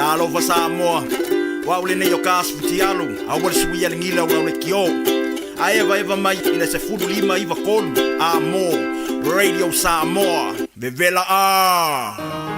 Talofa Samoa, o au lenei o Kas Futialu, aua le suia le gila o lau leitio. A evaeva mai i le 15 93 a mo Radio Samoa. Vevela a!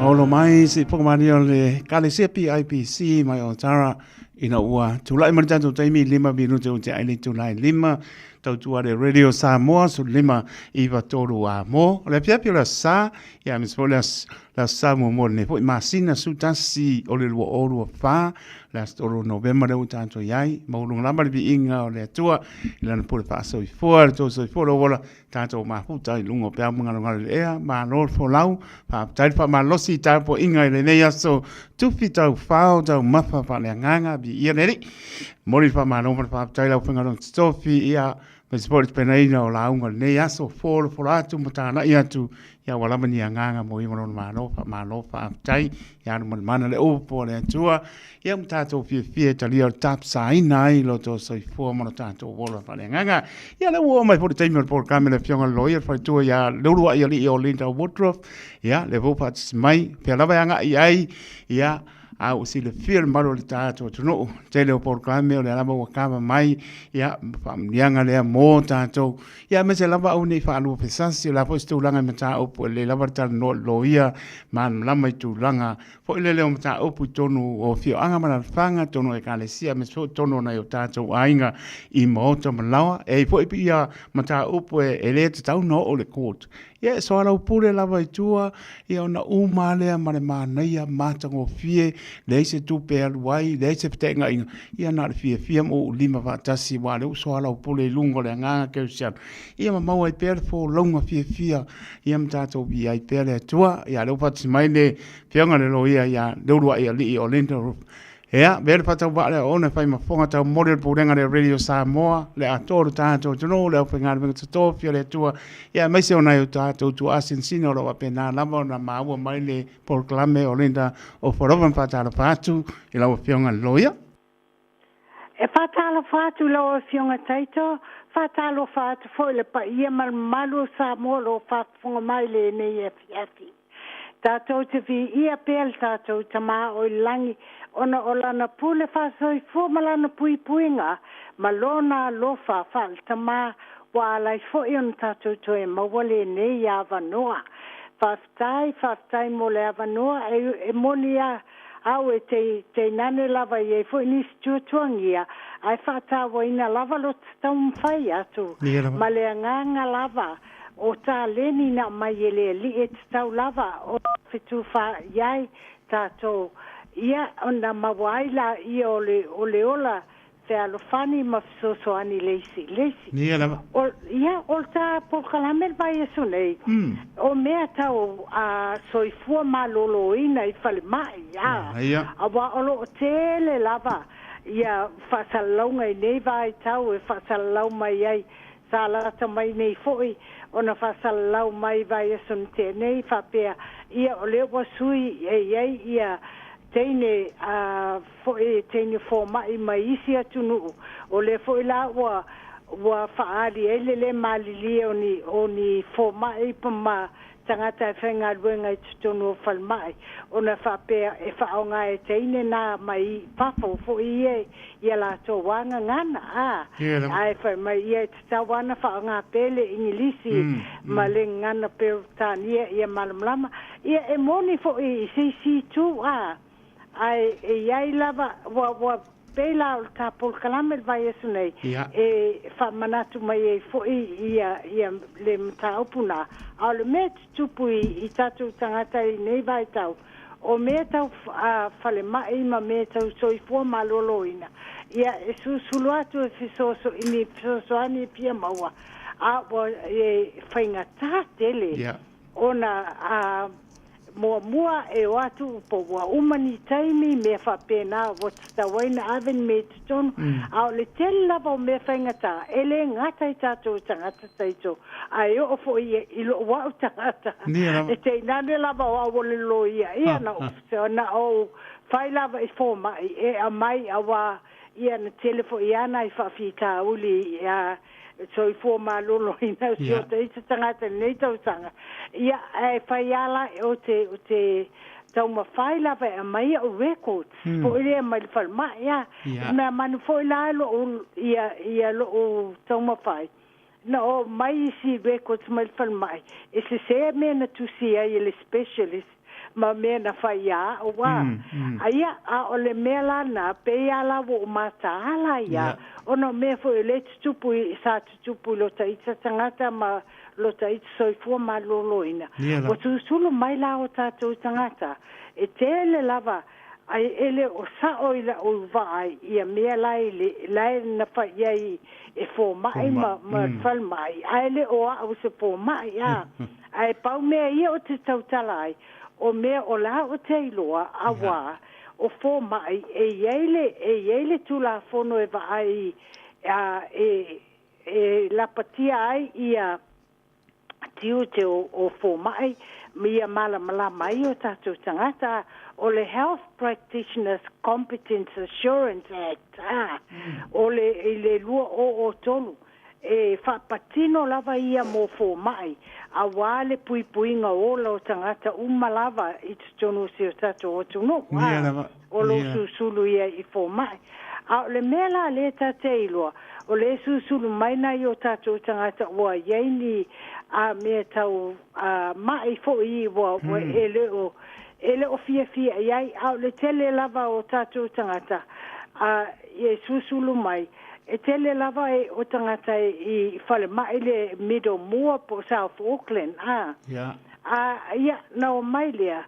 Olo mai se fofoga o le Ekalesia PIPC mai Otara ina ua tulai mai le tatou taimi 5 minute o te ai le itula e 5 tautua le Radio Samoa 15 9 3 a mo o le afiafi o le aso Sa ia aemaise foi le aso Sa muamua o lenei foi masina 11 o le 2024 le aso 3 o Novema lea ua tatou i ai maualuga lava le viiga o le Atua i lana pule faasoifua le tou soifua le ola tatou mafuta i luga o peau magalogalo i le ea, malo le folau, faafetai le faamalosi i tapuaiga i lenei aso tufi taufao taumafa faaleagaga, viia le Alii. Momoli le faamalo ma le faafetai i lau Afioga Lona Totofi, ia aemaise foi le tapenaina o lauga i lenei aso, folafola atu ma talai atu, ia ua lava ni agaga mo ia ma lona malo, faamalo faafetai, ia alu ma le mana le upu a le Atua, Ia ma tatou fiafia e talia o le tapasaina ai lo outou soifua ma lo tatou ola faaleagaga. Ia lea ua oo mai foi le taimi o le polokalame le Afioga i le Loia, le faletua ia Leuluai Alii o Linda Woodruff. Ia lea foi ua faatasi mai, pea lava e agai i ai, ia a ua silafia le mamalu o le tatou atunuu, tele o polokalame o lea lava ua kava mai, ia faamanuiaga lea mo tatou. Ia aemaise lava aua ne i faaluafesasi, o le a foi se tulaga i mataupu e lelei lava le talanoa i le loia malamalama i tulaga foi lele o mataupu i totonu o afioaga ma alaalafaga, totonu o ekalesia, aemaise foi totonu o nai o tatou aiga i maota ma laoa. E i ai foi ia mataupu e le tatau ona oo i le court. Ia e soalaupule lava i tua, ia ona uma lava lea ma le manaia, matagofie, leai se tupe e alu ai, leai se feteenaiga, ia na o le fiafia ma uulima faatasi, aua o lea ua soalaupule i luga o le agaga kerisiano, ia ma maua ai pea le folauga fiafia ia ma tatou viia ai pea le Atua. Ia, lea ua faatasi mai le Afioga i le Loia ia Leuluai Alii o Linda Ia, avea le faatauvaa lea ona e fai ma fofoga taumoli o le Pulega a le Radio Samoa, le atoa o le tatou atunuu, le aufaigaluega totofi a le Atua, ia aemaise o nai o tatou tuaa sinasina o lo o faapena lava ona maua mai le polokalame o Linda Ofa Lova. Ma faatalofa atu i lau Afioga i le Loia. E faatalofa atu i lau Afioga Taito, faatalofa atu foi i le paia ma le mamalu o Samoa o lo o faafofoga mai i lenei afiafi. Tatou te viia pea le tatou Tama o i le lagi ona o Lana pule faasoifua ma Lana puipuiga ma Lona alofa faale-Tama ua ala ai foi ona tatou toe maua lenei avanoa. Faafetai, faafetai mo le avanoa e moni a Au e te teinane lava i ai foi nisi tuatuagia, ae faatauaina lava lo te taumafai atu ma le agaga lava o taleni na aumai e le Alii e tatau lava ona fetufaai ai tatou, ia ona maua ai laia o le ola fealofani ma fesoasoani i le isi i le isi. Ia lava. O, ia, o le ta polokalame le vaiaso nei, o mea tau a soifua maloloina i falemai, a, Ia. aua o lo o tele lava ia faasalalauga i nei vaitau e faasalalau mai ai, sa lata mai nei foi ona faasalalau mai i vaiaso na tea nei, faapea, ia o lea ua sui e i ai ia teine a foi teine fomai mai isi atunuu, o lea foi la ua ua faaali ai le lē malilie o ni o ni fomai ma tagata e faigaluega i totonu o falemai ona faapea e faaaoga e teine na mai fafo foi ia ia latou agagana a ae fai mai ia e tatau lava ona faaaoga pea le Igilisi ma le gagana Peretania ia malamalama ia e moni foi i se isi itu a Ae e i ai lava, ua, ua pei la o le ta polokalame le vaiaso nei, e faamanatu mai ai foi ia, ia le mataupu na. A o le mea e tutupu i, i tatou tagata i nei vaitau, o mea tau a, falemai ma mea tau soifua maloloina, ia e susulu atu e fesoaso, i ni fesoasoani e fia maua, a ua e faigata tele ona a, Muamua e o atu po ua uma ni taimi, mea faapena ua tatau ai na ave ni mea i totonu. A o le tele lava o mea faigata, e le gata i tatou tagata taito, ae oo foi i lou au tagata. E tainane lava o au o le loia, ia na ou, na ou fai lava i fomai e aumai aua ia na tele foi lava nai faafitauli ia soifua maloloina o si o ita tagata i lenei tausaga. Ia, ae fai lava la, ou te, ou te taumafai lava e aumai au records foi lea mai le falemai a. Mea manu foi la lou, ia, ia lou taumafai, na oo mai isi records mai le falemai, e sese mea na tusi ai e le specialist. ma mea na fai iā a'u a. Ia, a o le mea la lena, pei lava la ua ou mataala ai a, ona o mea foi o lea e tutupu i, sa tutupu i lota ita tagata ma lota ita soifua maloloina. Ua susulu mai la o tatou tagata, e tele lava Ai e le o sa'o i la'u vaai ia mea la e le la e na fai i ai e fomai ma ma falemai, ae le o a'u se fomai a. Ae pau mea ia o te tautala ai, o mea o la o te iloa, auā o fomai e i ai le e i ai le Tulafono e vaai a e e lapatia ai ia tiute o fomai ma ia malamalama ai o tatou tagata, o le Health Practitioners Competence Assurance Act a o le i le 2003 e faapatino lava ia mo fomai auā le puipuiga o ola o tagata uma lava i totonu o si o tatou atunuu a o lo o susulu ia i fomai. A o le mea la lea ta te iloa, o lea e susulu mai nai o tatou tagata ua i ai ni a mea tau a ma'i foi ua ua e le o e le o fiafia i ai, a o le tele lava o tatou tagata a e susulu mai, e tele lava e o tagata i falemai le Middlemore po o South Auckland a. A ia, na omai lea.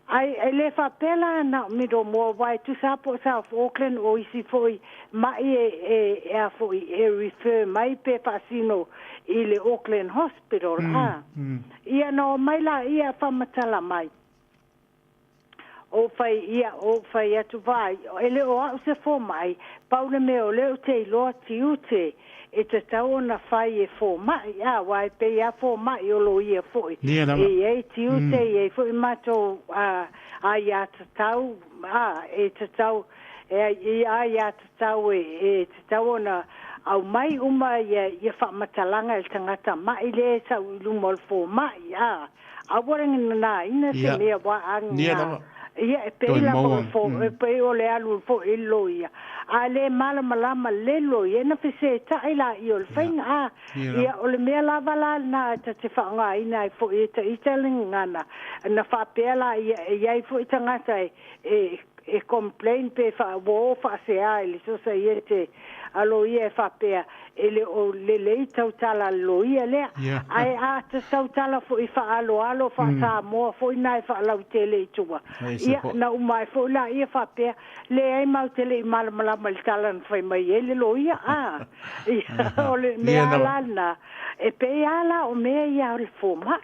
Ai, e le faapea la na o Middlemore, aua e tusa lava po o South Auckland o isi foi ma'i e, e, e a foi, e refer mai pe faasino i le Auckland Hospital, a. Ia, na omai laia faamatala mai. Ou fai, ia, ou fai atu, Vaai, e le o a'u se fomai, pau le mea o lea ou te iloa tiute e tatau ona fai e fomai, a, aua e pei lava fomai o loia foi. E i ai tiute, e i ai foi matou a, aiatatau, a, e tatau, e ai, aiatatau e, e tatau ona aumai uma ia, ia faamatalaga e le tagata ma'i lea e sau i luma o le fomai, a. Aua le nanaina se mea ua aga. Ia, e pei lava o le fo, e pei o le alu foi i le loia. A le malamalama le loia, ona fesetaʻi laia o le faiga. A, ia, o le mea lava la lena e ta te faaaogaina ai foi e ita le gagana, na faapea laia e i ai foi tagata e, e, e complain pe faa, ua o faasea i le sosaiete a loia e faapea e le o lelei tautala a le loia lea. Ae a tautala foi faaaloalo faa-Samoa foi na e faalautele i tua, ia, na uma ai foi laia faapea, leai matou te le i malamalama i le tala na fai mai ai le loia. A, ia, o le mea lava la lena, e pei lava la o mea ia o le fomai.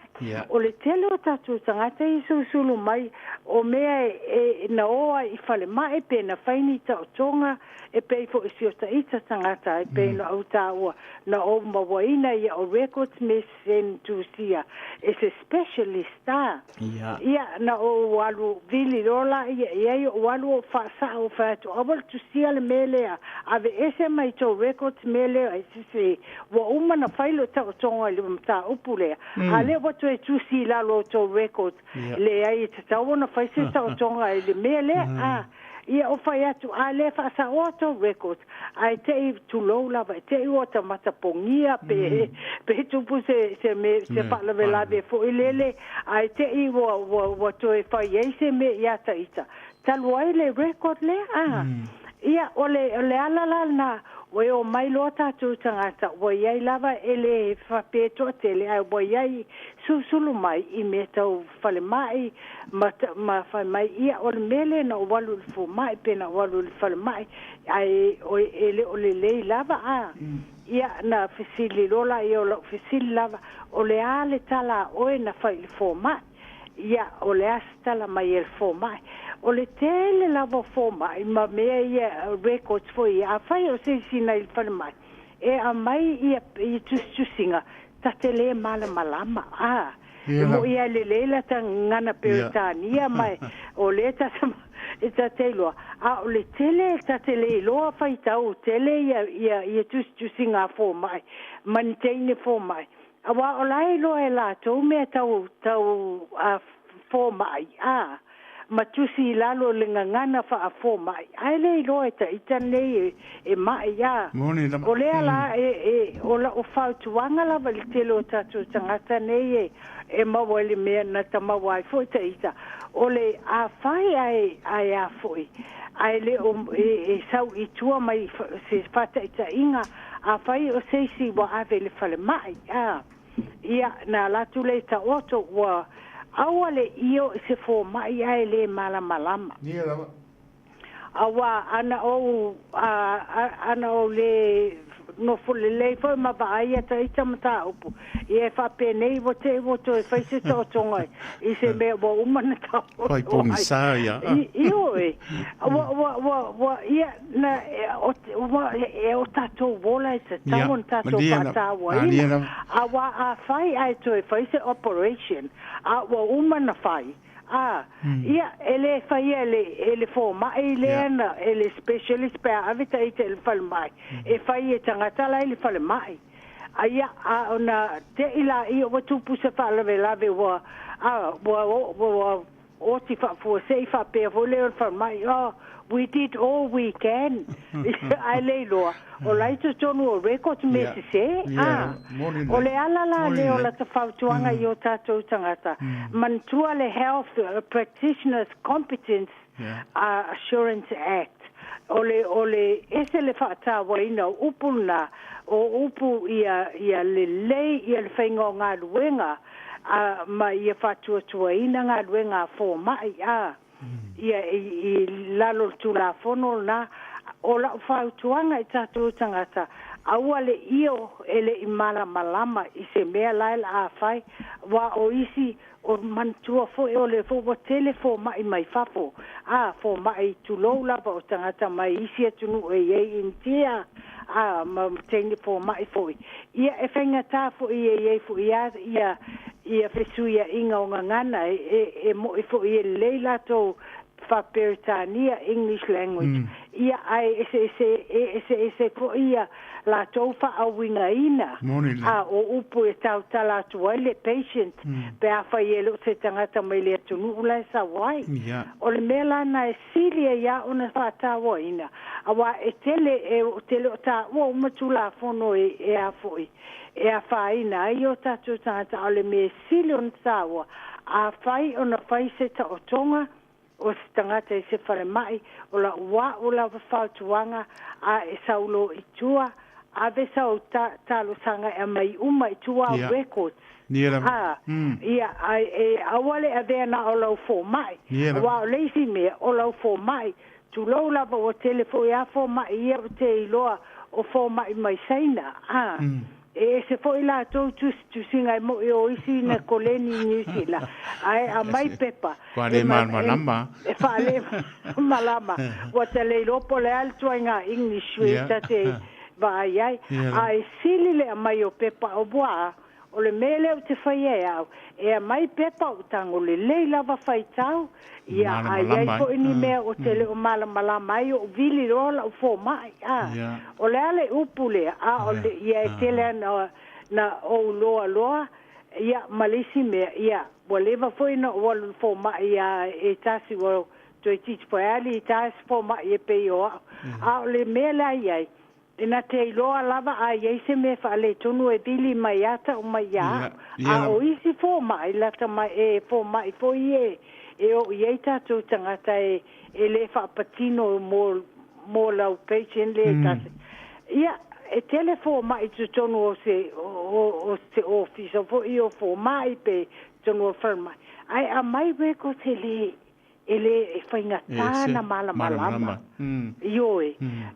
O le tele o tatou tagata i susulu mai o mea e, e na o ai i falemai pe na fai ni taotoga e pei foi i si o ta ita tagata e pei ona ou taua na ou mauaina ia o records me send tusia e se specialist a. Ia na ou alu vili loa laia i ai ou alu ou faasao ou fai atu aua le tusia le mea lea aveese mai tou records mea lea e sese ua uma na fai lou taotoga i le mataupu lea a lea ua toe tusi i lalo o tou records leai e tatau ona fai se taotoga i le mea lea a. Ia ou fai atu, a le faasaoa tou records, ae te i tulou lava, e te i ua ta matapogia pe, pe tupu se, se me, se faalavelave foi lele, ae te i ua, ua, ua toe fai ai se mea ia ta ita. Talu ai le record lea, a. Ia, o le, o le ala la lena, ua e omai loa tatou tagata, ua i ai lava e le faapea e toatele, ae ua i ai susulu mai i mea tau falemai, ma, ma fai mai, ia, o le mea lea na ou alu i le fomai pe na ou alu i le falemai, ae o, e le o lelei lava, a. Ia, na fesili loa laia, o lau fesili lava, o le a le tala a oe na fai i le fomai? Ia, o le a se tala mai e le fomai? O le tele lava o fomai ma mea ia, records foi ia, afai o se isi nai le falemai, e aumai ia, ia tusitusiga, ta te le malamalama, a. E moʻi lava lelei la ta gagana Peretania ma o lea ta e ta te iloa, a o le tele ta te le iloa faitau tele ia, ia, ia tusitusiga a fomai ma ni teine fomai. Aua o la e iloa e latou mea tau, tau a fomai, a. ma tusi i lalo o le gagana faafoma'i, ae le iloa e taita lenei e, e ma'i a. Moni lava. O lea la e, e, o la'u fautuaga lava i le tele o tatou tagata nei e, e maua i le mea na ta maua ai fo'i taita, o le afai ae, ae a fo'i, ae le o e, e sau i tua mai se faataitaiga, afai o se isi ua ave i le falema'i, a, ia, na alu atu lea e taoto, ua aua le io i se foma'i ae lē malamalama. Ia lava. Auā ana ou a, a, ana ou lē nofo lelei foi ma vaai ia taita mataupu, ia e faapenei ua te i ua toe fai se taotoga i se mea ua uma na taoto Fai ai. pogisa ia. I, ioe, ua, ua, ua, ua, ia, na, e, o, ua, e o tatou ola e tatau Ia, ona tatou malie lava. Malie faatauaina. lava. Auā afai ae toe fai se operation, a ua uma na fai, a, ia, e lē faia e le, e le foma'i lea na, e le specialist pe a ave taita i le falemai, e fai e tagata la i le falema'i. A ia, a ona te'i laia ua tupu se faalavelave ua, a, ua, ua, ua oti faafuasei faapea foi lea o le falemai, oh, we did all we can. Ae le iloa, o la i totonu o records mea sesē, a. Moni O lelei. le ala la Moni lea o lelei. lata fautuaga i o tatou tagata, manatua le Health Practitioners Competence Assurance Act, o le, o le ese le faatauaina o upu lena, o upu ia, ia lelei ia le faiga o galuega, a, ma ia faatuatuaina galuega a foma'i, a, ia i, i lalo o le Tulafono lena. O la'u fautuaga i tatou tagata, aua le io e le'i malamalama i se mea la e la'a fai, auā o isi o manatua foi o le foi ua tele foma'i mai fafo, a, foma'i tulou lava o tagata mai isi atunuu e i ai Initia, a, ma teine foma'i foi, ia e faigata foi e i ai foi lava ia ia fesuia'iga o gagana e, e, e mo'i foi e lelei latou faa-Peretania, English language, ia ae eseese e eseese foi ia latou faauigaina, Moni lelei. a, o upu e tautala atu ai le patient pe afai e le o se tagata mai le atunuu la e sau ai. O le mea la na e sili ai lava ona faatauaina, auā e tele e ou te le o taua uma Tulafono e, e a foi, e afaina ai o tatou tagata, a o le mea e sili ona taua, afai ona fai se taotoga o se tagata i se falema'i, o la'u a'u lava fautuaga, a e sau loa i tua, ave sau ta, talosaga e aumai uma i tua au records, Ia lava. a, ia, ae e aua le avea na o lau foma'i, Ia lava. auā o le isi mea, o lau foma'i, tulou lava ua tele foi lava foma'i ia ou te iloa o foma'i mai Saina, a, e ese foi latou tusitusiga e mo'i o isi na koleni i Niu Sila, ae aumai pepa Kua e le ma, e, malamalama. e faale-malama. Ua ta le iloa po o le a le ituaiga English e ta te vaai ai, Ia lava. ae sili le aumai o pepa auā O le mea lea ou te faia e au, e aumai pepa ou tago lelei lava faitau, ia, a i ai Malamalama ai. foi ni mea ou te le o malamalama ai, ou vili loa lau fomai, a. O le a le upu lea, a o le, ia e tele lava na, na ou loa loa, ia, ma le isi mea, ia, ua leva foi ona ou alu i le fomai a e tasi ua toeitiiti poeali i tae se fomai e pei o au. A o le mea la e i ai, E na te iloa lava a i ai se mea faaletonu e vili mai a tau mai ia au, Ia a lava. o isi fomai lata mai e fomai foi e e oo i ai tatou tagata e e le faapatino mo mo lau patient le tasi. Ia, e tele fomai i totonu o se o o se ofisa foi o fomai pe totonu o le falemai, ae aumai records e le e lē e faigatā Ese. na malamalama. Malamalama. Ioe.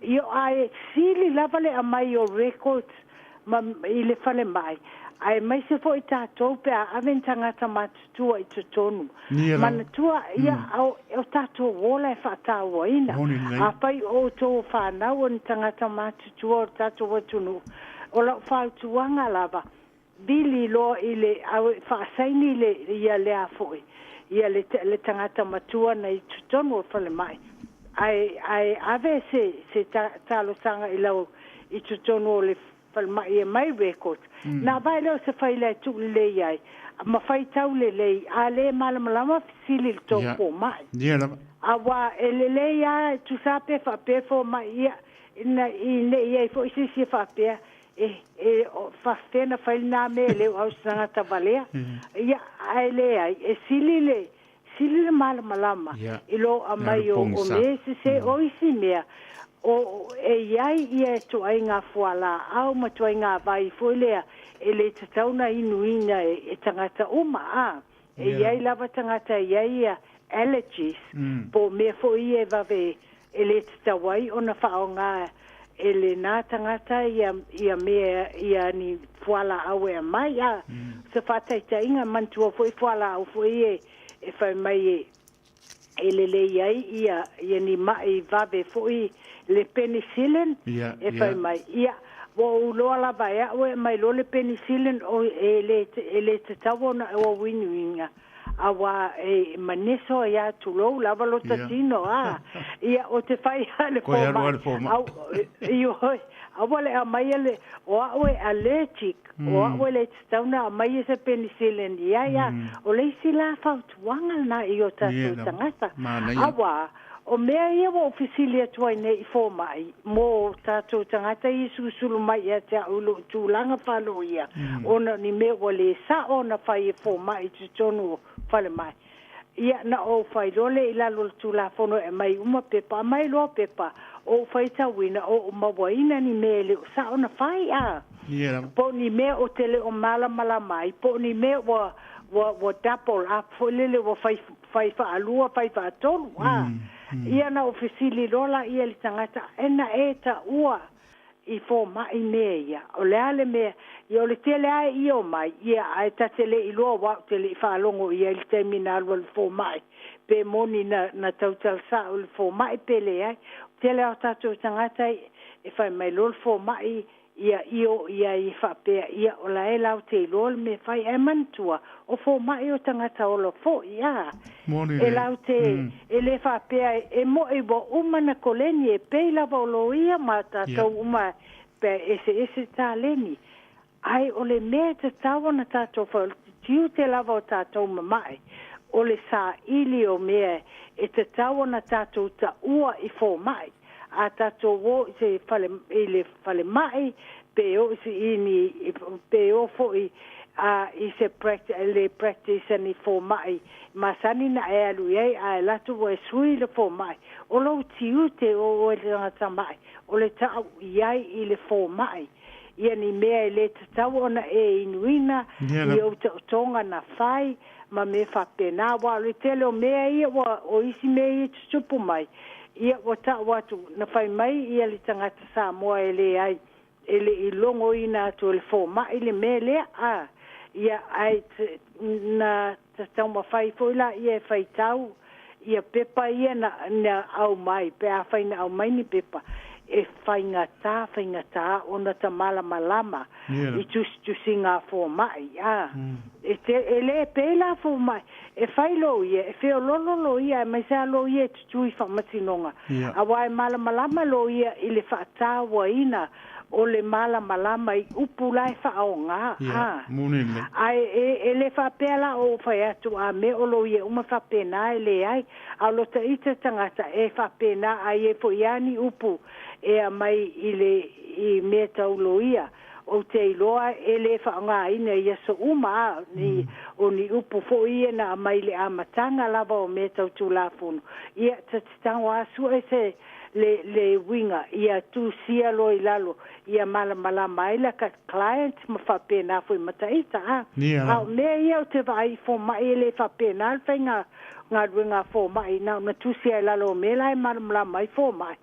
Io, ae sili lava le aumai o records ma, i le falemai, aemaise foi tatou pe a ave ni tagata matutua i totonu. Ia lava. Manatua, ia, o, o tatou ola e faatauaina. Moni lelei. Afai o outou o fanau o ni tagata matutua o le tatou atunuu, o lau fautuaga lava, Vili loa i le au e faasaini le ia lea foi ia le le tagata matua na i totonu o le falemai ae ae ave se se talosaga i lau i totonu o le falemai e aumai records. Na vaai lea o se faila e tuu lelei ai ma faitau lelei, a le malamalama fesili i le tou fomai. Ia lava. Aua e lelei lava e tusa pe faapea fomai ia, ina ne i i ai foi se isi e faapea, e, e faafefea ona fai lena mea e le o au se tagata valea. Ia, ae leai, e sili le, sili le malamalama i lo aumai o mea sese. O isi mea, o e i ai ia ituaiga fualaau ma ituaiga vai foi lea e le tatau ona inuina e tagata uma, a. E i ai lava tagata e i ai ia allergies, po o mea foi ia e vave e le tatau ai ona faaaoga e lena tagata ia mea ia ni fualaau e aumai, a. O se faataitaiga, manatua foi fualaau foi ia e fai mai e lelei ai ia ni mai vave foi, le penicillin e fai mai. Ia, ua ou iloa lava e au e aumai loa le penicillin o e le tatau ona ou inuina, aua e maneso ai lava tulou lava lota tino, a. Ia, ou te fai lava i le fomai, au, ioe, aua le aumaia le, o au e allergic, o au e le tatau ona aumaia se penicillin i ai, a. O le isi la fautuaga lena i o tatou tagata, aua o mea ia ua ou fesili atu ai nei i fomai mo tatou tagata ia e sulusulu mai ia te au i lou tulaga faaloia, ona o ni mea ua le sao ona fai e fomai i totonu o falemai. Ia, na ou fai loa lea i lalo o le Tulafono e aumai uma pepa, aumai loa pepa, ou faitauina, ou mauaina ni mea e le o sao ona fai, a. Po o ni mea ou te le o malamalama ai, po o ni mea ua double up foi lele ua fai, fai faalua, fai faatolu, a. Ia na ou fesili loa laia i le tagata, e na e taua i fomai mea ia, o le a le mea? Ia, o le tele lava e io mai, ia, ae ta te le i iloa aua ou te le i faalogo i ai i le taimi na alu ai le fomai, pe moni na tautala sao i le fomai pe leai. O le tele lava o tatou tagata e fai mai loa le fomai, ia io i ai e faapea, ia, o la e latou te iloa le mea e fai. Ae manatua, o fomai o tagata ola foi, a. E latou te, e le faapea e mo'i ua uma ona koleni, e pei lava o loia ma tatou uma pe eseese taleni. Ae o le mea e tatau ona tatou fai, o le tiute lava o tatou mama'i, o le saili o mea e tatau ona tatou taua i fomai. A tatou o i se fale, i le falemai, pe o i se ini, pe o foi a i se le practice a ni fomai masani na e alu i ai, ae alu atu ua e sui le fomai, o lou tiute o oe le tagata ma'i o le ta'u i ai i le fomai ia ni mea e le tatau ona e inuina i ou taotoga na fai ma mea faapena. Aua o le tele o mea ia ua, o isi mea ia e tutupu mai, ia ua ta'u atu na fai mai ia le tagata Samoa e leai, e le i logoina atu e le fomai le mea lea, a. Ia, ae na taumafai foi laia e faitau ia pepa ia na aumai, pe afai na aumai ni pepa, e faigata, faigata ona ta malamalama i tusitusiga a fomai, a. E te, e le pei la fomai e fai loia, e feoloolo loia, aemaise lava loia e tutū i faamasinoga, aua e malamalama loia i le faatauaina o le malamalama i upu la e faaaoga, a. Ae e le faapea la o ou fai atu a mea o loia uma faapena, e leai, a o lota ita tagata e faapena, a i ai foi lava ni upu e aumai i le i mea tau loia, ou te iloa e le faaaogaina i aso uma, a ni o ni upu foi ia na aumai i le amataga lava o mea tau Tulafono. Ia, ta te tago lava sue se le uiga ia tusia loa i lalo ia malamalama ai laka client ma faapena foi ma taita, a. A o mea ia ou te vaai i fomai e le faapena le faiga galuega a fomai, na ona tusi lava i lalo o mea la e malamalama ai fomai,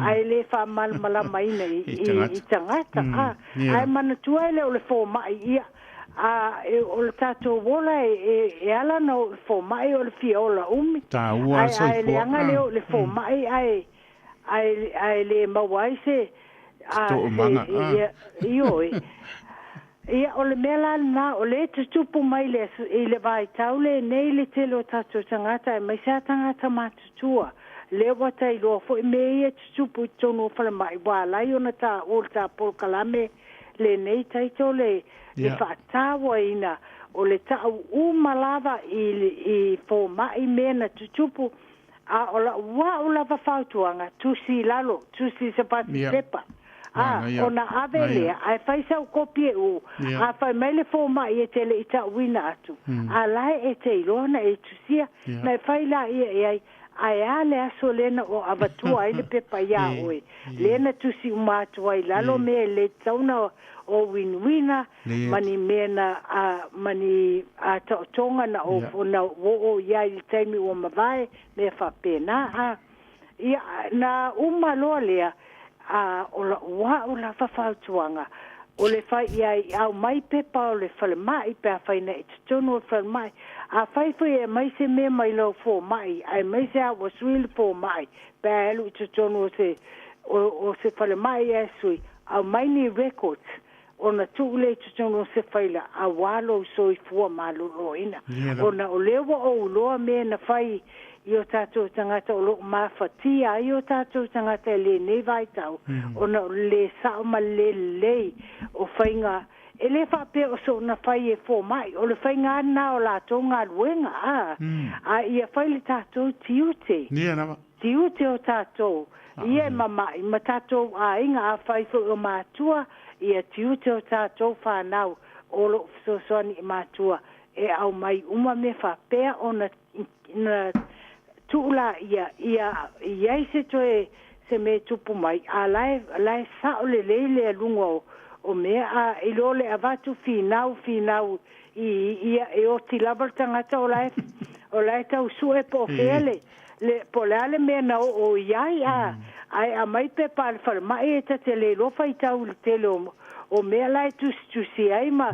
ae le faamalamalamaina i tagata, a. Ae manatua e le o le fomai ia, a o le tatou ola e ala ona oo i le fomai o le fia ola umi. Ae leaga le oo i le fomai ae le maua ai se ioe. Ia, o le mea la lena, o lea e tutupu mai i le vaitau lenei le tele o tatou tagata, aemaise lava tagata matutua, lea ua tailoa foi mea ia e tutupu i totonu o falemai, ua ala ai ona taua o le ta polokalame lenei title le faatauaina o le ta'u uma lava i foma'i mea na tutupu. A o la'u a'u lava fautuaga, tusi i lalo, tusi i se fasi pepa a ona ave lea ae fai sau kopi e ū. A fai mai le foma'i e te le'i ta'uina atu, a lae e te iloa na e tusia na e fai laia e ai. Ae a le aso lea na o avatua ai le pepa iā oe lea na tusi uma atu ai lalo mea e lē tauna o uinuina ma ni mea na ma ni taotoga na o na oo i ai i le taimi ua mavae, mea faapena a. Ia na uma loa lea, a o la'u a'u lava fautuaga o le fai i ai, aumai pepa o le falema'i pe afai na e totonu o le falema'i. Afai foi e aumai se mea mai lau foma'i, aemaise a ua sui le foma'i, pe a e alu i totonu o se falema'i ae sui, aumai ni records ona tuu lea i totonu o se faila auā lou soifua malōlōina, ona o lea ua ou iloa mea na fai i o tatou tagata o lo'o mafatia ai o tatou tagata i lenei vaitau, ona o le lē sa'o ma le lē lelei o faiga. E lē faapea o soona fai e foma'i, o le faiga lena o latou galuega a ia fai le tatou tiute. Ia lava. Tiute o tatou ia e mama'i ma tatou aiga, afai foi o matua, ia tiute o tatou fanau o lo'o fesoasoani i matua e aumai uma mea faapea ona na tuu laia ia i ai se toe se mea tupu mai a lae sa'o lelei le aluga o mea a i lo le avatu finau finau i ia e oti lava le tagata o lae tau su'e po o fea le po le a le mea na oo i ai a ae aumai pepa a le falema'i e ta te le iloa faitau i le tele o mea la e tusitusi ai ma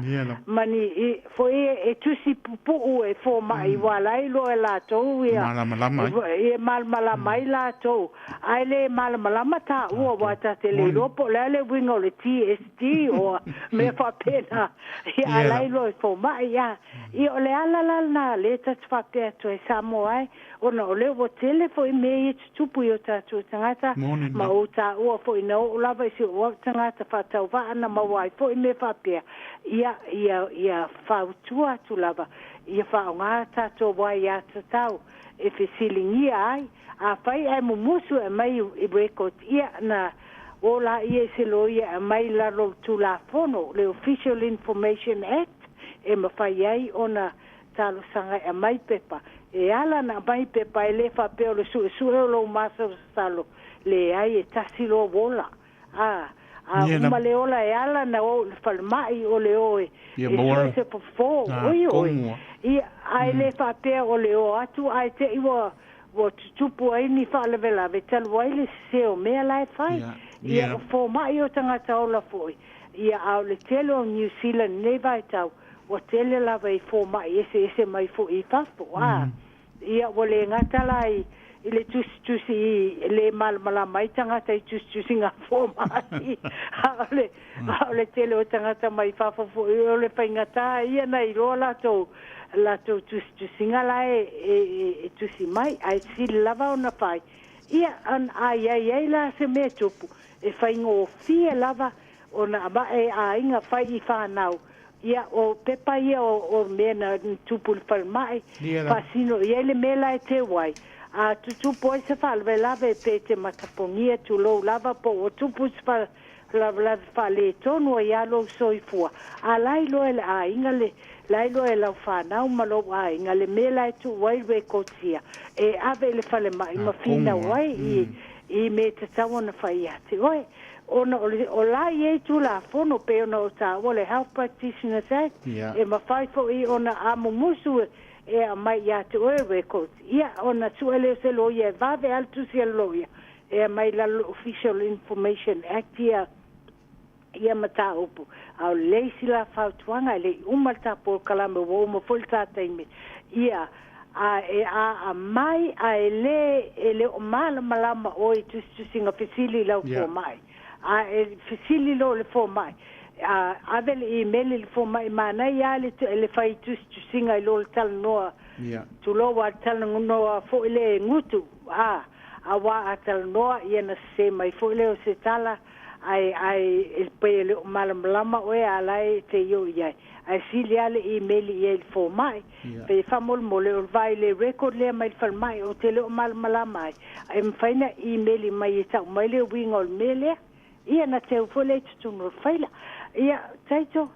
ma ni foi e tusi pupu'u e foma'i ua la iloa e latou ia malamalama ai. E malamalama ai latou, ae le malamalama tāua ua ta te le iloa po o le a le uiga o le TSD o mea faapena ia a la iloa e foma'i ia. Ia o le ala la lena lea ta te faapea atu ai Samoa ai, ona o lea ua tele fo'i mea ia tutupu i o tatou tagata ma ou tāua fo'i na oo lava i si o'u au tagata faatauva'a na maua ai fo'i mea faapea. Ia fautua atu lava ia faaaogā tatou ai iā tatau e fesiligia ai. Afai ae mumusu e mai i record, ia na o la ia i se loia e aumai lalo o le Tulafono, le Official Information Act, e mafai ai ona talosaga e aumai pepa. E ala na aumai pepa, e lē faapea o le su'esu'e o lou masalosalo, leai, e tasi loa uola a uma le ola e ala na o i le falema'i o le o e e se fofo oi oi ia, ae lē faapea o le o atu ae te'i ua tutupu ai ni faalavelave talu ai le sesē o mea la e fai. Ia o foma'i o tagata ola fo'i ia, a o le tele o New Zealand nei vaitau ua tele lava i foma'i eseese mai fo'i i fafo a. Ia ua le gata la i le tusitusi i le malamalama ai tagata i tusitusiga foma'i, a o le tele o tagata mai fafo fo'i o le faigatā ia na iloa latou tusitusiga la e tusi mai, ae sili lava ona fai ia a iai ai la se mea tupu e faigofie lava ona ama'e aiga fai i fanau ia o pepa ia o mea na tupu i le falema'i faasino i ai le mea la e teu ai. A tutupu ai se faalavelave pe te matapogia tulou lava po ua tupu se faalavelave faaletonu ai a lou soifua, a la iloa e le aiga le la iloa e lau fanau ma lou aiga le mea la e tuu ai records ia e ave i le falema'i ma finau ai i mea tatau ona fai ia te oe, ona o la i ai Tulafono pe ona o tāua le Health Practitioners Act e mafai fo'i ona a mumusu e aumai ia te oe records ia, ona su'e lea o se loia e vave a le tusi a le loia e aumai lalo Official Information Act ia mataupu. A o le isi la fautuaga e le'i uma le tapolokalame ua uma foi le tā taimi ia a e a amai a e lē e le o malamalama oe i tusitusiga fesili i lau foma'i a e fesili lo le foma'i a ave le email i le foma'i manai a le fai tusitusiga i lo le talanoa tulou a talanoa fo'i le gutu a auā a talanoa ia na sesē mai fo'i lea o se tala. Ae ae e pei e le o malamalama oe a la e te io i ai. Ae sili lava le imeli i ai i le fomai. Pei e faamolemole o le vaai i le record lea mai le falemai ou te le o malamalama ai. Ae mafai ona imeli mai e tau mai le uiga o le mea lea. Ia na teu foi lea i totonu o le faila. Ia, Taito,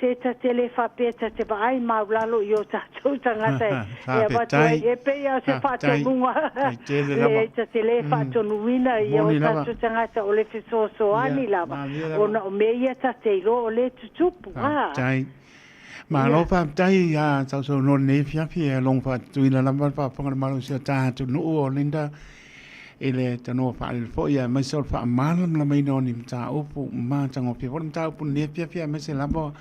se ta te le faapea ta te vaai maulalo i o tatou tagata e avatu ai, e pei lava o se faatonuga, leai ta te le faatonuina i o tatou tagata o le fesoasoani lava, ona o mea ia ta te iloa o lea e tutupu. Faafetai. Malo faafetai a sausaunoa i lenei afiafi e logo faatutuina lava le faafofoga a le Malo o si o ta atunuu o Linda i le tanoa faalele foi aemaise o le faamalamalamaina o ni mataupu matagofie foi le mataupu i lenei afiafi aemaise lava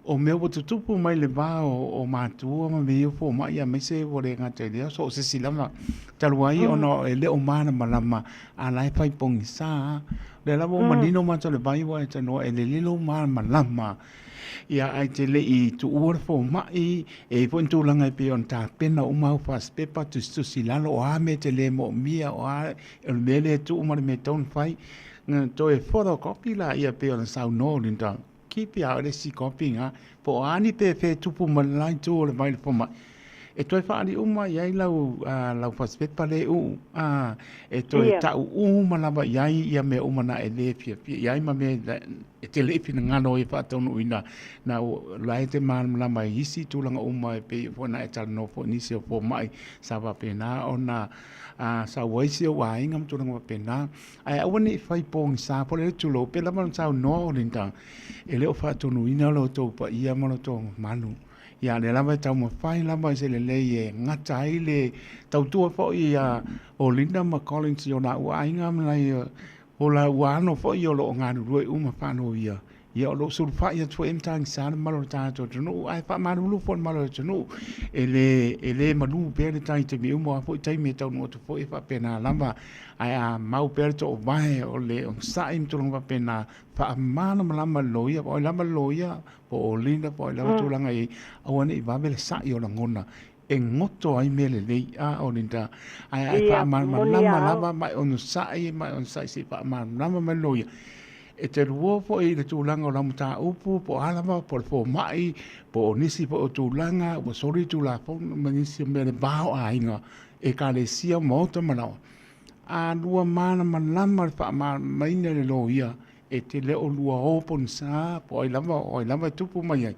o mea ua tutupu mai le va o matua ma mea ia o fomai aemaise ua le gata i lea so o se isi lava talu ai ona e le o malamalama a la e fai pogisa. O lea lava ua manino matou i le vai ua e tanoa e lelei lou malamalama Ia, ae te le i tuua le fomai, e i ai foi ni tulaga e pei ona tapena uma au fasipepa, tusitusi i lalo, o a mea e te le moomia, o a, o le mea lea e tuu ma le mea e tatau ona fai. Na toe photocopy laia e pei ona saunoa Linda, keep ia le isi copy na, po o a ni pepe e tupu mai le la itu o le vai i le fomai, e toe faaali uma i ai lau, lau fasipepa lea e uu, e toe tau uma lava i ai ia mea uma na e le fiafia i ai ma mea e te le i finagalo ai e faataunuuina, na la e te malamalama i isi tulaga uma e pei foi ona e talanoa foi i nisi o fomai sa faapena ona sau ai si ou aiga ma tulaga faapena. Ae aua ne i fai pogisa po o le tulou, pei lava ona saunoa o Linda, e le o faatonuina lo outou paia ma lo outou mamalu. Ia, lea lava e taumafai lava i se lelei e gata ai le tautua foi a o Linda ma Collins i o laua aiga ma nai O la ua ano foi o lo o galulue uma faaloia, ia o lo o sulufai atu foi e matagisa le mamalu o le tatou atunuu, ae faamalulu foi le mamalu o le atunuu, e le, e le malu pea le tai i taimi uma, o a foi taimi e taunuu atu foi e faapena lava, ae a mau pea le toovae o le onosai ma tulaga faapena, faamalamalama e le loia, po o ai lava le loia, po o Linda po o ai lava tulaga e i ai, aua ne i vave le sai o lagona e goto ai mea lelei a o Linda ae a e faamalamalama lava ma e onosai ma e onosai se i faamalamalama mai le loia e te lua foi i le tulaga o lau mataupu po o a lava po o le fomai po o nisi foi o tulaga ua soli tulafono ma nisi o mea le va o aiga ekalesia maota ma laoa a lua malamalama le faamalamalamaina e le loia e te le o lua o pogisa po o ai lava o ai lava e tupu mai ai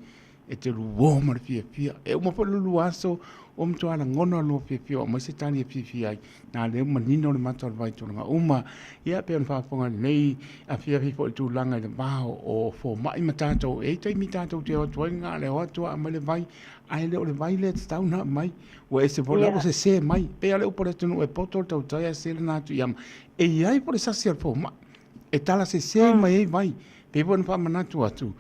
e te luo ma le fiafia. E uma foi le lua aso, ua matua lagona lua fiafia, ua aumai se tali e fiafia ai. Na lea ua manino le mata o le vai i tulaga uma. Ia, pei ona faafofoga lenei afiafi foi i tulaga i le va o fomai ma tatou. E i ai taimi tatou te o atu ai, na o le o atu lava aumai le vai, ae le o le vai lea e tatau ona aumai. Ua ese foi la ua sese mai. Pei lava o le upu a le atunuu e poto le tautai ae sese lena atu i ama. E i ai foi le sasi a le fomai. e tala sese mai ai vai. Pei foi ona faamanatu atu,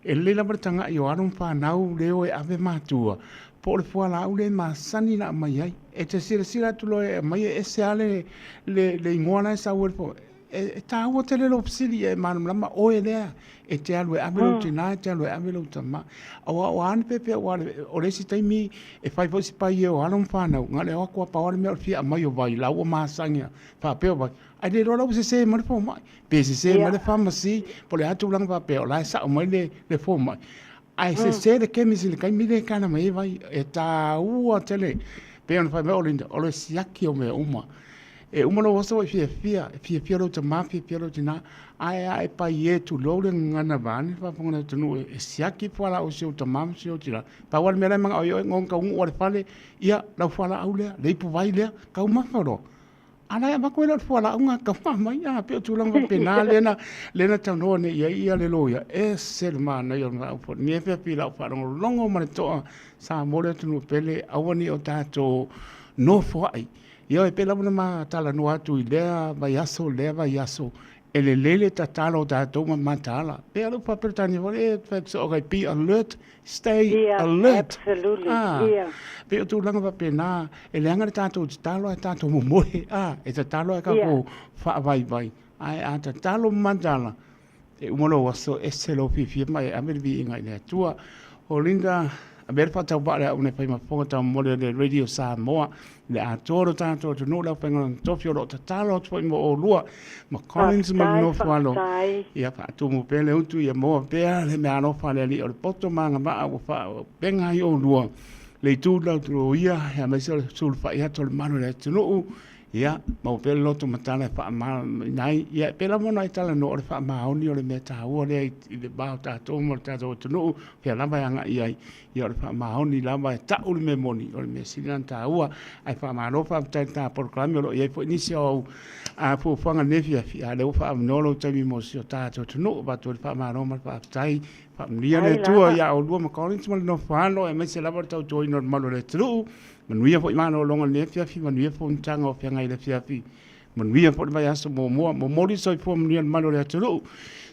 e lelei lava le tagai o alo ma fanau leo e ave matua, po o le fualaau lea e masani ona aumai ai. E te silasila atu loa e aumai e ese lava le, le, le igoa la e sau ai le fua. E, e taua tele lou fesili ia e malamalama oe lea e te alu e ave lou tina, e te alu e ave lou tama. Aua o a ni pepea ua o le isi taimi e fai foi si paia o alo ma fanau, na o le o atu lava pau lava le mea o le fia aumai o vai, la ua masani faapea o vai. Ae le iloa la ua sese mai le fomai, pe sese mai le pharmacy, po o le a tulaga faapea, o la e sao mai le, le fomai. Ae sese le chemist i le taimi lea e tala mai ai vai. E taua tele, pei ona fai mai o Linda, o le siaki o mea uma. E uma lou aso e fiafia, e fiafia lou tama, fiafia lou tina, ae a e paie tulou le gagana vaeane le faafofoga a le atunuu e siaki fualaau a si ou tama ma si ou tina. Pau lava le mea la e manao ai oe, goga taunuu lava i le fale, ia, lau fualaau lea, le ipuvai lea, taumafa loa. A la e avatu ai la o le fualaau na taufa mai, a pei o tulaga faapena lea na, lea na talanoa nei i ai ia le loia, e ese le manaia o le mataupu. Ni e pei lau faalogologo ma le toa sa mo le atunuu pele, aua ne i o tatou nofoai. Ioe, e pei lava ona ma talanoa atu i lea vaiaso, lea vaiaso, e lelei le tatalo o tatou ma mataala. Pei lava o le upu faa-Peretania foi lea, e be alert, Stay yeah, alert. Absolutely. Ah, yeah. Pei o tulaga faapena, e leaga le tatou tatalo ae tatou momoe, ah, e tatalo ae tatou yeah. faavaivai. Ae a tatalo ma matala, e uma lou aso, ese lou fiafia ma e ave le viiga i le Atua. O Linda, Avea le faatauvaa le au nei fai ma fofoga taumomoli o le Radio Samoa i le atoa o lo tatou atunuu le aufaigaluega tofi o lo o tatalo atu foi mo oulua ma Collins ma le Faafetai, nofo alo. faafetai. Ia faatumu pea le utu ia maua pea le meaalofa a le Alii o le poto ma agavaa ua faaauupega ai oulua le itu lautuloia aemaise o le sulufai atu o le malu o le atunuu. Ia, maua pea le loto matala e faamalamalamaina ai. Ia, e pei lava ona e talanoa o le faamaoni o le mea taua lea i le va o tatou ma le tatou atunuu, fea lava e agai i ai. Ia, o le faamaoni lava e tau le mea moni, o le mea sili ona taua. Ae faamalo faafetai i le ta polokalame, o lo o i ai foi nisi o au fuafuaga i lenei afiafi, a o lea ua faaavanoa lou taimi mo si o tatou atunuu. E avatu ai le faamalo ma le faafetai. Faamanuia le Faafetai Atua lava. ia oulua ma Collins ma le nofo-alo, aemaise lava le tautuaina o le malu o le atunuu. Manuia foi malologa i lenei afiafi, manuia fonotaga o feagai i le afiafi, manuia foi le vaiaso muamua. Momoli soifua manuia i le malu o le atunuu.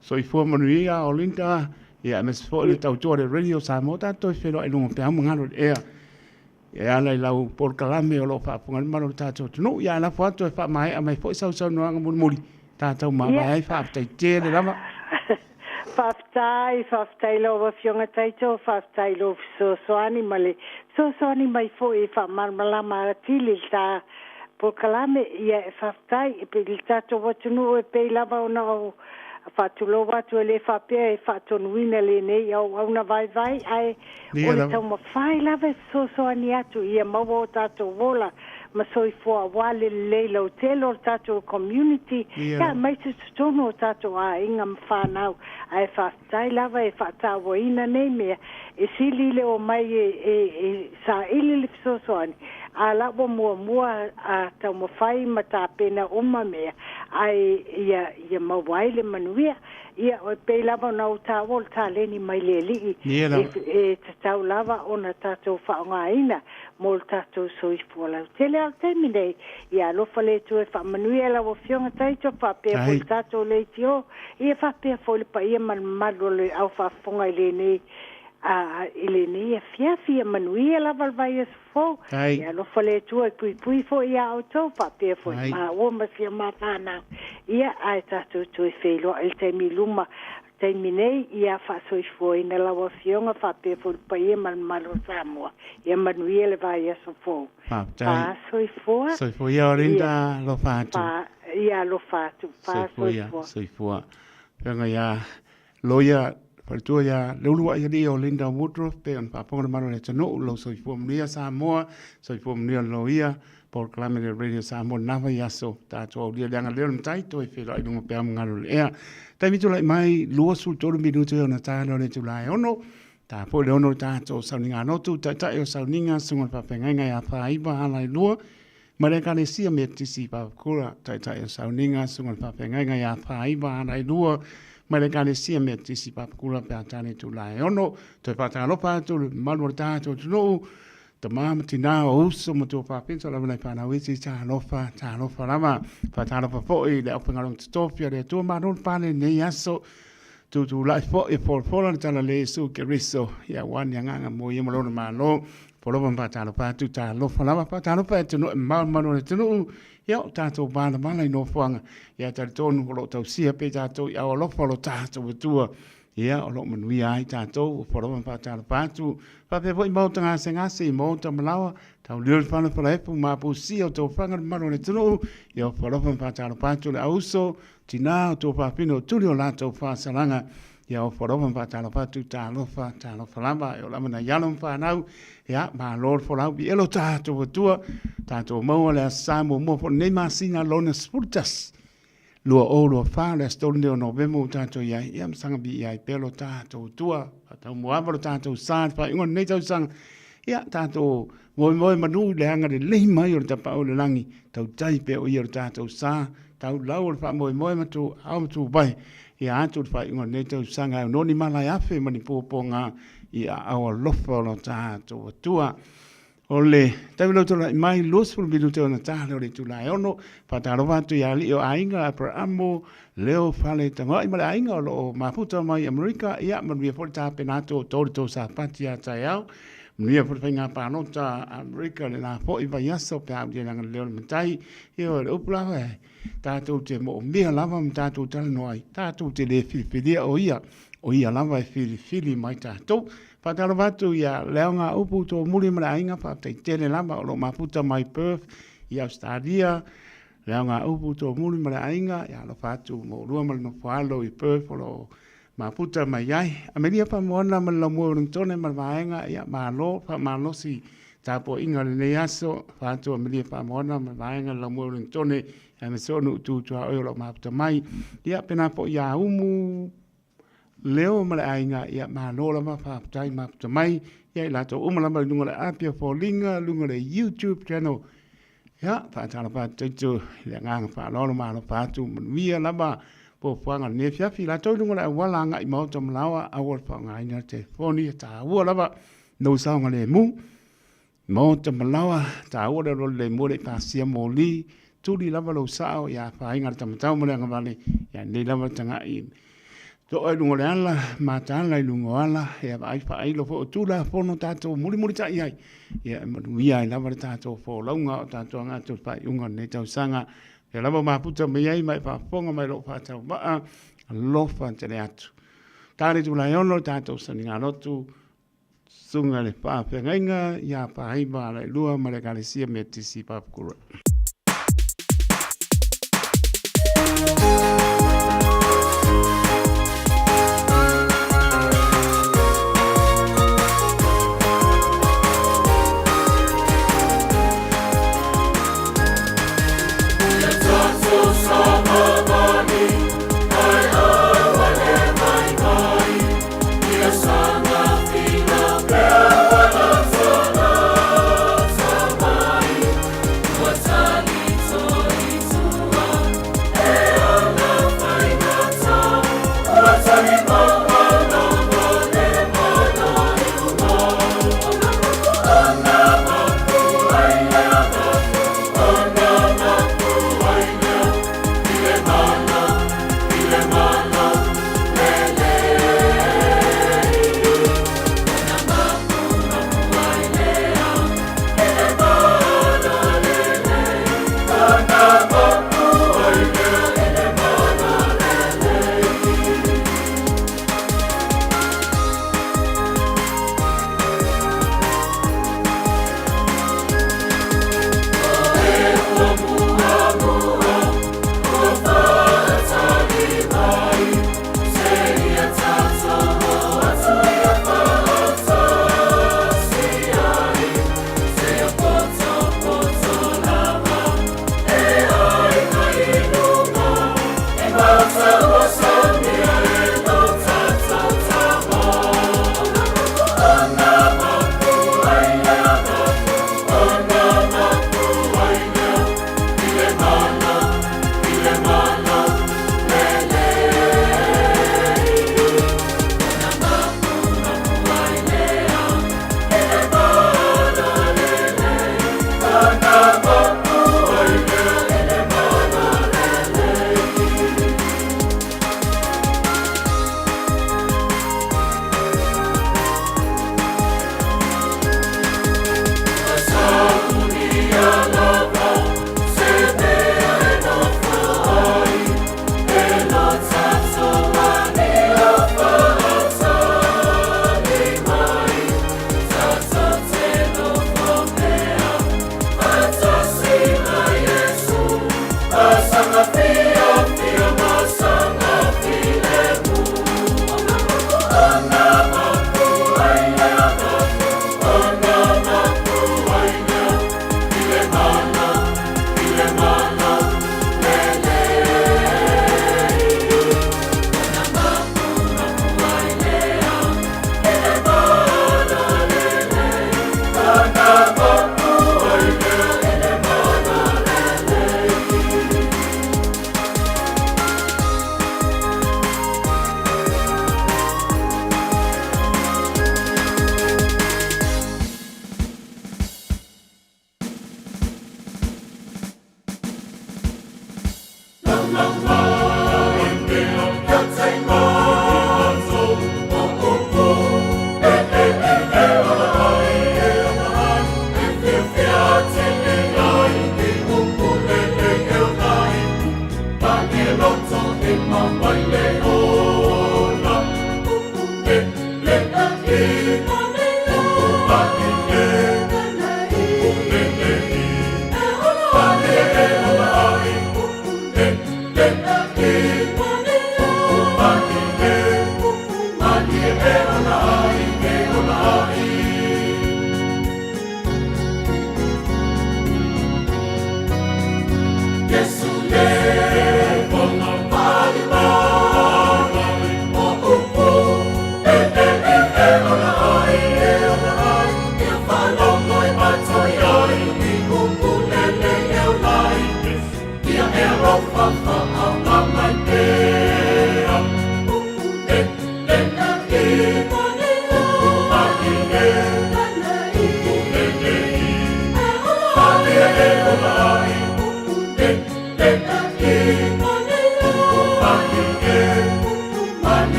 Soifua manuia Olinda, ia aemaise foi le tautua a le Radio Samoa. Tatou toe feiloai i luga o peau ma galu o le ea e ala i lau polokalame o lo o faafofoga ai le malu o le tatou atunuu. Ia ae lafo atu e faamaea mai foi sau saunoaga mulimuli tatou mavae ai. Faafetai tele lava. Faafetai, faafetai lau Afioga Taito, faafetai i lou fesoasoani ma le fesoasoani mai foi e faamalamalama atili le ta polokalame. Ia e faafetai e pei le tatou atunuu e pei lava ona ou faatulou atu e le faapea e faatonuina lenei auauna vaivai, ae o le taumafai lava e fesoasoani atu ia maua o tatou ola ma soifua aua le lelei lautele o le tatou community, ia aemaise totonu o tatou aiga ma fanau. Ae faafetai lava e faatauaina nei mea e sili le omai e saili le fesoasoani, a la ua muamua a taumafai ma tapena uma mea ae ia maua ai le manuia. Ia, e pei lava ona ou taua o le taleni mai le Alii e tatau lava ona tatou faaaogaina mo le tatou soifua lautele. A o le taimi nei, ia alofa le Atua e faamanuia i lau Afioga Taito, faapea foi le tatou leitio, ia faapea foi le paia ma le mamalu o le au faafofoga i lenei i lenei afiafi. Ia manuia lava le vaiaso fou. Ia alofa le Atua e puipui foi iā outou, faapea foi maua ma si a ma fanau. Ia, ae tatou toe feiloai i le taimi i luma. Taimi nei, ia faasoifuaina lau Afioga faapea foi le paia ma le mamalu o Samoa. Ia manuia le vaiaso fou. Faafetai. Faasoifua. Soifua ia Olinda, alofa atu. Fa, ia alofa atu. Soifua ia, Faasoifua. soifua. Afioga ia Loia Faletua ia Leuluai Alii Olinda Woodruff, pe ona faafofoga le mamalu o le atunuu, lou soifua manuia Samoa, soifua manuia le Loia, polokalame le Radio Samoa lena vaiaso, tatou aulia le agalelei o le Matai, toe feiloai i luga o peau ma galu o le ea. Taimi tulai mai, 23 minute ona ta lea o le itula e 6, ta foi le 6 le tatou sauniga lotu, taitai o sauniga, susuga i le faafeagaiga ia Faiva Halailua, ma le Ekalesia Metotisi i Papakura, taitai o sauniga, susuga i le faafeagaiga ia Faiva Halailua, ma le Ekalesia Metotisi i Papakura pe a ta le itula e 6. Toe faatalofa atu i le mamalu o le tatou atunuu, Tama ma tina o uso ma tuafafine o lava nai fanau iti talofa talofa lava. Faatalofa foi i le aufaigaluega totofi a le Atua malo le pale i lenei aso. Tutulai foi e folafola le tala le Iesu Keriso ia aua ni agaga mo ia ma lona malo. Folova ma faatalofa atu talofa lava. Faatalofa e atunuu e mamao le malu o le atunuu ia o tatou valavala i nofoaga ia talitonu o lo o tausia pea i tatou i ao alofa o lo tatou Atua. Ia, o lo o manuia ai tatou, ua folova ma faatalofa atu. Faapea foi maota gasegase i maota malaoa, taulilo le fale falaefu ma apusia o tofaga le mamalu o le atunuu. Ia, ua folova ma faatalofa atu le auuso, tina o tuafafine o tuli o latou faasalaga. Ia, ua folova ma faatalofa atu, talofa, talofa lava, e oo lava nai alo ma fanau. Ia, malo le folau, viia lo tatou Atua, tatou maua le Aso Sa muamua foi o lenei masina lona 11. 2024, o le aso 3 lenei o Novema ua tatou i ai, ia ma saga viia ai pea lo tatou Atua, faataumuaava lo tatou sa i le faaiuga o lenei tausaga, ia tatou moemoe manu i le agalelei mai o le Tapaau i le Lagi, tautai pea o ia lo tatou sa, taulau o le faamoemoe ma tu ao ma tuvae, ia atu le faaiuga o lenei tausaga e ono ni mala e afe ma ni puapuaga i aao alofa o lo tatou Atua. O le taimi lea ua tulai mai, 20 minute ona ta lea o le itula e 6. Faatalofa atu i alii o aiga Aperamo, Leo Fale Tagoai ma le aiga o lo o mafuta mai Amerika. Ia, manuia foi le tapena atu o outou i le tou sapati a taeao. Manuia foi le faiga palota a Amerika i lena foi vaiaso pe a aulia i le agalelei o le Matai. Ia, o le upu lava e tatou te moomia lava ma tatou talanoa ai, tatou te le filifilia o ia. O ia lava e filifili mai tatou. Faatalofa atu ia Leaoga Upu Tomuli ma le aiga, faafetai tele lava o lo o mafuta mai Perth i Ausetalia. Leaoga Upu Tomuli ma le aiga, ia alofa atu mo ulua ma le nofoalo i Perth o lo o mafuta mai ai. Amelia Famoana ma le Laumua Wellingtone ma le vaega, ia malo faamalosi tapuaiga o lenei aso. Faatu Amelia Famoana ma le vaega le Laumua Wellingtone, aemaise o nuu tu tuaoi o lo o mafuta mai. Ia pena foi ia Umu Leo ma le aiga, ia malo lava faafetai mafuta mai. Ia i latou uma lava i luga o le api o foliga, luga o le YouTube channel. Ia, faatalofa atu taitu i le agaga faaaloalo ma alofa atu, manuia lava fuafuaga o lenei afiafi. I latou i luga o le auala agai maota ma laoa, aua le faaaogaina le telefoni, e taua lava lou saogalemu. Maota ma laoa, taua le alualu lemu e le i pasia moli, tuli lava lou sao ia afaina le tamatau ma le agavale, ia nei lava le tagai toa i luga o le ala, mataala i luga o ala, ia vaai faailo foi o Tulafono tatou mulimulitai ai, ia e manuia ai lava le tatou folauga o tatou aga atu i le faaiuga o lenei tausaga. Ia lava mafuta mai ai ma e faafofoga mai lou faatauvaa, alofa tele atu. Ta le itula e 6 le tatou saligalotu, susuga i le faafeagaiga ia Pahaiva Alailua ma le Ekalesia Metotisi i Papakura.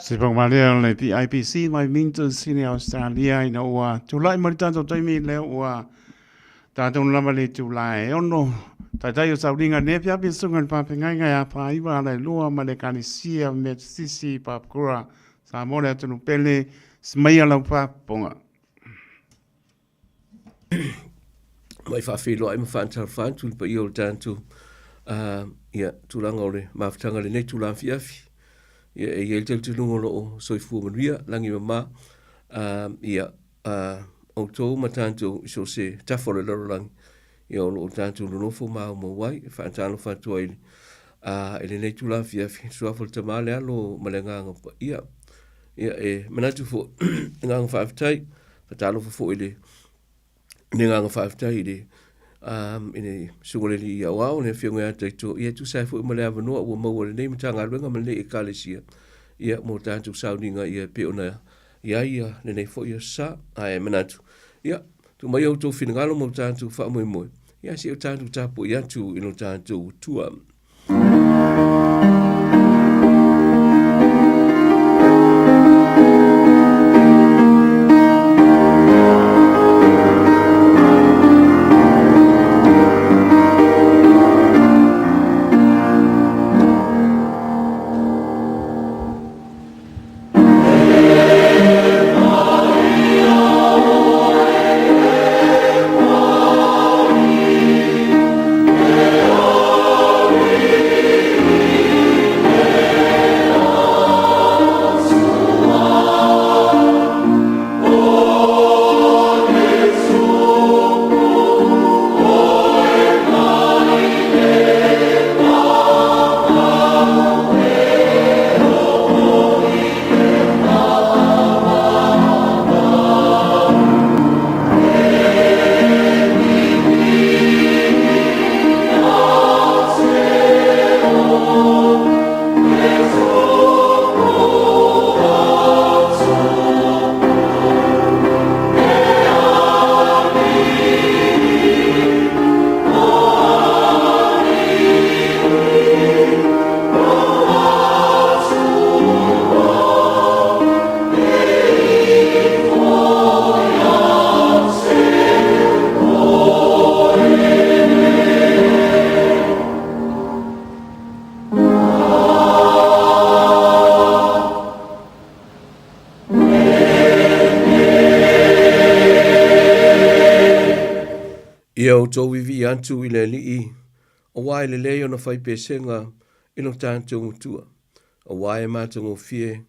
Se pagomalea o le PIPC mai Minto Sini Australia ina ua tulai mai le tatou taimi lea ua tatou lava le itula e ono taitai o sauliga nei afiafi susuga i le faafeagaiga ia Faiva Alailua ma le Ekalesia Metotisi i Papakura, Samoa le atunuu pele, smaia lau faafofoga. Mai faafeiloai ma faatalofa atu i le paia o le tatou ia, tulaga o le mafutaga i lenei tulaga afiafi. Ia, e i ai le talitonuga o lo o soifua manuia, lagi mama, ia, outou ma tatou i so o se tafa o le lalolagi, ia o lo o tatou nonofo ma maumau ai. E faatalofa atu ai i lenei tulaga afiafi, le Suafa o le Tama, le Alo ma le Agaga Paia. Ia, e manatu foi, agaga faafetai, faatalofa foi i le le agaga faafetai i le i le Susuga i le Alii Aoao, le Afioga ia Taito, ia e tusa ai foi ma le avanoa ua maua e lenei Matagaluega ma lenei Ekalesia, ia mo tatou sauniga ia e pei ona i ai ia lenei foi aso Sa. Ae manatu, ia, tuu mai outou finagalo ma o tatou faamoemoe, ia se i o tatou tapuai atu i lo tatou Atua. Ia outou vivii atu i le Alii, aua e lelei ona fai pesega i lo tatou Atua, aua e matagofie,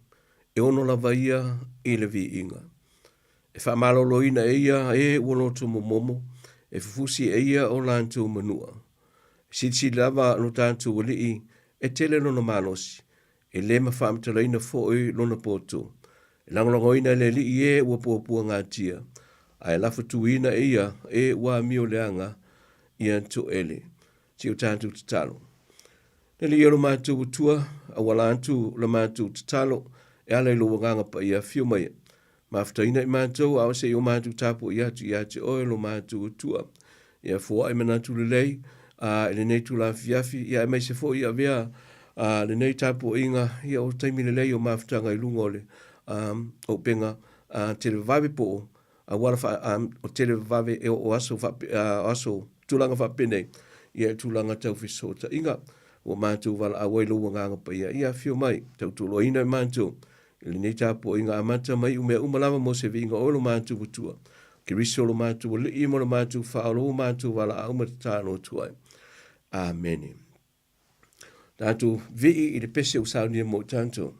e ono lava ia i le viiga. E faamaloloina e ia e ua loto momomo, e fufusi e ia o latou manua. E silisili lava lo tatou Alii e tele lona malosi, e le mafaamatalaina foi lona poto. E lagolagoina e le Alii e ua puapuagatia, ae lafatuina e ia e ua amioleaga ia toele. Se i o tatou tatalo. Le Alii o lo matou Atua, auala atu la matou tatalo e ala i lou Agaga Paia, afio maia. Mafutaina i matou, a o se i o matou tapuai atu ia te oe lo matou Atua. Ia foai manatu lelei a i lenei itula afiafi, ia aemaise foi ia avea a lenei tapuaiga ia o taimi lelei o mafutaga i luga o le o upega televavave po o auala fa, o televavave e oo aso faape, aso tulaga faapenei ia i tulaga tau fesootaiga. Ua matou valaau ai lou Agaga Paia ia afio mai, tautualoaina i matou i lenei tapuaiga amata mai i mea uma lava mo se viiga o oe lo matou Atua, Keriso lo matou Alii ma lo matou Faaola ua matou valaau ma tatalo atu ai. Amene. Tatou vii i le pese ua saunia mo i tatou.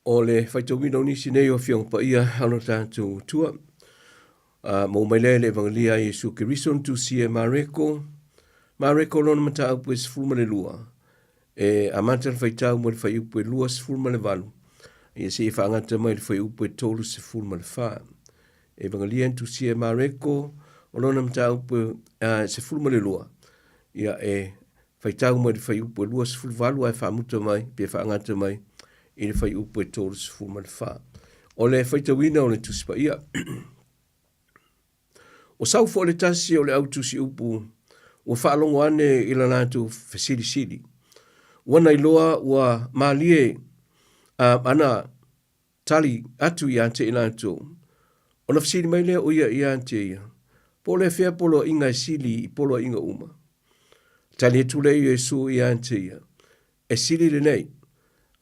O le faitauina o nisi nei o Afioga Paia a lo tatou Atua. Maua mai lea i le Evangelia a Iesu Keriso na tusia e Mareko. Mareko lona mataupu e 12. E amata le faitau mai le fuaiupu e 28, ia seia faagata mai le fuaiupu e 34. Evangelia na tusia e Mareko o lona mataupu e 12, ia e faitau mai le fuaiupu e 28 ae faamuta mai pe faagata mai i le fuaiupu e 34. O le faitauina o le Tusi Paia. Ua sau foi le tasi o le au tusi upu, ua faalogo ane i la latou fesilisili. Ua na iloa ua malie a ana tali atu ia te i latou. Ona fesili mai lea o ia ia te ia, po o le fea poloaiga e sili i poloaiga uma? Tali atu lea o Iesu ia te ia, E sili lenei.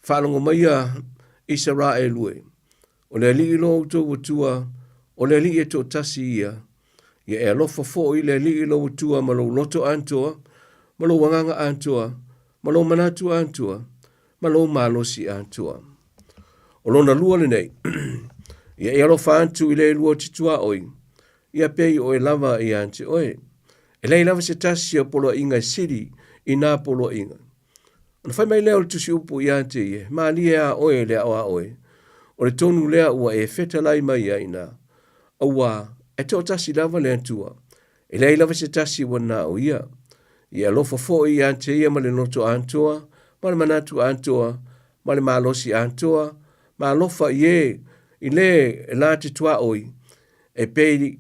Faalogo maia Isaraelu e, o le Alii lo outou Atua, o le Alii e toatasi ia. Ia e alofa foi i le Alii lou Atua ma lou loto atoa, ma lou agaga atoa, ma lou manatu atoa, ma lou malosi atoa. O lona lua lenei, ia e alofa atu i le lua te tuaoi, ia pei o oe lava ia te oe. E leai lava se tasi o poloaiga e sili i nā poloaiga. Ona fai mai lea o le tusi upu ia te ia, Malie a oe le ao a oe, o le tonu lea ua e fetalai mai ai ina, auā, e toatasi lava le Atua, e leai lava se tasi ua na o ia. Ia alofa foi ia te ia ma le loto atoa, ma le manatu atoa, ma le malosi atoa, ma alofa i e, i le e la te tuaoi, e pei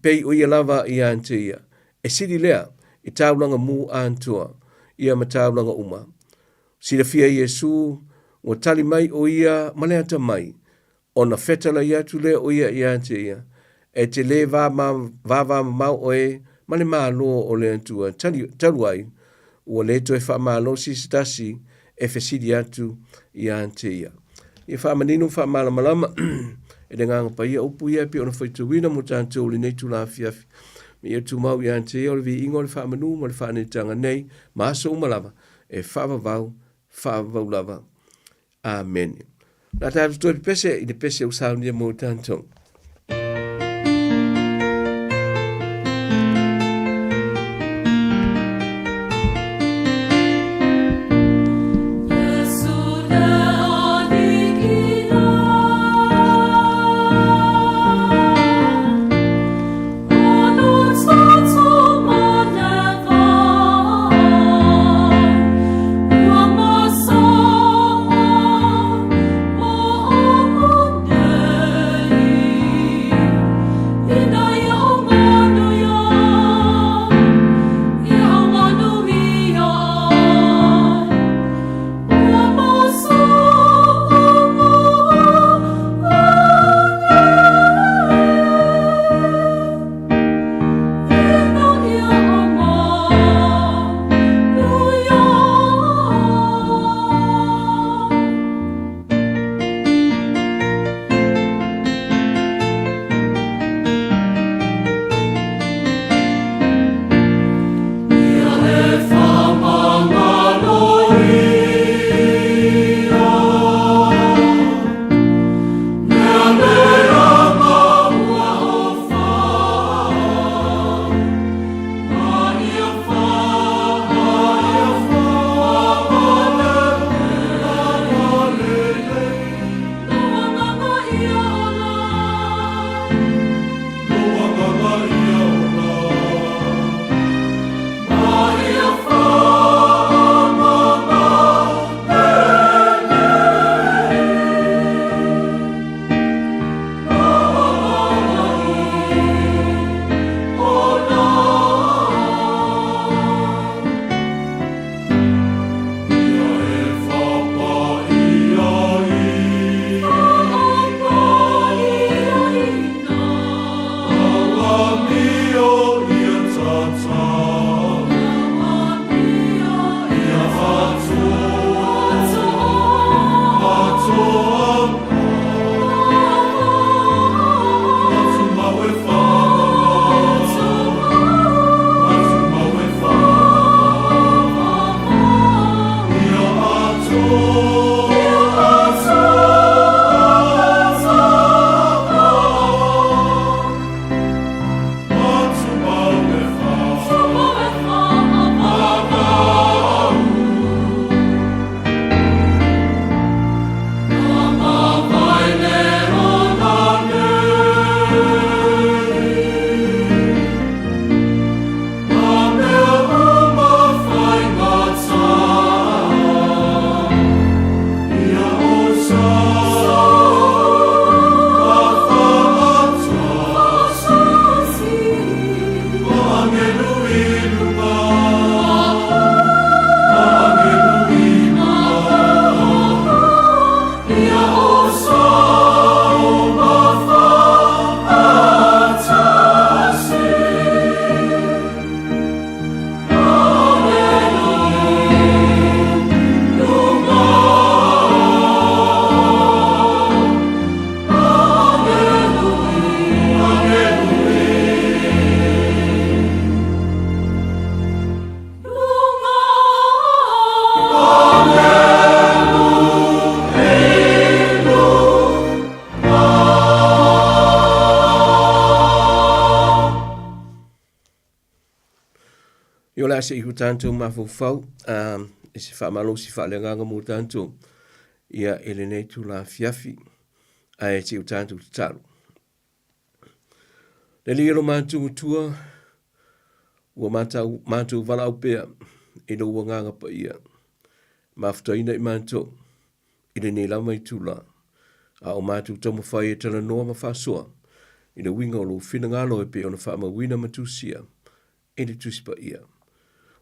pei o ia lava ia te ia. E sili lea i taulaga mu atoa ia ma taulaga uma. Silafia Iesu, ua tali mai o ia ma le atamai, ona fetalai atu lea o ia ia te ia, e te lē vavamamao oe ma le Malo o le Atua. Tali, talu ai, ua le toe faamalosi se tasi e fesili atu ia te ia. Ia faamanino ma faamalamalama e le Agaga Paia upu ia e pei ona faitauina mo tatou i lenei itula afiafi. Ma ia tumau ia te ia o le viiga o le faamanu ma le faaneetaga nei ma aso uma lava e faavavau, faavavau lava. Amene. O le a tatou toe pepese i le pese ua saunia mo tatou. le a se i o tatou mafaufau i se faamalosi faaleagaga mo tatou ia i lenei itula afiafi, ae se i o tatou tatalo. Le Alii e lo matou Atua, ua matau, matou valaau pea i lou agaga paia, mafutaina i matou i lenei lava itula, a o matou taumafai e talanoa ma faasoa i le uiga o lou finagalo e pei ona faamauina ma tusia i le Tusi Paia.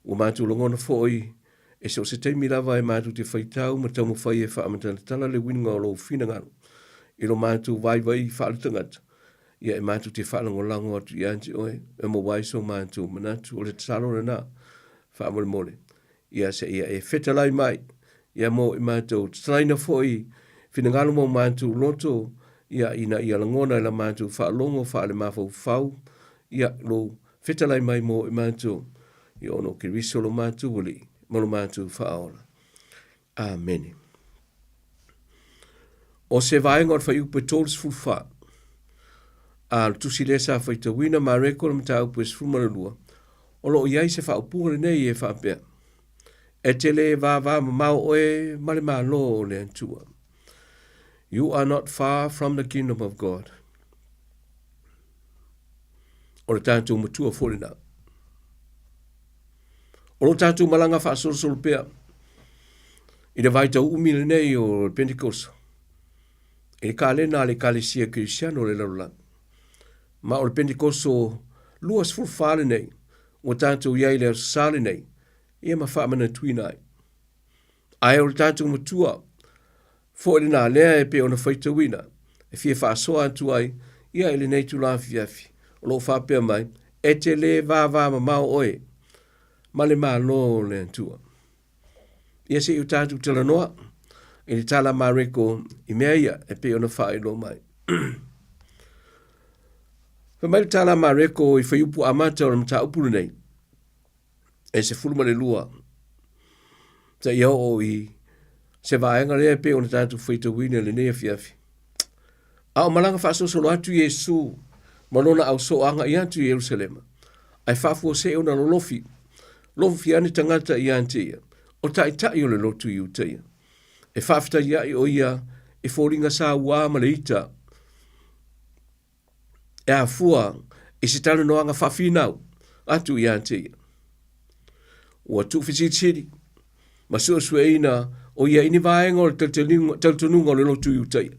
Ua matou lagona foi e so o se taimi lava e matou te faitau ma taumafai e faamatalatala le uiga o lou finagalo i lo matou vaivai faaletagata, ia e matou te faalagolago atu ia te oe e maua ai so matou manatu. O le tatalo lena, faamolemole, ia seia e fetalai mai, ia mo i matou tatalaina foi finagalo ma o matou loto, ia ina ia lagona e la matou faalogo faalemafaufau, ia lou Fetalai mai mo i matou, i ona o Keriso lo matou Alii ma lo matou Faaola. Amene. O se vaega o le fuaiupu e 34, a o le tusi lea sa faitauina Mareko le mataupu e 12, o lo o i ai se faaupuga lenei e faapea, E te le vavamamao oe ma le Malo o le Atua. You are not far from the kingdom of God. O le tatou matua foi lena. O lo tatou malaga faasolosolo pea i le vaitau umi lenei o le Pentekosa, i le kalena a le Ekalesia Kerisiano o le lalolagi. Ma o le Pentekoso 24 lenei, ua tatou i ai i le Aso Sa lenei, ia ma faamanatuina ai. Ae o le tatou matua foi lena lea e pei ona faitauina e fia faasoa atu ai ia i lenei itula afiafi, o lo o faapea mai, E te le vavamamao oe ma le Malo o le Atua. Ia se i o tatou talanoa i le tala a Mareko i mea ia e pei ona faailoa mai. Fai mai le tala a Mareko i fuaiupu amata o le mataupu lenei, e 12 seia oo i se vaega lea e pei ona tatou faitauina i lenei afiafi. A o malaga faasolosolo atu Iesu ma lona ausoo agai atu i Ierusalema, ae faafuasei ona lolofi, lofi ane tagata ia te ia, o taitai o le lotu Iutaia. E faafetaiai o ia i foliga saua ma le ita, e afua i se talanoaga faafinau atu ia te ia. Ua tuufesilisili ma suesueina o ia i ni vaega o le talitonuga o le lotu Iutaia,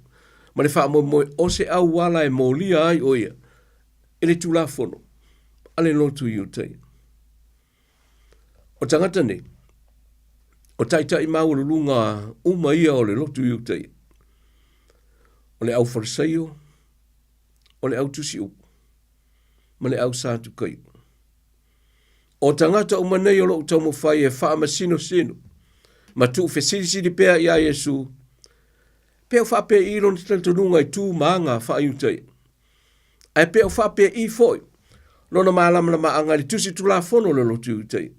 ma le faamoemoe o se auala e molia ai o ia i le Tulafono a le lotu Iutaia. O tagata nei, o taitai maualuluga uma ia o le lotu Iutaia, o le au Farisaio, o le au tusi upu, ma le au Satukaio. O tagata uma nei o lo o taumafai e faamasinosino ma tuufesilisili pea iā Iesu, pe o faapei lona talitonuga i tu ma aga faa-Iutaia. Ae pe o faapei foi lona malamalamaaga i le tusi tulafono o le lotu Iutaia.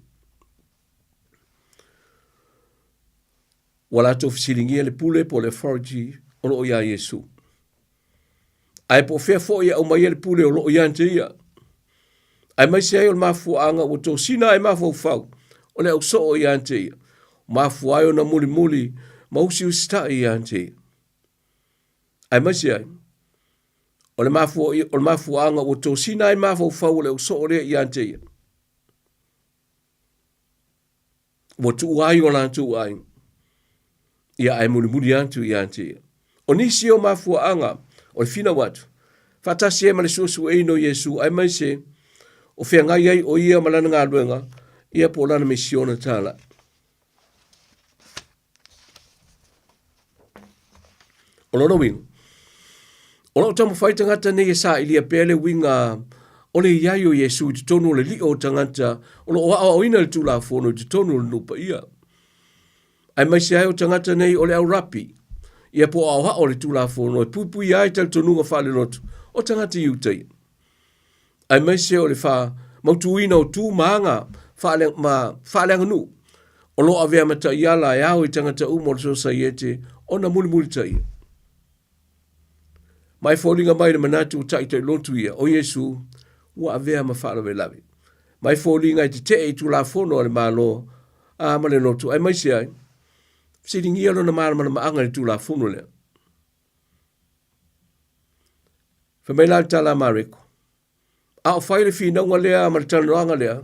Ua latou fesiligia le pule po o le authority o lo o iā Iesu. Ae po o fea foi e aumaia le pule o lo o ia te ia. Aemaise ai o le mafuaaga ua tosina ai mafaufau o le ausoo ia te ia. Mafua ai ona mulimuli ma usiusitai ia te ia. Aemaise ai, o le mafuaaga ua tosina ai mafaufau o le ausoo lea ia te ia. Ua tuua ai o latou aiga, ia ae mulimuli atu ia te ia. O nisi o mafuaaga o le finau atu, faatasi ai ma le suesueina o Iesu, aemaise o feagai ai o ia ma lana galuega, ia po o lana misiona tālai. O lona uiga, o lo o taumafai tagata nei e sailia pea le uiga o le i ai o Iesu i totonu o le lio o tagata o lo o aoaoina le Tulafono i totonu o le nuu paia. Aemaise ai o tagata nei o le au rapi, ia po o aoao le Tulafono e puipuia ai talitonuga faalelotu o tagata Iutaia. Aemaise o le faamautuina o tu ma aga faale, ma faaleaganuu o lo o avea ma taiala e ao i tagata uma o le sosaiete ona mulimulitaia. Ma e foliga mai le manatu ua taitailotu ia, o Iesu ua avea ma faalavelave. Mai foliga e tetee i Tulafono a le Malo a ma le lotu, aemaise ai, fesiligia lona malamalamaaga i le Tulafono lea. Fai mai la le tala a Mareko, a o fai le finauga lea ma le talanoaga lea,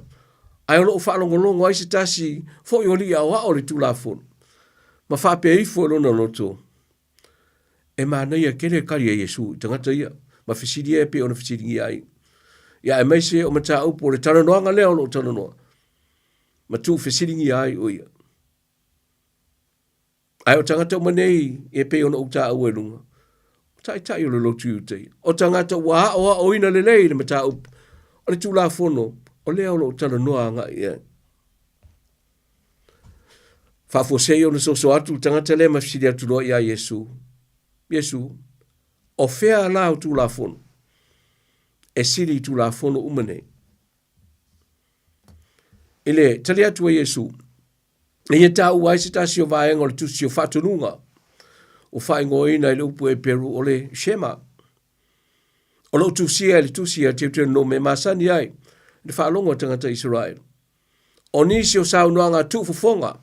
ae o lo o faalogologo ai se tasi foi o alii aoao o le Tulafono, ma faapea ifo i lona loto, E manaia tele le tali a Iesu i tagata ia, ma fesili e pei ona fesiligia ai. Ia aemaise o mataupu o le talanoaga lea o lo o talanoa, ma tuufesiligia ai o ia. Ae o tagata uma nei e pei ona ou taua i luga, o taitai o le lotu Iutaia, o tagata ua aoaoina lelei i le mataupu o le Tulafono, o lea o lo o talanoa agai i ai. Faafuasei ona soso atu le tagata lea ma fesili atu loa iā Iesu, Iesu, o fea la au Tulafono e sili i Tulafono uma nei? I le tali atu a Iesu, e ia taua ai se tasi o vaega o le tusi o faatonuga ua faaigoaina i le upu Eperu o le Shema. O lo o tusia i le tusi a Teuteronome e masani ai le faalogo a tagata Isaraelu. O nisi o saunoaga tuufofoga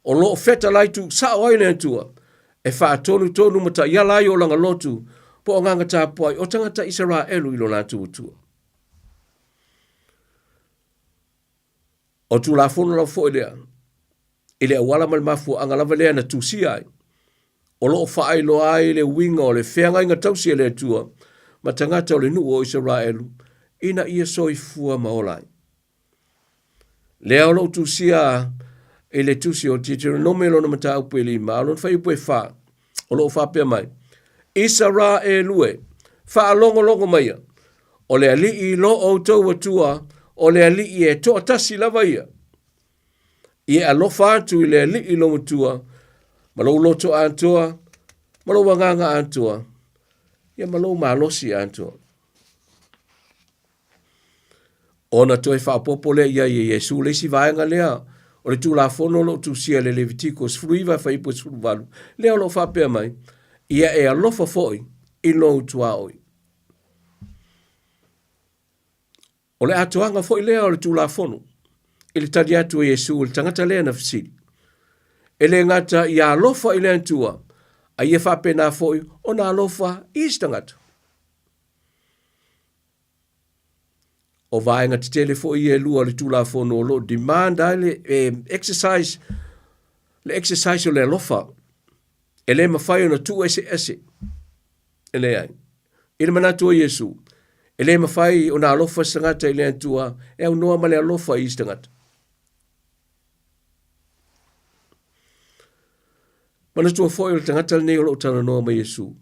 o lo o fetalai tuusao ai le Atua e faatonutonu ma taiala ai olaga lotu po o agaga tapuai o tagata Isaraelu i lo latou Atua. O Tulafono lava foi lea, i le auala ma le mafuaaga lava lea na tusia ai, o lo o faailoa ai le uiga o le feagaiga tausi a le Atua ma tagata o le nuu o Isaraelu ina ia soifua ma ola ai. Lea o lo o tusia i le tusi o Deuteronome lona mataupu e lima, a o lona fuaiupu e fa, o lo o faapea mai, Isaraelu e, faalogologo maia, o le Alii lo outou Atua, o le Alii e toatasi lava ia. Ia e alofa atu i le Alii lou Atua, ma lou loto atoa, ma lou agaga atoa, ia ma lou malosi atoa. Ona toe faaopoopo lea i ai e Iesu le isi vaega lea o le Tulafono o lo o tusia i le Levitiko 19 fuaiupu 18, lea o lo o faapea mai, Ia e alofa foi i lou tuaoi. O le atoaga foi lea o le Tulafono i le tali atu a Iesu i le tagata lea na fesili. E le gata ia alofa i le Atua, a ia faapena foi ona alofa i isi tagata. O vaega tetele foi ia e lua o le Tulafono o lo o demand ai le exercise, le exercise o le alofa. E le mafai ona tuueseese. E leai. I le manatu o Iesu, e le mafai ona alofa se tagata i le Atua e aunoa ma le alofa i isi tagata. Manatua foi o le tagata lenei o lo o talanoa ma Iesu.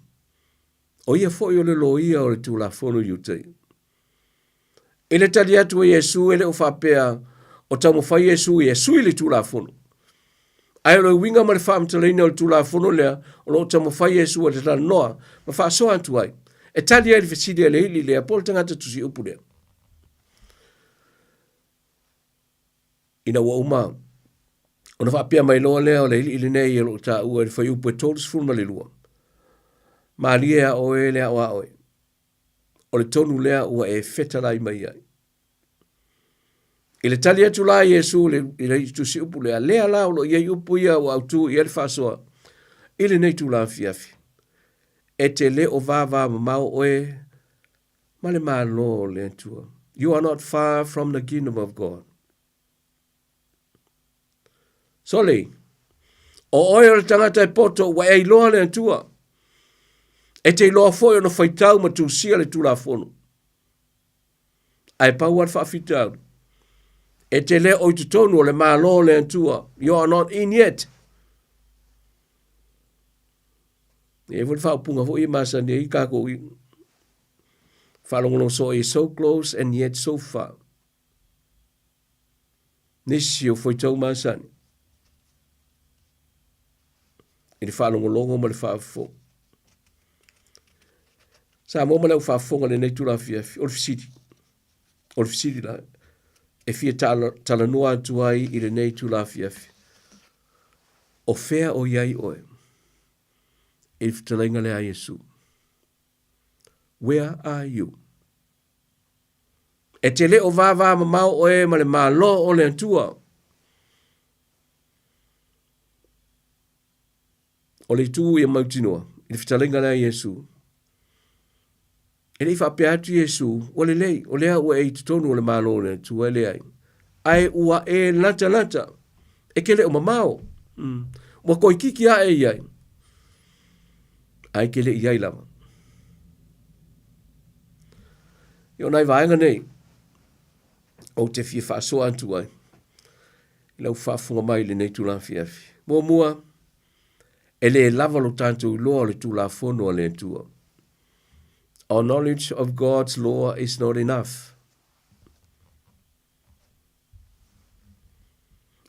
O ia foi o le loia o le Tulafono Iutaia. I le tali atu a Iesu e le o faapea o taumafai Iesu e sui le Tulafono. Ae o le uiga ma le faamatalaina o le Tulafono lea o lo o taumafai Iesu e talanoa ma faasoa atu ai, e tali ai le fesili a le alii lea po o le tagata tusiupu lea. Ina ua uma ona faapea mai loa lea o le alii lenei o lo o taua i le fuaiupu e 32, Malie a oe le aoaoe, o le tonu lea ua e fetalai mai ai. I le tali atu la a Iesu i le tusiupu lea, lea la o lo o i ai upu ia ua autu i ai le faasoa i lenei itula afiafi, E te le o vavamamao oe ma le Malo o le Atua. You are not far from the kingdom of God. Sole, o oe o le tagata e poto ua e iloa le Atua. E te iloa foi ona faitau ma tusia le Tulafono. Ae pau lava le faafitauli, e te le o i totonu o le Malo o le Atua. You are not in yet. E i ai foi le faaupuga foi e masani ai kākou i faalogologo soo ai, so close and yet so far. Nisi o faitau masani i le faalogologo ma le faafofoga. Samoa ma le au faafofoga i lenei itula afiafi, o le fesili, o le fesili la, e fia talanoa atu ai i lenei itula afiafi, o fea o i ai oe i le fetalaiga lea a Iesu? Where are you? E te le o vāvāmamao oe ma le Malo o le Atua. O le itu ia mautinoa i le fetalaiga lea a Iesu. E le i faapea atu Iesu, ua lelei, o lea ua e i totonu o le Malo o le Atua, e leai. Ae ua e latalata, e te le o mamao. Mm. Ua toeitiiti ae i ai, ae e te le i ai lava. I o nai vaega nei, ou te fia faasoa atu ai, i lau faafofoga mai i lenei itula afiafi. Muamua, e le lava lo tatou iloa o le Tulafono a le Atua. Our knowledge of God's law is not enough.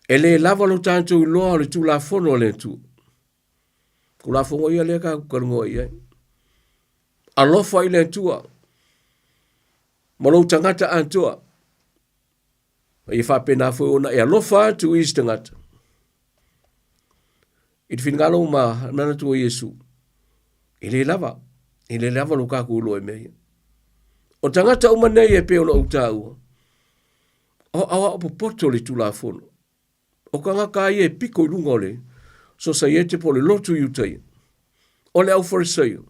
E le lava lo tatou iloa o le Tulafono a le Atua. Tulafono ia lea tatou talanoa i ai. Alofa i le Atua ma lou tagata atoa. A ia faapena foi ona e alofa atu i isi tagata. I le finagalo ma manatu o Iesu, e le lava, e le lava lo tatou iloa i mea ia. O tagata uma nei e pei ona ou taua, o aoao popoto le Tulafono. O tagata ia e piko i luga o le sosaiete po o le lotu Iutaia. O le au Farisaio,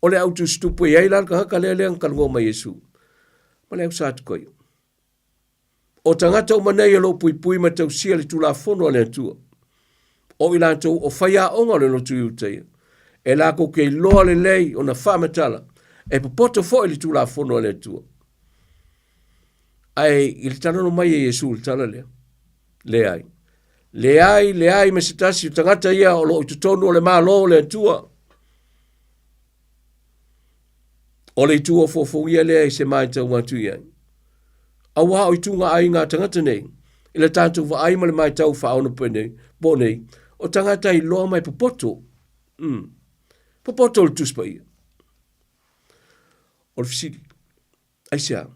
o le au tusitupu e i ai la le tagata lea lea na talanoa mai Iesu, ma le au Satukaio. O tagata uma nei o lo o puipui ma tausia le Tulafono a le Atua. O i latou o faiaoga o le lotu Iutaia, e latou te iloa lelei ona faamatala, e popoto foi le Tulafono a le Atua. Ae i le talanoa mai e Iesu i le tala lea, leai. Leai, leai ma se tasi o tagata ia o lo o i totonu o le Malo o le Atua. O le itu ofuofugia lea i se matau atu i ai. Auā o ituga aiga a tagata nei, i le tatou vaai ma le matau faaono nei, po nei, o tagata i loa mai popoto. Mm. Popoto le Tusi Paia. O le fesili, aisea?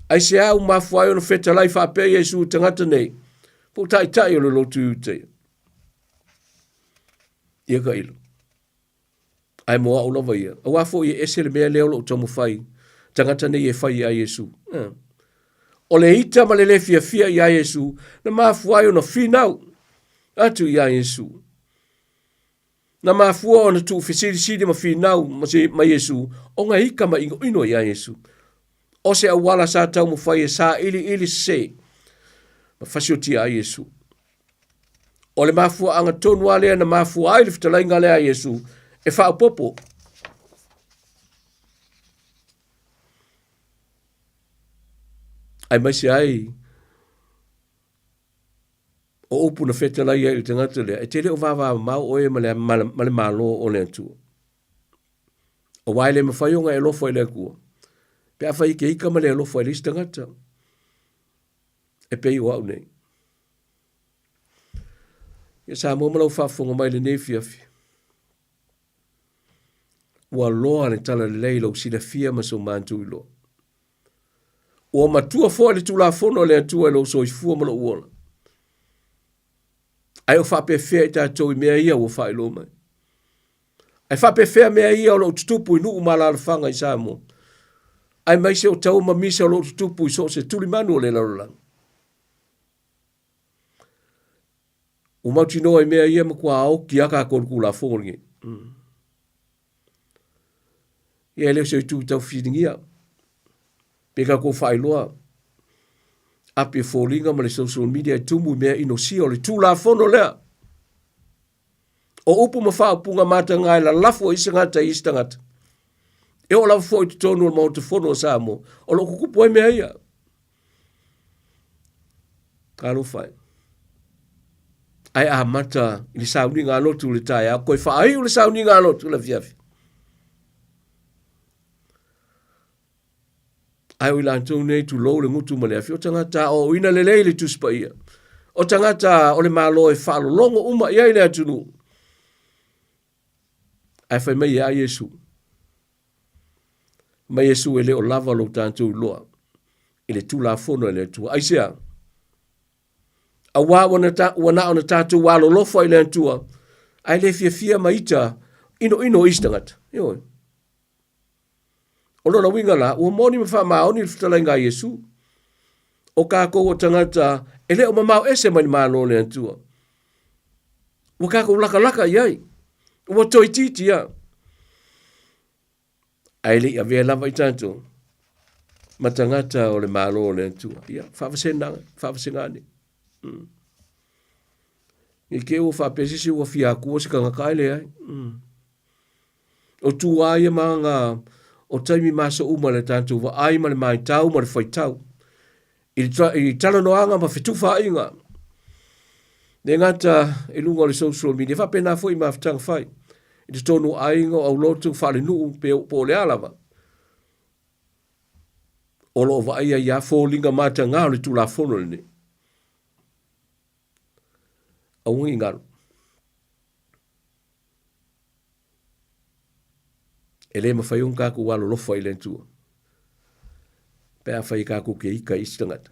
Aisea ua mafua ai ona fetalai faapea Iesu i tagata nei, po o taitai o le lotu Iutaia? Ia ka ilo. Ae mo au lava ia. Auā foi e ese le mea lea o lo o taumafai tagata nei e fai iā Iesu. Eh. O le ita ma le le fiafia iā Iesu, na mafua ai ona finau atu iā Iesu. Na mafua ona tuufesilisili ma finau ma, se, ma Iesu, ona e ika ma inoino iā Iesu. O se auala sa taumafai e sailiili sese ma fasiotia ai Iesu. O le mafuaaga tonu lava lea na mafua ai le fetalaiga lea a Iesu e faaopoopo. Aemaise ai o upu na fetalai ai i le tagata lea, e te le o vavamamao oe ma le, ma le, ma le Malo o le Atua. Auā e le mafai ona e alofa i le Atua, pe afai e te ika ma le alofa i le isi tagata, e pei o au nei. Ia Samoa ma lau faafofoga mai lenei afiafi. Ua loa le tala lelei lou silafia ma so matou iloa. Ua matua foi le Tulafono a le Atua i lou soifua ma lou ola. Ae o faapefea i tatou i mea ia ua faailoa mai? Ae faapefea mea ia o lo o tutupu i nuu ma alaalafaga i Samoa? Aemaise o taua ma misa o lo o tutupu i so o se tulimanu o le lalolagi. Ua mautinoa i mea ia matua aoki a tatou le Tulafono lenei. Mm. Ia e le o se itu tau fesiligia. Pe tatou faailoa api e foliga ma le social media e tumu i mea inosia o le Tulafono lea. O upu ma faaupuga mataga e lalafo ai se tagata i isi tagata. E oo lava foi i totonu o le Maota Fono o Samoa, o lo o tutupu ai mea ia. Talofa e. Ae amata i le sauniga a lotu i le taeao, toe faaiu le sauniga a lotu i le afiafi. Ae o i latou nei tulou le gutu ma le afi, o tagata aoaoina lelei le Tusi Paia. O tagata o le Malo e faalologo uma i ai le atunuu. Ae fai mai e a Iesu? Mai Iesu e le o lava lo tatou iloa i le Tulafono a le Atua. Aisea? Auā ua na, ta, ua na ona tatou alolofa i le Atua, ae le fiafia ma ita inoino i isi tagata. Ioe. O lona uiga la, ua moni ma faamaoni le fetalaiga a Iesu. O kākou o tagata e le o mamao ese mai le Malo o le Atua. Ua kākou lakalaka i ai. Ua toeitiiti a. Ae le i avea lava i tatou ma tagata o le Malo o le Atua. Ia, faavasenaga, faavasegane. Mm. I te ua faapea se isi ua fia atua se tagata ae leai. Mm. O tua ia ma ngā o taimi ma aso uma le tatou vaai ma le maitau ma le faitau. I le, i talanoaga ma fetufaaiga. Le gata i luga o le social media, faapena foi i mafutaga fai. I totonu o aiga, o aulotu, faalenuu, pe po o le a lava. O lo o vaaia ai lava foliga matagā o le Tulafono lenei. Aua ne i galo. E le mafai ona tatou alolofa i le Atua pe afai e tatou te ita i isi tagata.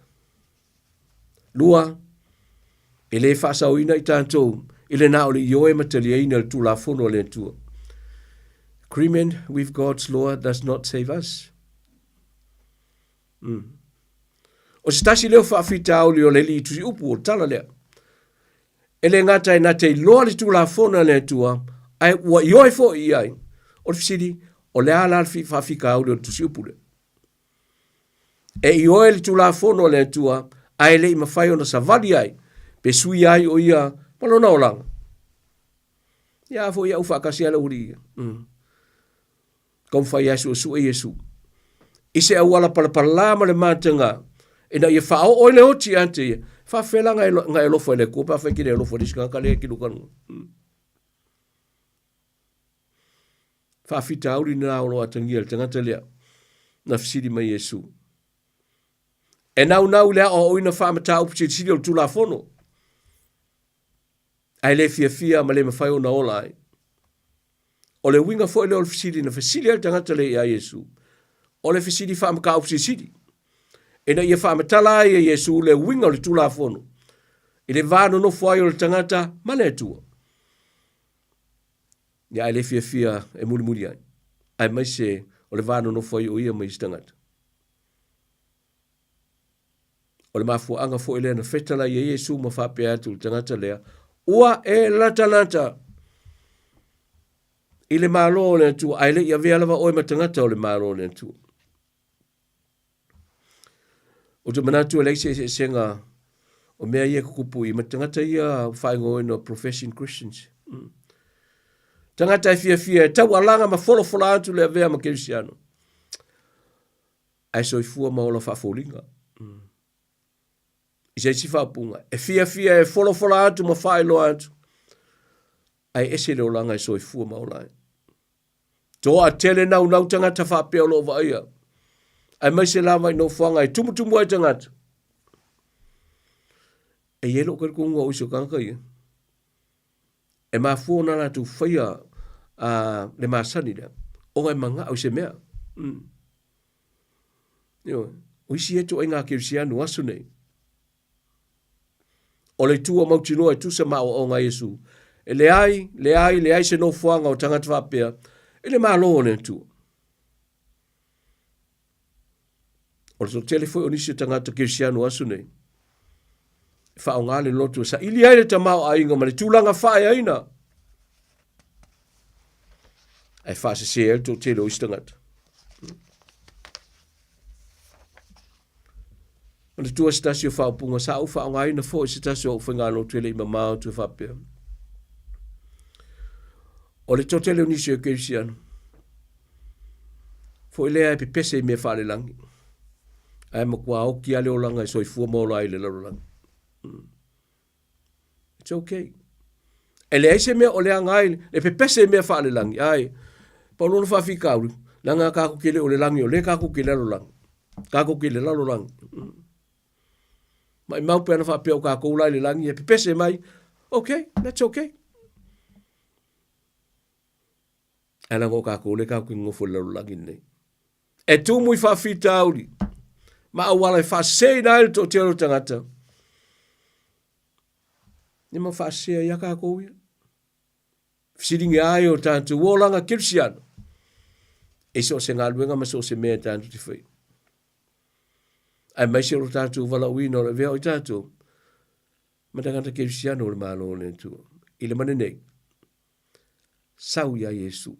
Lua, e le faasaoina i tatou i le na o le ioe ma taliaina le Tulafono a le Atua. Agreement with God's law does not save us. Mm. O se tasi lea o faafitauli o le alii tusiupu o le tala lea. E le gata e na te iloa le Tulafono a le Atua, ae ua ioe foi i ai. O le fesili, o le a la le faafitauli o le tusiupu lea? E ioe le Tulafono a le Atua, ae le i mafai ona savali ai, pe suia ai o ia ma lona olaga. Ia a foi au faatasi ai le aualii ia. Mm. Taumafai lava e suesue Iesu i se auala palapalā ma le mataga ina ia faaoo ai le oti ia te ia. Faafefea la na e alofa i le Atua pe afai e te le alofa i le isi tagata lea e te lukalunga? Hmm. Faafitauli lena o lo o atagia i le tagata lea na fesili mai Iesu. E naunau i le aoaoina faamataupu silisili o le Tulafono, ae le fiafia ma le mafai ona ola ai. O le uiga foi lea o le fesili na fesili ai le tagata lea iā Iesu, o le fesili faamataupu silisili, ina ia faamatala ai e Iesu le uiga o le Tulafono i le va nonofo ai o le tagata ma le Atua. Ia ae le fiafia e mulimuli ai, aemaise o le va nonofo ai o ia ma isi tagata. O le mafuaaga foi lea na fetalai ai Iesu ma faapea atu i le tagata lea, Ua e latalata i le Malo o le Atua, ae le i avea lava oe ma tagata o le Malo o le Atua. Ou te manatu e leai se eseesega o mea ia e tutupu i ma tagata ia faaigoaina o profession Christians. Mm. Tagata e fiafia e taualaga ma folafola atu le avea ma kerisiano. Ae soifua ma ola faafoliga. Mm. I se isi faaupuga, e fiafia e folafola atu ma faailoa atu, ae ese le olaga e soifua ma ola ai. Toatele naunau tagata faapea o lo o vaaia, aemaise lava i nofoaga e tumutumu ai tagata. E i ai lou talitonuga o isi o tagata ia, e mafua ona latou faia uh, le masani lea, ona e manao i se mea. Mm. Ioe, o isi ia ituaiga kerisiano aso nei, o le itu ua mautinoa e tusa ma aoaoga a Iesu, e leai, leai, leai se nofoaga o tagata faapea i le Malo o le Atua. O le toatele foi o nisi o tagata kerisiano aso nei, e faaaoga le loto e saili ai le tamaoaiga ma le tulaga faaeaina, ae faasese ai le toatele o isi tagata. Manatua se tasi o faaupuga sa ou faaaogaina foi se tasi o au faigalotu e le i mamao atu e faapea. O le toatele o nisi o Ekerissiano, foi lea e pepese i mea faalelagi, ae matua oki lava le olaga e soifua ma ola ai i le lalolagi. Mm. It's okay. E leai se mea o leaga ai le pepese i mea faalelagi. Ai, pau lona faafitauli, leaga tatou te le o le lagi, o lea tatou te lalolagi. Tatou te le lalolagi. Mm. Maimau pe ana faapea o tatou la i le lagi e pepese mai, okay, that's okay. Ae leaga o tatou lea tatou te nonofo i le lalolagi lenei. E tumu i faafitauli ma auala e faaseseina ai le toatele o tagata. Ia ma faasese ai a tatou ia. Fesiligia ai o tatou olaga kerisiano. I so o se galuega ma so o se mea e tatou te faia. Aemaise o lo tatou valaauina o le avea o i tatou ma tagata kerisiano o le Malo o le Atua. I le mane nei, sau iā Iesu.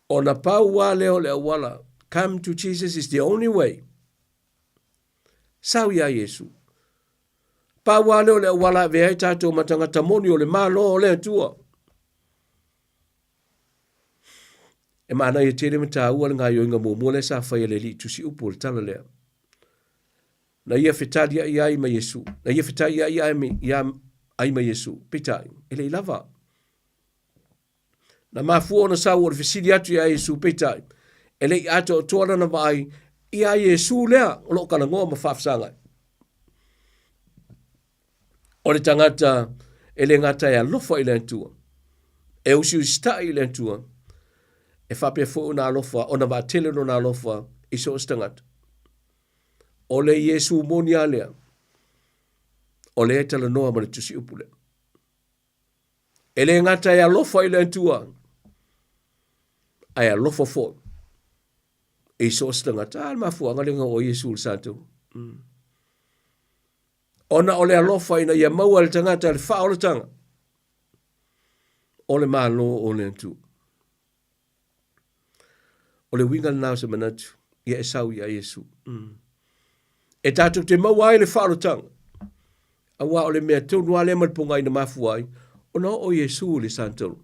Ona pau lava lea o le auala, come to Jesus is the only way. Sau iā Iesu. Pau lava lea o le auala e avea ai tatou ma tagata moni o le Malo o le Atua. E manaia tele ma taua le gaioiga muamua lea sa fai e le alii tusi upu o le tala lea. Na ia fetaliai ai ma Iesu, na ia fetaiai ai ia ai ma Iesu, peitai, e le i lava. Na mafua ona sau o le fesili atu iā Iesu, peitai, e le i atoatoa lana vaai iā Iesu lea o lo o talanoa ma faafesagai. O le tagata e le gata e alofa i le Atua, e usiusitai i le Atua, e faapea foi ona alofa, ona vaatele lona alofa i so o se tagata. O le Iesu moni a lea, o lea e talanoa ma le tusiupu lea. E le gata e alofa i le Atua, ae alofa foi i so o se tagata. A le mafuaaga lea na oo ai Iesu i le sa tau. Ona o le alofa ina ia maua e le tagata le faaolataga o le Malo o le Atua. O le uiga lena o se manatu, ia e sau ia Iesu. E tatou te maua ai le faaolataga, auā o le mea tonu lava lea ma le pogai na mafua ai ona oo Iesu i le santolo.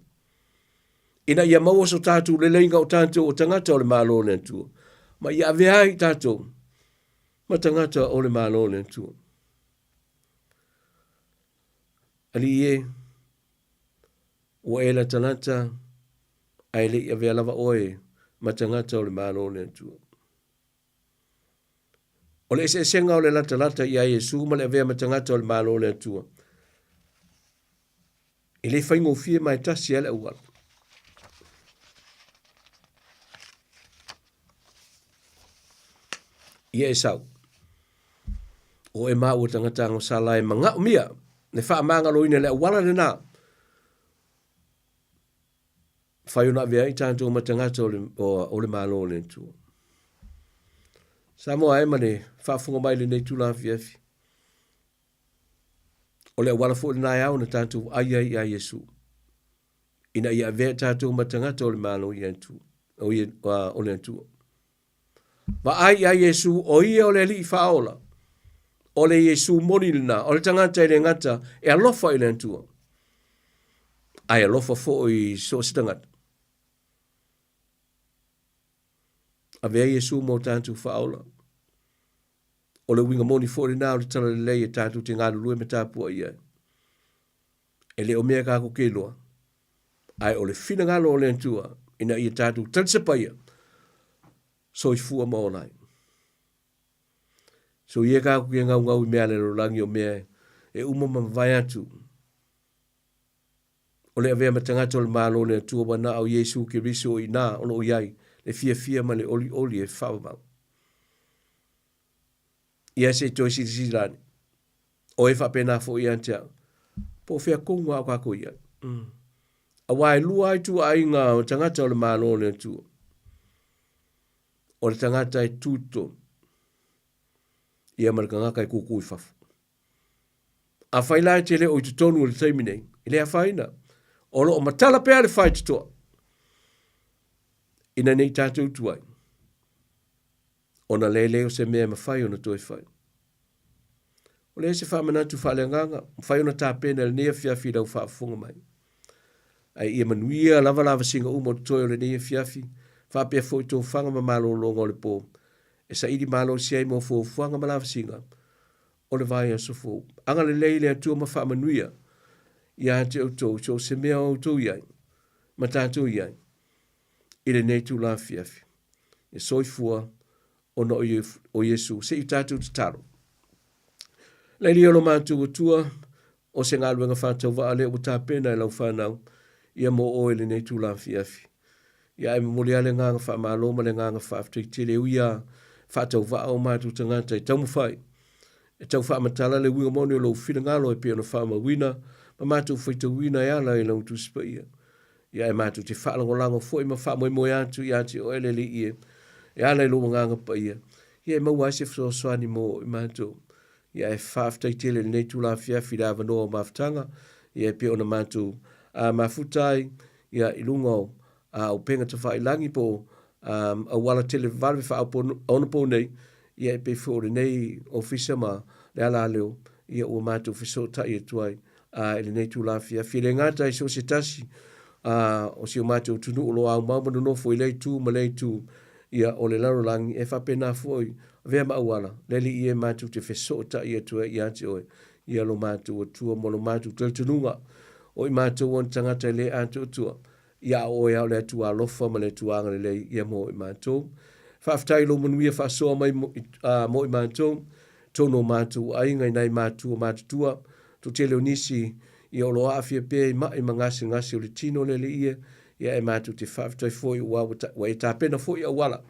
Ina ia maua so tatou leleiga o tatou o tagata o le Malo o le Atua, ma ia avea ai tatou ma tagata o le Malo o le Atua. Alii e, ua e latalata ae le i avea lava oe ma tagata o le Malo o le Atua. O le eseesega o le latalata iā Iesu ma le avea ma tagata o le Malo o le Atua, e le faigofie ma e tasi lava le auala. Ia e sau. O e maua tagata agasala e manaomia le faamagaloina i le auala lena. Fai ona avea ai tatou ma tagata o le, o, o le Malo o le Atua. Samoa e ma le faafofoga mai i lenei itula afiafi. O le auala foi lena e ao ona tatou ai ai ia Iesu. Ina ia avea tatou ma tagata o le Malo i Atua, o, ia, o le Atua. Vaai ia Iesu, o ia o le Alii Faaola. O le Iesu moni lena, o le tagata e le gata e alofa i le Atua, ae alofa foi i so o se tagata. Avea Iesu mo tatou faaola. O le uiga moni foi lena o le talalelei e tatou te galulue ma tapuai ai. E le o mea tatou te iloa, ae o le finagalo o le Atua ina ia tatou talisapaia, soifua ma ola ai. So ia tatou te gaugau i mea a le lalolagi o mea e uma ma mavae atu. O le avea ma tagata o le Malo o le Atua ua na o Iesu Keriso o i ina o lo o i ai le fiafia ma le olioli e faavavau. Ia se i toe silasila ane. O e faapena foi ia te au. Po o fea tonu a o kākou i ai. Auā e lua ai tuaaiga o tagata o le Malo o le Atua. O le tagata e tu i totonu, ia ma le tagata e kūkū i fafo. Afai la e te le o i totonu i le taimi nei, e le afaina. O lo o matala pea le faitotoa ina nei tatou tuai, ona le lea o se mea e mafai ona toe fai. O lea se faamanatu faaleagaga, mafai ona tapena i lenei afiafi i lau faafofoga mai. Ae ia manuia lava lavasiga uma o totoe o lenei afiafi, faapea foi tofaga ma malologa o le po, e saili malosi ai mo fuafuaga ma lavasiga o le vaiaso fou. Agalelei le Atua ma faamanuia ia te outou i so o se mea o outou i ai ma tatou i ai i lenei itula afiafi. Ia soifua ona o Iesu. Se i tatou tatalo. Le Alii o lo matou Atua, o se galuega faatauvaa lea ua tapena e lau fanau ia mo oe i lenei itula afiafi. Ia ae momoli lava le agaga faamalo ma le agaga faafetai tele e ui lava faatauvaa o matou tagata e taumafai e tau faamatala le uiga moni o lou finagalo e pei ona faamauina ma matou faitauina e ala i lau Tusi Paia. Ia, e matou te faalagolago foi ma faamoemoe atu ia te oe le Alii e, e ala i lou Agaga Paia, ia e maua ai se fesoasoani mo i matou. Ia, e faafetai tele i lenei itula afiafi i le avanoa o mafutaga, ia e pei ona matou a mafuta ai, ia, i luga o a upega tafailagi po o auala televavave faaonaponei nei, ia e pei foi o lenei ofisa ma le alaleo, ia ua matou fesootai atu ai i lenei itula afiafi. E le gata i so o se tasi o si o matou atunuu o lo o aumau ma nonofo i lea itu ma lea itu, ia o le lalolagi, e faapena foi avea ma auala le Alii e matou te fesootai atu ai ia te oe, ia lo matou Atua ma lo matou talitonuga, o i matou o ni tagata e le atoatoa, Ia a oe a o le Atua alofa ma le Atua agalelei ia mo i matou. Faafetai i lou manuia faasoa mai mo i matou, tonu o matou aiga i nai matua matutua, toatele o nisi ia o lo o aafia pea i ma'i ma gasegase o le tino le Alii e, ia e matou te faafetai foi ua ua e tapena foi auala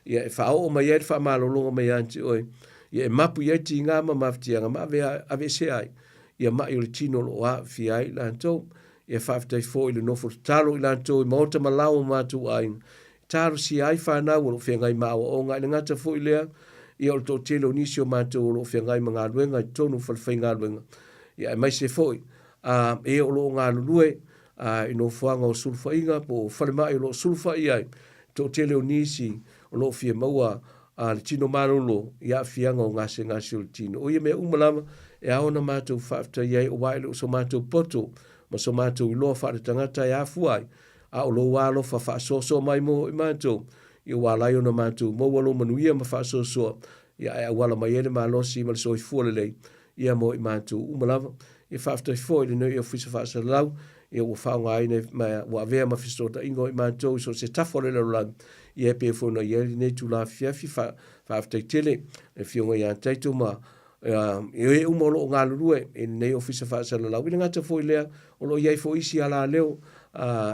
ia e faaoo mai ai le faamalologa mai ia te oe, ia e mapu i ai tiga ma mafatiaga ma ave aveesea ai ia ma'i o le tino o lo o aafia ai latou. Ia faafetai foi i le nofo tatalo i latou i maota ma laoa o matou aiga, e talosia ai fanau o lo o feagai ma aoaoga. E le gata foi i lea, ia o le toatele o nisi o matou o lo o feagai ma galuega i totonu o falefaigaluega, ia aemaise foi a e o lo o galulue a i nofoaga o sulufaiga po o falemai o lo o sulufai ai, toatele o nisi o lo o fia maua a le tino malolo i aafiaga o gasegase o le tino. O ia mea uma lava e ao ona matou faafetai ai aua e le o so matou poto ma so matou iloa faaletagata e afua ai, a o lou alofa faasoasoa mai mo i matou, ia ua ala ai ona matou maua lou manuia ma faasoasoa, ia ae auala mai ai le malosi ma le soifua lelei ia mo i matou uma lava. Ia faafetai foi i lenei Ofisa Faasalalau, ia ua faaaogaina ma ua avea ma fesootaiga o i matou i so o se tafa o le lalolagi, ia e pei foi ona i ai lenei itula afiafi. Faafetai tele le Afioga ia Taito ma e uma o lo o galulue i lenei Ofisa Faasalalau. I le gata foi lea, o lo o i ai foi isi alaleo,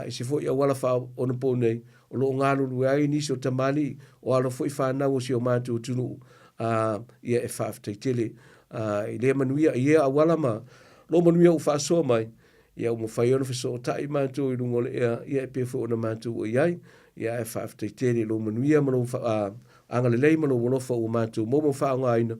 isi foi auala faaonaponei o lo o galulue ai nisi o tamalii, o alo foi fanau o si o matou atunuu, ia e faafetai tele i lea manuia, i ia auala ma lou manuia ua faasoa mai, ia ua mafai ona fesootai matou i luga o le ea, ia e pei foi ona matou ua i ai, ia ae faafetai tele i lou manuia ma lou agalelei ma lou alofa ua matou maua ma faaaogaina,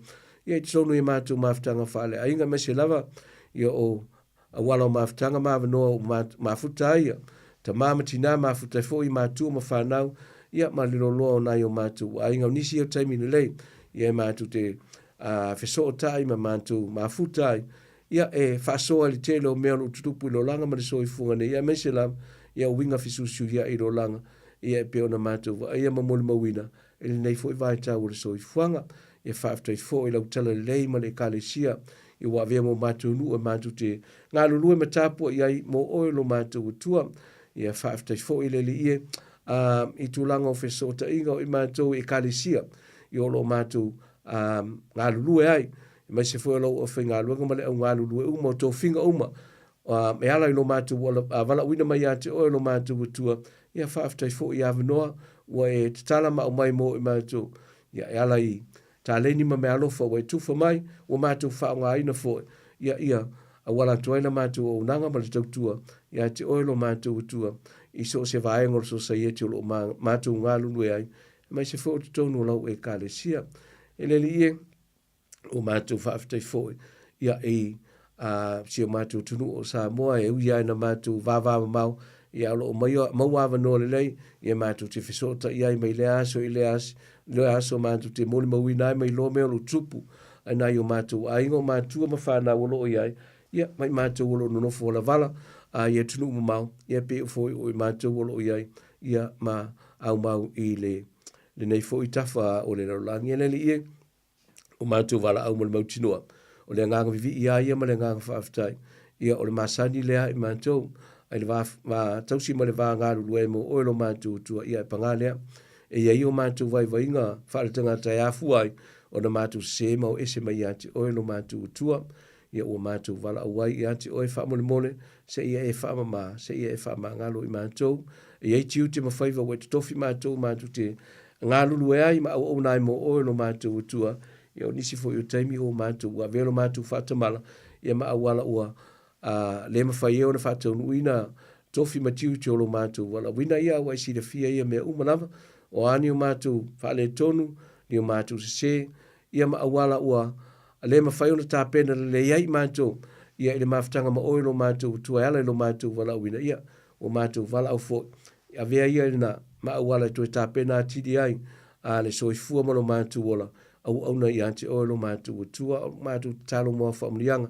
ia i totonu i a matou mafutaga faaleaiga, aemaise lava ia o auala o mafutaga ma avanoa ua mafuta ai ia tama ma tina, mafuta ai foi matua ma fanau, ia ma le loaloa o nai o matou aiga. O nisi ia o taimi lelei, ia e matou te fesootai ma matou mafuta ai, ia e faasoa i le tele o mea o lo o tutupu i le olaga ma le soifuaga nei, aemaise lava ia uiga fesuisuiai i le olaga, ia e pei ona matou vaaia ma molimauina i lenei foi vaitau o le soifuaga. Ia faafetai foi i lau talalelei ma le Ekalesia ia ua avea mo matou nuu e matou te galulue ma tapuai ai mo oe lo matou Atua. Ia faafetai foi le Alii e, i tulaga o fesootaiga o i matou i Ekalesia ia o lo o matou galulue ai, aemaise foi o lau aufaigaluega ma le au galulue uma o tofiga uma e ala i lo matou valaauina mai ia te oe lo matou Atua. Ia faafetai foi i avanoa ua e tatala ma aumai mo i matou, ia e ala i taleni ma meaalofa ua e tufa mai, ua matou faaaogaina foi, ia ia auala atu ai la matou auaunaga ma le tautua ia te oe lo matou Atua i so o se vaega o le sosaiete o lo o matou galulue ai, aemaise foi o totonu o lau Ekalesia. E le Alii e, ua matou faafetai foi ia i a si o matou atunuu o Samoa e ui lava ina matou vavamamao, ia o lo o maua avanoa lelei ia matou te fesootai ai mai lea aso i lea aso, lea aso matou te molimauina ai ma iloa mea o lo o tupu i nai o matou aiga, o matua ma fanau o lo o i ai, ia ma i matou o lo o nonofo valavala i atunuu mamao, ia pei foi o i matou o lo o i ai, ia ma aumau i le lenei foi tafa o le lalolagi. E le Alii e, o matou valaau ma le mautinoa. O le agaga vivii a ia ma le agaga faafetai. Ia, o le masani lea i matou, ai le va, va tausi ma le va galulue ai mo oe lo matou Atua, ia e pagā lea. E i ai o matou vaivaiga faaletagata e afua ai ona matou sesē ma o ese mai ia te oe lo matou Atua. Ia ua matou valaau ai ia te oe faamolemole, seia e faamama, seia e faamagalo i matou. E i ai tiute ma faiva ua e totofi matou matou te galulue ai ma auauna ai mo oe lo matou Atua. Ia o nisi foi o taimi ua matou ua avea lo matou faatamala, ia ma auala ua a, le mafai ai ona faataunuuina tofi ma tiute o lo matou valaauina ia ua e silafia ia mea uma lava, o a ni o matou faaletonu, ni o matou sese, ia ma auala ua le mafai ona tapena lelei ai matou, ia i le mafutaga ma oe lo matou Atua e ala i lo matou valaauina, ia ua matou valaau foi, avea ia i lena ma auala e toe tapena atili ai a le soifua ma lo matou ola, auauna ia te oe lo matou Atua, o lo matou tatalo mo a faamanuiaga.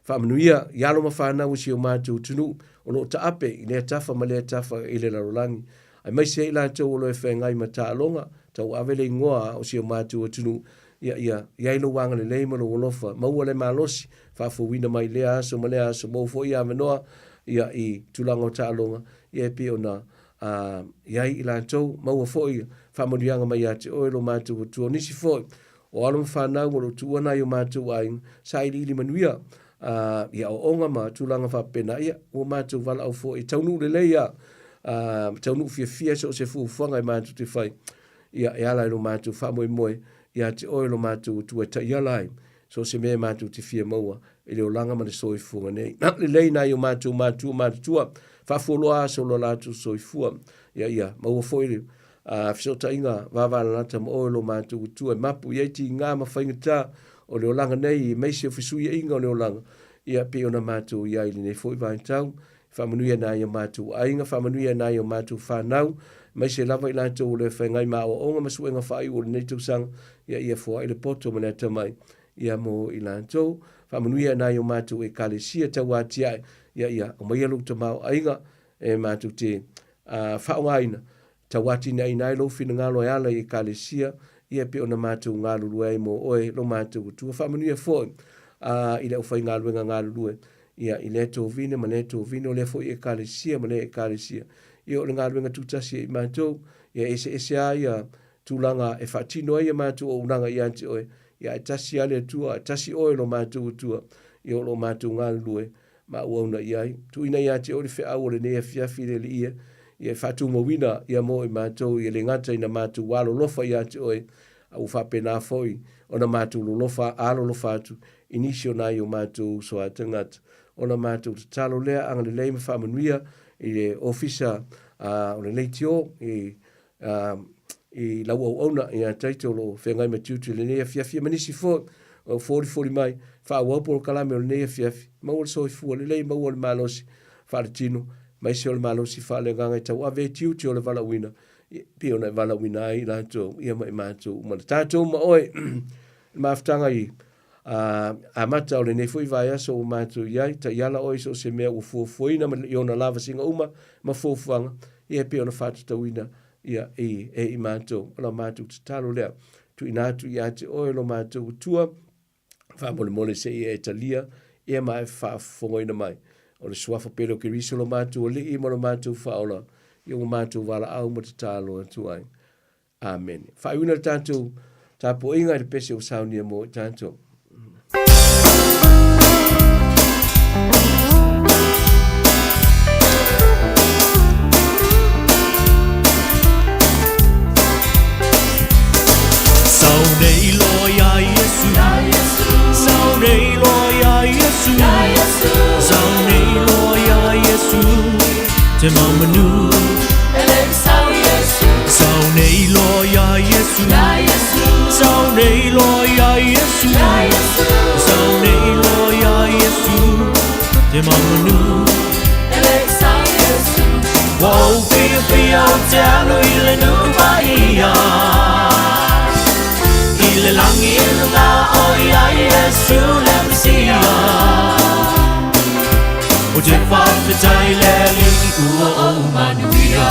Faamanuia i alo ma fanau o si o matou atunuu o lo o taape i lea tafa ma lea tafa i le lalolagi, aemaise ai i latou o lo o e feagai ma taaloga, tauave le igoa o si o matou atunuu, ia, ia i ai lou agalelei ma lou alofa, maua le malosi, faafouina mai lea aso ma lea aso, maua foi avanoa ia i tulaga o taaloga, ia e pei ona a i ai i latou, maua foi faamanuiaga mai ia te oe lo matou Atua. O nisi foi o alo ma fanau o lo o tuua nai o matou aiga, sailiili manuia a, i aoaoga ma tulaga faapena, ia, ua matou valaau foi e taunuu lelei a, a taunuu fiafia so o se fuafuaga e matou te fai, ia, e ala i lo matou faamoemoe ia te oe lo matou Atua e taiala ai so o se mea e matou te fia maua i le olaga ma le soifuaga nei. Lelei nai o matou matua matutua, faafualoa aso o lo latou soifua. Ia, ia, maua foi le fesootaiga vavalalata ma oe lo matou Atua e mapu i ai tiga ma faigata o le olaga nei, aemaise o fesuiaiga o le olaga, ia pei ona matou i ai i lenei foi vaitau. Faamanuia nai o matou aiga, faamanuia nai o matou fanau, aemaise lava i latou o lo o feagai ma aoaoga ma suega faaiu o lenei tausaga, ia ia foai le poto ma le atamai, ia mo i latou. Faamanuia nai o matou Ekalesia tau atiae, ia ia aumaia lou tamaoaiga e matou te faaaogaina, tau atinaeina ai lou finagalo e ala i Ekalesia, ia e pei ona matou galulue ai mo oe lo matou Atua. Faamanuia foi i le aufaigaluega galulue, ia i lea tovine ma lea tovine, o lea foi Ekalesia ma lea Ekalesia. Ia o le galuega tutasi e i matou, ia e eseese lava ia tulaga e faatino ai a matou auaunaga ia te oe, ia ae tasi lava le Atua, ae tasi oe lo matou Atua, ia o lo o matou galulue ma auauna i ai. Tuuina ia te oe le feau o lenei afiafi le Alii e, ia e faatumauina ia mo i matou, ia le gata ina matou alolofa ia te oe, a ua faapena foi ona matou lolofa, alolofa atu i nisi o nai o matou uso a tagata. O la matou tatalo lea, agalelei ma faamanuia i le ofisa o le leitio i i lau auauna ia Taito o lo o feagai ma tiute i lenei afiafi ia ma nisi foi o folifoli mai faaauau polokalame o lenei afiafi maua le soifua lelei maua le malosi faaletino aemaise o le malosi faaleagaga e tauave ai tiute o le valaauina pei ona e valaauina ai i latou ia ma i matou uma le tatou ma oe le mafutaga i amata o lenei foi vaiaso ua matou i ai, taiala oe i so o se mea ua fuafuaina ma i ona lavasiga uma ma fuafuaga, ia e pei ona faatatauina ia i, e i matou. O la matou tatalo lea, tuuina atu ia te oe lo matou Atua, faamolemole se i e talia, ia ma e faafofogoina mai. O le suafa pele o Keriso lo matou Alii ma lo matou Faaola, ia ua matou valaau ma tatalo atu ai. Amene. Faaiuina le tatou tapuaiga i le pese ua saunia mo i tatou. Sau nei loa ia Iesu, Sau nei loa ia Iesu, Sau nei loa ia Iesu, Te maumanu. Sau nei loa ia Iesu, Sau nei loa ia Iesu, Sau nei loa ia Iesu, Te maumanu. Ua ou fiafia ou te alu i le nuu paia, I le lagi i luga o ia Iesu le Mesia. Ou te faafetai le Alii ua ou manuia.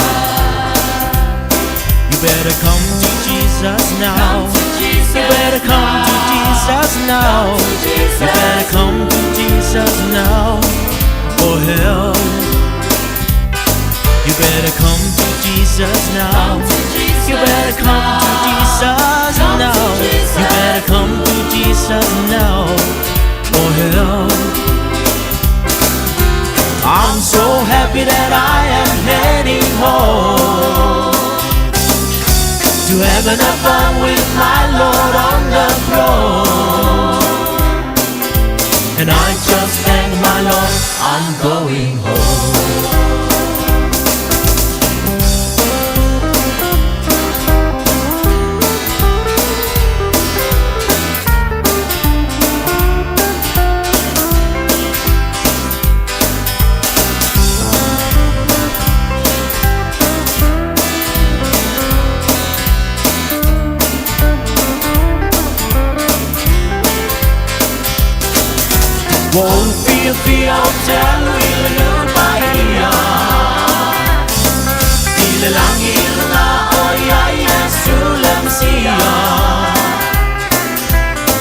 You better come to Jesus now. You better come to Jesus now. You better come to Jesus now for help. You better come to Jesus now. You better come to Jesus now. You better come to Jesus now for help. I'm so happy that I am heading home to heaven above with my Lord on the throne. And I just thank my Lord, I'm going home. Ua ou fiafia ou te alu i le nuu paia I le lagi i luga o ia Iesu le Mesia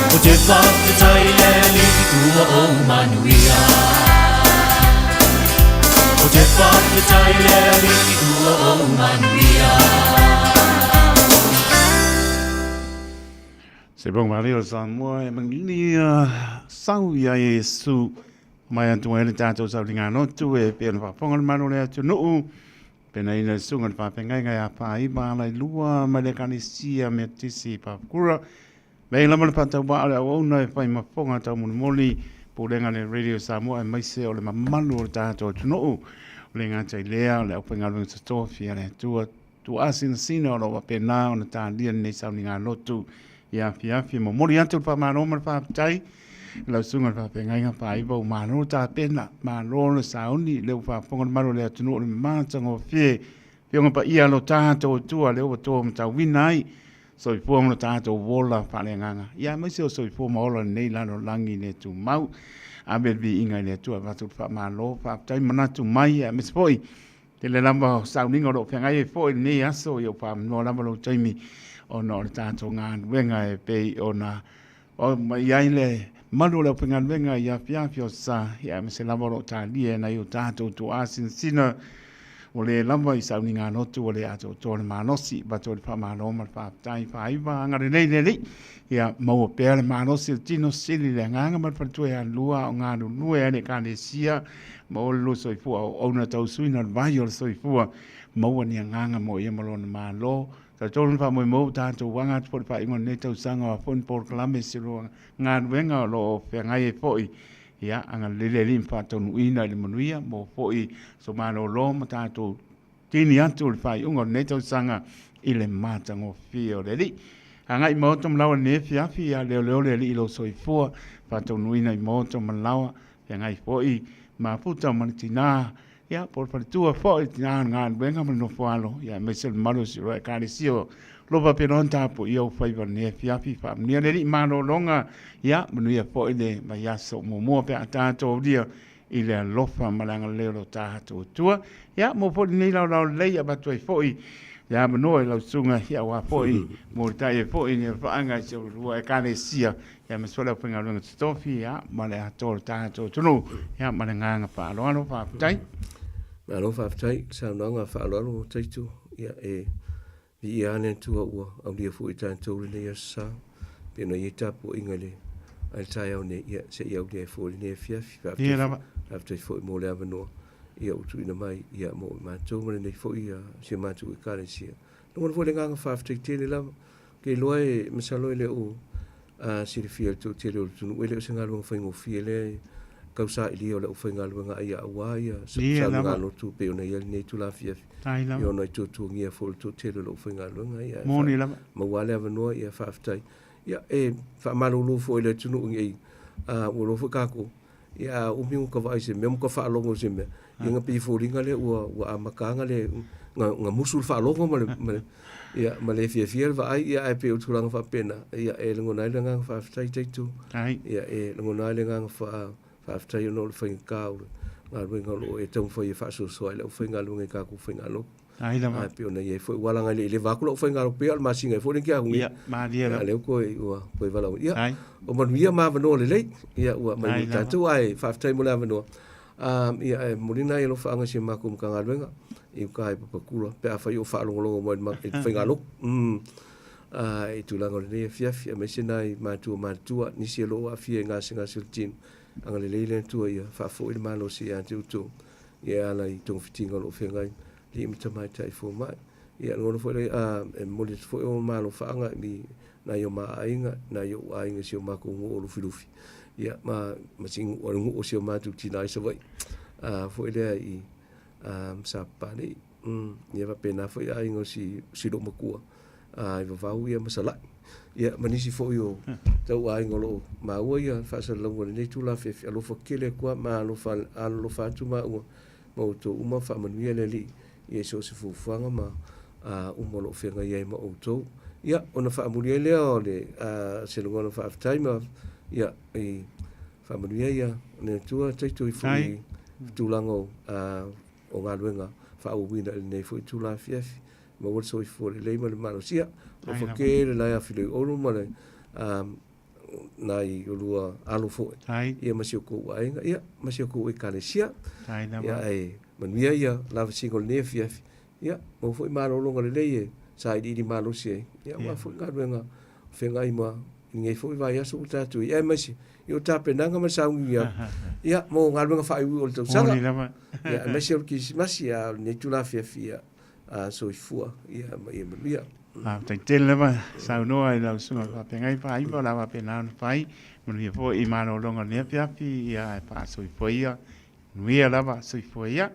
Ou te faafetai i le Alii ua ou manuia Ou te faafetai i le Alii ua ou manuia Se pau mare o Samoa e mangilia sau ia Iesu mai atu ai le tatou sauligalotu e pei ona faafofoga le Malo o le atunuu penaina le susuga i le faafeagaiga ia Faaiva Alailua mai le Ekalesia Metotisi i Papakura. Mei lava le faatauvaa o le auauna e fai ma fofoga taumolimoli pulega a le Radio Samoa aemaise o le mamalu o le tatou atunuu. O le gata i lea o le aufaigaluega totofi a le Atua tuuasinasina o lo o faapena ona talia lenei sauniga lotu i afiafi. E momoli atu le faamalo ma le faafetai i lau susuga i le faafeagaiga Faaiva ua malo tapena, malo le sauni, lea ua faafofoga le malu o le atunuu o le matagofie Afioga Paia lo tatou Atua lea ua to matauina ai soifua ma lo tatou ola faaleagaga, ia aemaise o soifua ma ola lenei lalolagi le tumau. Ave le viiga i le Atua, avatu le faamalo, faafetai manatu mai, aemaise foi tele lava o sauniga o lo o feagai ai foi lenei aso, ia ua faamanoa lava lou taimi ona o le tatou galuega e pei ona mai ai le malu o le aufaigaluega i afiafi o sa, ia aemaise lava o lo o talia e nai o tatou tuaasinasina ua le lava i sauniga lotu ua le atoatoa le malosi. Avatu ai le faamalo ma le faafetai faaiva agalelei le Alii, ia maua pea le malosi o le tino sili le agaga ma le faletua ia lua a o galulue ai le Ekalesia, maua le lua soifua auauna tausuina le vai o le soifua, maua ni agaga mo ia ma lona Malo. Talitonu le faamoemoe ua tatou aga atu foi i le faaiuga o lenei tausaga o a foi ni polokalame se galuega o lo o feagai ai foi, ia agalelei le Alii ma faataunuuina i le manuia mo foi so malolo ma tatou tini atu i le faaiuga o lenei tausaga i le matagofie o le Alii. Agai i maota ma laoa i lenei afiafi, ia leoleo le Alii i lou soifua, faataunuuina i maota ma laoa, feagai foi mafuta ma le tina, ia, po o le faletua foi, le tina o le galuega ma le nofoalo, ia, aemaise o le mamalu o si o Ekalesia o lo o faapena ona tapuaia ou faiva i lenei afiafi. Faamanuia le Alii malologa, ia, manuia foi le vaiaso muamua pe a tatou aulia i le alofa ma le agalelei o lo tatou Atua. Ia, mo foi lenei laolao lelei avatu ai foi le avanoa i lau susuga, ia, aua foi mo le tai ai foi le alofaaga i si o lua Ekalesia, ia, aemaise foi le aufaigaluega totofi, ia, ma le atoa o le tatou atunuu, ia, ma le agaga faaaloalo. Faafetai. Malo faafetai i le saunoaga faaaloalo Taitu. Ia, e Viia lava le Atua ua aulia foi e tatou lenei aso sa, pei ona i ai tapuaiga i le ai le taeao nei, ia se i aulia ai foi lenei afiafi. Faafetai foi, faafetai foi mo le avanoa ia ua tuuina mai ia mo i matou ma lenei foi ia si o matou Ekalesia. Lagona foi le agaga faafetai tele lava. Ou te iloa e masalo e le o a silafia e le toatele o le atunuu, e le o se galuega faigofie lea e tau sailia o le aufaigaluega ai aua ia saunoaga lotu pei ona i ai lenei itula afiafi. Ia ona i tuatuagia foi o le toatele o le aufaigaluega ia Moni lava. maua le avanoa ia faafetai. Ia e faamalulu foi i le atunuu nei ua iloa foi tatou ia a umi ona vaai i se mea ma ka faalogo i se mea, ia na pei e foliga lea ua ua amata na le na, na musu le faalogo ma le, ma le ia ma le fiafia le vaai ia ae pei o tulaga faapena ia e lagona ai le agaga faafetai Taitu. Ia e lagona ai le agaga fa faafetai ona o le faigata o le galuega o lo o e taumafai e faasoasoa ai le aufaigaluega i tatou faigalotu. Ai lava. Ae pei ona i ai foi, ua laga e le i leva atu lau faigalotu, pei lava o le masina ai foi lea na tea atu nei. Ia, malie lava. A lea ua toe, ua toe valaau. Ia, o manuia ma avanoa lelei, ia ua aumai mo tatou, ae faafetai mo le avanoa. Ia, ae momoli nai alofaaga i si a matou Matagaluega i uta i Papakura, pe afai o faalogologo mai i le faigalotu. I tulaga o lenei afiafi, aemaise nai matua matutua, nisi o lo o aafia i gasegase o le tino, agalelei le Atua ia faafoi le malosi ia te outou, ia e ala i togafitiga o lo o feagai alii ma tamaitai fomai. Ia, lagona foi le, a, e momoli atu foi o malofaaga i nai o ma aiga, nai ou aiga i si o matou nuu o Lufilufi, ia, ma, ma si nuu, o le nuu o si o matou tina i Savaii, a, foi lea i, a, Sapapalii. Mm, ia faapena foi aiga o si, si loomatua, a, i Vavau ia ma Salai. Ia, ma nisi foi o tau aiga o lo o maua ia faasalalauga o lenei itula afiafi. Alofa tele atu lava ma alofa, alolofa atu maua ma outou uma, faamanuia le Alii ia i so o se fuafuaga ma uma o lo o feagai ai ma outou. Ia, ona faamuli ai lea o le se lagona faafetai ma ia i. Faamanuia ia le Atua taito i foi i tulaga o, o galuega faaauauina i lenei foi itula afiafi. Maua le soifua lelei ma le malosi. Ia, alofa tele la ia Filei Olo ma le nai olua alo foi. Ia ma si o kou aiga, ia ma si o kou ekalesia. Ia ae manuia ia lavasiga o lenei afiafi. Ia, maua foi malologa lelei e sailiili malosi ai. Ia, aua foi galuega o feagai ma lenei foi vaiaso ua tatou i ai, aemaise i o tapenaga ma le sauniuni atu, ia, mo galuega faaiuiu o le tausaga. Ia, aemaise o le Kerisimasi, a o lenei itula afiafi, ia, soifua, ia, ma ia manuia. Faafetai tele lava saunoa i lau susuga faafeagai Faaiva, o le a faapena ona fai. Manuia foi i malologa o lenei afiafi, ia, ae faasoifua ia. Manuia lava, soifua ia.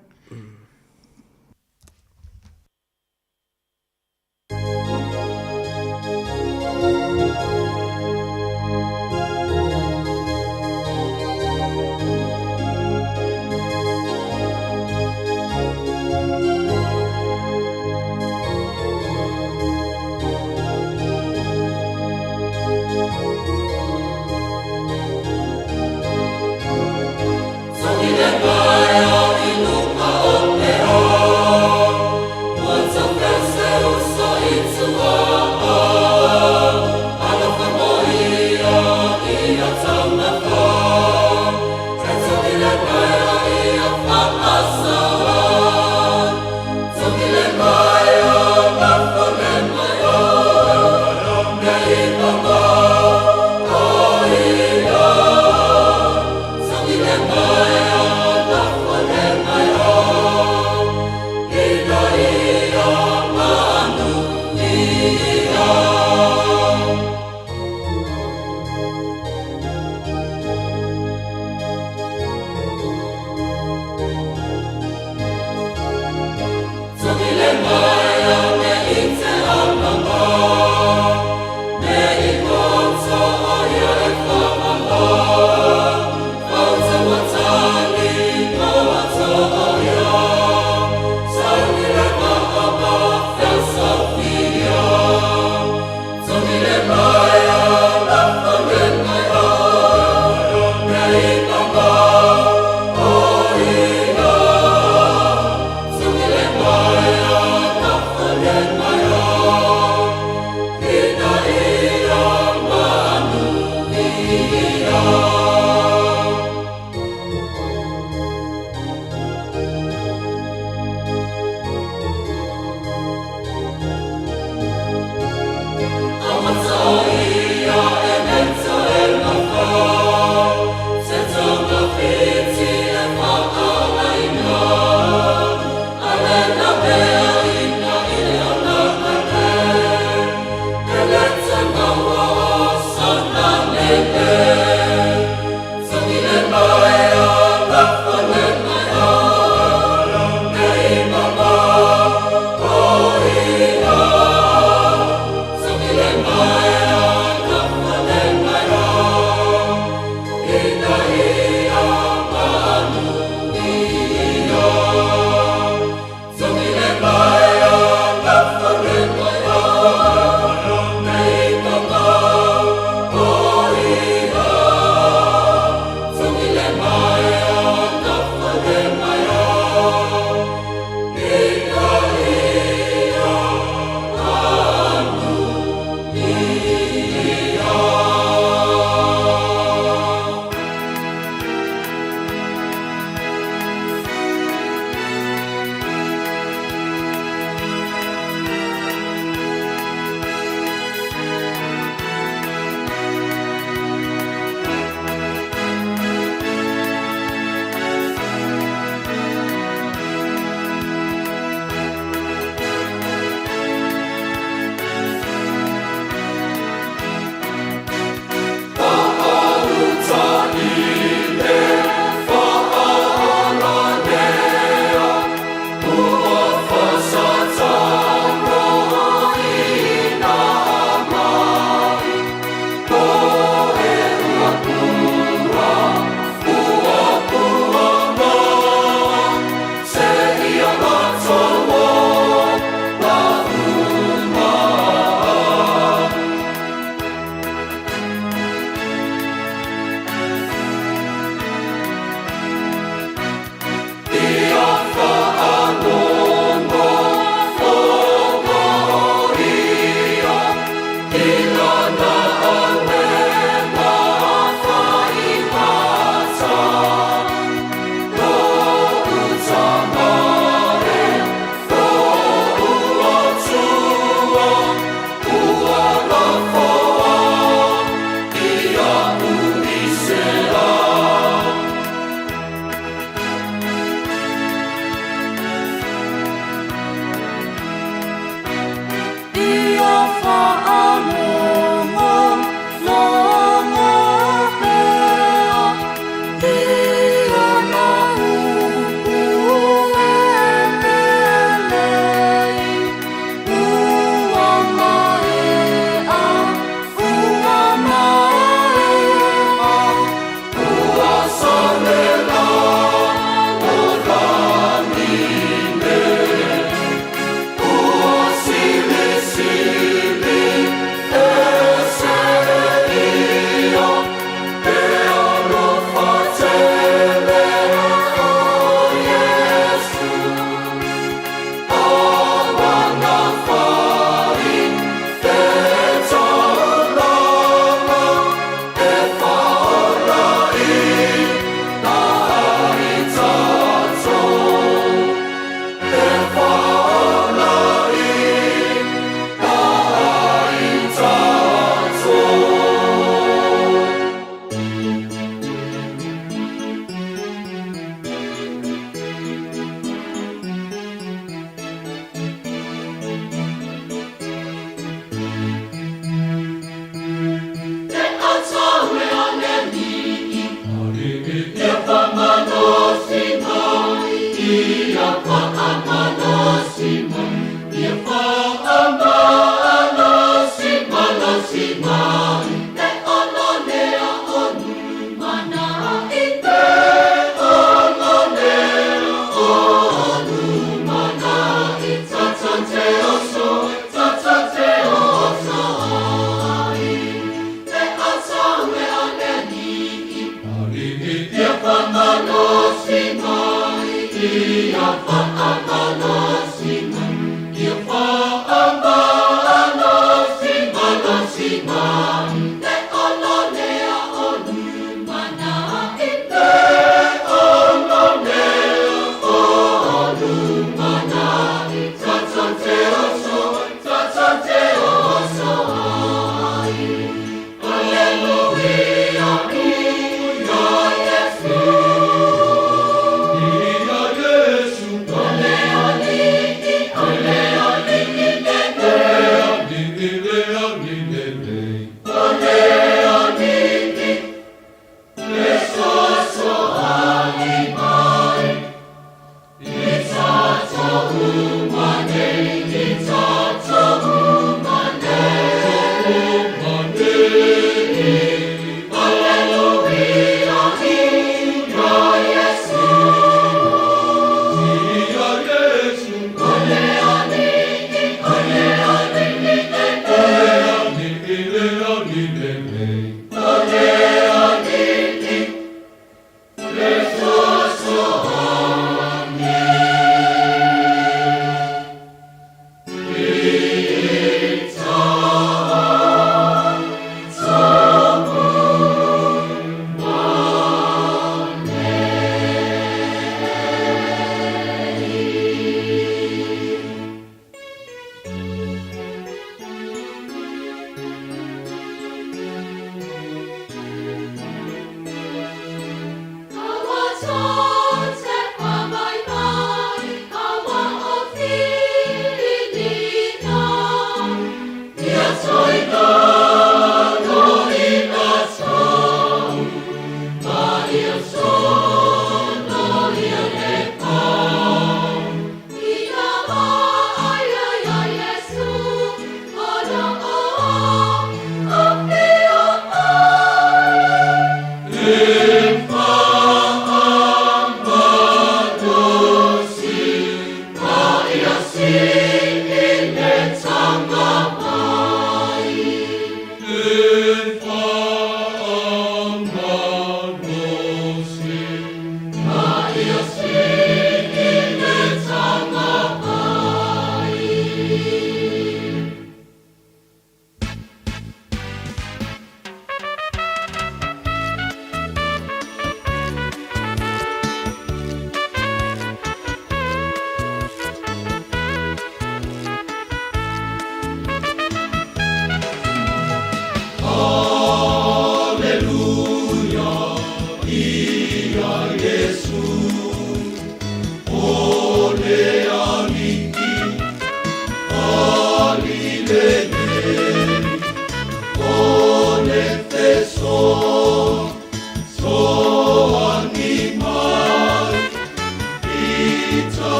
Amen.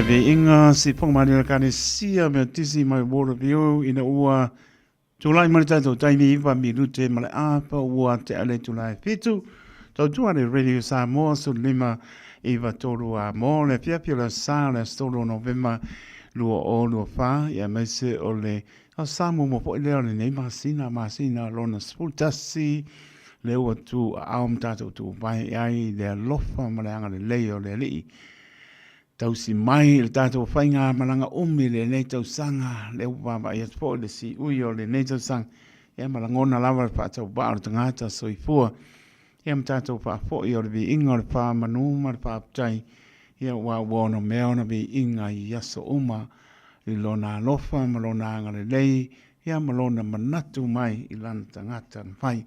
viiga sipoga malie o le Ekalesia Metotisi mai Waterview ina ua tulai mai le tatou taimi 9 minute ma le afa ua tea le itula e 7. Tautua le Radio Samoa 15 9 3 a mo le afiafi o le aso Sa o le aso 3 o Novema 2024, ia aemaise o le aso Sa muamua foi lea o lenei masina, masina lona 11, lea ua tuuaao ma tatou tuuvae ai i le alofa ma le agalelei o le Alii. Tausi mai i le tatou faigamalaga umi i lenei tausaga, lea ua vaavaai atu foi i le siui o lenei tausaga, ia ma lagona lava le faatauvaa o le tagata soifua, ia ma tatou faafoi o le viiga o le faamanu ma le faafetai, ia aua ua onomea ona viiga i aso uma i lona alofa ma lona agalelei, ia ma lona manatu mai i lana tagata na fai.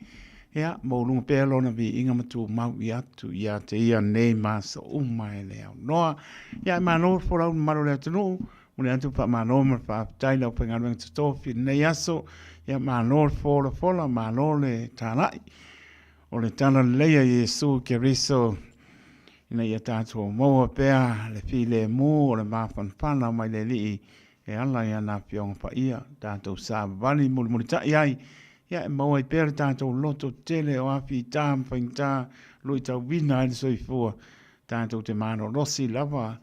Ia, maualuga pea lona viiga ma tumau i atu ia te ia nei ma aso uma e le aunoa. Ia, e malo le folau i le mamalu o le atunuu, momoli atu le faamalo ma le faafetai i le aufaigaluega totofi i lenei aso. Ia, malo le folafola, malo le talai o le talalelei a Iesu Keriso ina ia tatou maua pea le filemu o le mafanafana mai le Alii E ala i ana Afioga Paia, tatou savavali mulimulitai ai, ia e maua ai pea le tatou loto tele o afita ma faigata luitauina ai le soifua. Tatou te malolosi lava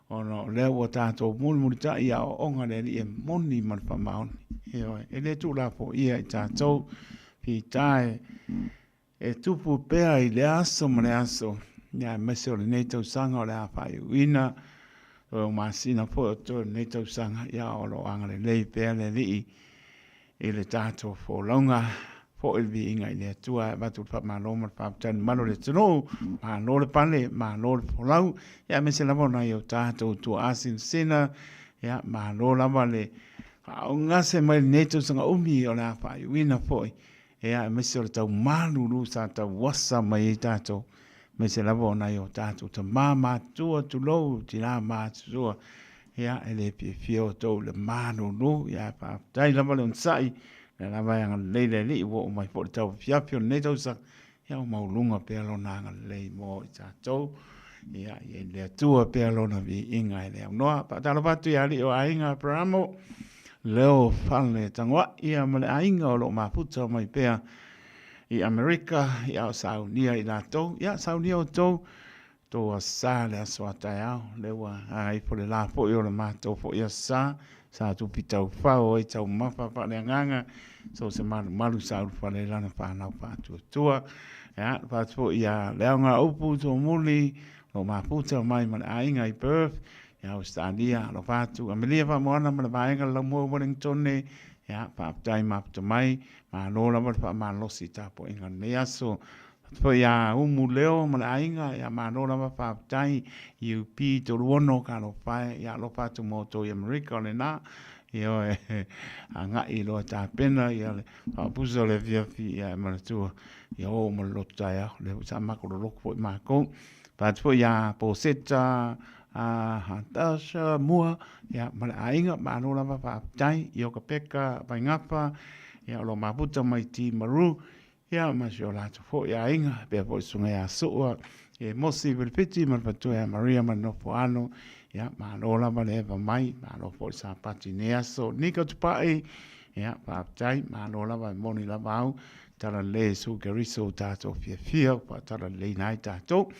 ona o lea ua tatou mulimulitai i aoaoga a le Alii e moni ma le faamaoni. Ioe, e le tuulafoia i tatou fita e E tupu pea i lea aso ma le aso, ia aemaise o lenei tausaga o le a faaiuina, toe o masina foi o totoe o lenei tausaga, ia o lo o agalelei pea le Alii i le tatou folauga, foi le viiga i le Atua e avatu le faamalo ma le faafetai i le mamalu o le atunuu, malo le pale, malo le folau, ia aemaise lava o nai o tatou tuaa sinasina, ia malo lava le faaogase mai lenei tausaga umi o le a faaiuina foi. Ea, aemaise o le tau malulu sa tauasa mai ai tatou, aemaise lava o nai o tatou tamā matutua, tulou, tinā matutua, ia, e le fiafia outou i le malulu, ia, ae faafetai lava le onosai, o lea lava e agalelei le Alii, ua oo mai foi le tauafiafi o lenei tausaga, ia, ua maualuga pea Lona agalelei mo i tatou, ia, ia i le Atua pea Lona viiga e le aunoa. Faatalofa atu i alii o aiga Aperamo, Leo Fale Tagoai ia ma le aiga o lo o mafuta mai pea i Amerika, ia o saunia i latou, ia saunia outou, tou aso sa le aso a taeao, lea ua gagaifo le la foi o le matou foi aso sa, sa tupi taufao ai taumafa faaleagaga, so o se malumalu sa ulufale ai lana fanau faatuatua. Ia, fatu foi ia Leaoga Upu Tumuli, o lo o mafuta mai ma le aiga i Perth, Ia Ausetalia, alofa atu, Amelia Faamoana ma le vaega le Laumua Wellingtone, ia, faafetai mafuta mai, malo lava le faamalosi i tapuaiga o lenei aso. Atu foi ia Umu Leo ma le aiga, ia malo lava faafetai, UP 36 ka alofa e, ia alofa atu mo outou i Amerika o lena, ioe, agai loa tapena ia le faapusa o le afiafi, ia e manatua, ia oo ma le loto taeao, lea foi sa makololoko foi makou. Fai atu foi ia Poseta, a Natasha Mua, ia, ma le aiga, malo lava faafetai, Iokapeka Vaingafa, ia, o lo o mafuta mai Timaru, ia, ma si o latou foi aiga, pea foi susuga ia Sua, e Mosi Vilifiti ma le faletua ia Maria ma le nofo alo, ia, malo lava le eva mai, malo foi le sapati i lenei aso. Nika Tupai, ia, faafetai, malo lava, e moni lava au, Talalelei Iesu Keriso ua tatou fiafia ua faatalaleleiina ai tatou.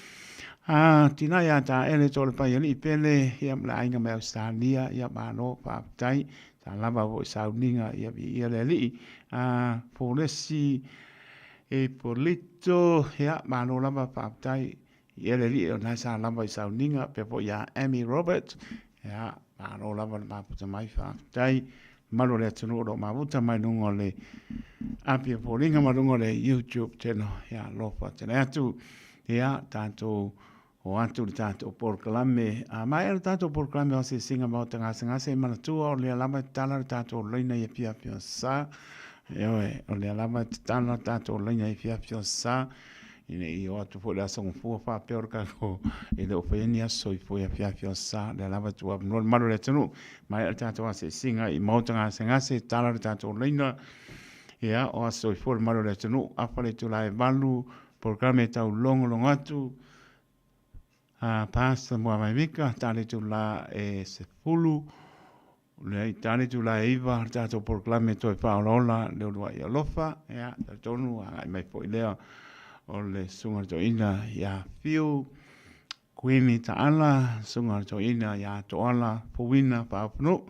A tina ia Taele Toalepai Alii Pele ia ma le aiga mai Ausetalia ia malo faafetai sa lava foi sauniga ia viia le Alii. A Folesi Ipolito ia malo lava faafetai ia le Alii o lena sa lava i sauniga pea foi ia Amy Robert ia malo lava le mafuta mai faafetai mamalu o le atunuu o lo o mafuta mai luga o le api o foliga ma luga o le YouTube channel. Ia alofa tele atu. Ia tatou o atu le tatou polokalame. A maea le tatou polokalame o asiasiga maota gasegase, manatua o lea lava e tatala le tatou laina i afiafi o sa. Ioe, o lea lava e tatala le tatou laina i afiafi o sa. Ina i o atu foi le aso gafua faapea o le tatou e le o faia ni aso soifua i afiafi o aso Sa, lea lava e tuu avanoa le mamalu o le atunuu. Maea le tatou asiasiga i maota gasegase, tala le tatou laina, ia, o aso soifua le mamalu o le atunuu, afa le itula e 8, polokalame e taulogologo atu. Pastor Muamaimika, tale itulā e 10, leai, tale itulā e 9 le tatou polokalame toe faaolaola le uluai alofa, ia, talitonu agai mai foi lea o le Susuga i le Toeaina ia Fiu Kuini Taala, Susuga i le Toeaina ia Toala Fouina Faaofunuu,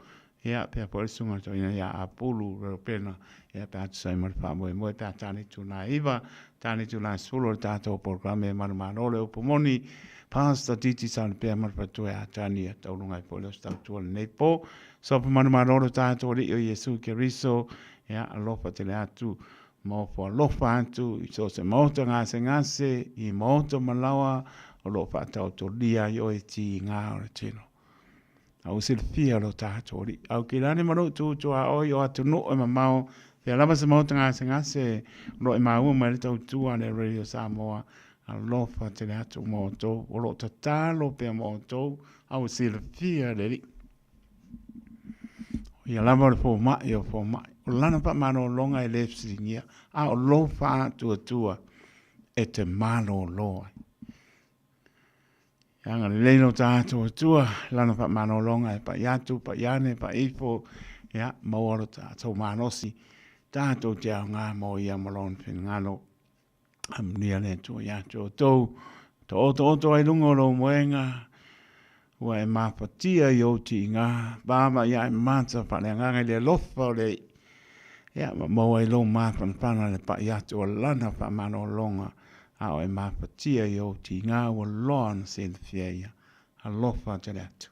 ia, pea foi le Susuga i le Toeaina ia Apulu Reupena, ia, pe a tusa ai ma le faamoemoe pe a tale itula e 9, tale itula e 10 o le tatou polokalame manumalo le upu moni, Pastor Titi Salipea ma le faletua ia Tania, tauluga ai foi le Ositau tua lenei po. Sopo manumalo lo tatou Alii o Iesu Keriso, ia, alofa tele atu Maopo alofa atu i so o se maota gasegase, i maota malaoa o lo o faataotolia ai oe tiga o le tino. A ua silafia lo tatou Alii. Au kilani ma lou tutuaoi o atunuu e mamao, fea lava se maota gasegase o lo o e maua mai le tautua a le Radio Samoa, alofa tele atu mo outou, o lo o tatalo pea mo outou, a ua silafia le Alii. O ia lava o le fomai o fomai. O lana faamalologa e le fesiligia, a o lou faatuatua e te malolo ai. Ia agalelei lo tatou Atua, lana faamalologa e pai atu, pai ane, pai ifo, ia maua lo tatou malosi, tatou te aoga mo ia ma lona finagalo. Amunia le Atua ia te outou, to otooto ai luga o lou moega, ua e mafatia i ou tiiga, vaavaai ae mata faaleagaga i le alofa o le Alii, ia ma maua ai lou mafanafana i le pai atu o Lana faamalologa, a o e mafatia i ou tiiga ua loa ona silafia ia. Alofa tele atu.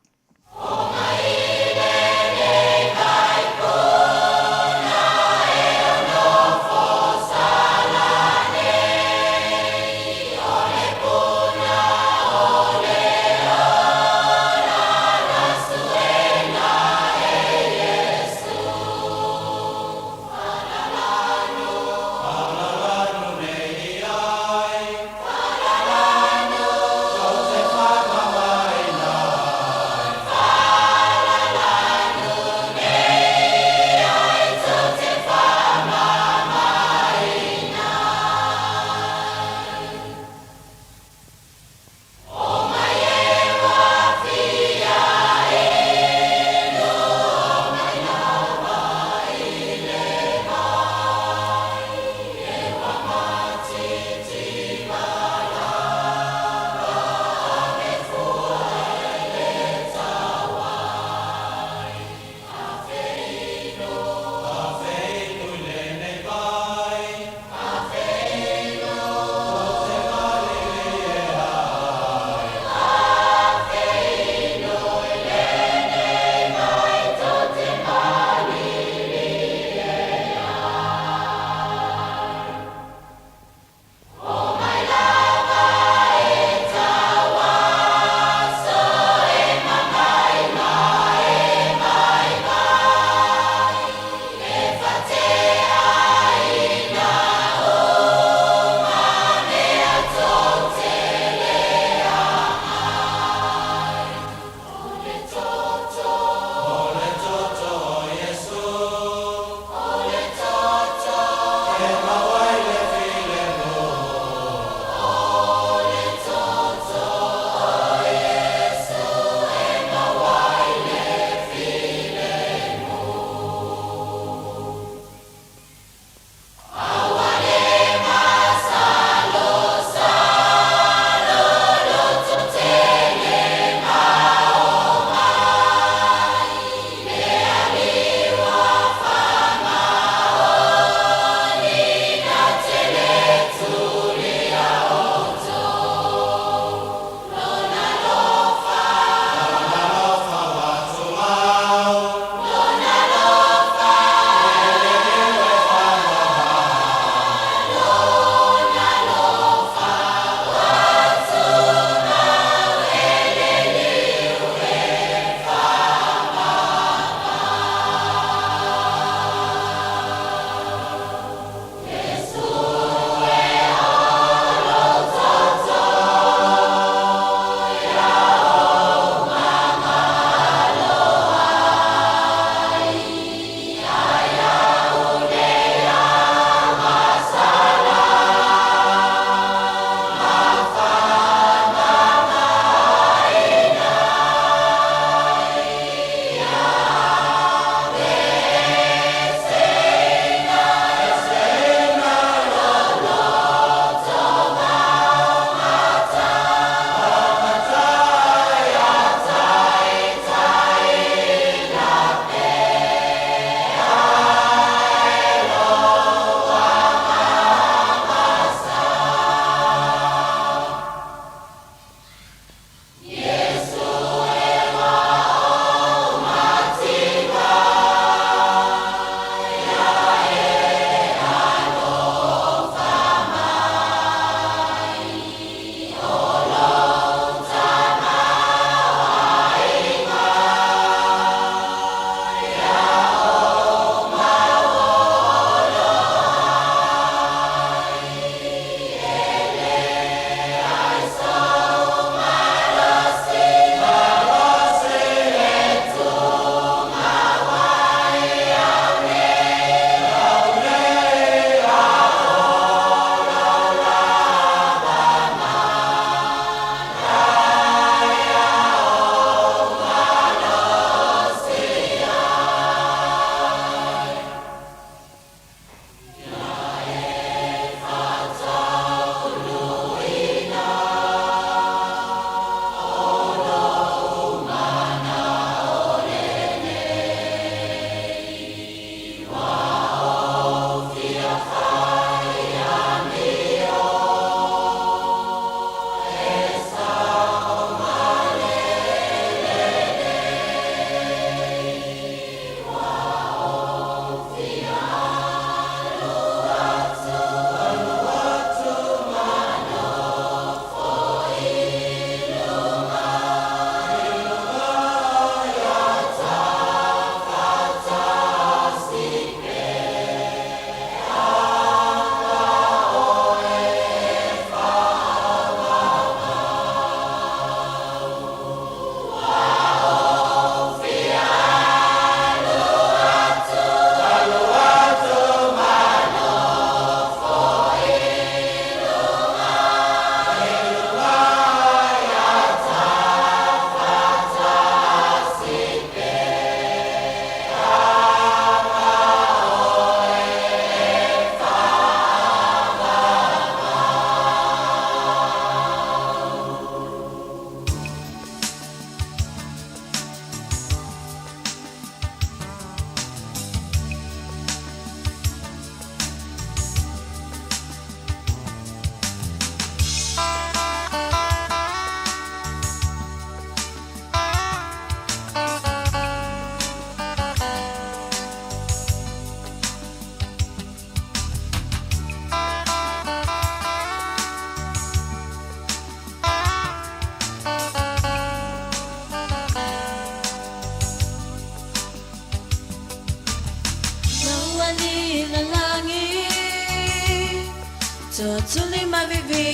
Totuli mavivi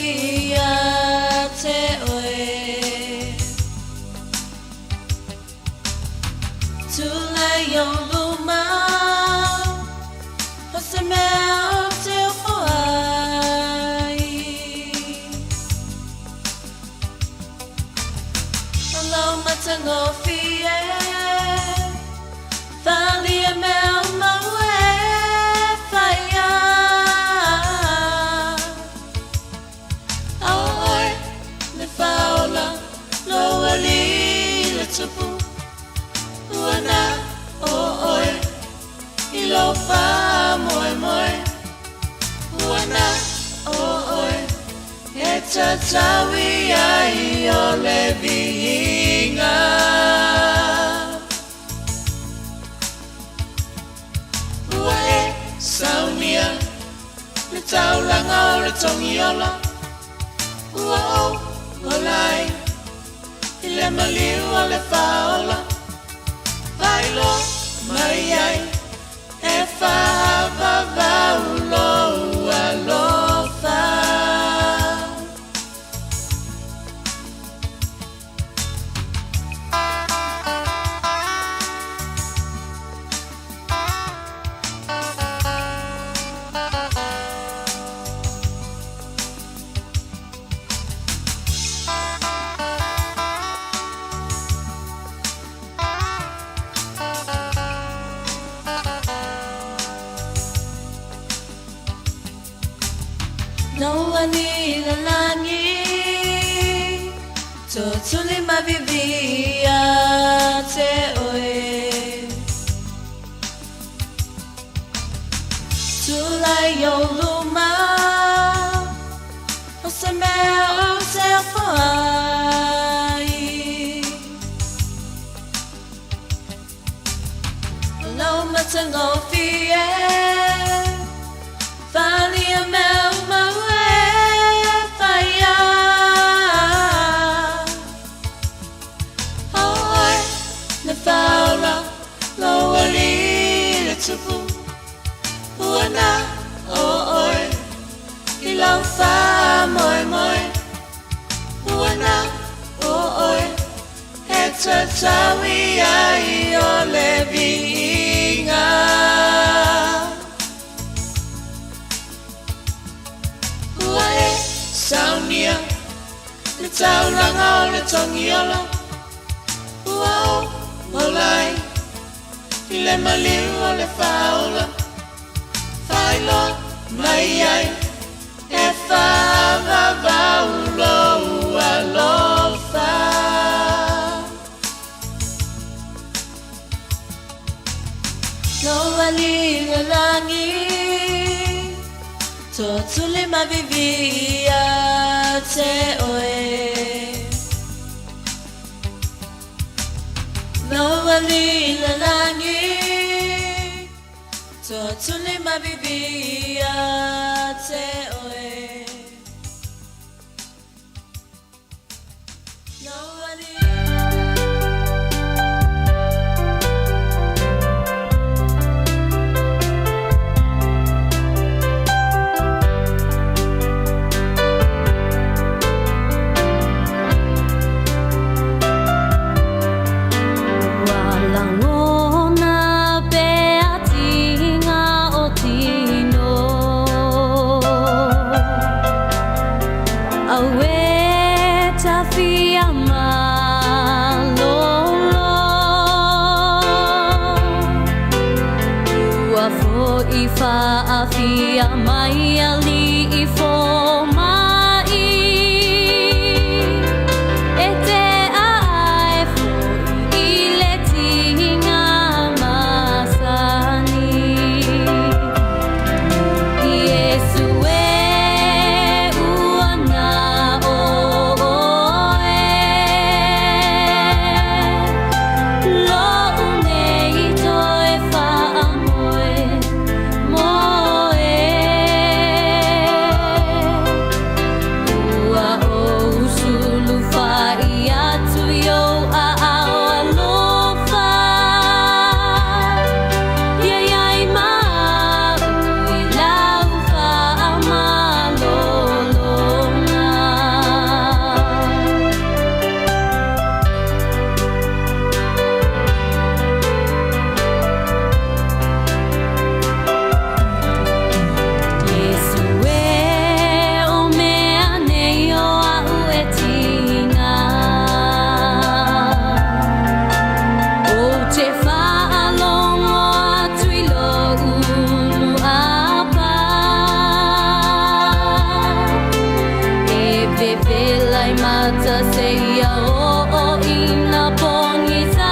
ia te oe. Tulai o luma o se mea o te ofo ai. O lau matagofie, Whalia mea mau e whaia. A oe le whaola, lo ali le tupu, ua na o oe i lo whaamoemoe. Ua na o oe e tataui ai o le viiga. Ua e saunia le taulaga o le togiola, ua ou ola ai i le maliu o le faaola, faailoa mai ai e faavavau lou alofa. Lou ali le lagi, Totuli mavivi ia te oe. Tulai o luma, o se mea o te ofo ai. O lou matagofie, Whalia mea mau e whaia. O oe le faaola, lou alii le tupu, ua na o oe i lou faamoemoe. Ua na o oe e tataui ai o le viiga. Ua e saunia le taulaga o le togiola, ua ou ola ai i le maliu o le faaola, faailoa mai ai e faavavau lou alofa. Lou alii le lagi, Totuli mavivi ia te oe. Lou alii le lagi, Totuli mavivi ia te oe. Lou alii. Ua lagona pea tiga o tino. Auē tafia malolo. Ua foi faafia mai alii fomai. E te aae foi i le tiga masani. Iesu e ua na o oe. Lo'u nei toe faamoe moe. ai mata seia oo ina pogisa.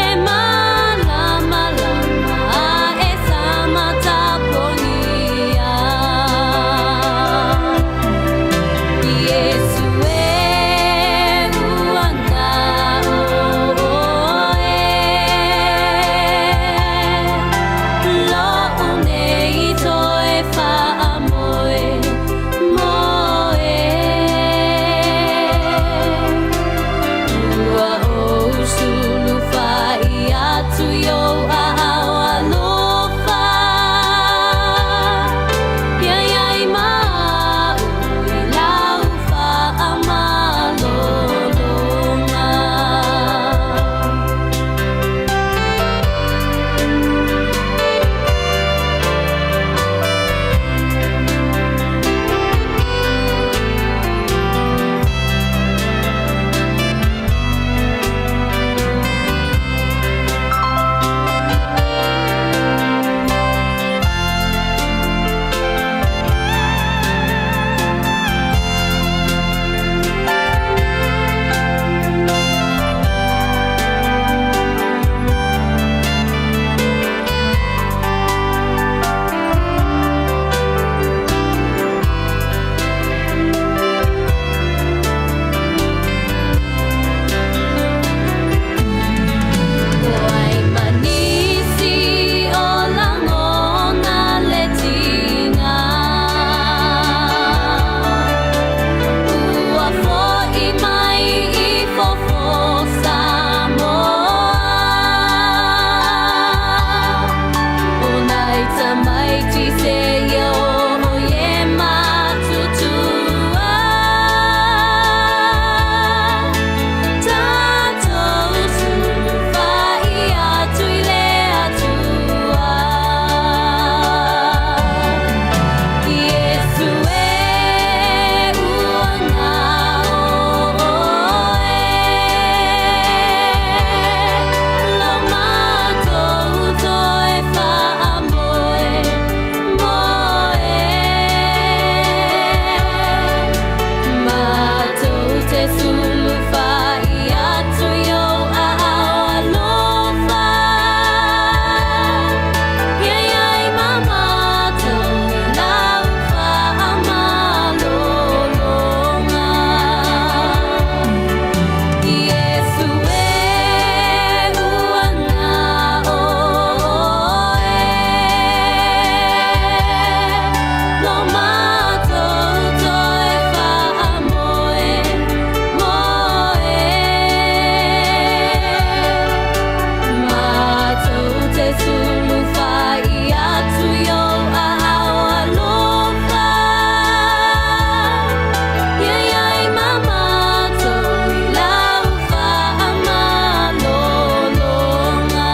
E malamalama ae sama tapogia. Iesu e, ua na oe. Lo'u nei toe faamoe moe. Ua ou sulufai atu i ou aao alofa, Ia iai ma a'u i lau faamalologa. O ai ma nisi o lagona le tiga, Ua fo'i mai i fofo Samoa. O nai tamaiti seia oo i e matutua. Tatou sulufai atu i le Atua. Iesu e, ua na oe. Lo matou toe faamoe moe. Matou te sulufai atu i ou aao alofa, Ia iai ma matou i lau faamalologa. Iesu e, ua na oe. Lo matou toe faamoe moe. Matou te sulufai atu i ou aao alofa, Ia iai ma matou i lau faamalologa.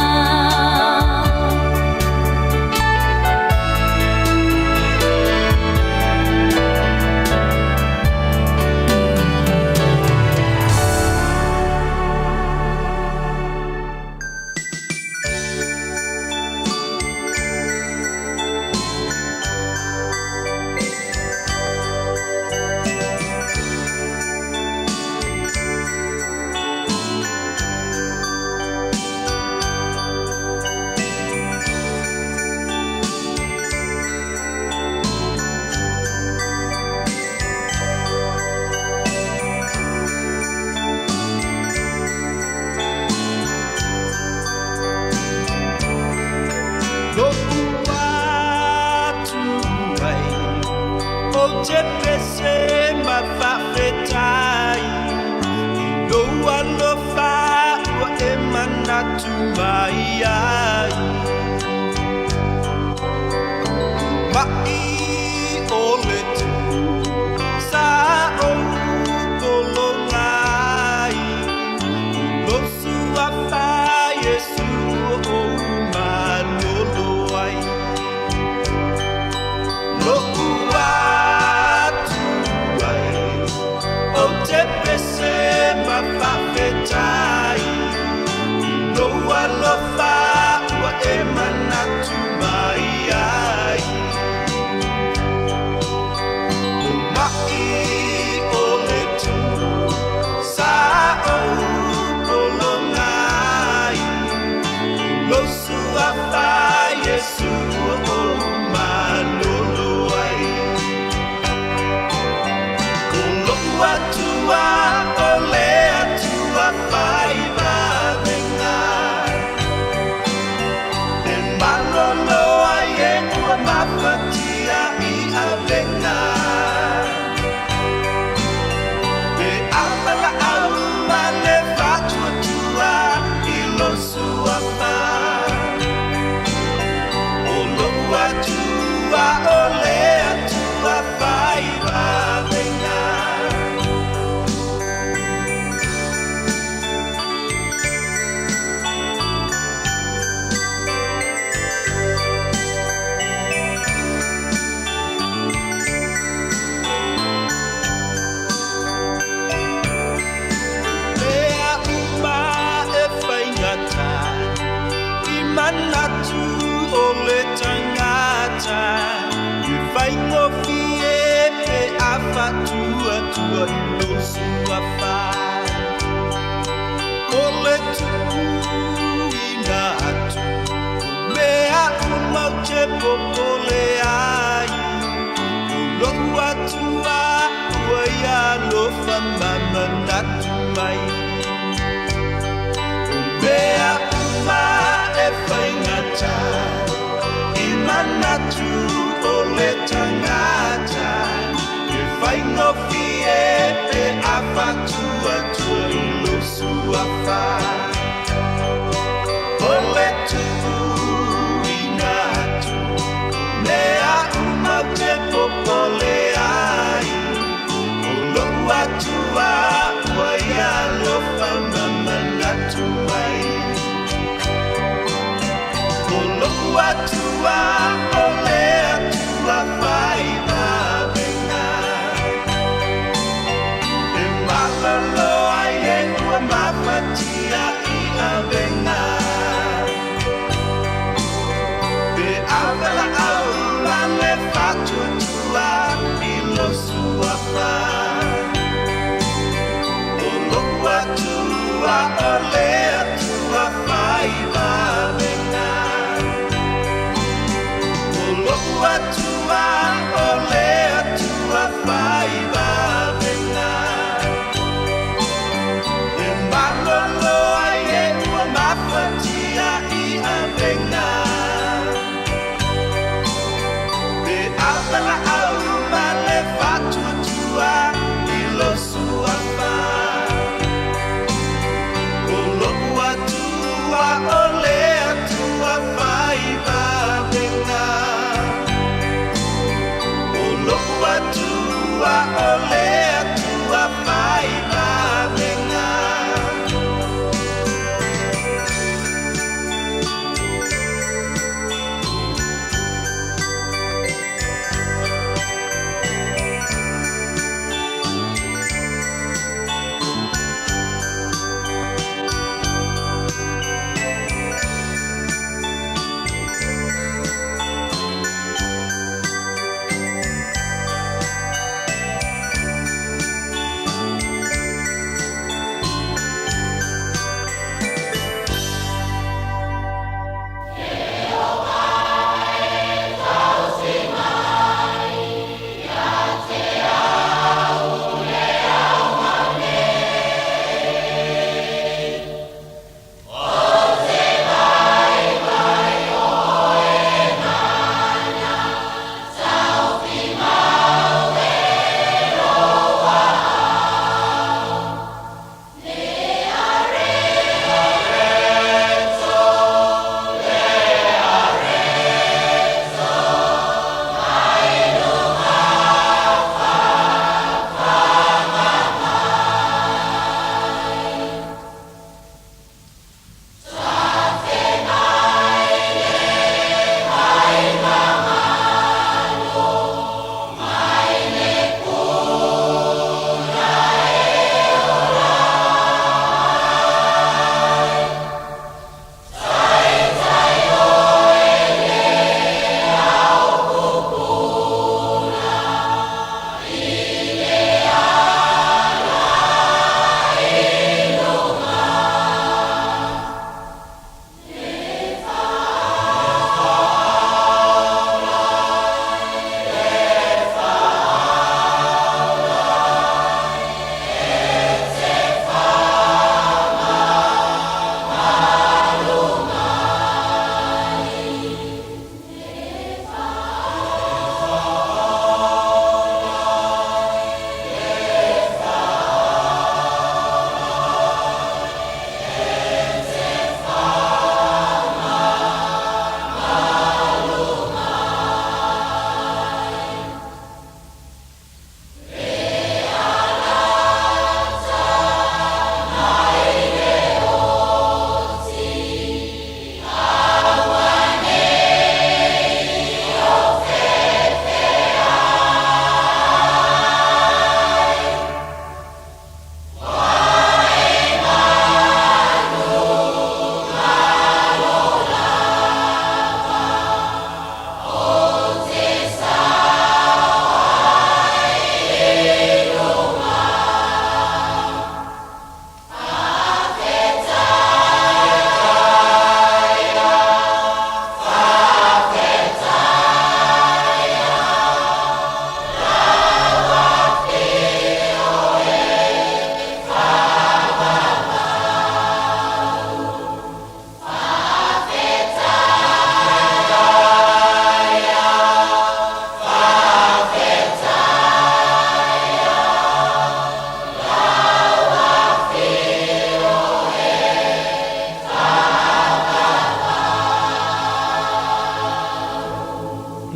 Lo'u atu ai ou te pese ma faafetai i lou alofa ua e manatu mai ai. Ma'i o le tū sa ou pologa ai, lou suafa Iesu ua ou malolo ai. Lo'u atu ai ou te pese ma faafetai i lou alofa ua e faatuatua i lou suafa. O le tuuina atu o mea uma ou te popole ai, o lou Atua ua ia alofa ma manatu mai. O mea uma e faigata i manatu o le tagata, e faigofie pe a faatuatua i lou suafa. O le tuuina atu o mea uma ou te popole ai, o lou Atua ua ia alofa ma manatu mai. O lou Atua o le Atua fai vavega, e malolo ai e ua mafatia i avega. Pe a valaau ma le faatuatua i lou suafa. O lou Atua o le Atua fai vavega. O lou Atua o le Atua fai vavega, e malolo ai e ua mafatia i avega. Pe a valaau ma le faatuatua i lou suafa. O lou Atua o le Atua fai vavega. O lou Atua o le Atua fai vavega.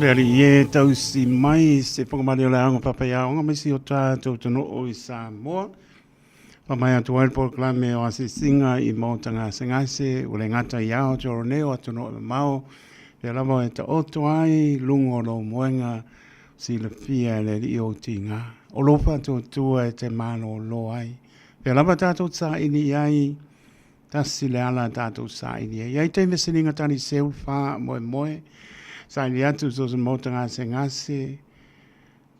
Le Alii e tausi mai se whakamari o le aoga papaiaoga mai si o tātou tonoo i Samoa. Whamai atu ai le polokalame o asiasiga i maota gasegase ua le gata i Aotearoa nei o atunuu e mamao. Pea lava e taoto ai luga o lou moega silafia e le Alii ou tiga. O lou faatuatua e te malolo ai. Pea lava tātou saili i ai Tasi le ala a tatou saili ai. Ai taimi siliga tali seu fa moe moe. Saili atu so se maota gasegase.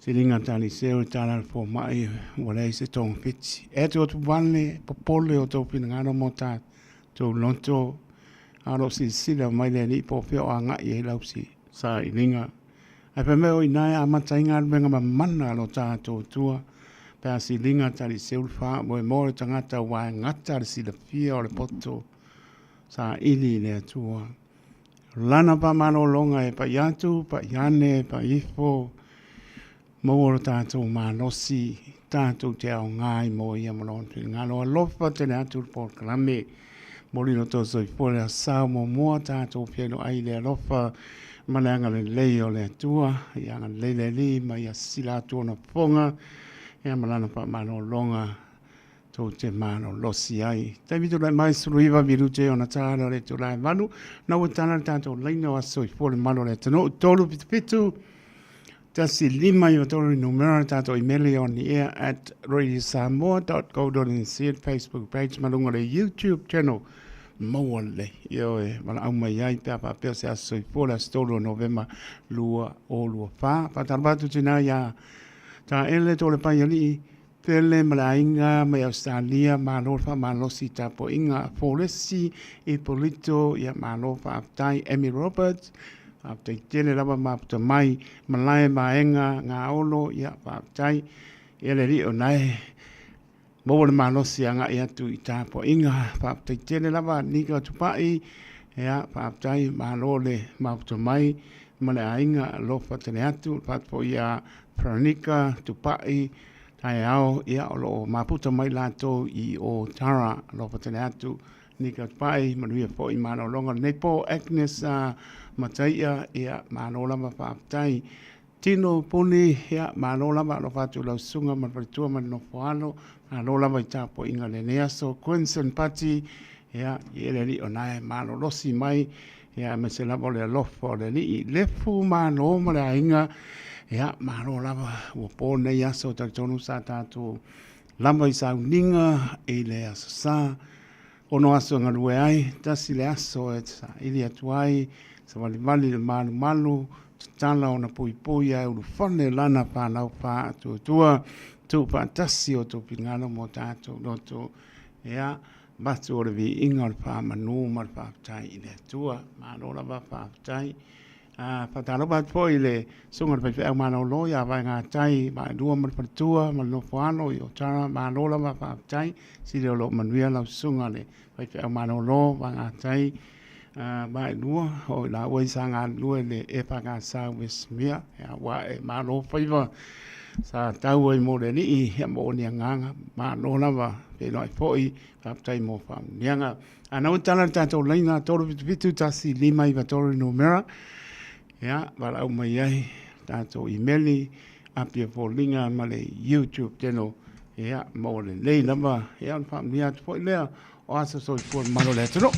Siliga tali seu i tala le fomai ua leai se togafiti. E atu atu vale popole o tou finagalo mo tatou loto. A o lo o silasila mai le Alii po o fea o agai ai lau sailiga. Ae fai mai o i ina e amata ai galuega mamana a lo tatou Atua, pe a siliga tali seu le faamoemoe o le tagata aua e gata le silafia o le poto saili i le Atua. O lana faamalologa e pai atu, pai ane, pai ifo, maua lo tatou malosi, tatou te aoga ai mo ia ma lona finagalo. Alofa tele atu le polokalame. Momoli lo outou soifua le aso Sa muamua tatou feiloai i le alofa ma le agalelei o le Atua. Ia agalelei le Alii ma ia sisila atu ona fofoga ia ma lana faamalologa tou te malolosi ai. Taimi tulai mai 19 minute ona tala o le itula e 8, na ua tala le tatou laina o aso soifua le malu o le atunuu 377 1593 le numera o le tatou imeli on the air at radiosamoa.co.nz Facebook page ma luga o le YouTube channel maua lelei. Ioe, valaau mai ai pe a faapea o se aso soifua le aso 3 o Novema 2024. Faatalofa atu tina iā Taele Tolepaialii Pele ma le aiga mai Ausetalia, malo le faamalosi i tapuaiga a Folesi, Ipolito, ia malo faafetai Amy Roberts, faafetai tele lava mafuta mai Malae Vaega Gaolo, ia faafetai ia le alii o nae maua le malosi agai atu i tapuaiga, faafetai tele lava Nika Tupai, ia faafetai malo le mafuta mai ma le aiga alofa tele atu, faafetai foi ia Veronica Tupai, taeao, ia o lo o mafuta mai latou i o Tara, alofa tele atu Nika Tupai, manuia foi malologa lenei po Agnes Mataia, ia malo lava faafetai. Tino Puni, ia malo lava alofa atu lau susuga ma le faletua ma le nofoalo, malo lava i tapuaiga lenei aso. Quinson Pati, ia i ele alii o nae malolosi mai, Ia, aemaise lava o le alofa o le Alii. Lefu malo ma le aiga, ia, malo lava ua po nei aso, talitonu sa tatou lava i sauniga i le Aso Sa. Ono aso e galue ai, tasi le aso e saili atu ai, savalivali le malumalu, tatala ona puipui ae ulufale lana fanau faatuatua, tuufaatasi o outou finagalo mo tatou loto. Ia, Avatu o le viiga o le faamanu ma le faafetai i le Atua. Malo lava faafetai. Faatalofa atu foi i le susuga i le faifeau malolo ia Vaegatai Vaelua ma le faletua ma le nofoalo i Otara. Malo lava faafetai. Sili o lo o manuia lau susuga le faifeau malolo Vaegatai Vaelua o i laua i sa galulue i le EFKS Westmere. Ua e malo faiva sa tau ai mo le Alii ia mo ni agaga. Malo lava feiloai foi, faafetai mo faamanuiaga. A na ua tala le tatou laina 377 1593 le numera, ia valaau mai ai tatou imeli, Apia Foliga ma le YouTube channel, ia maua lelei lava, ia ona faamanuia atu foi lea o aso soifua le mamalu o le atunuu.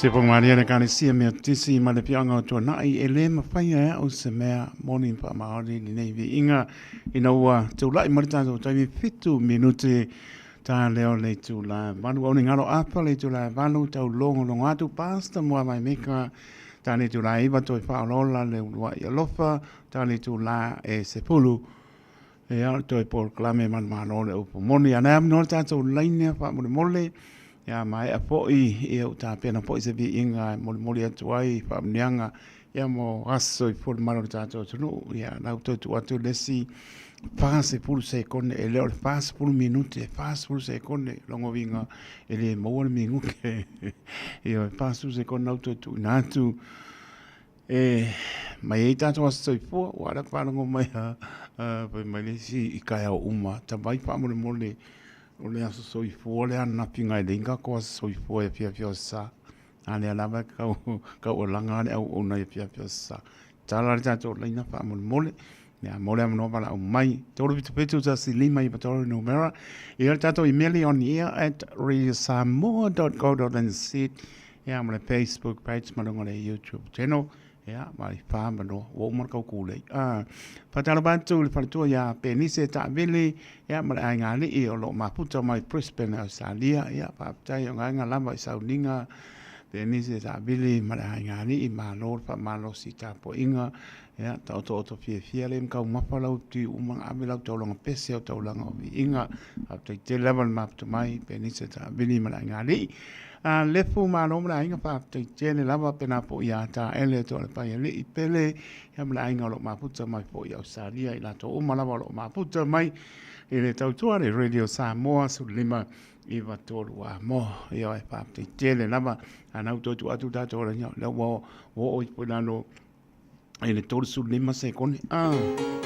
Se po maria le kalesia mea tisi ma le pianga o tuanai e le mawhai e au se mea moni pa maori ni nei vi inga ina ua tūlai ma le tātou taimi 7 minute tā leo le tūla valu au ni ngaro apa le tūla valu tau longo longo atu pasta mua mai meka tā le tūla iwa toi whaolola le ulua i alofa tā le tūla e sepulu e au toi por klame man malo le upu moni ana am no tātou laine wha mole mole ia mai a poi e au tā pena poi se vi inga mole mole atu ai wha mnianga ia mo aso i pol malo le tātou tunu ia lau toi tu atu lesi 40 sekone e leo le 40 minute 40 sekone longo vinga e le maua le minguke ia 40 sekone lau toi tu ina atu e mai ei tātou aso soifua ua ala whārango mai a pai mai le si i kai au uma tamai whaamole mole o le aso soifua le anapi ngai le inga ko aso soifua e fia fia sa a lea lava kau kau o langa le au ona e fia fia sa tala le tātou leina whaamole mole ia mole a manoa pala au mai 377 tasi lima i patoro numera ia le tātou email on the air at radiosamoa.co.nz ia ma le Facebook page ma lunga le YouTube channel ia ma i wha manoa ua uma kau kūlei. A whatalo atu le whalatua ia Penise Taavili ia ma le aiga ali'i o lo maputa mai Brisbane Australia ia whaapitai o ngāinga lava i sauninga Penise Taavili ma le aiga ali'i malo le whaamalosi tapuainga ia taoto oto fiafia le kau mapa lau ti uma ave lau taulaga pese o taulaga o viiga faafetai tele lava le maputa mai Penise Taavili ma le aiga ali'i a lefu malo ma le aiga faafetai tele lava pena po ia ta ele to le pai ali'i pele ia ma le aiga o lo maputa mai po i Australia i latou uma lava o lo maputa mai. i le tautua le Radio Samoa 15 9 3 a mo ia e faafetai tele lava ana u toe tuu atu tatou lea lea ua ua oo ifo i lalo i le 35 sekone. Ah.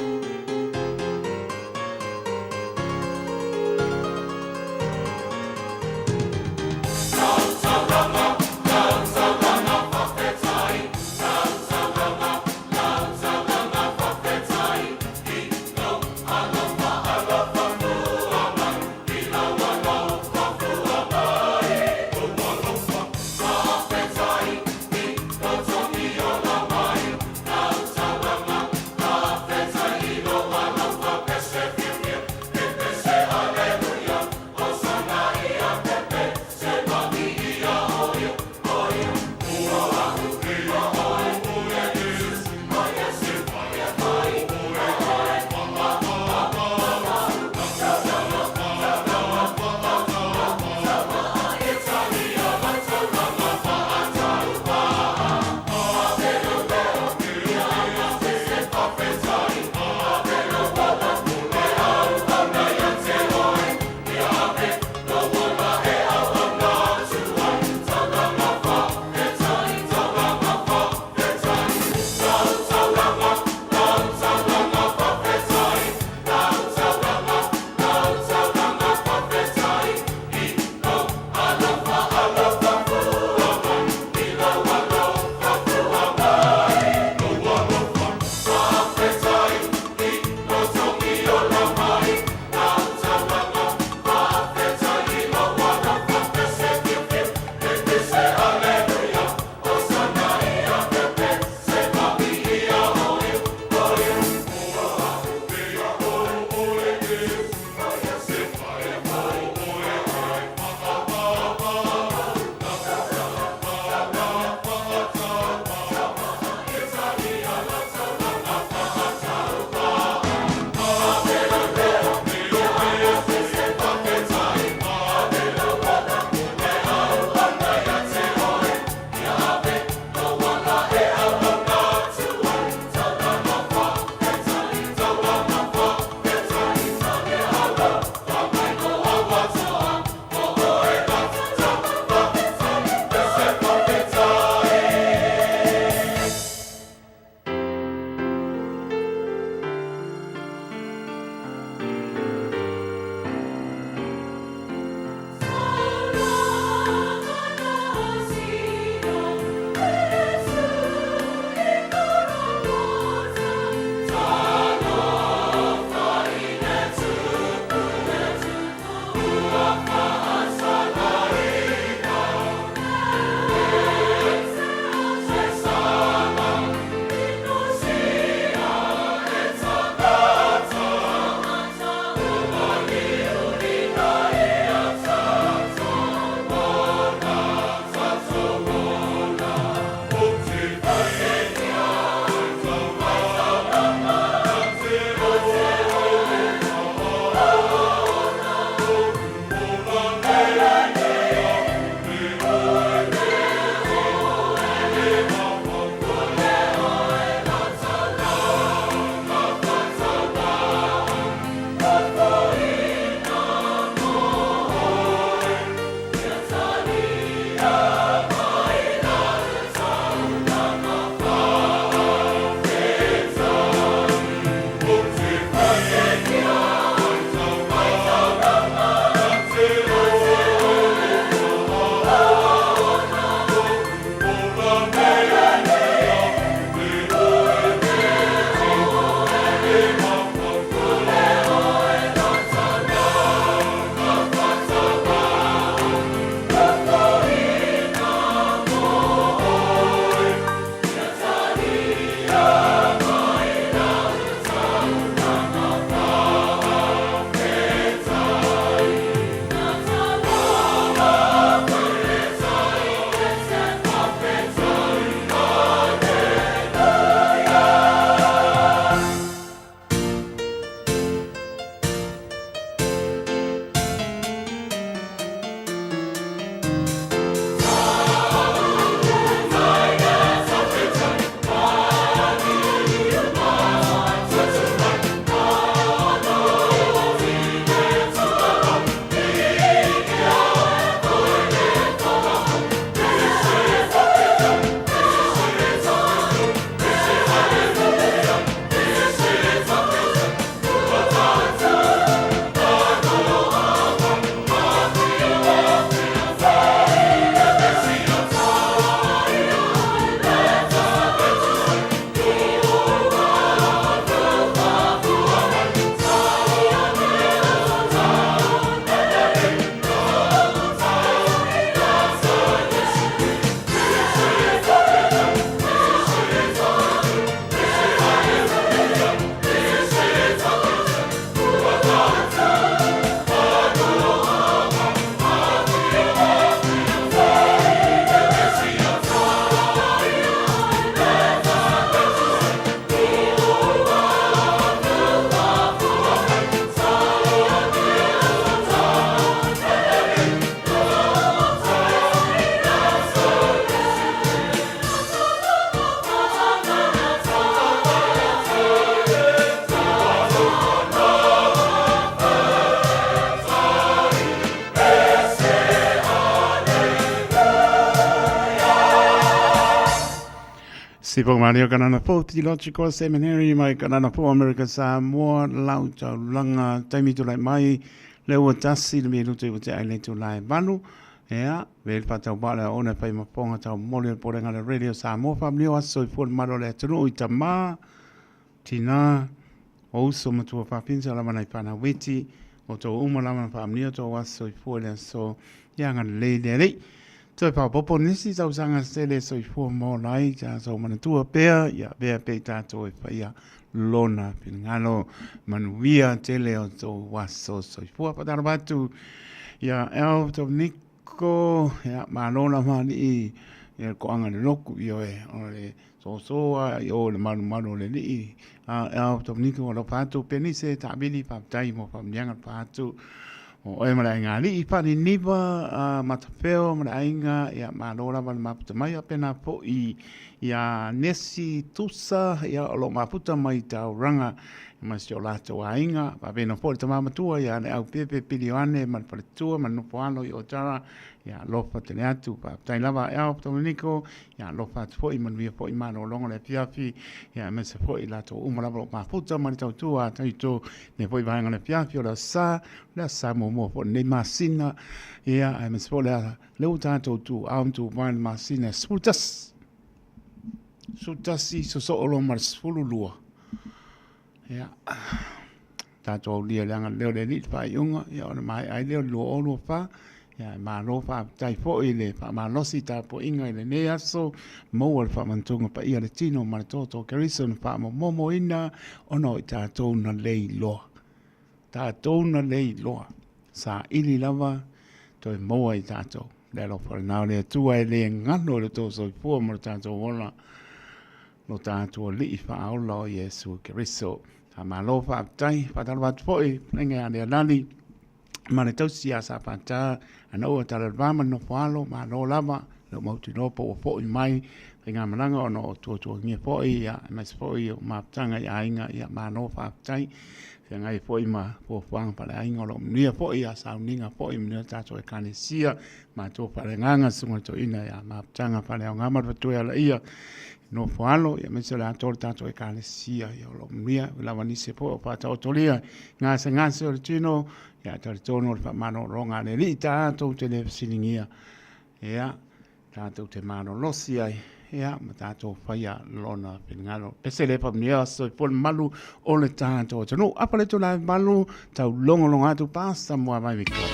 Sipo Mario Kanana Fou Theological Seminary mai Kanana Fou America Samoa lau taulaga taimi tulai mai le ua tasi le minutu i ua ai le tulae valu ea ve le whātau le ona whai maponga tau moli o le porenga le Radio Samoa whamlio aso i fua le malo le atunuu i tamā tinā o uso matua whapinsa lava nei whana witi o tō uma lava na whaamnia tō aso i fua le aso ia ngana lei le lei. Toe whapopo nisi tausaga sele soifua mo lai tātou manatua pea ia pea pe tātou e whaia lona finagalo manuia tele o tō aso soifua. Whatarapa atu ia El Dominico ia malo lava alii ia koanga le loku i oe o le sosoa i o le malumalu o le alii a El Dominico alofa atu Penise Taavili faafetai mo faamanuiaga alofa atu o oe ma le aiga alii Faaniniva a Matafeo ma le aiga ia malo lava le mafuta mai a pena fo'i ia Nesi Tusa ia o lo mafuta mai Tauranga ma si o latou aiga faapena foi le tama matua ia le au pepe Pilioane ma le faletua ma le nofo alo i Otara ia alofa tele atu faafetai lava e ao Dominiko ia alofa atu foi manuia foi malologa le afiafi ia aemaise foi latou uma lava o mafuta ma le tautua a taito le foi vaega le afiafi o le sa le sa muamua foi lenei masina ia aemaise foi le le ua tatou tu ao ma tu vai le masina 11 11 sosoo loa ma le 12 ia tatou aulia le agalelei o le Alii i le faaiuga, ia ona maea ai lea o le 2024. Ia e malo faafetai foi i le faamalosi tapuaiga i lenei aso, maua le faamanatuga paia le tino ma le toto o Keriso na faamomomoina ona o i tatou na leiloa. Tatou na leiloa. Saili lava toe maua i tatou. Le alofa lena o le Atua e le galo i lo tou soifua ma lo tatou ola. Lo tatou Alii Faaola o Iesu Keriso. Faamalo faafetai, faatalofa atu foi le ia Lealali ma le tausi ia Safata, ana ua tala le va ma le nofo alo, malo lava, le mautinoa po ua foi mai faigamalaga ona o tuatuagia foi, ia, aemaise foi o mafutaga i aiga, ia, malo faafetai. Feagai foi ma fuafuaga faaleaiga o lo o manuia foi ia sauniga foi, manuia tatou ekalesia, matou faaleagaga susuga toeaina ia mafutaga faaleaoga ma le fatoe alaia nofo alo, ia aemaise o le atoa o le tatou ekalesia, ia o lo o manuia lava nisi foi o faataotolia gasegase o le tino, ia talitonu o le faamalologa a le Alii tatou te le fesiligia, ia tatou te malolosi ai, ia ma tatou faia lona finagalo. Pese le faamanuia soifua le mamalu o le tatou atunuu. Apa le tulaga malu, tau logologo atu Pastor Muavai Victor.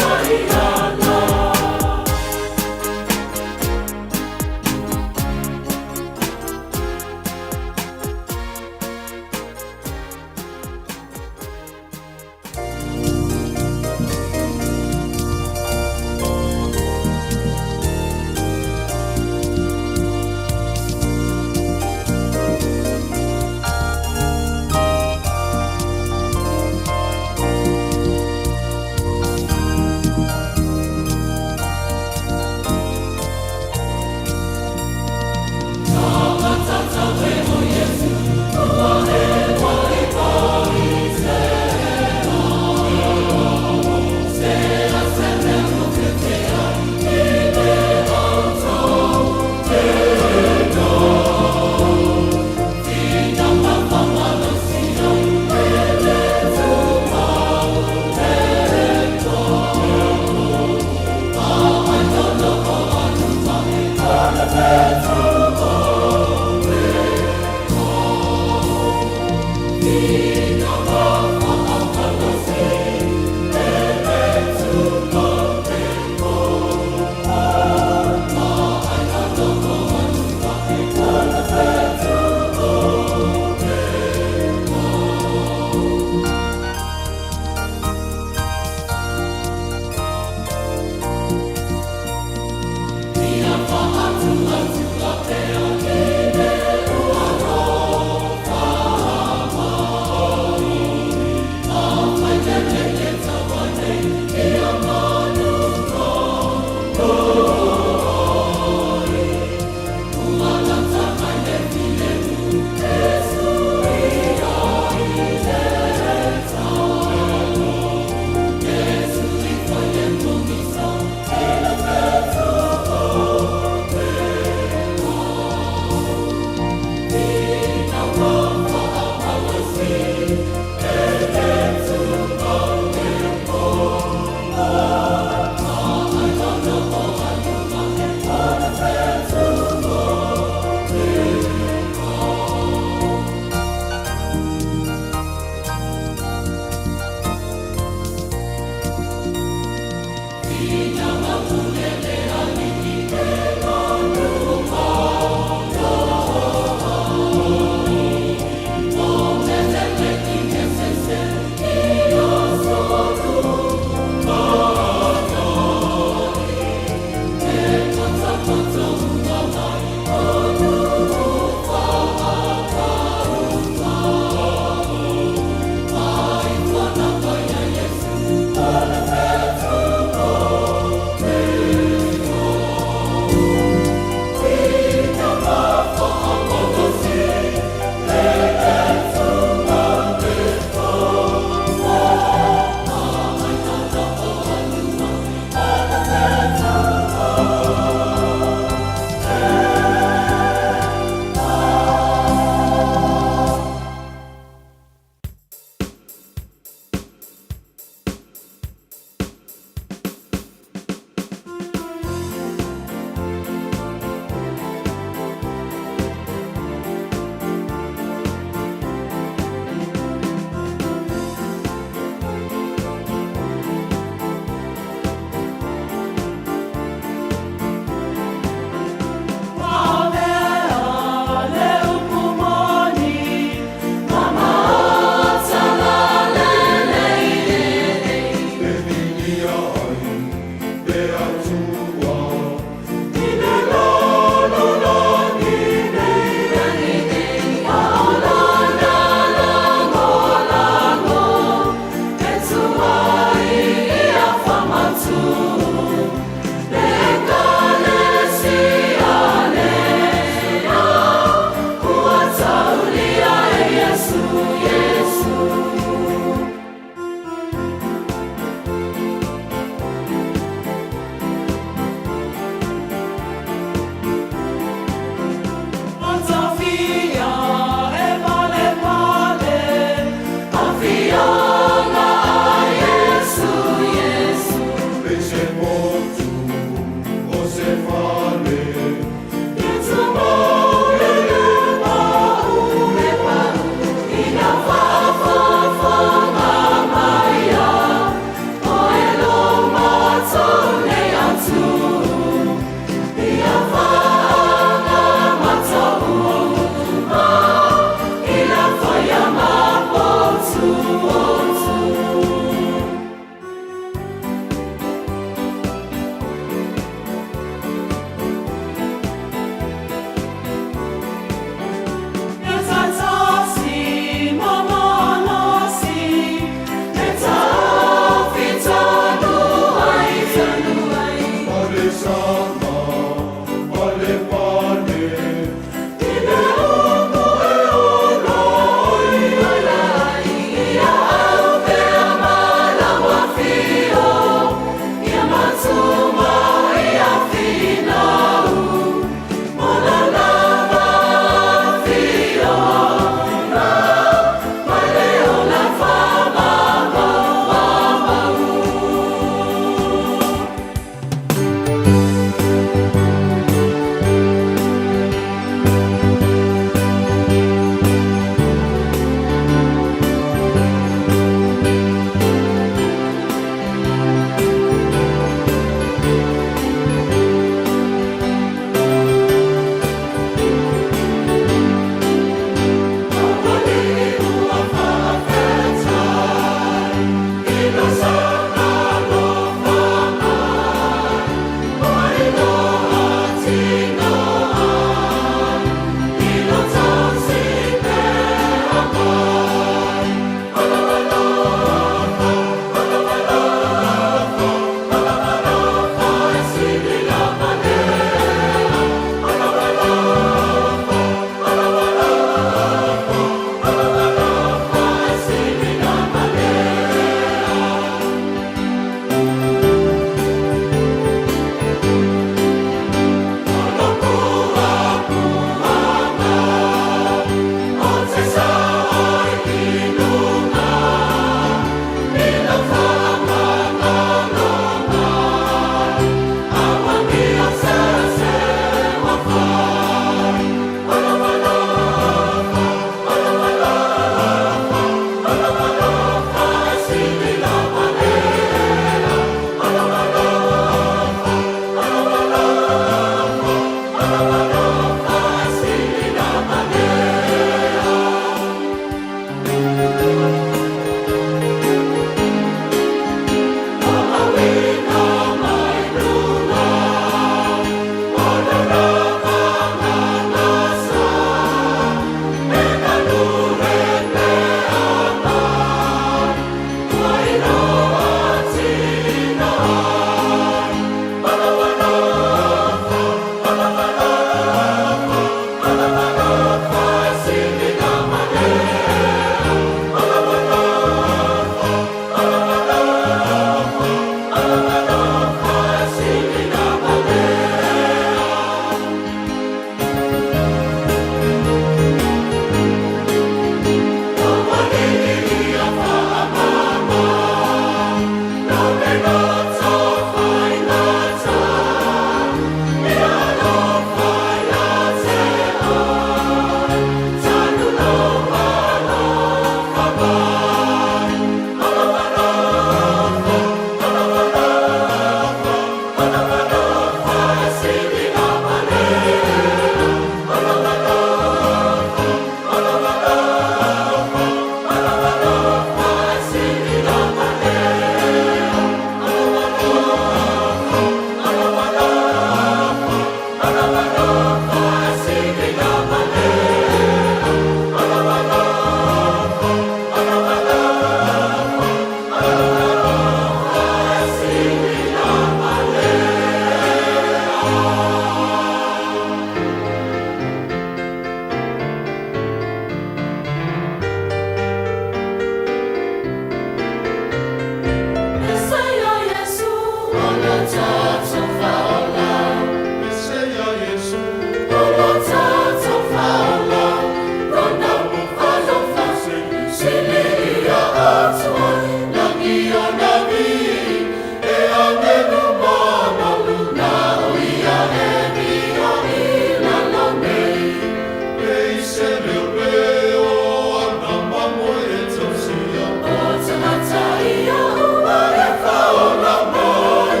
se leoleo a na mamo e tausia. O tagata ia ua e Whaola mai,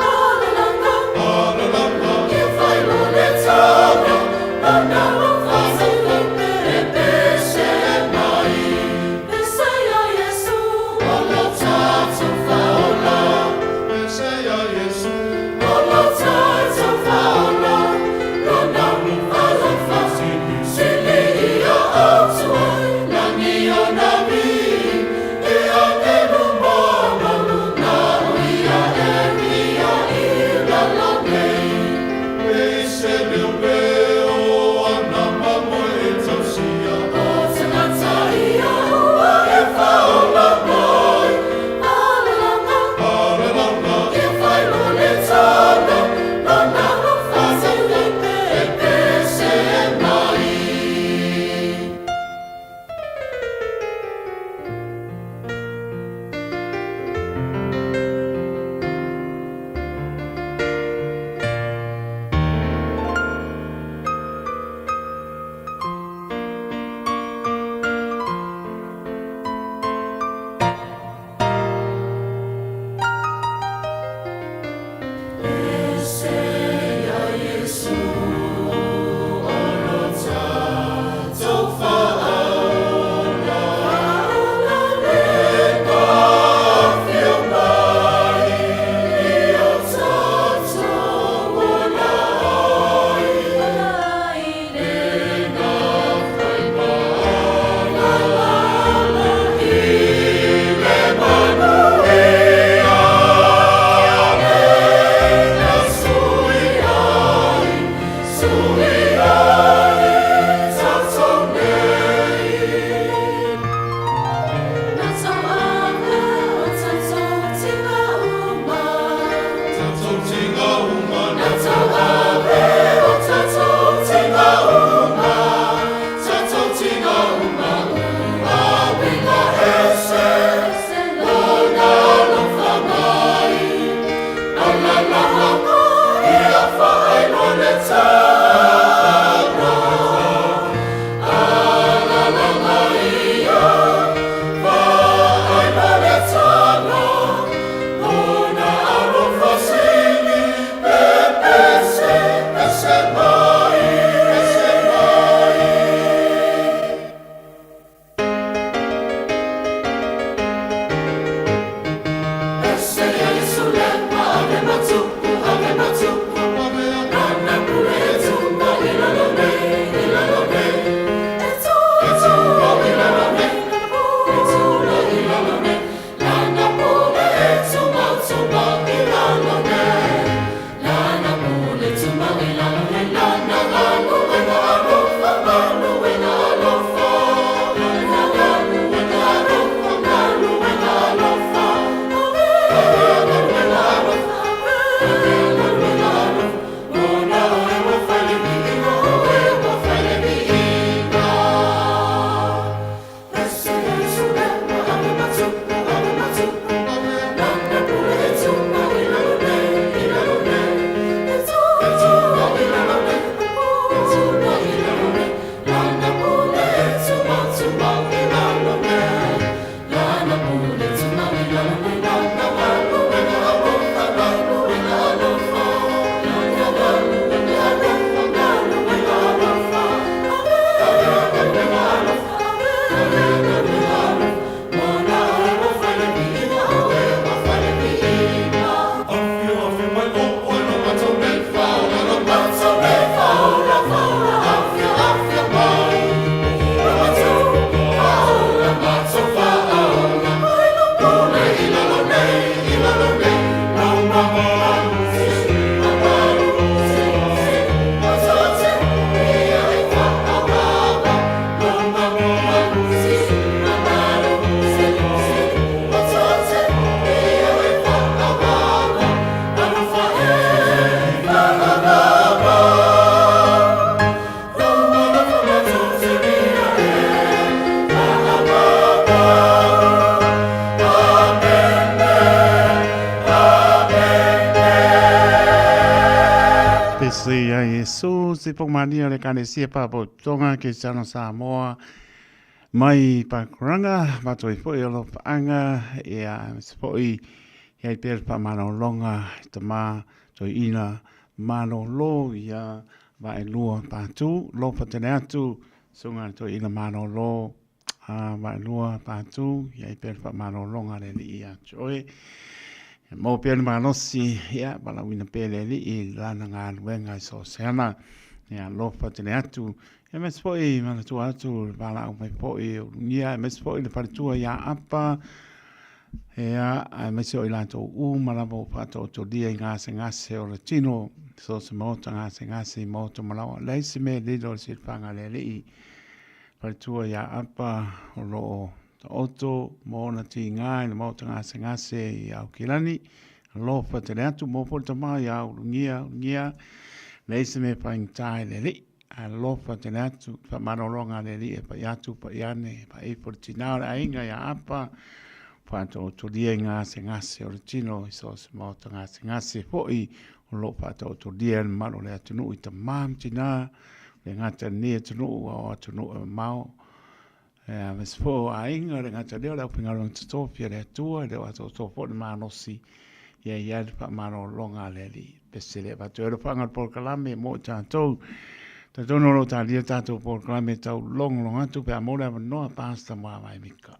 Alalaga alalanga, Ia fai mo le tala Lona ua faasili e pese mai. Pese ia Iesu O lo tatou whaola. Pese ia Iesu. O lo tatou whaola. Lona alofa sili ia. Usi Pongmania le Ekalesia Faalapotopotoga Kerisiano Samoa mai Pakuranga, matou ai foi o alofaanga, ia, aemaise foi i ai pea le faamalologa i tama toeaina malolo ia Vaelua Patu. Alofa tele atu susuga i le toeaina malolo a Vaelua Patu, i ai pea le faamalologa a le Alii ia te oe. Ia maua pea le malosi, ia, valaauina pea le Alii i lana galuega i so o se ala. Ia alofa tele atu. Ia aemaise foi manatua atu le valaau mai foi o Lugia, aemaise foi le faletua ia Apa, ia, aemaise o i latou uma lava ua faataotolia i gasegase o le tino, so o se maota gasegase i maota malaoa. Leai se mea e lilo i le silafaga a le Alii. Faletua ia Apa o lo o taoto ma ona tiga i le maota gasegase i Aukilani. Alofa tele atu mo foi le tama ia Ulugia, Ulugia, leai se mea e faigata i le Alii. Alofa tele atu, faamalologa a le Alii e pai atu, pai ane, pai ifo le tina o le aiga ia Apa, faataotolia i gasegase o le tino i so o se maota gasegase foi o lo o faataotolia e le mamalu o le atunuu i tama ma tina, le gata i lenei atunuu a o atunuu e mamao. Aemaise foi o aiga, le gata lea o le aufaigaluega totofi a le Atua, e le o atoatoa foi le malosi, ia i ai le faamalologa a le Alii. Pese le avatu ai alofaga o le polokalame mo i tatou. Talitonu o lo o talia le tatou polokalame tau logologo atu pe a maua le avanoa Pastor Muavae Mika.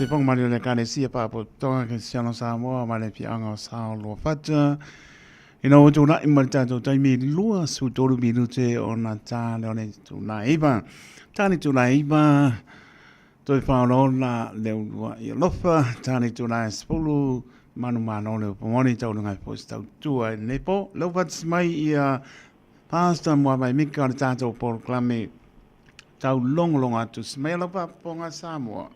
Se ponga mali o le Ekalesia Faapotopotoga Kerisiano Samoa ma le Afioaga o Saoluafata. Ina ua tulai ma le tatou taimi 23 minute ona ta lea o le itula e 9. Ta le itula e 9, toe faaolaola le uluai alofa, ta le itula e 10, manumalo le upu moni tauluga ai foi se tautua i lenei po. Lau faatasi mai ia Pastor Muavae Mika o le tatou polokalame taulogologo atu. Se mai lau faafofoga Samoa.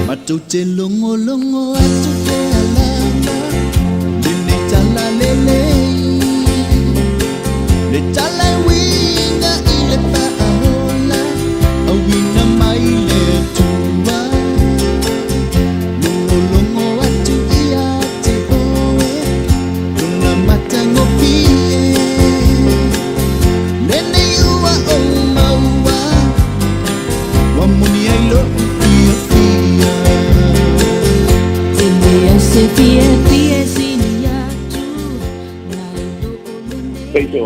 Matou te logologo atu pea lava lenei tala lelei, le tala e uiga i le faaola, auina mai le Atua. Logologo atu ia te oe, lona matagofie, lenei ua ou maua. Ua moni ai lo'u fiafia. E leai se fiafia e sili atu nai lo o lenei. Peito.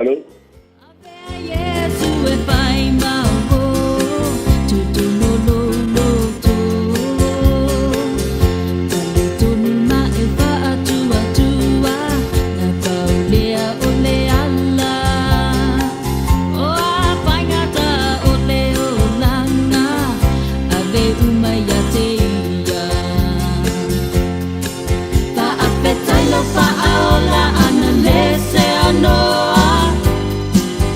Alo. Avea Iesu e fai mau tutunu lou loto. Talitonu ma e faatuatua, na pau lea o le ala. O a faigata o le olaga, ave uma ia te ia. Faafetai lou faaola ana le seanoa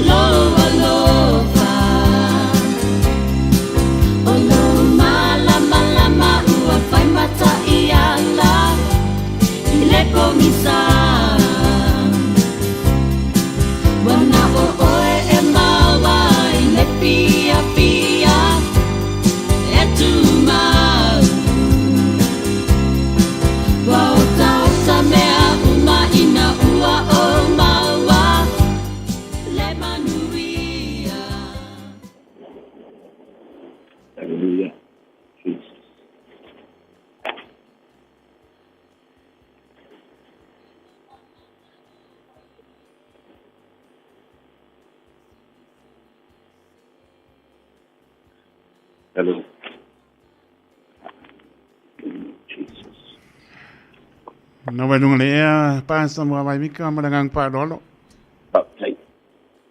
lou alofa. O lou malamalama ua fai mataiala i le pogisa. Ua na o oe e maua i le fiafia e tumau. Ua otaota mea uma ina ua ou maua le manuia. Hallelujah. Jesus. Hello. Jesus. Na wai lunga le ea, Pastor Muavae Mika ma le agaga faaaloalo. Faafetai.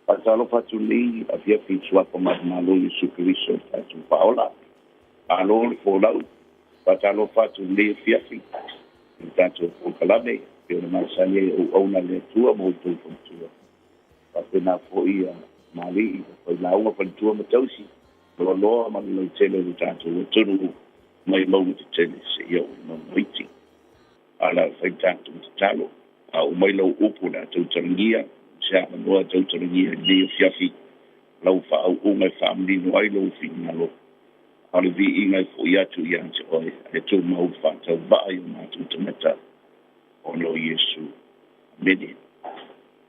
Faatalofa atu nei afiafi i suafa manumalo Iesu Keriso le tatou Faaola. Malo le folau. Faatalofa atu lenei afiafi i le tatou polokalame pei ona masani ai auauna a le Atua ma outou faletua. Faapena foi ia Malii, Failauga, Faletua ma Tausi, Loaloa ma le lautele o le tatou atunuu mai mauga tetele seia oo i mauga iti. A o le a fai le tatou tatalo, a oo mai lau upu o le a tautalagia, se avanoa e tautalagia i lenei afiafi, lau faauuga e faamanino ai lou finagalo, a o le viiga e foi atu ia te oe, ae tumau le faatauvaa i o matou tagata, ona o Iesu. Amene.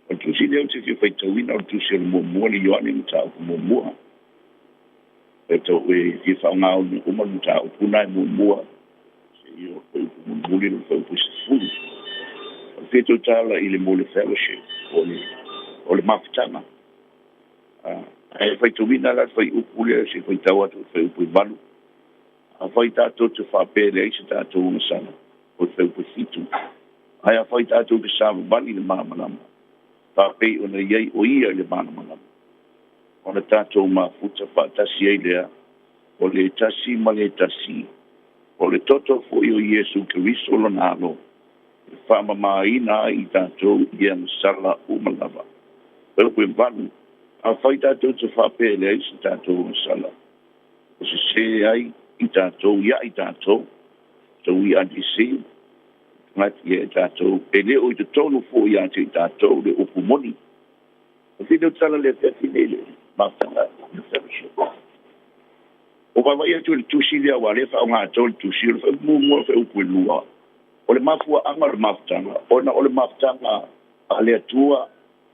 O le tusi lea ou te fia faitauina, o le tusi o le muamua le Ioane mataupu muamua. E tau e fia faaaoga uma le mataupu na e muamua seia o le fuaiupu mulimuli le fuaiupu 10. O le fia tautala i le mo le fellowship, o le mafutaga. Ae faitauina la le fuaiupu lea se i faitau atu le fuaiupu e 8. Afai tatou te faapea e leai se tatou agasala, o le fuaiupu e 7. Ae afai tatou te savavali i le malamalama, faapei ona i ai o ia i le malamalama, ona tatou mafuta faatasi ai lea, o le tasi ma le tasi, o le toto foi o Iesu Keriso lona Alo, e faamamaina ai i tatou i agasala uma lava. Fuaiupu e 8, Afai tatou te faapea e leai se tatou agasala, o sesē ai i tatou ia i tatou, so we are deceived, tagata ia i tatou, e le o i totonu foi ia te i tatou le upu moni. O whina tala le afiafi nei le mafutaga le fellowship. O vaavaai atu i le tusi lea aua o lea e faaaoga atoa le tusi, o le fuaiupu muamua le fuaiupu e lua, o le mafuaaga o le mafutaga, ona o le mafutaga a le Atua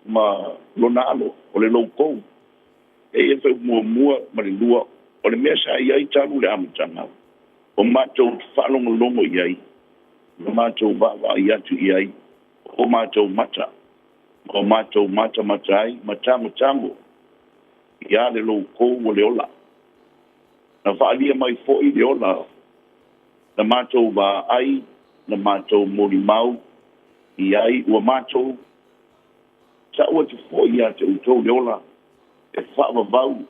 ma lona Alo, o le loukou. E i ai le fuaiupu muamua ma le lua, o le mea sa i ai talu le amataga, o matou faalogologo i ai, ma matou vaavaai atu i ai, o matou mata, ma o matou matamata ai, ma tagotago ia le loukou o le ola. Na faaalia mai foi le ola na matou vaai, na matou molimau i ai, ua matou ta'u atu foi ia te outou le ola e faavavau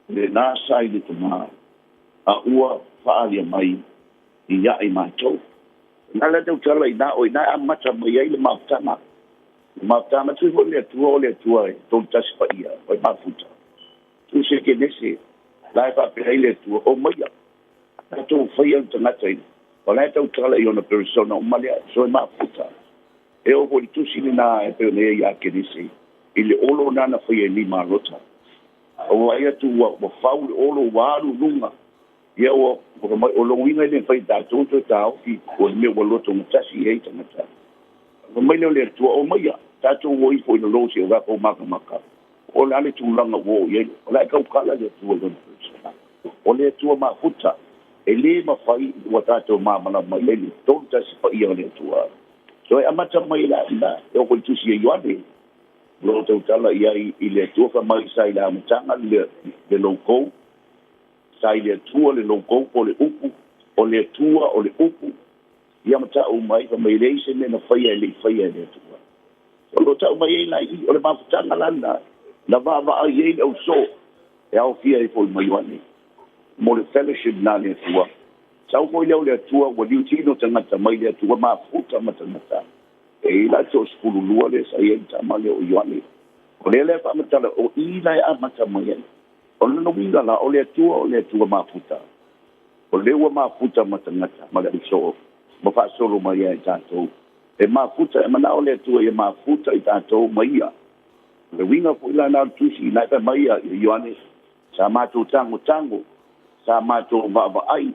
lena sa i le Tamā, a ua faaalia mai ia i matou. Na le tautala i na o ina e amata mai ai le mafutaga. Le mafutaga tui foi le Atua o le Atua e tolu tasi paia, o e mafuta. Tu se Kenese, la e faapea ai le Atua, o maia, tatou faia le tagata i o la e tautala i ona perisona uma lea, so e mafuta. E oo foi i le tusi lena e pei ona i ai ia Kenese, i le olo lena na faia e Nimalota. Ua vaai atu ua fau le olo ua alu i luga. Ia ua mai o lona uiga e le mafai e tatou toe taofi o le mea ua loto gatasi i ai tagata. Fai mai lea o le Atua, o maia, tatou o ifo i lalo seia tatou matamata. O le a le tulaga ua oo i ai? O la e tautala le Atua i lona perisona. O le Atua mafuta, e le mafai ua tatou malamalama i ai le tolu tasi paia o le Atua. So e amata mai la i ina, e oo foi i le tusi a Ioane, o lo o tautala i ai i le Atua fai mai sa i le amataga le loukou, sa i le Atua le loukou po o le upu, o le Atua o le upu, ia ma ta'u uma ai, fai mai e leai se mea na faia e le i faia e le Atua. O lo o ta'u mai ai la i i, o le mafutaga la lena na vaavaai i ai le ausoo e aofia ai foi ma Ioane mo le fellowship na le Atua. Sau foi lea o le Atua ua liutino tagata mai le Atua mafuta ma tagata. E i ai la le toasefululua lea sa i ai le tama lea o Ioane. O lea la e faamatala o i la e amata mai ai. O lona uiga la, o le Atua o le Atua mafuta. O lea ua mafuta ma tagata ma le ausoo ma faasolo mai ia i tatou. E mafuta, e manao le Atua ia mafuta i tatou ma ia. O le uiga foi la lena o le tusi ina e fai mai ia Ioane, sa matou tagotago, sa matou vaavaai,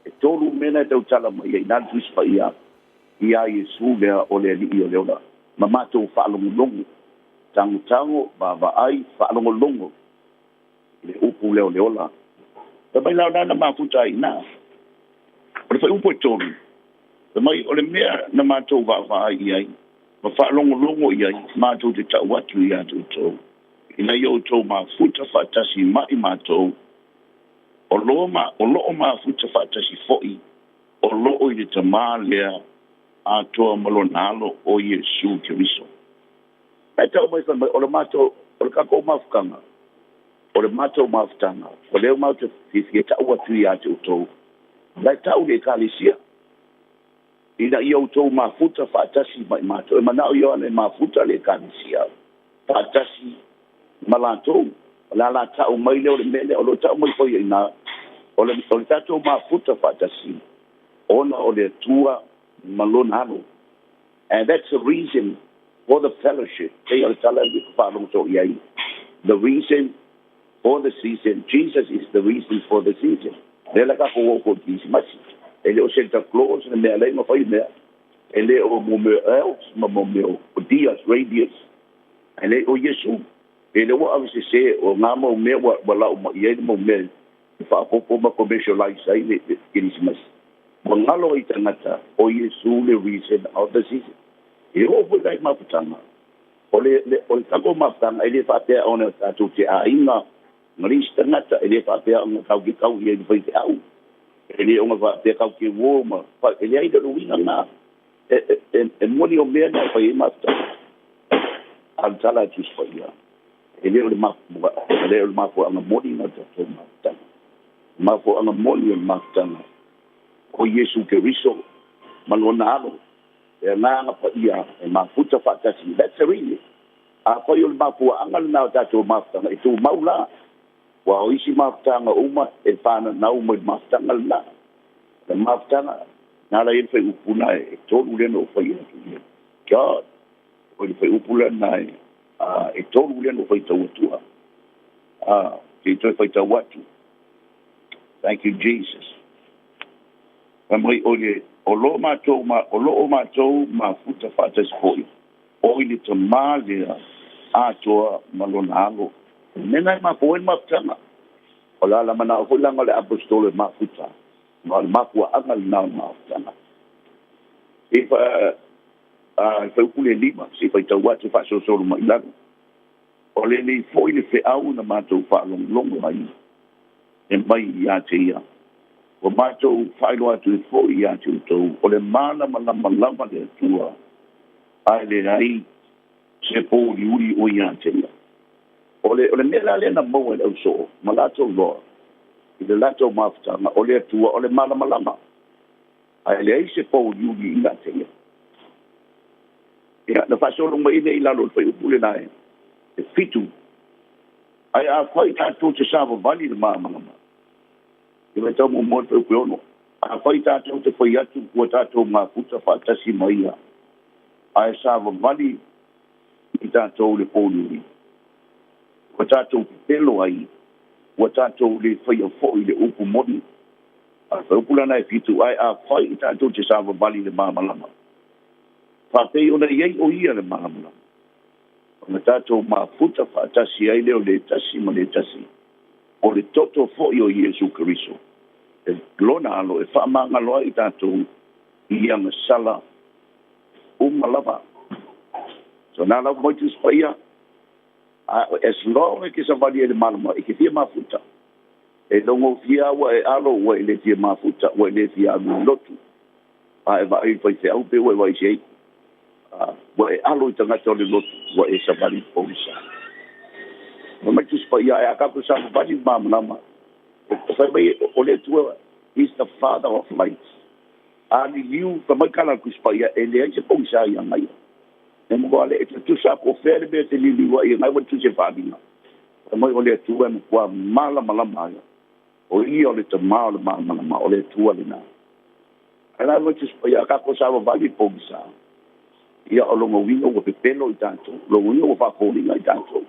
e tolu mea na e tautala mai ai ina le Tusi Paia ia Iesu lea o le Alii o le ola, ma matou faalogologo, tagotago, vaavaai, faalogologo i le upu lea o le ola. Fai mai la o lena na mafuta ai i ina. O le fuaiupu e tolu, fai mai o le mea na matou vaavaai i ai ma faalogologo i ai, matou te ta'u atu ia te outou, ina ia outou mafuta faatasi ma i matou, o lo o mafuta faatasi foi o loo i le Tamā lea atoa ma lona Alo o Iesu Keriso. Ae ta'u mai fai mai o le matou, o le tatou mafutaga, o le matou mafutaga, o lea matou te fiafia ta'u atu ia te outou, la e ta'u le Ekalesia, ina ia outou mafuta faatasi ma i matou. E manao Ioane e mafuta le Ekalesia faatasi ma latou. O le a la ta'u mai lea o le mea lea, o lo o ta'u mai foi i ina, o le tatou mafuta faatasi, ona o le Atua ma lona Alo. And that's the reason for the fellowship. Pei o le tala i faalogo i ai. The reason for the season. Jesus is the reason for the season. Lea la tatou o foi Kirisimasi. E le o Santa Claus le mea lea ma fai mea. E le o mo mea elves ma mo mea o dias, radius. E le o Iesu. E le ua ave sese o ngā mau mea ua lau mai ai le mau mea e faapopo ma commercialize ai le Kirisimasi. Ua ngalo ai tagata o Iesu le reason of the season. E oo foi la i mafutaga. O le tatou mafutaga e le faapea ona tatou te aiga ma le isi tagata, e le faapea ona kau ke kau i ai le faifeau. E le ona faapea kau ke uo ma e leai le uiga lena. E moni o mea na e fai ai mafutaga. A o le tala a le Tusi Paia, e le o le mafuaaga moni na o le tatou mafutaga. O le mafuaaga moni o le mafutaga o Iesu Keriso ma lona Alo, le Agaga Paia e mafuta faatasi. That's the reason. Afai o le mafuaaga lena o tatou mafutaga, e tumau la. Ua o isi mafutaga uma e fananau mai le mafutaga lena. O le mafutaga, na la i ai le fuaiupu lena e tolu lea na ou faia atu i ai. God, o le fuaiupu lena e tolu lea na ou faitau atua. Se i toe faitau atu. Thank you, Jesus. Fai mai o le o lo o matou mafuta faatasi foi. O i le Tamā lea atoa ma lona Alo. O le mea lena e mafua ai le mafutaga. O le a la manao foi leaga o le Aposetolo e mafuta, ma o le mafuaaga lena o le mafutaga. E fa a le fuaiupu lea e 5, se i faitau atu faasolosolo mai i lalo. O lenei foi le feau na matou faalogologo ai e mai ia te ia, ua matou faailoa atu ai foi ia te outou, o le malamalama lava le Atua, ae leai se pouliuli o ia te ia. O le, o le mea la lea na maua e le ausoo ma latou loa i le latou mafutaga, o le Atua o le malamalama, ae leai se pouliuli ia te ia. Ia, na faasolo mai lea i lalo o le fuaiupu lena e 7. Ae afai tatou te savavali i le malamalama, ia faitau muamua le fuaiupu e 6. Afai tatou te fai atu ua tatou mafuta faatasi ma ia, ae savavali i tatou i le pouliuli, ua tatou pepelo ai, ua tatou le faia foi le upu moni. A o le fuaiupu lena e 7, ae afai tatou te savavali i le malamalama, faapei ona i ai o ia le malamalama, ona tatou mafuta faatasi ai lea o le tasi ma le tasi, o le toto foi o Iesu Keriso, e lona Alo e faamagalo ai i tatou i agasala uma lava. So na lau mai Tusi Paia, as long e ke savali e le malama, e ke fia mafuta. E logofia ua e alo, ua e le fia mafuta, ua e le fia alu i lotu. A e vaai i le faifeau pe ua e vaai i se aitu. Ua e alo i tagata o le lotu, ua e savali i le pogisa. Fai mai Tusi Paia, ae a tatou savavali i le malamalama, fai mai o le Atua is the father of light. A liliu, fai mai tala a le Tusi Paia, e leai se pogisa ia gaia. E matua le e tutusa po o fea le mea e te liliu ai, e nai ua tusi e faaaliga. Fai mai o le Atua e matua malamalama ai. O ia o le Tamā o le malamalama, o le Atua lena. Ae la mai Tusi Paia, a tatou savavali i le pogisa, ia o lona uiga ua pepelo i tatou, o lona uiga ua faafoliga i tatou.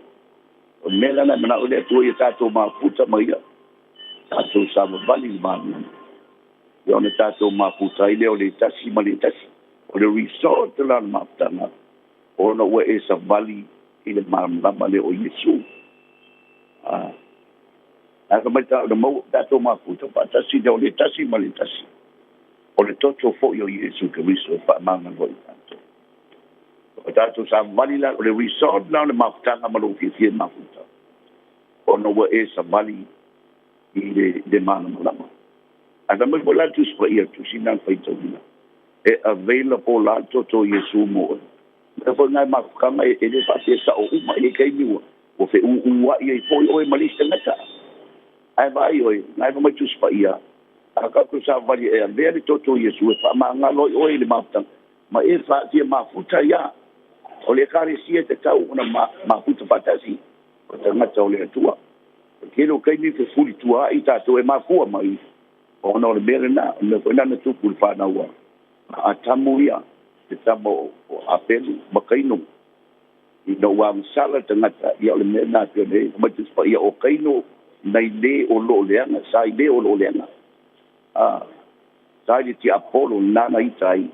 O le mea lena e manao ai le Atua ia tatou mafuta ma ia, tatou savavali i le malamalama. Ia ona tatou mafuta ai lea o le tasi ma le tasi. O le result la o le mafutaga, ona ua e savali i le malamalama lea o Iesu. Ae fai mai na maua tatou mafuta faatasi lea o le tasi ma le tasi. O le toto foi o Iesu Keriso e faamagalo ai tatou. O tatou savali la, o le result la o le mafutaga ma lou fiafia i mafuta, ona ua e savali i le malamalama. Ae fai mai foi la le Tusi Paia, le Tusi lena na faitauina, e available la le toto o Iesu mo oe. Mea foi na e mafutaga e le faapea sao uma, e i ai taimi ua feūūa'i ai foi oe ma le isi tagata. Ae vaai oe, na e fai mai Tusi Paia, a tatou savavali e avea le toto o Iesu e faamagalo ai oe i le mafutaga, ma e fia mafuta ia. O le Ekalesia e tatau ona mafuta faatasi o tagata o le Atua. O le tele o taimi fefulitua ai tatou e mafua mai ona o le mea lena, o le mea foi lena na tupu i le fanau a Atamu ia, le tama o Apelu ma Kaino. Ina ua agasala le tagata, ia o le mea lena pei ona i ai. Fai mai Tusi Paia, o Kaino nai le o loo leaga, sa i le o loo leaga. Sa i le tiapolo lena na ita ai,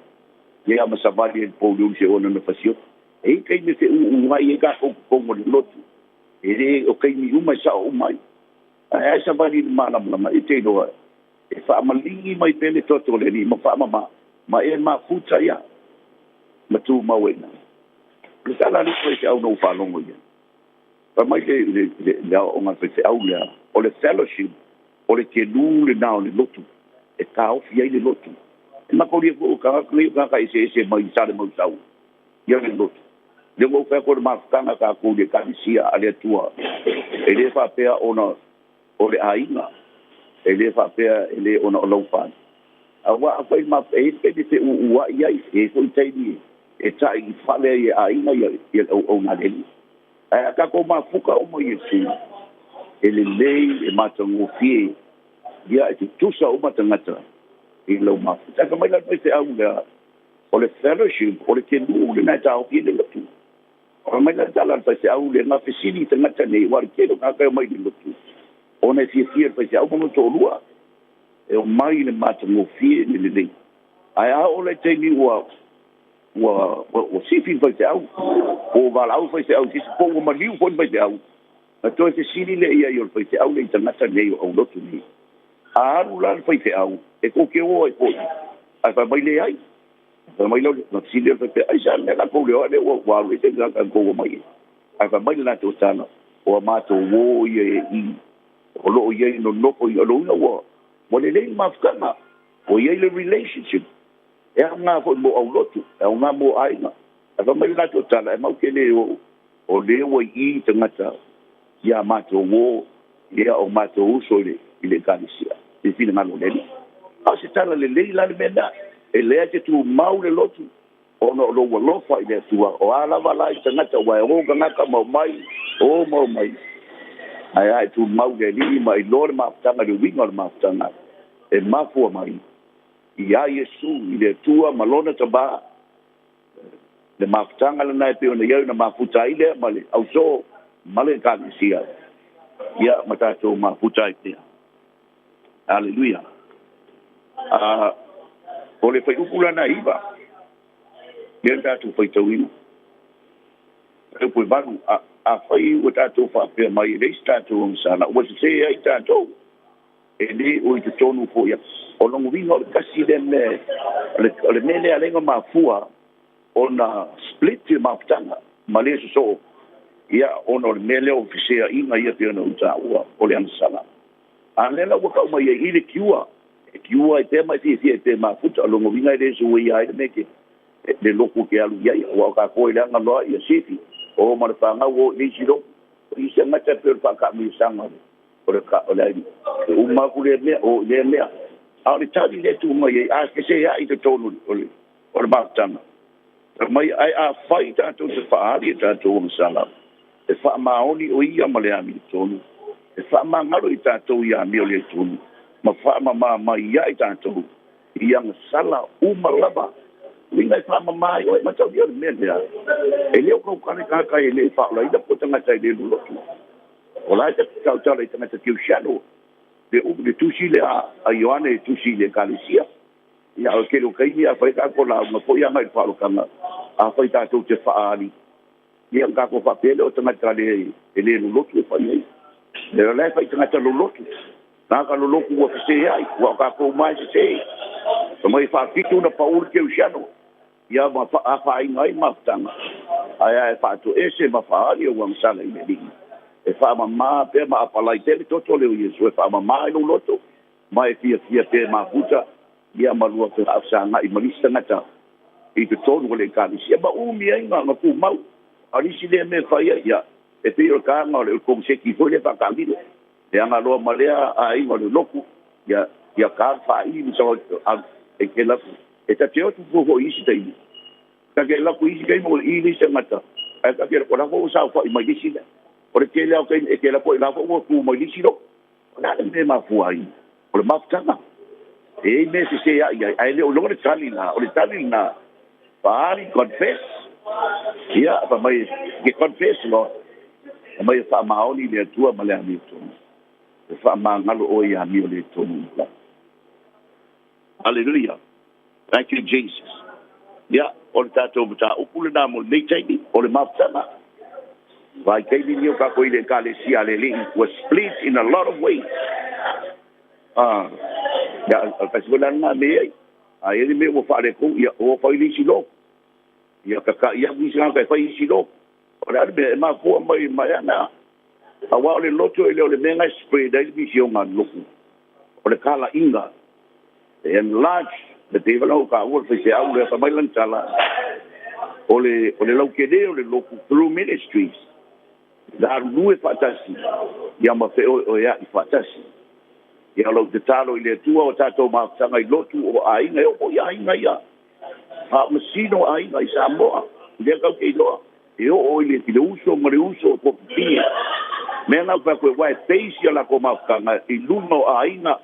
ia ma savali ai le pouliuli seia na fasioti. E i ai taimi e feūū ai ai tatou totonu o le lotu. E le o taimi uma e sao uma ai. Ae a e savali i le malamalama, e te iloa e faamaligi mai pea le toto o le Alii ma faamama, ma e mafuta ia ma tumau ai i ina. O le tala a le isi faifeau na ou faalogo i ai, fai mai le aoaoga a le faifeau lea, o le fellowship, o le kenu lena o le lotu, e taofi ai le lotu. E mataulia foi o tagata nei o tagata eseese mai Salemausau ia le lotu. Lea ua ou fai atu o le mafutaga a tatou i le Ekalesia a le Atua, e le faapea ona o le aiga, e le faapea e le ona o lau fale. Aua afai le mafuta, e i ai le taimi e feūūa'i ai, e i ai foi taimi e ta'i i fale ai e aiga ia le auauna a le Alii. Ae a tatou mafuta uma i Iesu, e lelei, e matagofie, ia e tutusa uma tagata i lau mafuta. Ae fai mai la le faifeau lea, o le fellowship, o le kenu lena e taofi ai le lotu. Fai mai la le tala a le faifeau lea, na fesili i tagata nei, aua o le tele o tagata e omai i le lotu, ona e fiafia i le faifeau ma lona toalua, e omai i le matagofie le lelei. Ae a oo la i taimi ua Ua ua sifi le faifeau, po ua valaau le faifeau i se isi, po ua maliu foi le faifeau, na toe fesili lea i ai o le faifeau lea i tagata nei o aulotu nei. A alu la le faifeau, e tou te o ai foi? Ae fai mai, Leai. Fai mai lea o le, na fesili lea o le faifeau, Aisea le mea la tou le o ai lea ua alu ese le tagata na tou omai ai? Ae fai mai le latou tala, O a matou o ia e i, o lo o i ai nonofo i, o lona uiga ua lelei le mafutaga, ua i ai le relationship. E aoga foi mo aulotu, e aoga mo aiga. Ae fai mai le latou tala, e matou te le o, o lea ua i i tagata ia matou o, ia o matou uso i le, i le Ekalesia, i le finagalo o le Alii. A o se tala lelei la le mea lena, e lea te tumau le lotu, ona o lou alofa i le Atua, o a lava la i tagata, ua e o tagata ma omai, o ma omai, ae a e tumau i le Alii ma iloa le mafutaga, le uiga o le mafutaga e mafua mai Iā Iesu i le Atua ma Lona Tama, le mafutaga lena e pei ona i ai ona mafuta ai lea ma le ausoo ma le Ekalesia, ia ma tatou mafuta ai pea. Aleluia. A, o le fuaiupu lana 9, lea na tatou faitauina, fuaiupu e 8, a, afai ua tatou faapea mai e leai se tatou agasala, ua sese ai tatou. E le o i totonu foi o lona uiga o le tasi lea mea, o le mea lea e ala ai ona mafua ona split le mafutaga ma le sosoo, ia, ona o le mea lea o feseaiga ia pei ona ou taua, o le agasala. A o lea la ua tau mai ai i le cure, e cure ai pea ma e fiafia ai pea e mafuta, o lona uiga e le suia ai le mea le lotu e te alu i ai, aua o tatou e leaga loa ia sifi, o ma le fanau o i le isi lotu, o isi tagata e pei o le faataamilosaga o le O le, o le, e uma atu lea mea, o i lea mea. A o le tali lea e tuu mai ai, a feseai i totonu o le, o le mafutaga, fai mai, ae afai tatou te faaali e tatou agasala, e faamaoni o ia ma le amiotonu, e faamagalo i tatou i amio le tonu, ma faamama mai ia i tatou i agasala uma lava. Uiga e faamama ai oe, mataulia o le mea lea, e le o tautala i tagata e le faaolaina po o tagata e le lolotu. O la e tautala i tagata kerisiano, le upu, le tusi lea a Ioane e tusi i le Ekalesia. Ia, o le tele o taimi a fai tatou lauga foi agai i le faaolataga, afai tatou te faaali, ia ona tatou faapea lea o tagata le, e le lolotu e fai ai. O la e fai i tagata lolotu. Tagata lolotu ua sese ai, ua o tatou uma lava e sese. Fai mai e faafitu ona pau le kerisiano. Ia ma afaina ai mafutaga, ae a e faatoese ma faaali ou agasala i le Alii, e faamama pea ma apalai pea le toto lea o Iesu e faamama ai lou loto, ma e fiafia pea e mafuta, ia ma lua fesagai ma nisi tagata i totonu o le Ekalesia, ma umi ai na tumau. A o le isi lea mea e fai ai, ia, e pei o le taga o le komuseti foi lea faataamilo, e agaloa ma lea aiga o le lotu, ia, ia ta le faai ma sa, e te alu atu, E ta te o atu fua foi i isi taimi, ta te alu atu i isi taimi ua i le isi tagata, ae ta te alu atu, o la foi ua saofai mai le isi mea. O le tele lava o taimi e te alu atu ai, o la foi ua tu mai le isi lotu. O le a le mea e mafua ai? O le mafutaga. E i ai mea e feseai ai, ae le o iloa le tali lena. O le tali lena, faaali, confess, ia, fai mai, e confess loa, fai mai e faamaoni le Atua ma le amiotonu, e faamagalo oe i amio le tonu. Hallelujah. Thank you Jesus. Ia, o le tatou mataupu lena mo lenei taimi, o le mafutaga. Vaitaimi nei o tatou i le Ekalesia a le Alii, ua split in a lot of ways. Ah, ia, o le tasi foi la lena mea i ai. A i ai le mea ua faaletonu, ia, o fai le isi lotu. Ia tata'i atu isi tagata e fai isi lotu. O le a le mea e mafua mai mai ana? Aua o le loto e le o le mea na e spread ai le misiona a le lotu. O le talaiga, e enlarge, le pei foi la ona ou taua le faifeau lea, fai mai lana tala, o le, o le lautele o le lotu through ministries, galulue faatasi, ia ma feoeoea'i faatasi. Ia o lau tatalo i le Atua o tatou mafutaga i lotu o aiga, e oo foi i aiga ia, faamasino aiga i Samoa, lea tatou te iloa. E oo i le uso ma le uso o Topipie. Mea na ou fai atu ai, aua e base ia latou mafutaga i luga o aiga,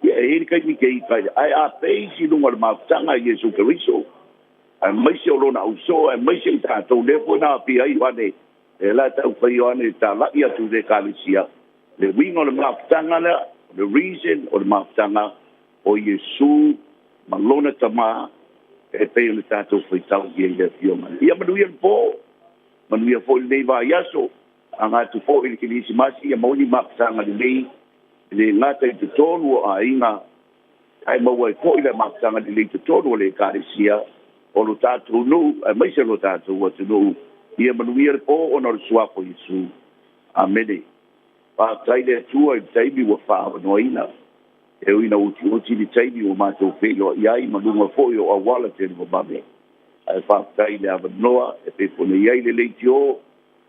ia e i ai le taimi te ita ai, ae a base i luga o le mafutaga a Iesu Keriso, aemaise o Lona ausoo, aemaise i tatou, lea foi na aafia ai Ioane, lea la e taumafai Ioane e talai atu i le Ekalesia, le uiga o le mafutaga lea, o le reason o le mafutaga o Iesu ma Lona Tama. E pei o le tatou faitau i ai i le Afioga. Ia manuia le po, manuia foi lenei vaiaso, aga atu foi i le Kerisimasi, ia maua ni mafutaga lelei, e le gata i totonu o aiga, ae maua ai foi le mafutaga lelei i totonu o le Ekalesia, o lo tatou nuu, aemaise lo tatou atunuu. Ia manuia le po ona o le Suafa o Iesu. Amene. Faafetai i le Atua i le taimi ua faaavanoaina. E ui ina utiuti le taimi ua matou feiloai ai ma luga foi o auala televavave, ae faafetai i le avanoa e pei foi ona i ai le leitio,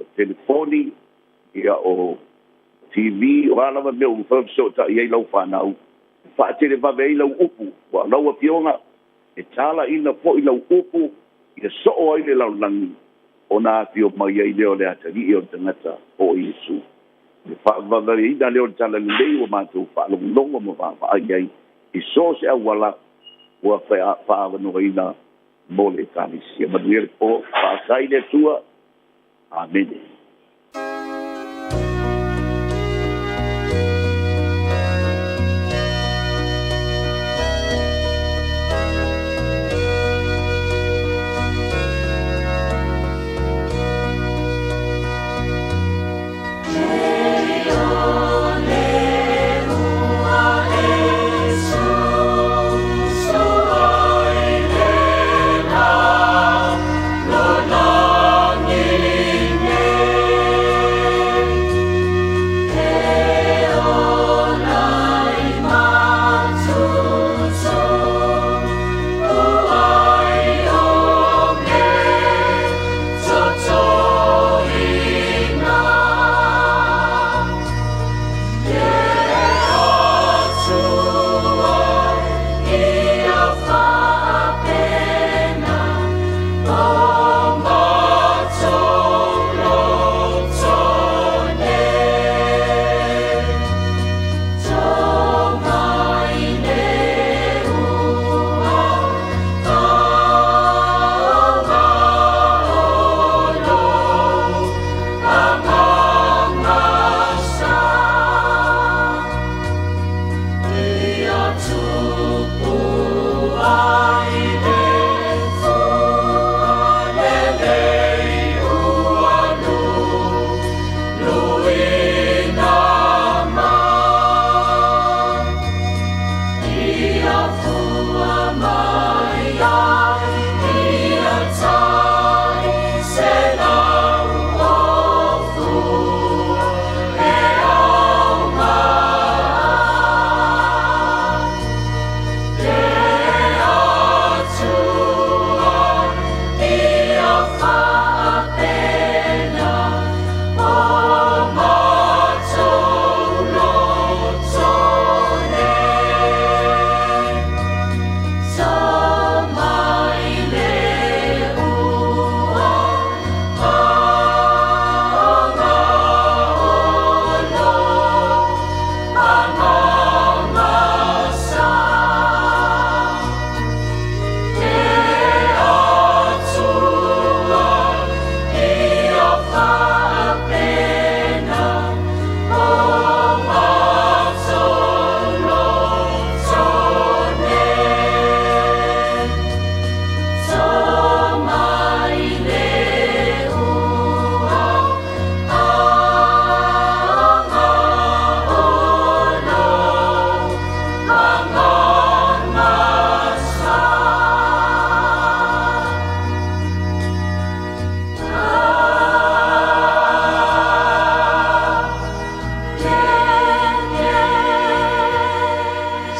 o telefoni, ia o TV, o a lava mea ua mafai ona fesootai ai lau fanau, e faatelevave ai lau upu, aua o lau Afioga, e talaiina foi lau upu ia soo ai le lalolagi, ona afio mai ai lea o le atalii o le tagata po o Iesu. O le faavavaeina lea o le talalelei ua matou faalogologo ma vaavaai ai i so o se auala ua faaavanoaina mo le Ekalesia. Manuia le po, faafetai i le Atua. Amene.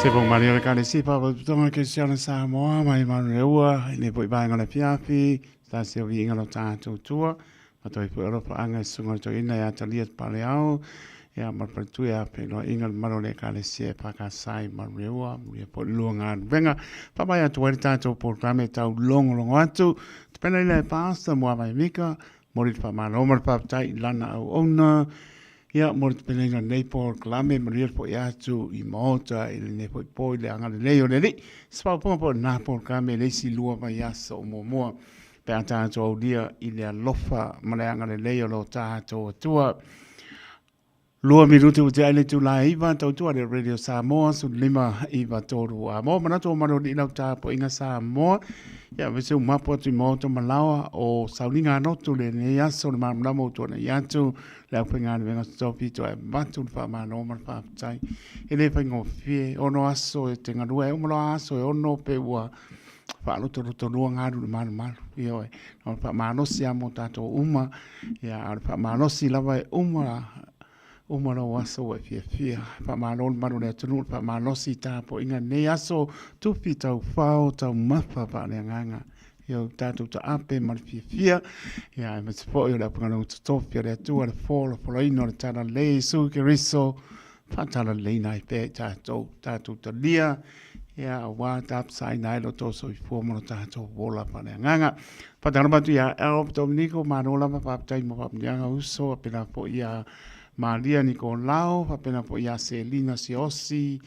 Se po Maria le kale si pa tonga ke siana Samoa mai Manureua i le poi vaenga le fiafi ta se o viinga lo tātou tua ma toi poi alofa anga sunga to ina ia talia paleao ia ma patu ia pe lo inga malo le kale si e paka sai Manureua ia po lua ngā venga pa mai atu ai tātou programe tau longo longo atu te pena ila e pāsta mua mai mika Mori te whamano ma le whaptai i lana au ona. Ia, mori te peleina nei polokalame, manuia le fo'i atu i maota i lenei fo'i po i le agalelei o le Alii. Se paopaoga po o lena polokalame le isi lua vaiaso o muamua pe a tatou aulia i le alofa ma le agalelei o lo tatou Atua. Lua minute ua tea ai le itula e 9, tautua le Radio Samoa, 1593. A mo manatu o malu i lau tapuaiga Samoa, ia vese u mapu atu i maota malaoa o sauniga anotu lenei aso le malamalama o tuanai atu le aufaigaluega totofi toe avatu le faamalo ma le faafetai. E le faigofie, ono aso e te galue ai, uma loa aso e ono pe ua faalotolotolua galu i le malumalu. Ioe, o le faamalosi lava mo tatou uma, ia, a o le faamalosi lava e uma uma lou aso ua e fiafia. Faamalo le malu o le atunuu, le faamalosi i tapuaiga i lenei aso, tufi taufao, taumafa faaleagaga. Ia o tatou taape ma le fiafia, ia aemaise foi o le aufaigaluega totofi a le Atua, le folafolaina o le talalelei Iesu Keriso, faatalaleileina ai pea i tatou, tatou talia, ia aua tapasaina ai lo outou soifua ma lo tatou ola faaleagaga. Faatalofa atu ia Alf Dominico, malo lava faafetai mo faamanuiaga uso, faapena foi ia Malia Nikolao, faapena foi ia Selina Siosi,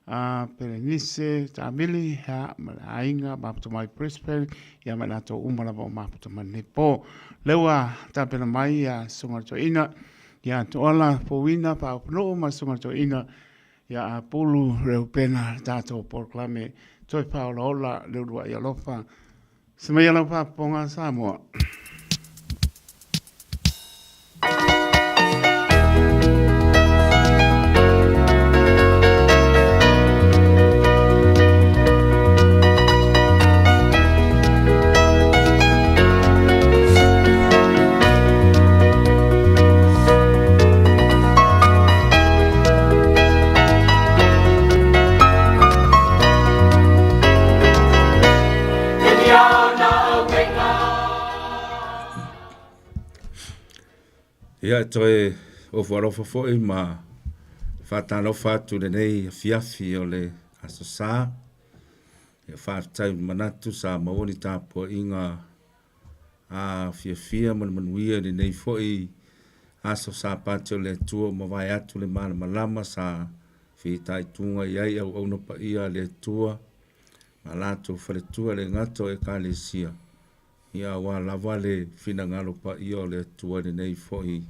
a Perenise Tamili, ia, ma le aiga, mafuta mai Brisbane, ia ma i latou uma lava o mafuta mai lenei po. Lea ua tapena mai ia Susuga i le Toeaina, ia Toala Fouina Faaoponuu ma Susuga i le Toeaina ia Apulu Reupena le tatou polokalame toe faaolaola le uluai alofa. Se mai lau faafofoga Samoa. Ia, e toe ofo alofa foi ma faatalofa atu i lenei afiafi o le Aso Sa. Ia, faafetai i le manatu sa maua ni tapuaiga a fiafia ma le manuia i lenei foi aso Sapati o le Atua ua mavae atu le malamalama sa fitaituga i ai auauna paia a le Atua ma latou faletua e le gata o Ekalesia, ia aua lava le finagalo paia o le Atua i lenei foi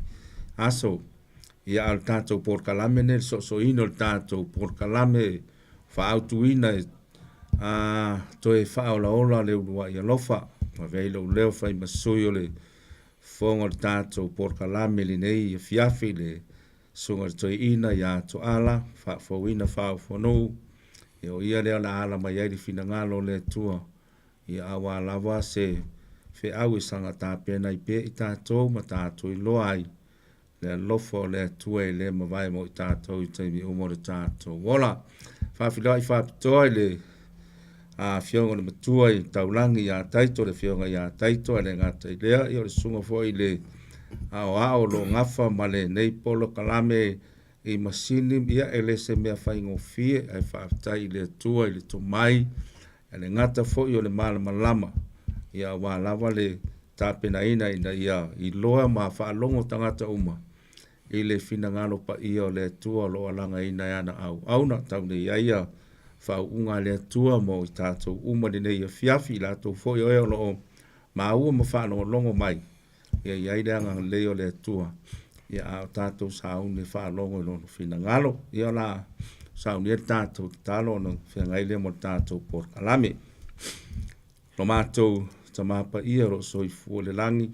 aso. Ia a o le tatou polokalame lenei, le soosoina o le tatou polokalame faaautuina e a toe faaolaola le uluai alofa. Ua avea ai lou leo fai ma sui o le fofoga o le tatou polokalame i lenei afiafi i le Susuga i le Toeaina ia Toala, faafouina faaofonuu, ia o ia lea o le a ala mai ai le finagalo o le Atua, ia aua lava se feau e saga tapena ai pea i tatou ma tatou iloa ai le alofa o le Atua e le mavae mo i tatou i taimi uma o le tatou ola. Faafeiloai faapitoa i le Afioga i le Matua i Taulagi ia Taito, le Afioga ia Taito, ae le gata i lea, ia o le susuga foi i le aoao o lo o gafa ma lenei polokalame i masini, ia e le se mea faigofie, ae faafetai i le Atua i le tomai, ae le gata foi o le malamalama, ia aua lava le tapenaina ina ia iloa ma faalogo tagata uma i le finagalo paia o le Atua o lo o alagaina e ana auauna. Tau nei ai ia faauuga a le Atua mo i tatou uma i lenei afiafi, i latou foi o e o lo o maua ma faalogologo mai, ia i ai le agalelei o le Atua, ia a o tatou sauni e faalogo i Lona finagalo. Ia o le a saunia le tatou tatalo ona feagai lea mo le tatou polokalame. Lo matou Tama Paia o lo o soifua i le lagi,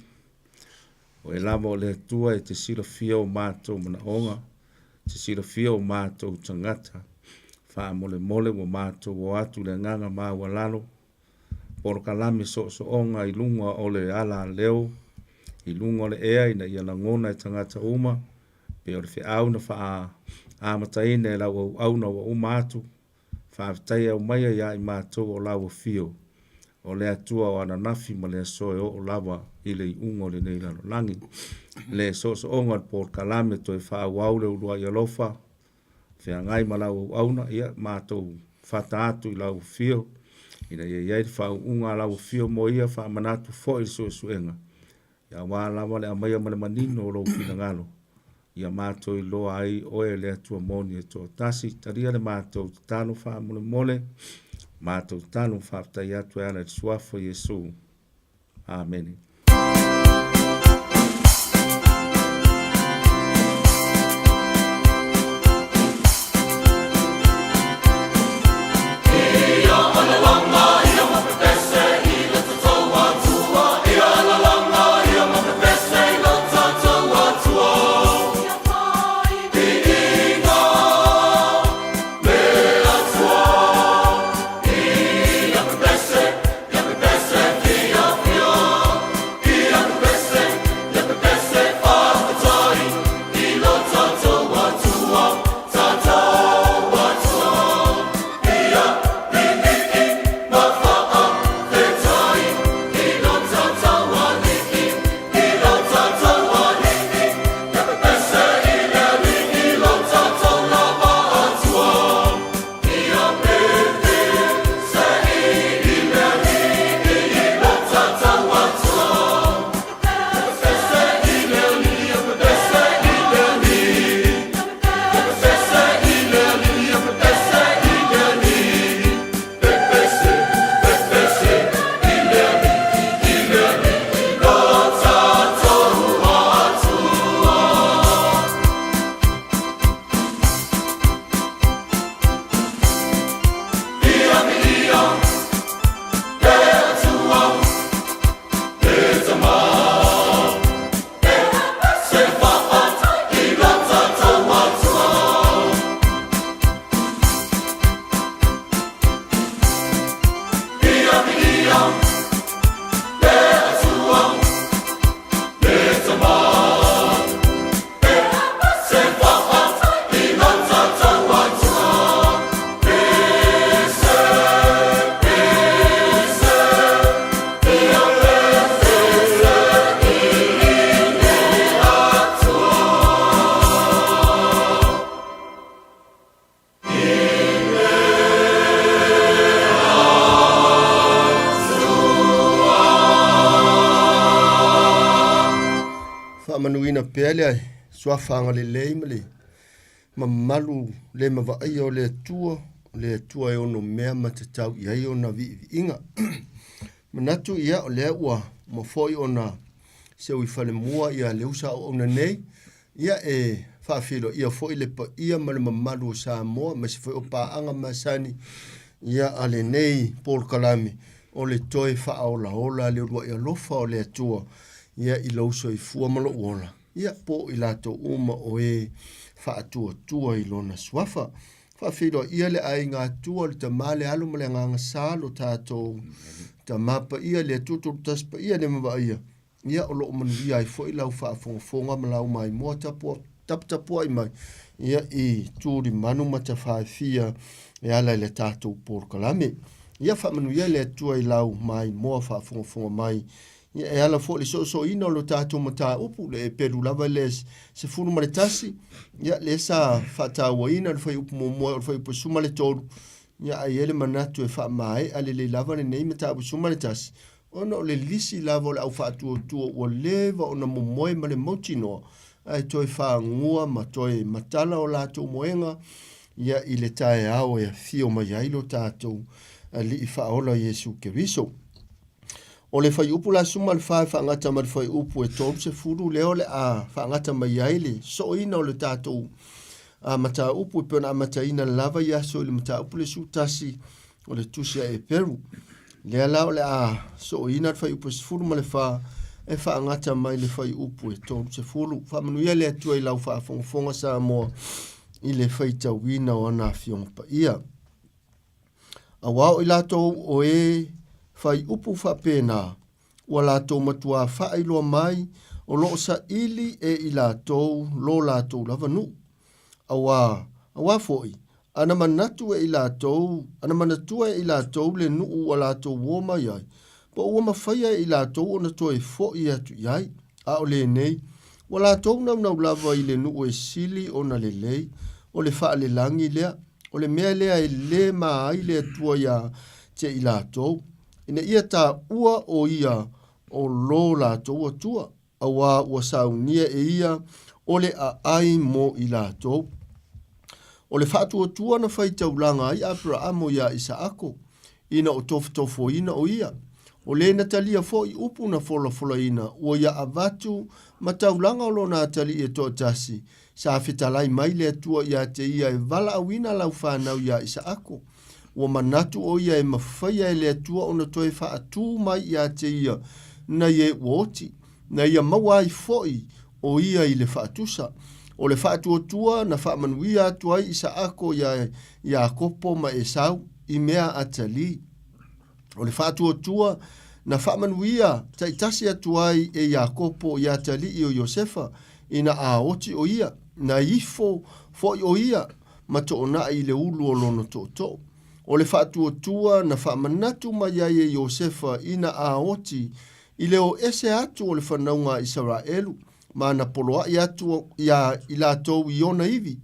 o Oe lava o le Atua e te silafia o matou manaoga, e te silafia o matou tagata. Faamolemole ua matou o atu i le agaga maualalo, polokalame soosooga i luga o le ala leo, i luga o le ea ina ia lagona e tagata uma, pei o le feau na faaamataina e lau auauna ua uma atu, Faafetai aumaia ia i matou o lau afio, o le Atua o ananafi ma le aso e oo lava i le iuga o lenei lalolagi. Le soosooga o le polokalame toe faaauau le uluai alofa, feagai ma lau auauna, ia matou fata atu i lau afio, ina ia i ai le faauuga a lau afio mo ia faamanatu foi le suesuega, Aua lava le aumaia ma le manino o lou finagalo, ia matou iloa ai oe le Atua moni e toatasi. Talia le matou tatalo faamolemole, matou tatalo ma faafetai atu e ala i le Suafa o Iesu. Amene. Faamanuina pea le suafa agalelei ma le mamalu le mavaaia o le Atua, o le Atua e ono mea ma tatau i ai ona viiviiga. Manatu ia o lea ua uma foi ona seu i falemua ia le usa auauna nei, ia e faafeiloaia foi le paia ma le mamalu o Samoa, aemaise foi o paaga masani ia a lenei polokalame o le toe faaolaola le uluai alofa o le Atua ia i lou soifua ma lou ola, ia po o i latou uma o e faatuatua i lona suafa. Faafeiloaia le aiga Atua, le Tama, le Alo ma le Agaga Sa, lo tatou Tama Paia, le Atua Tolutasi Paia le Mavaaia, ia o lo o manuia ai foi lau faafogafoga ma lau maimoa tapua, taputapuai mai ia i tulimanu ma tafaefia e ala i le tatou polokalame. Ia faamanuia le Atua i lau maimoa faafogafoga mai Ia, e ala foi i le soosooina o lo tatou mataupu, le pelu lava le 11, ia, lea sa faatauaina le fuaiupu muamua o le fuaiupu 13, ia, ae i ai le manatu e faamaea lelei lava lenei mataupu 11, ona o le lisi lava o le au faatuatua ua leva ona momoe ma le mautinoa, ae toe fagua ma toe matala o latou moega, ia, i le taeao e afio mai ai lo tatou Alii Faaola Iesu Keriso. O le fuaiupu la 14 e faagata ma le fuaiupu e 30 lea o le a faagata mai ai le sooina o le tatou a mataupu e pei ona amataina lava i aso i le mataupu le 11 o le tusi a Eperu. Lea la o le a sooina le fuaiupu e 14 e faagata mai le fuaiupu e 30. Faamanuia le Atua i lau faafogafoga Samoa i le faitauina o ana afioga paia. Aua o i latou o e fai upu faapena, ua latou matuā faailoa mai o lo o saili e i latou lo latou lava nuu. Auā, auā foi, ana manatu e i latou, ana manatua e i latou le nuu ua latou uo mai ai, po ua mafaia e i latou ona toe foʻi atu i ai. A o lenei, ua latou naunau lava i le nuu e sili ona lelei, o le faalelagi lea, O le mea lea e lē ma ai le Atua iā te i latou, ina ia taua o ia o lo latou Atua, auā ua saunia e ia o le aai mo i latou. O le faatuatua na faitaulaga ai Aperaamo iā Isaako, ina o tofotofoina o ia. O le na talia foi upu na folafolaina ua ia avatu ma taulaga o lona atalii e toatasi, Sa fetalai mai le Atua ia te ia e valaauina lau fanau iā Isaako. Ua manatu o ia e mafaia e le Atua ona toe faatū mai ia te ia nai e ua oti, na ia maua ai foi o ia i le faatusa. O le faatuatua na faamanuia atu ai Isaako iā Iakopo ma Esau i mea atalii. O le faatuatua na faamanuia taitasi atu ai e Iakopo i atalii o Iosefa ina a oti o ia, na ifo foi o ia ma toonai i le ulu o lona tootoo. O le faatuatua na faamanatu mai ai e Iosefa ina a oti i le o ese atu o le fanauga a Isaraelu ma na poloai atu iā i latou i ona ivi.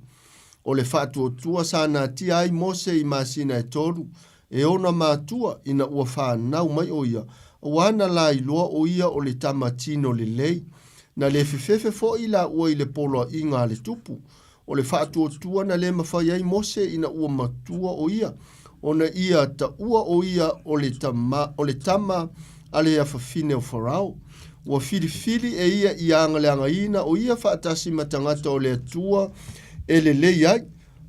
O le faatuatua sa natia ai Mose i masina e tolu, e ona matua ina ua fanau mai o ia, auā na lailoa o ia o le tama tino lelei. Na le fefefe foi laua i le poloaiga a le tupu. O le faatuatua na le mafai ai Mose ina ua matua o ia, ona ia taua o ia o le tama, o le tama a le afafine o Farao. Ua filifili e ia ia agaleagaina o ia faatasi ma tagata o le Atua e lelei ai,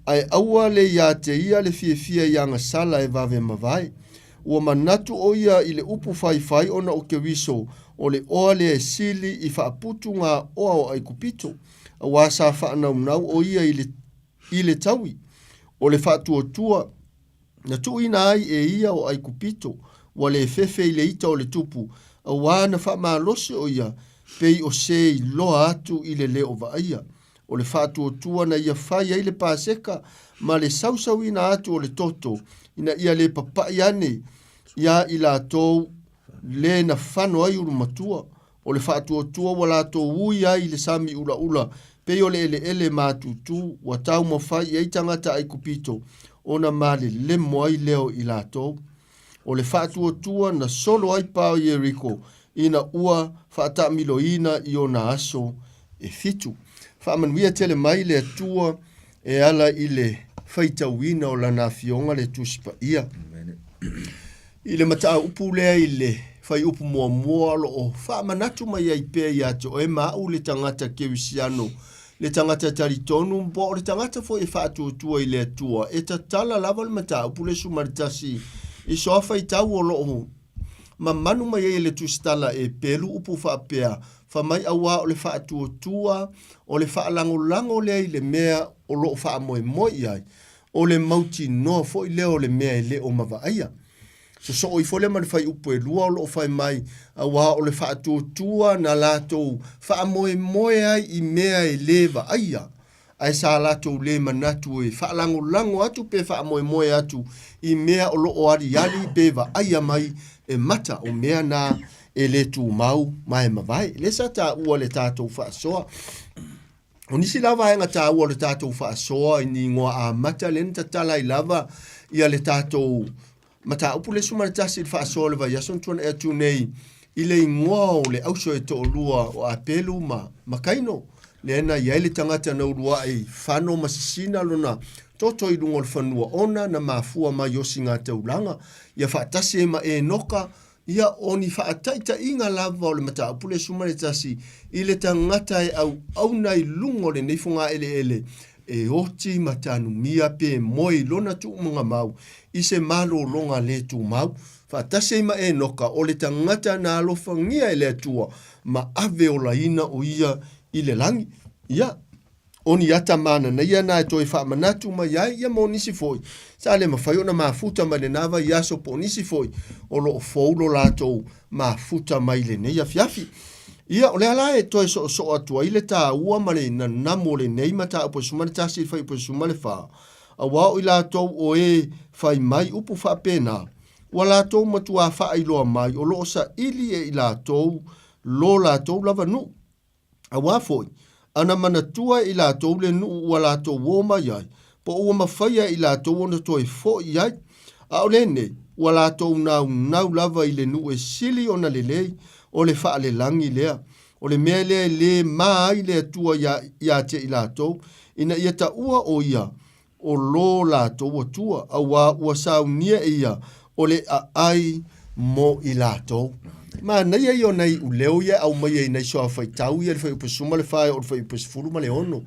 ae aua le iā te ia le fiafia i agasala e vave mavae. Ua manatu ʻo ia i le upu faifai ona o Keriso o le oa lea e sili i faaputu ngā oa o ʻAikupito, auā sa faanaunau ʻo ia i le, i le taui o le faatuatua na tuuina ai e ia o ʻAikupito, ua le fefe i le ita o le tupu, auā na faamalosi ʻo ia pei o se iloa atu i le le o vaaia. O le faatuatua na ia fai ai le Paseka ma le sausauina atu o le toto, ina ia le papai ane iā i latou le na fano ai ulumatua. O le faatuatua ua latou ui ai i le sami ulaula pei o le eleele matutu ua taumafai i ai tagata Aikupito ona malelemo ai lea o i latou. O le faatuatua na solo ai pa o Ieriko ina ua faataamiloina i ona aso. e fitu. Faamanuia tele mai le Atua e ala i le faitauina o Lana Afioga le Tusi Paia. I le mataupu lea i le fuaiupu muamua o lo o faamanatu mai ai pea ia te oe ma au le tagata kerisiano, le tagata talitonu po o le tagata foi e faatuatua i le Atua, e tatala lava le mataupu le 11 i soa faitau o lo o mamanu mai ai e le tusitala e pelu upu faapea, Fai mai auā o le faatuatua, o le faalagolago lea i le mea o lo o faamoemoe i ai, o le mautinoa foi lea o le mea e le o mavaaia. Sosoo ifo lea ma le fuaiupu e lua o lo o fai mai, auā o le faatuatua na latou faamoemoe ai i mea e le vaaia, ae sa latou le manatu e faalagolago atu pe faamoemoe atu i mea o lo o aliali pe vaaia mai e mata, o mea na e le tumau ma e mavae. Lea sa taua le tatou faasoa. O nisi la vaega taua o le tatou faasoa i ni igoa amata lea na tatala ai lava ia le tatou mataupu le 11 i le faasoa o le vaiaso na tuanai atu nei i le igoa o le auso e toalua o Apelu ma, ma Kaino, lea na i ai le tagata na uluai fano ma sisina lona toto i luga o le fanua ona na mafua mai osigataulaga ia faatasi ai ma Enoka Ia, o ni faataitaiga lava o le mataupu le 11 i le tagata e auauna i luga o lenei fogaeleele e oti ma tanumia pe moe i lona tuumagamau i se malologa le tumau, faatasi ai ma Enoka, o le tagata na alofagia e le Atua ma ave olaina o ia i le lagi. Ia, O ni ata mananaia na e toe faamanatu mai ai ia mo nisi foi sa le mafai ona mafuta mai lena vaiaso po o nisi foi o lo o fou lo latou mafuta mai lenei afiafi. Ia, o lea la e toe soosoo atu ai le taua ma le nanamu o lenei mataupu e 11 i le fuaiupu e 14, auā o i latou o e fai mai upu faapena, ua latou matuā faailoa mai o lo o saili e i latou lo latou lava nuu. Auā foi, ana manatua e i latou le nuu ua latou o mai ai, po ua mafaia e i latou ona toe foʻi i ai. A o lenei, ua latou naunau lava i le nuu e sili ona lelei, o le faalelagi lea. O le mea lea e le ma ai le Atua ia te i latou, ina ia taua o ia o lo latou Atua, auā ua saunia e ia o le aai mo i latou. Manaia ia o nai iuleo ia e aumaia i nai soafaitau ia i le fuaiupu 14 e oo i le fuaiupu 16.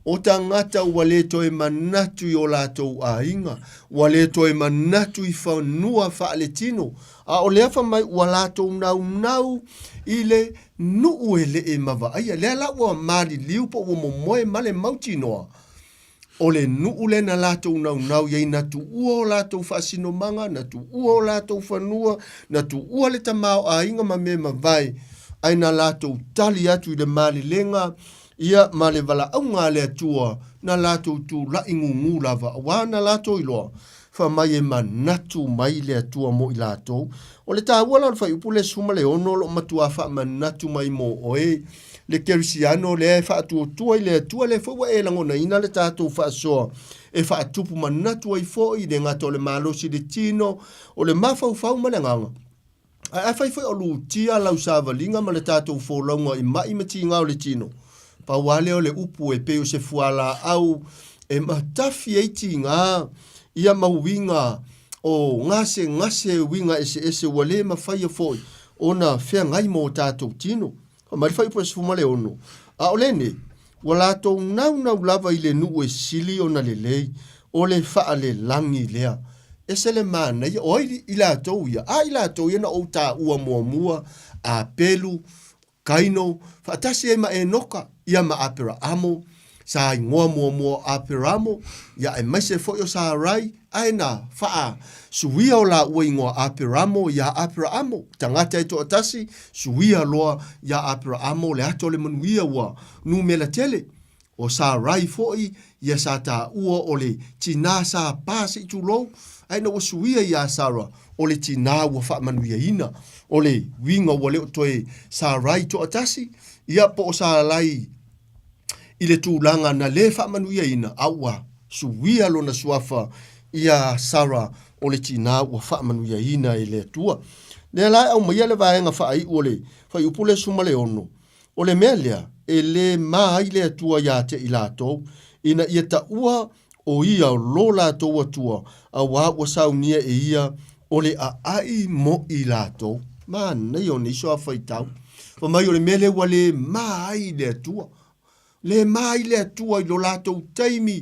O tagata ua le toe manatu i o latou aiga, ua le toe manatu i fanua faaletino, a o lea fai mai ua latou naunau i le nuu e le e mavaaia. Lea la ua maliliu po ua momoe ma le mautinoa O le nuu lea na latou naunau i ai, na tuua o latou faasinomaga, na tuua o latou fanua, na tuua le tamaoaiga ma mea mavae, ae na latou tali atu i le malelega, ia, ma le valaauga a le Atua, na latou tulai gugū lava, auā na latou iloa, fai mai e manatu mai le Atua mo i latou. O le taua la o le fuaiupu lea 16 o lo o matuā faamanatu mai mo oe le kerisiano lea e faatuatua i le Atua, lea foi ua e lagonaina le tatou faasoa e faatupu manatu ai foi, e le gata o le malosi i le tino, o le mafaufau ma le agaga. Ae afai foi o lutia lau savaliga ma le tatou folauga i mai ma tiga o le tino, pau lava lea o le upu e pei o se fualaau e matafi ai tiga ia ma uiga o gasegase uiga eseese ua le mafaia foi ona feagai ma o tatou tino. Fai mai le fuaiupu e 16, A o lenei, ua latou naunau lava i le nuu e sili ona lelei, o le faalelagi lea. Ese le manaia, o ai i latou ia? A i latou ia na ou taua muamua, Apelu, Kaino, faatasi ai ma Enoka, ia ma Aperaamo, sa igoa muamua o Aperamo, ia aemaise foi o Sarai, ae na faasuia o laua igoa Aperamo iā Aperaamo, tagata e toatasi, suia loa iā Aperaamo le ata o le manuia ua numera tele. O Sarai foi ia sa taua o le tinā sa pā se i tulou, ae ina ua suia iā Sara, o le tinā ua faamanuiaina. O le uiga ua le o toe Sarai toatasi, ia po o Sarai i le tulaga na le faamanuiaina, a ua suia lona suafa iā Sara o le tinā ua faamanuiaina e le Atua. Lea la e aumaia le vaega faaiu o le fuaiupu lea 16, o le mea lea, e lē ma ai le Atua iā te i latou, ina ia taʻua ʻo ia o lo latou Atua, auā ua saunia e ia o le aʻai mo i latou. Manaia o nei soafaitau. Fai mai o le mea lea ua lē ma ai le Atua. Lē ma ai le Atua i lo latou taimi,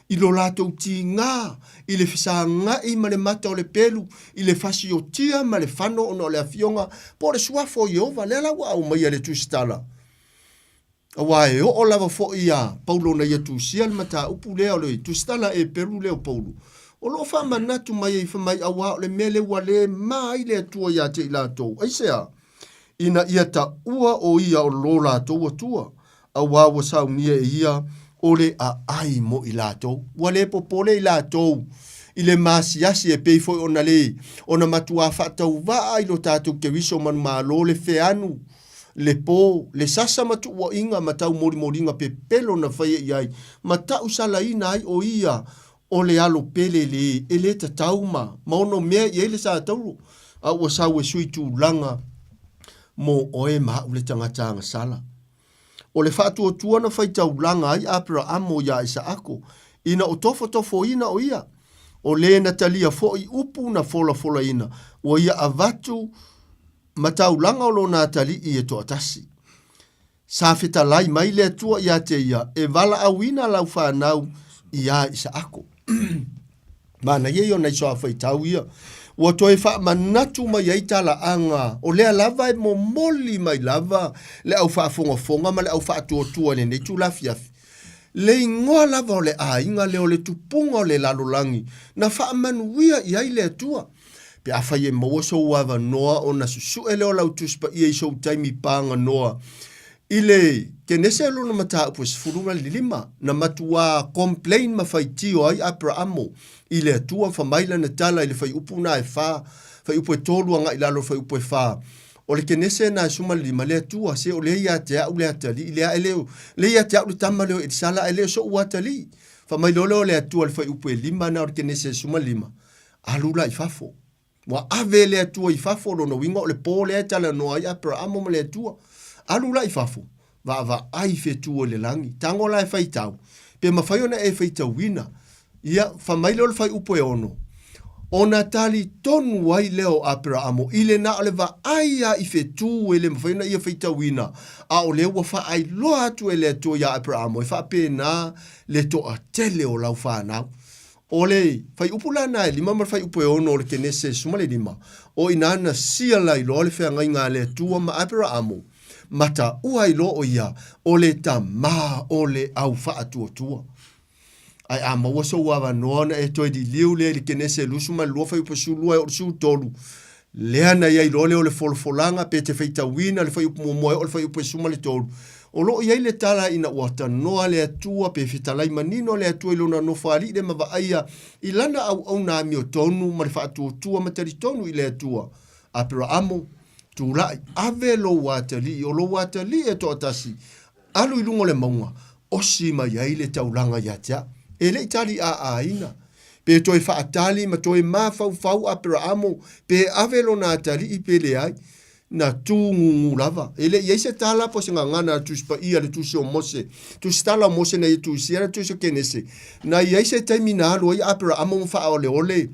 i lo latou tigā, i le fesagaʻi ma le mata o le pelu, i le fasiotia ma le fano ona o le afioga po o le suafa o Ieova. Lea la ua aumaia e le Tusitala, auā e oo lava foi iā Paulo na ia tusia le mataupu lea o le Tusitala Eperu lea o Paulo, o lo o faamanatu mai ai fai mai, auā o le mea lea ua lē ma ai le Atua iā te i latou. Aisea? ina ia taua ʻo ia o lo latou Atua, auā ua saunia e ia o le aʻai mo i latou. Ua le popole i latou i le maasiasi e pei foi ona le ona matuā faatauvaa i lo tatou Keriso manumalo le feanu, le pō, le sasa ma tuuaiga ma taumolimoliga pepelo na faia i ai ma tausalaina ai ʻo ia o le alo pele lē e lē tatau ma ma ono mea i ai le satauro, a ua sau e sui tulaga mo oe ma aʻu le tagata agasala. O le faatuatua na faitaulaga ai Aperaamo iā Isaako, ina o tofotofoina o ia, o lē na talia foʻi upu na folafolaina, ua ia avatu ma taulaga o lona atalii e toatasi. Sa fetalai mai le Atua iā te ia, e valaauina lau fanau iā Isaako. Manaia ia o nai soafaitau ia. Ua toe faamanatu mai ai talaaga, o lea lava e momoli mai lava le au faafogafoga ma le au faatuatua i lenei itula afiafi. Le igoa lava o le aiga lea o le tupuga o le lalolagi na faamanuia i ai le Atua. Pe afai e maua sou avanoa ona susue lea o lau Tusi Paia i sou taimi paganoa i le Kenese lona mataupu e 15, na matuā complain ma faitio ai Aperamo i le Atua, fa mai lana tala i le fuaiupu na e fa, fuaiupu e tolu agai i lalo o le fuaiupu e fa. O le Kenese na e 15, le Atua, se o lea iā te a'u le atalii lea, ae le o, lea iā te a'u le tama lea o Elisala, ae le o so'u atalii. Fa mai loa lea o le Atua i le fuaiupu e lima na o le Kenese e 15, Alu la i fafo. Ua ave e le Atua i fafo, lona uiga o le pō lea e talanoa ai Aperaamo ma le Atua. Alu la i fafo, vaavaai i fetu o le lagi, tago la e faitau, pe mafai ona e faitauina. Ia, fai mai lea o le fuaiupu e ono, Ona talitonu ai lea o Aperaamo i le na o le vaai lava i fetu e le mafai ona ia faitauina, a o lea ua faailoa atu e le Atua iā Aperaamo e faapena le toatele o lau fanau. O le fuaiupu la na e lima ma le fuaiupu e ono o le Kenese 15, o ina na sia lailoa le feagaiga a le Atua ma Aperaamo, ma taua ai loa o ia o le tamā o le au faatuatua. Ae a maua sou avanoa ona e toe liliu lea i le Kenese 22 fuaiupu e 12 e oo i le 13, Lea na i ai loa lea o le folafolaga pe te faitauina le fuaiupu muamua e oo i le fuaiupu e 13. O lo o i ai le tala ina ua tanoa le Atua pe fetalai manino le Atua i lona Nofoalii le ma vaaia i lana auauna amiotonu ma le faatuatua ma talitonu i le Atua. Aperaamo, tulai, ave lou atalii, o lou atalii e toatasi, Alu i luga o le mauga, osi mai ai le taulaga ia te au. E le i tali aaina. Pe toe faatali ma toe mafaufau Aperaamo pe ave lona atalii pe leai. Na tūgūgū lava. E le i ai se tala po o se gagana a le Tusi Paia, le Tusi o Mose, Tusi Tala o Mose na ia tusia le Tusi o Kenese. Na i ai se taimi na alu ai Aperaamo ma faaoleole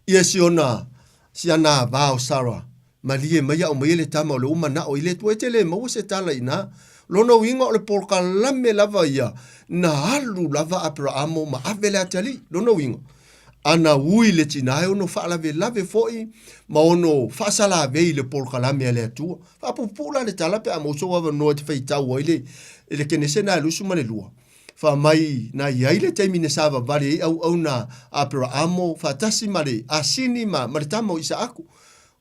ia si ona, si ana ava o Sara. Malie mai a aumaia le tama o le ua manao i le Atua e te le maua se tala inā. Lona uiga o le polokalame lava ia na alu lava Aperaamo ma ave le atalii. Lona uiga, ana ui le tinā e ono faalavelave foi ma ono faasalavei i le polokalame a le Atua. Faapuupuu la le tala pe a maua sou avanoa e te faitau ai le, le Kenese na e 22. Fa mai na i ai le taimi na savavali ai auauna a Aperaamo faatasi ma le asini ma, ma le tama o Isaaku.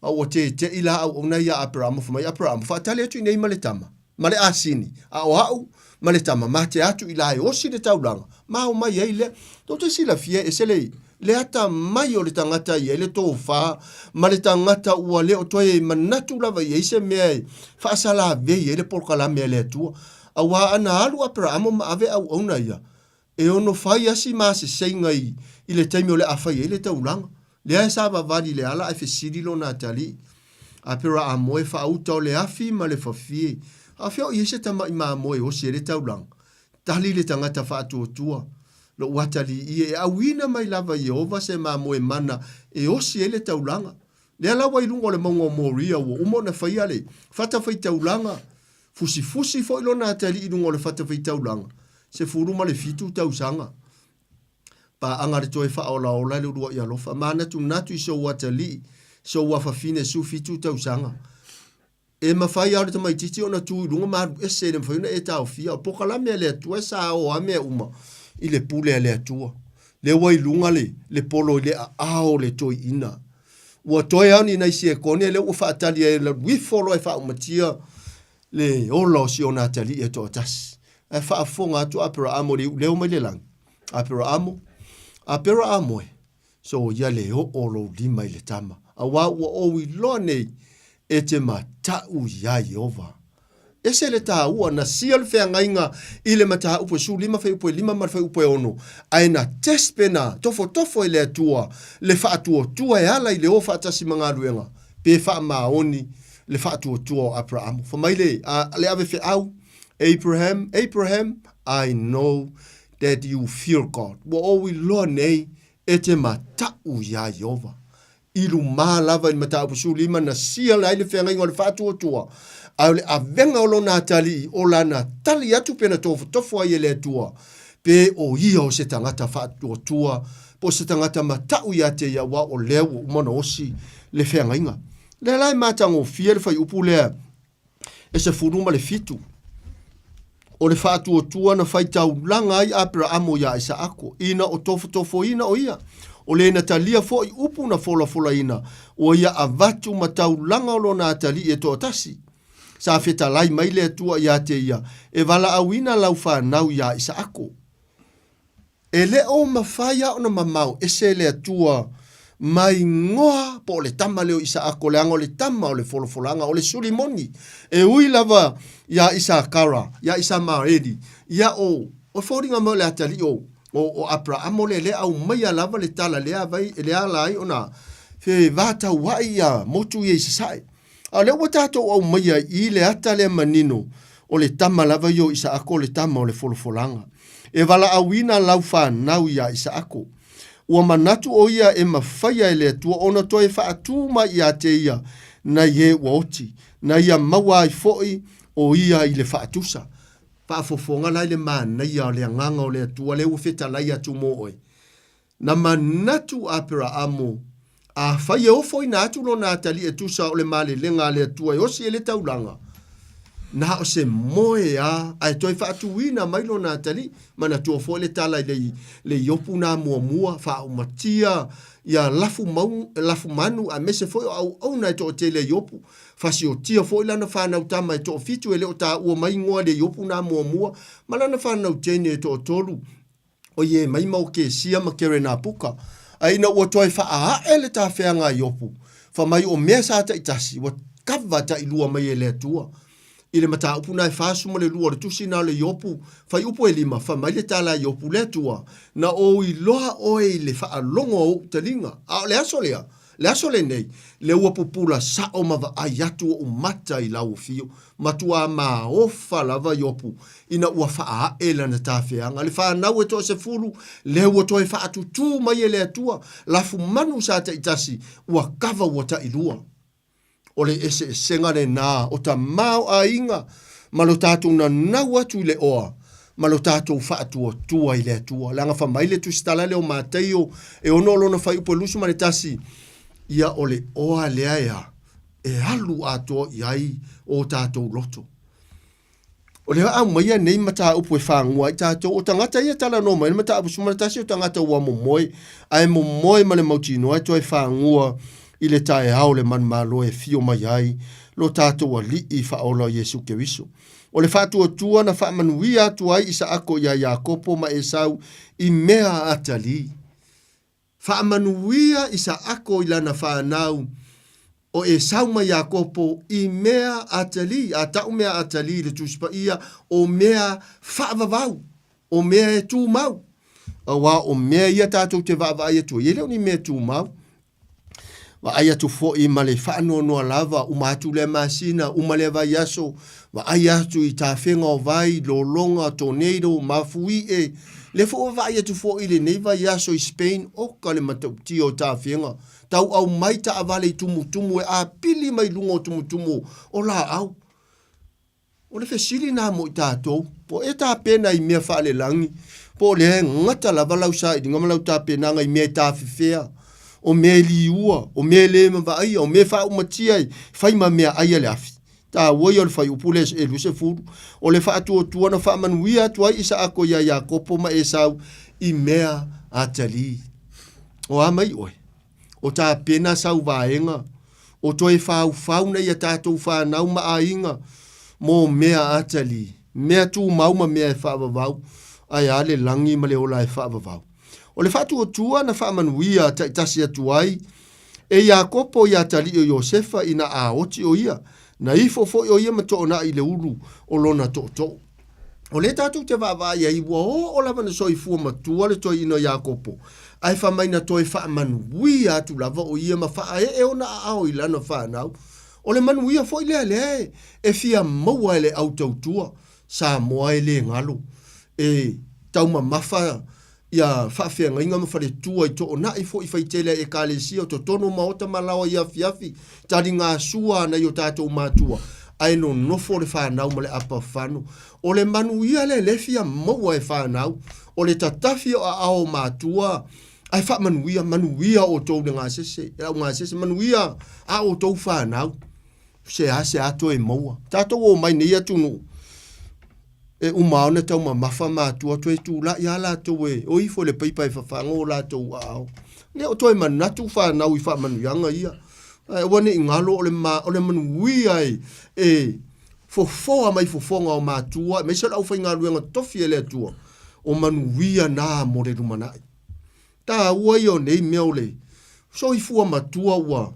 A ua teteʻi la auauna iā Aperaamo, fai mai Aperaamo, Faatali atu i nei ma le tama, ma le asini, a o aʻu ma le tama, ma te atu i la e osi le taulaga, ma o mai ai lea. Tou te silafia e ese le, le atamai o le tagata i ai le tofa, ma le tagata ua le o toe manatu lava i ai se mea e faasalavei ai le polokalame a le Atua. Auā ana alu Aperaamo ma ave auauna ia, E ono fai asi ma seseiga i i le taimi o le a fai ai le taulaga. Lea e savavali i le ala ae fesili lona atalii. A pera a moe faauta o le afi ma le fafie. A o fea o i ai se tamaʻi mamoe e osi ai le taulaga? Tali le tagata faatuatua, Lou atalii e, e auina mai lava e Ieova se mamoe mana e osi ai le taulaga. Lea la ua i luga o le mauga o Moria ua uma ona faia le fatafaitaulaga, fusifusi foi lona atalii i luga o le fatafaitaulaga, 17 tausaga. Paaga le toe faaolaola le uluai alofa, manatunatu i sou atalii, sou afafine 17 tausaga. E mafai lava o le tamaitiiti ona tu i luga ma alu ese, e le mafai ona e taofia. O polokalame a le Atua e sao lava mea uma i le pule a le Atua. Lea ua i luga le, le polo i le aao o le toeaina. Ua toe lava o ni nai siekone lea ua faatali ai e alu ifo loa e faaumatia le ola o si ona atalii e toatasi. Ae faafofoga atu Aperaamo i le iuleo mai le lagi. Aperaamo, Aperaamo e, Soia le oo o lou lima i le tama, auā ua ou iloa nei e te mataʻu iā Ieova. Ese le tāua, na sia le feagaiga i le mataupu e 15 fuaiupu e 5 ma le fuaiupu e 6, ae na test pe na tofotofo e le Atua le faatuatua e ala i le o faatasi ma galuega, pe faamaoni le faatuatua o Aperaamu. Fai mai le, a, le ave feau, Abraham, Abraham, I know that you fear God. Ua ou iloa nei e te mataʻu iā Ieova. I lumā lava i le mataupu 15 na seal ai le feagaiga o le faatuatua, a o le avega o lona atalii o lana tali atu pe na tofotofo ai e le Atua, pe o ia o se tagata faatuatua po o se tagata mataʻu iā te ia, aua o lea ua uma ona osi le feagaiga. Lea la e matagofie le fuaiupu lea e 17. O le faatuatua na faitaulaga ai Aperaamo iā Isaako, ina o tofotofoina o ia, o le na talia foi upu na folafolaina, ua ia avatu ma taulaga o lona atalii e toatasi. Sa fetalai mai le Atua iā te ia, E valaauina lau fanau iā Isaako. E le o mafai a ona mamao ese le Atua mai ngoa po o le tama lea o Isaako, leaga o le tama o le folafolaga, o le suli moni. E ui lava iā Isakara, iā Isamaeli, ia o, o foliga mai o le atalii o, o, o Aperaamo lea, lea aumaia lava le tala lea vai, lea ala ai ona fevataua'i ia motu ia i sasae. A o lea ua tatou aumaia i le ata lea manino, o le tama lava ia o Isaako, o le tama o le folafolaga. E valaauina lau fanau iā Isaako. Ua manatu ʻo ia e mafaia e le Atua ona toe faatū mai iā te ia nai e ua oti, na ia maua ai foʻi ʻo ia i le faatusa. Faafofoga la i le manaia o le agaga o le Atua lea ua fetalai atu mo oe. Na manatu Aperaamo, afai e ofoina atu lona atalii e tusa o le malelega a le Atua e osi ai le taulaga, na o se moe a, ae toe faatuina mai lona atalii. Manatua foi le tala i le, le Iopu na muamua, faaumatia ia lafu mau, lafu manu aemaise foi o auauna e toatele a Iopu. Fasiotia foi lana fanau tama e toafitu e le o taua mai igoa i le Iopu na muamua, ma lana fanau teine e toatolu. o Iemaima o Kesia ma Kerenapuka, a ina ua toe faaae le tafeaga a Iopu, fai mai o mea sa taitasi, ua kava tailua mai e le Atua. I le mataupu na e 42 o le tusi na o le Iopu, fuaiupu e 5, fai mai le tala a Iopu, Le Atua, na ou iloa oe i le faalogo a ou taliga, a o le aso lea, le aso lenei, lea ua pupula sao ma vaai atu ou mata i lau afio. Matuā maofa lava Iopu ina ua faaae lana tafeaga. Le fanau e toasefulu, lea ua toe faatutū mai e le Atua, lafu manu sa taitasi, ua kava ua tailua. O le eseesega lenā o tamaoaiga ma lo tatou nanau atu i le oa ma lo tatou faatuatua i le Atua. Leaga fai mai le Tusitala lea o Mataio e 6 lona fuaiupu e 21, ia o le oa lea e a? E alu atoa i ai o tatou loto. O lea aumaia nei mataupu e fagua ai tatou. O tagata ia e talanoa mai le mataupu 11 o tagata ua momoe, ae momoe ma le mautinoa e toe fagua i le taeao o le manumalo e afio mai ai lo tatou Alii Faaola o Iesu Keriso. O le faatuatua na faamanuia atu ai Isaako iā Iakopo ma Esau i mea atalii. Faamanuia Isaako i lana fanau o Esau ma Iakopo i mea atalii, a ta'u mea atalii i le Tusi Paia, o mea faavavau, o mea e tumau. Auā o mea ia tatou te vaavaai atu ai, e le o ni mea tumau. Vaai atu foi ma le faanoanoa lava, uma atu lea masina, uma lea vaiaso, vaai atu i tafega o vai, lologa, tornado, mafuie. Lea foi ua vaai atu foi i lenei vaiaso i Spain, oka le matautia o tafega. Tauau mai taavale i tumutumu e apili mai luga o tumutumu o laau. O le fesili lena mo i tatou, po o e tapena i mea faalelagi, po o lea e gata lava lau sailiga ma lau tapenaga i mea e tafefea, o mea e liua, o mea e le mavaaia, o mea e faaumatia e fai ma meaai a le afi. Taua ia o le fuaiupu lea e 20, o le faatuatua na faamanuia atu ai Isaako iā Iakopo ma Esau i mea atalii. O a mai oe? O tapena sau vaega, o toe faufau nei a tatou fanau ma aiga mo mea atalii, mea tumau ma mea e faavavau, ae a le lagi ma le ola e faavavau. O le faatuatua na faamanuia taitasi atu ai e Iakopo i atalii o Iosefa ina a oti o ia, na ifo foi o ia ma toonai i le ulu o lona tootoo. O lea tatou te vaavaai ai, ua oo lava na soifua matua le toeaina o Iakopo, ae fai mai na toe faamanuia atu lava o ia ma faaee ona aao i lana fanau. O le manuia foi lea lea e fia maua e le au tautua Samoa e le galo, e taumamafa ia faafeagaiga ma faletua i toonai foi faitele a Ekalesia o totonu o maota ma laoa i afiafi, taligasua a nai o tatou matua, ae nonofo le fanau ma le apafano. O le manuia lea lea e fia maua e fanau, o le tatafi o aao o matua, ae faamanuia, manuia outou le gasese, le au gasese, manuia a outou fanau. Seasea toe maua. Tatou omai nei atunuu, e uma ona taumamafa matua toe tulai lava latou e o ifo i le paipa e fafaga o latou aao. Le o toe manatu fanau i faamanuiaga ia. Ae aua ne i galo o le, ma, o le manuia e, e fofoa mai fofoga o matua, aemaise o le aufaigaluega tofi e le Atua, o manuia na mo le lumanai. Taua ia o nei mea o le soifua matua ua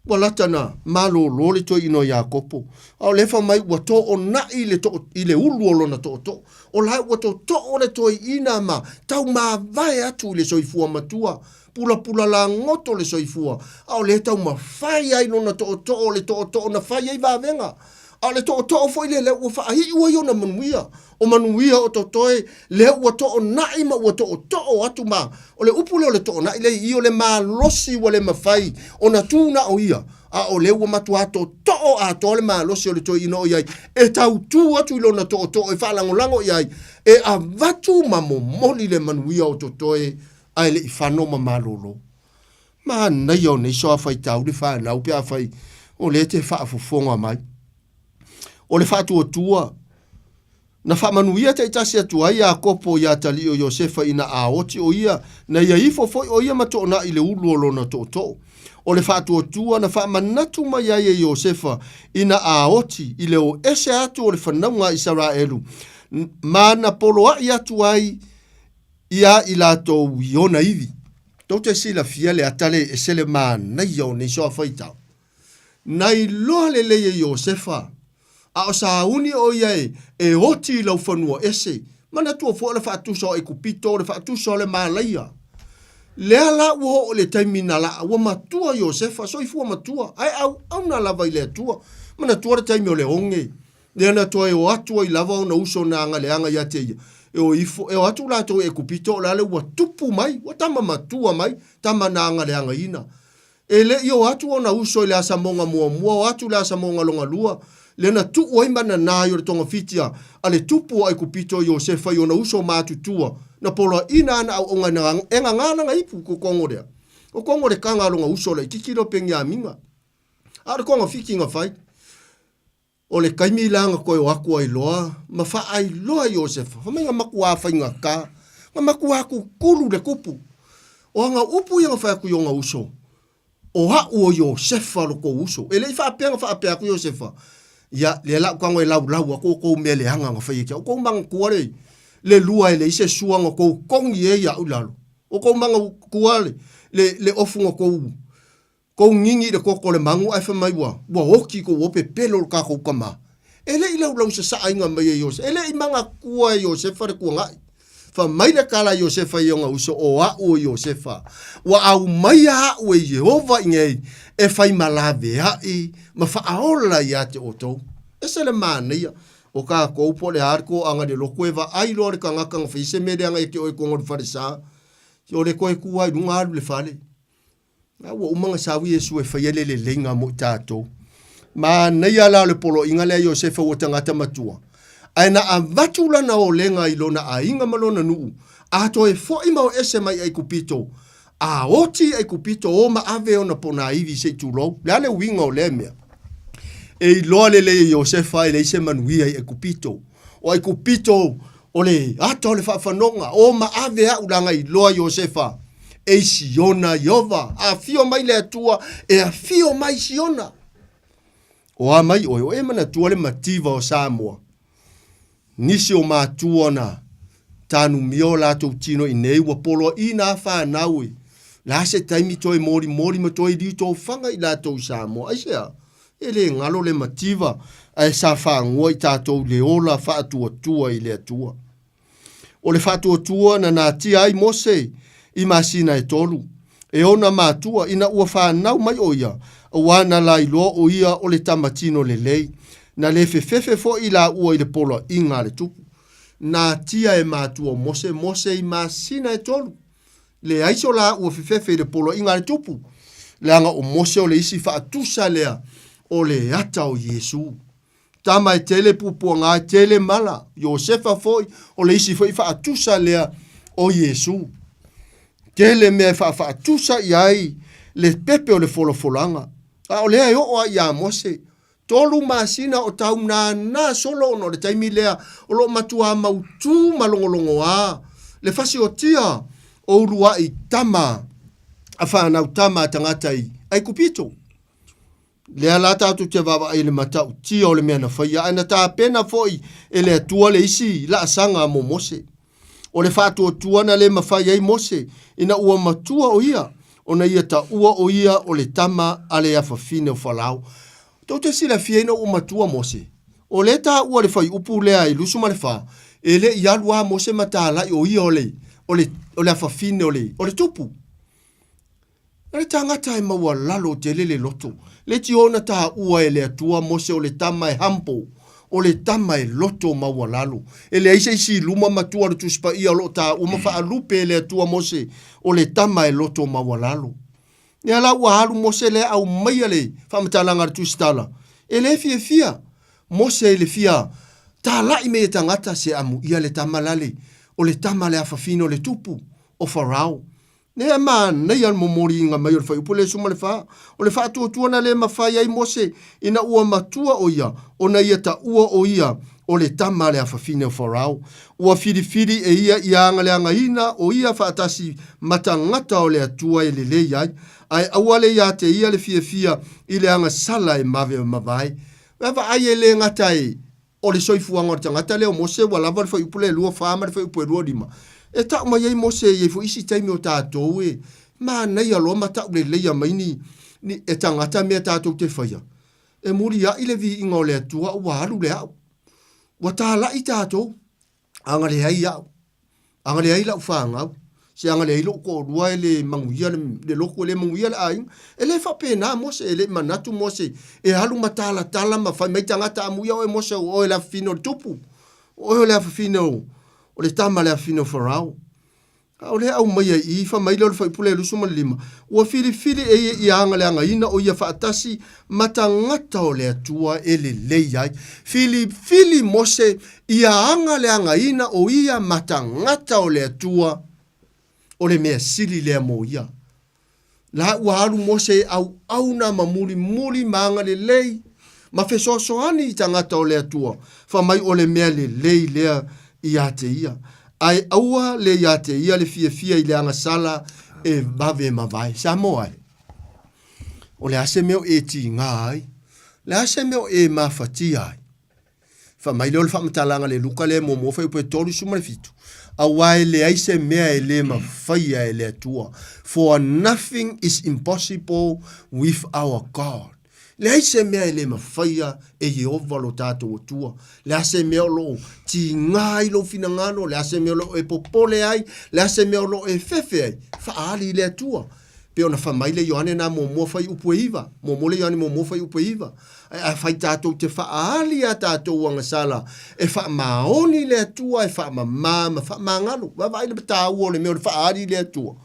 ua lata na malolo le toeaina o Iakopo, a o lea fai mai ua toonai le to, i le ulu o lona tootoo. O la ua totoo le toeaina ma taumavae atu i le soifua matua, pulapula lagoto le soifua, a o lea taumafai ai lona tootoo, o le tootoo na fai ai vavega. A o le tootoo foi lea lea ua faaiu ai ona manuia. O manuia o totoe, lea ua toonai ma ua tootoo atu ma, o le upu lea o le toonai lea i i, o le malosi ua le mafai ona tu na o ia, a o lea ua matuā totoo atoa le malosi o le toeaina o i ai, e tautū atu i lona tootoo e faalagolago i ai, e avatu ma momoli le manuia o totoe ae le i fano ma malolo. Manaia o nei soa faitau le fanau pe afai o lea te faafofoga mai. O le faatuatua, na faamanuia taitasi atu ai Iakopo iā atalii o Iosefa ina a oti o ia, na ia ifo foi o ia ma toonai i le ulu o lona tootoo. O le faatuatua na faamanatu mai ai e Iosefa ina a oti i le o ese atu o le fanauga a Isaraelu, ma na poloai atu ai iā i latou i ona ivi. Tou te silafia le ata le ese le manaia o nei soa faitau. Na iloa lelei e Iosefa, a o sauni o ia e, e oti i laufanua ese, manatua foi o le faatusa o Aikupito, o le faatusa o le Malaia. Lea la ua oo i le taimi na laa, ua matua Iosefa, soifua matua, ae auauna lava i le Atua. Manatua le taimi o le oge, lea na toe o atu ai lava ona uso na agaleaga ia te ia, e o ifo, e o atu latou i Aikupito, o le a le ua tupu mai, ua tama matua mai, tama na agaleagaina. E le i o atu ona uso i le asamoga muamua, o atu i le asamoga longa lua, lea na tuu ai ma nanā i o le togafiti a, a le tupu o Aikupito Iosefa i ona uso matutua, na poloaina ana auaunga e gagā lana ipu, ko kongo lea. O kongo le kaga a lona uso laititi lea o Peniamina. A o le togafiti na fai. O le taimi la na toe o atu ai loa ma faailoa i Iosefa, fai mai na matua faigata, na matua tutulu le tupu. O ana upu ia na fai atu i ona uso, O a'u o Iosefa lo kou uso. E le i faapea na faapea atu Iosefa, Ia, lea la ou tago e laulau atu outou mea leaga na fai ia te au. Outou manatua le, le lua e leai se sua na outou togi ai iaʻu i lalo. Outou manatua le, le, le ofu na outou Kou gigi i le koko o le magu ae fai mai ua, ua oti kou ope pele o le kakou kama. E le i laulau sasaaina mai e Iosefa, e le i manatua e Iosefa le tuanai. Fai mai le tala a Iosefa i ona uso, O a'u o Iosefa, ua aumaia a'u e Ieova iinei e fai ma lavea'i ma fa'aola iā te outou. Ese le manaia o tatou po o le a le toaga i le lotu e vaai loa le tagata na fai se mea leaga ia te oe i totonu o le falesa, o le toe tu lava i luga alu i le fale. A ua uma ona sau Iesu e faia le leleiga mo i tatou. Manaia la o le poloaiga lea a Iosefa ua tagata matua, ae na avatu lana olega i lona aiga ma lona nuu, a toe foi ma o ese mai Aikupito, a oti i Aikupito, o ma ave ona ponaivi se i tulou. O le a le uiga o lea mea? E iloa lelei e Iosefa e leai se manuia i Aikupito. O Aikupito o le ata o le faafanoga, o ma ave a'u laga iloa Iosefa e i Siona Iova, a afio mai le Atua, e afio mai Siona. O a mai oe, o e manatua le mativa o Samoa. Nisi o matua na tanumia o latou tino i nei ua poloaiina a fanau i la se taimi toe molimoli ma toe liutofaga i latou i Samoa. Aisea? E le galo le mativa ae sa fagua i tatou le ola faatuatua i le Atua. O le faatuatua na natia ai Mose i masina e tolu, e ona matua ina ua fanau mai ʻo ia, auā na lailoa ʻo ia o le tama tino lelei, na le fefefe foi lāua i le poloaiga a le tupu. Natia e matua o Mose Mose i masina e tolu. Leai so lāua fefefe i le poloaiga a le tupu, leaga ʻo Mose o le isi faatusa lea o le ata o Iesū. Tama e tele puapuaga e tele mala, Iosefa foi o le isi foi faatusa lea o Iesū. Tele mea e faafaatusa i ai le pepe o le folafolaga, a o lea e oo a iā Mose, Tolu masina o tau nānā solo ona o le taimi lea o lo o matuā mautū ma logologoā le fasiotia o uluaʻi tama a fanau tama a tagata i Aikupito. Lea la tatou te vaavaai i le matautia o le mea na faia, ae na tapena foi e le Atua le isi laasaga mo Mose. O le faatuatua na le mafai ai Mose ina ua matua o ia, ona ia taua o ia o le tama a le afafine o Falao. Tou te silafia ina ua matua Mose, o lea taua le fuaiupu lea i 24, e le i alu a Mose ma talai o ia o le, o le, o le afafine o le, o le tupu. O le tagata e maualalo tele le loto, le tio na taua e le Atua Mose o le tama e humble, o le tama e loto maualalo. E leai se isi i luma matua o le Tusi Paia o lo o taua ma faalupe e le Atua Mose o le tama e loto maualalo. Lea la ua alu Mose lea aumaia le faamatalaga a le Tusitala, e le fiafia Mose i le fia talai me ia tagata se amuia le tama lale, o le tama le afafine o le tupu o Farao. Nea manaia le momoliina mai o le fuaiupu le 14, o le faatuatua na le mafai ai Mose ina ua matua ʻo ia, ona ia taua ʻo ia o le tama a le afafine o Farao. Ua filifili e ia ia agaleagaina ʻo ia faatasi ma tagata o le Atua e lelei ai, ae aua le iā te ia le fiafia i le agasala e mavemavae. Vaavaai e le gata e O le soifuaga o le tagata lea o Mose ua lava le fuaiupu lea e 24 ma le fuaiupu e 25. E tau mai ai Mose e i ai foi isi taimi o tatou e manaia loa ma tau leleia mai ni, ni e tagata mea tatou te faia. E muliaʻi le viiga o le Atua ua alu le a'u. Ua talaʻi tatou, aga leai a'u. Aga leai lau fanau, se aga leai lou toalua e le manuia le lotu, e le manuia le aiga. E le faapena Mose, e le i manatu Mose e alu ma talatala ma fai mai tagata, amuia oe Mose o oe le afafine o le tupu, o oe o le afafine o, o le tama le afafine o Farao. A o lea aumaia i i, fai mai lea o le fuaiupu lea e 25, ua filifili e ia ia agaleagaina o ia faatasi ma tagata o le Atua e lelei ai. Filifili Mose ia agaleagaina o ia ma tagata o le Atua, o le mea sili lea mo ia. La ua alu Mose e auauna ma mulimuli ma agalelei ma fesoasoani i tagata o le Atua, fai mai o le mea lelei lea iā te ia. Ae aua le iā te ia le fiafia i le agasala e vave mavae. Samoa e! O le a se mea o e tiga ai? O le a se mea o e mafatia ai? Fai mai lea o le faamatalaga le Luka lea e muamua fuaiupu e 37, Auā e leai se mea e le mafaia e le Atua. For nothing is impossible with our God. Leai se mea e le mafaia e Ieova lo tatou Atua. Le a se mea o lo o tiga ai lou finagalo, le a se mea o lo o e popole ai, le a se mea o lo o e fefe ai, faaali i le Atua. Pei ona fai mai le Ioane na muamua fuaiupu e 9, muamua le Ioane muamua fuaiupu e 9. Ae afai tatou te faaali a tatou agasala e faamaoni i le Atua, e faamama ma faamagalo. Vaavaai le taua o le mea o le faaali i le Atua.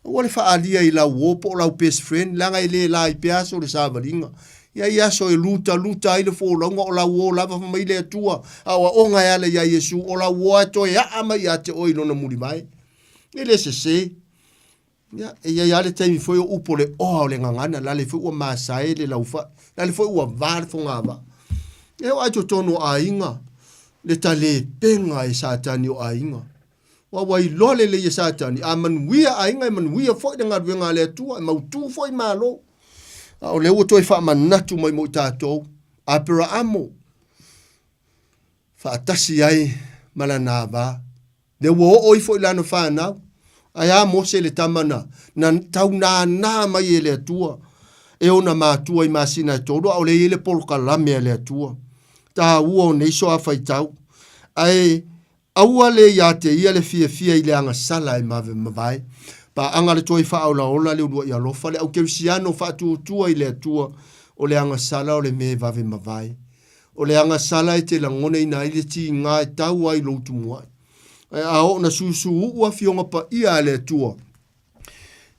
Aua le faaalia i lau uo po o lau best friend, leaga e le lai pea aso o le savaliga. E i ai aso e lutaluta ai le folauga o lau uo lava fai mai le Atua, aoaoga e ala iā Iesu, o lau uo lava e toe aa mai ia te oe i lona mulivae. E le sese. Ia, e i ai lava le taimi foi o upu o le oa o le gagana, lale foi ua masae le laufai, lale foi ua va le fogavaa. E oo lava i totonu o aiga, le talepega e Satani o aiga. Aua ua iloa lelei e Satani, a manuia aiga e manuia foi le galuega a le Atua, e mautu foi Malo. A o lea ua toe faamanatu mai mo i tatou, Aperaamo, faatasi ai ma lana ava. Lea ua oo ifo i lana fanau, ae a Mose le tama na, na tau nānā mai e le Atua, e ona matua i masina e tolu, a o lea e i ai le polokalame a le Atua. Taua o nei soafaitau, ae Aua le ia te ia le fiafia i le agasala e mavemavae. Paaga le toe faaolaola le uluai alofa le aukerisiano faatuatua i le Atua o le agasala o le mea e vavemavae. O le agasala e te lagonaina ai le tiga e tau ai lou tumuai. Ae a oo na susuuu afioga paia a le Atua,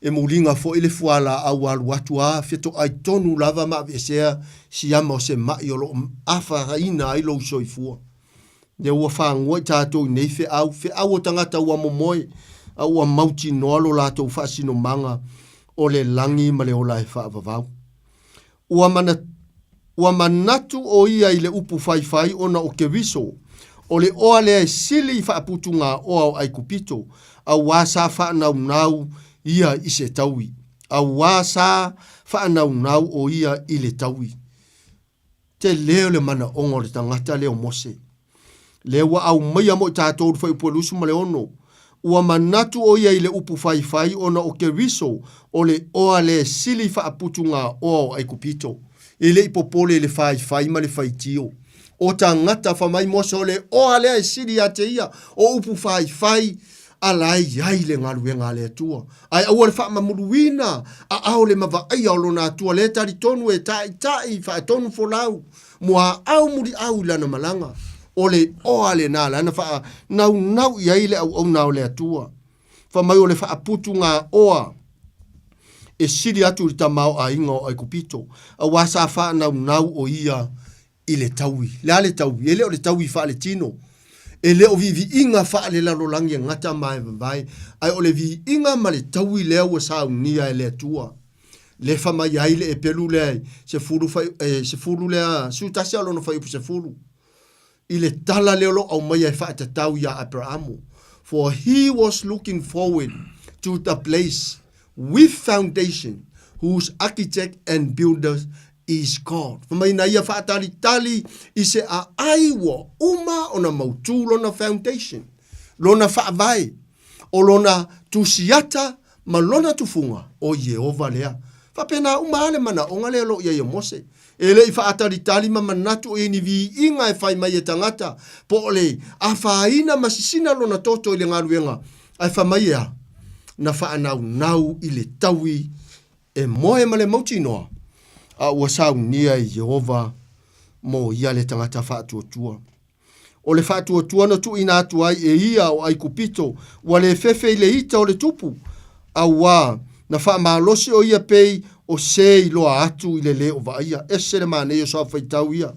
e muliga foi le fualaau alu atu a fetoai tonu lava ma aveesea siama o se ma'i o lo o afaina ai lou soifua. Lea ua fagua i tatou i nei feau, feau o tagata ua momoe a ua mautinoa lo latou faasinomaga o le lagi ma le ola e faavavau. Ua mana, ua manatu ʻo ia i le upu faifai ona o Keriso, o le oa lea e sili i faaputugaoa o ʻAikupito, auā sa faanaunau ia i se taui. Auā sa faanaunau ʻo ia i le taui. Tele o le manaoga o le tagata lea o Mose. Lea ua aumaia mo i tatou le fuaiupu e 26. Ua manatu ʻo ia i le upu faifai ona o Keriso o le oa lea e sili i faaputugaoa o ʻAikupito. E le i popole i le faifai ma le faitio. O tagata fai mai Mose o le oa lea e sili ia te ia o upu faifai a la e i ai le galuega a le Atua. Ae aua le faamamuluina aao le mavaaia o lona Atua lea e talitonu e taitai faatonu folau muaau muliau i lana malaga. O le oa lena lana faanaunau i ai le auauna o le Atua. Fai mai o le faaputugaoa e sili atu i le tamaoaiga o Aikupito, auā sa faanaunau o ia i le taui. Le a le taui? E le o le taui faaletino. E le o viiviiga faalelalolagi e gata ma e vavae, ae o le viiga ma le taui lea ua saunia e le Atua. Le fa mai ai le epelu lea i sefulu fai, e, sefulu lea, 11 a o lona fuaiupu sefulu, i le tala lea o lo o aumaia e faatatau iā Aperamo. For he was looking forward to the place with foundation, whose architect and builder is God. Fai mai na ia faatalitali i se aai ua uma ona mautū lona foundation, lona faavae, o lona tusiata ma lona tufuga, o Ieova lea. Faapena uma lava le manaoga lea o lo o i ai o Mose. E le i faatalitali ma manatu o i ai ni viiga e fai mai e tagata, po o le afaina ma sisina lona toto i le galuega, ae fai mai e a? Na faanaunau i le taui e moe ma le mautinoa, a ua saunia e Ieova mo ia le tagata faatuatua. O le faatuatua na tuuina atu ai e ia o ʻAikupito, ua le fefe i le ita o le tupu, auā na faamalosi o ia pei o se i loa atu i le lē o vaaia. Ese le manaia o soafaitau ia.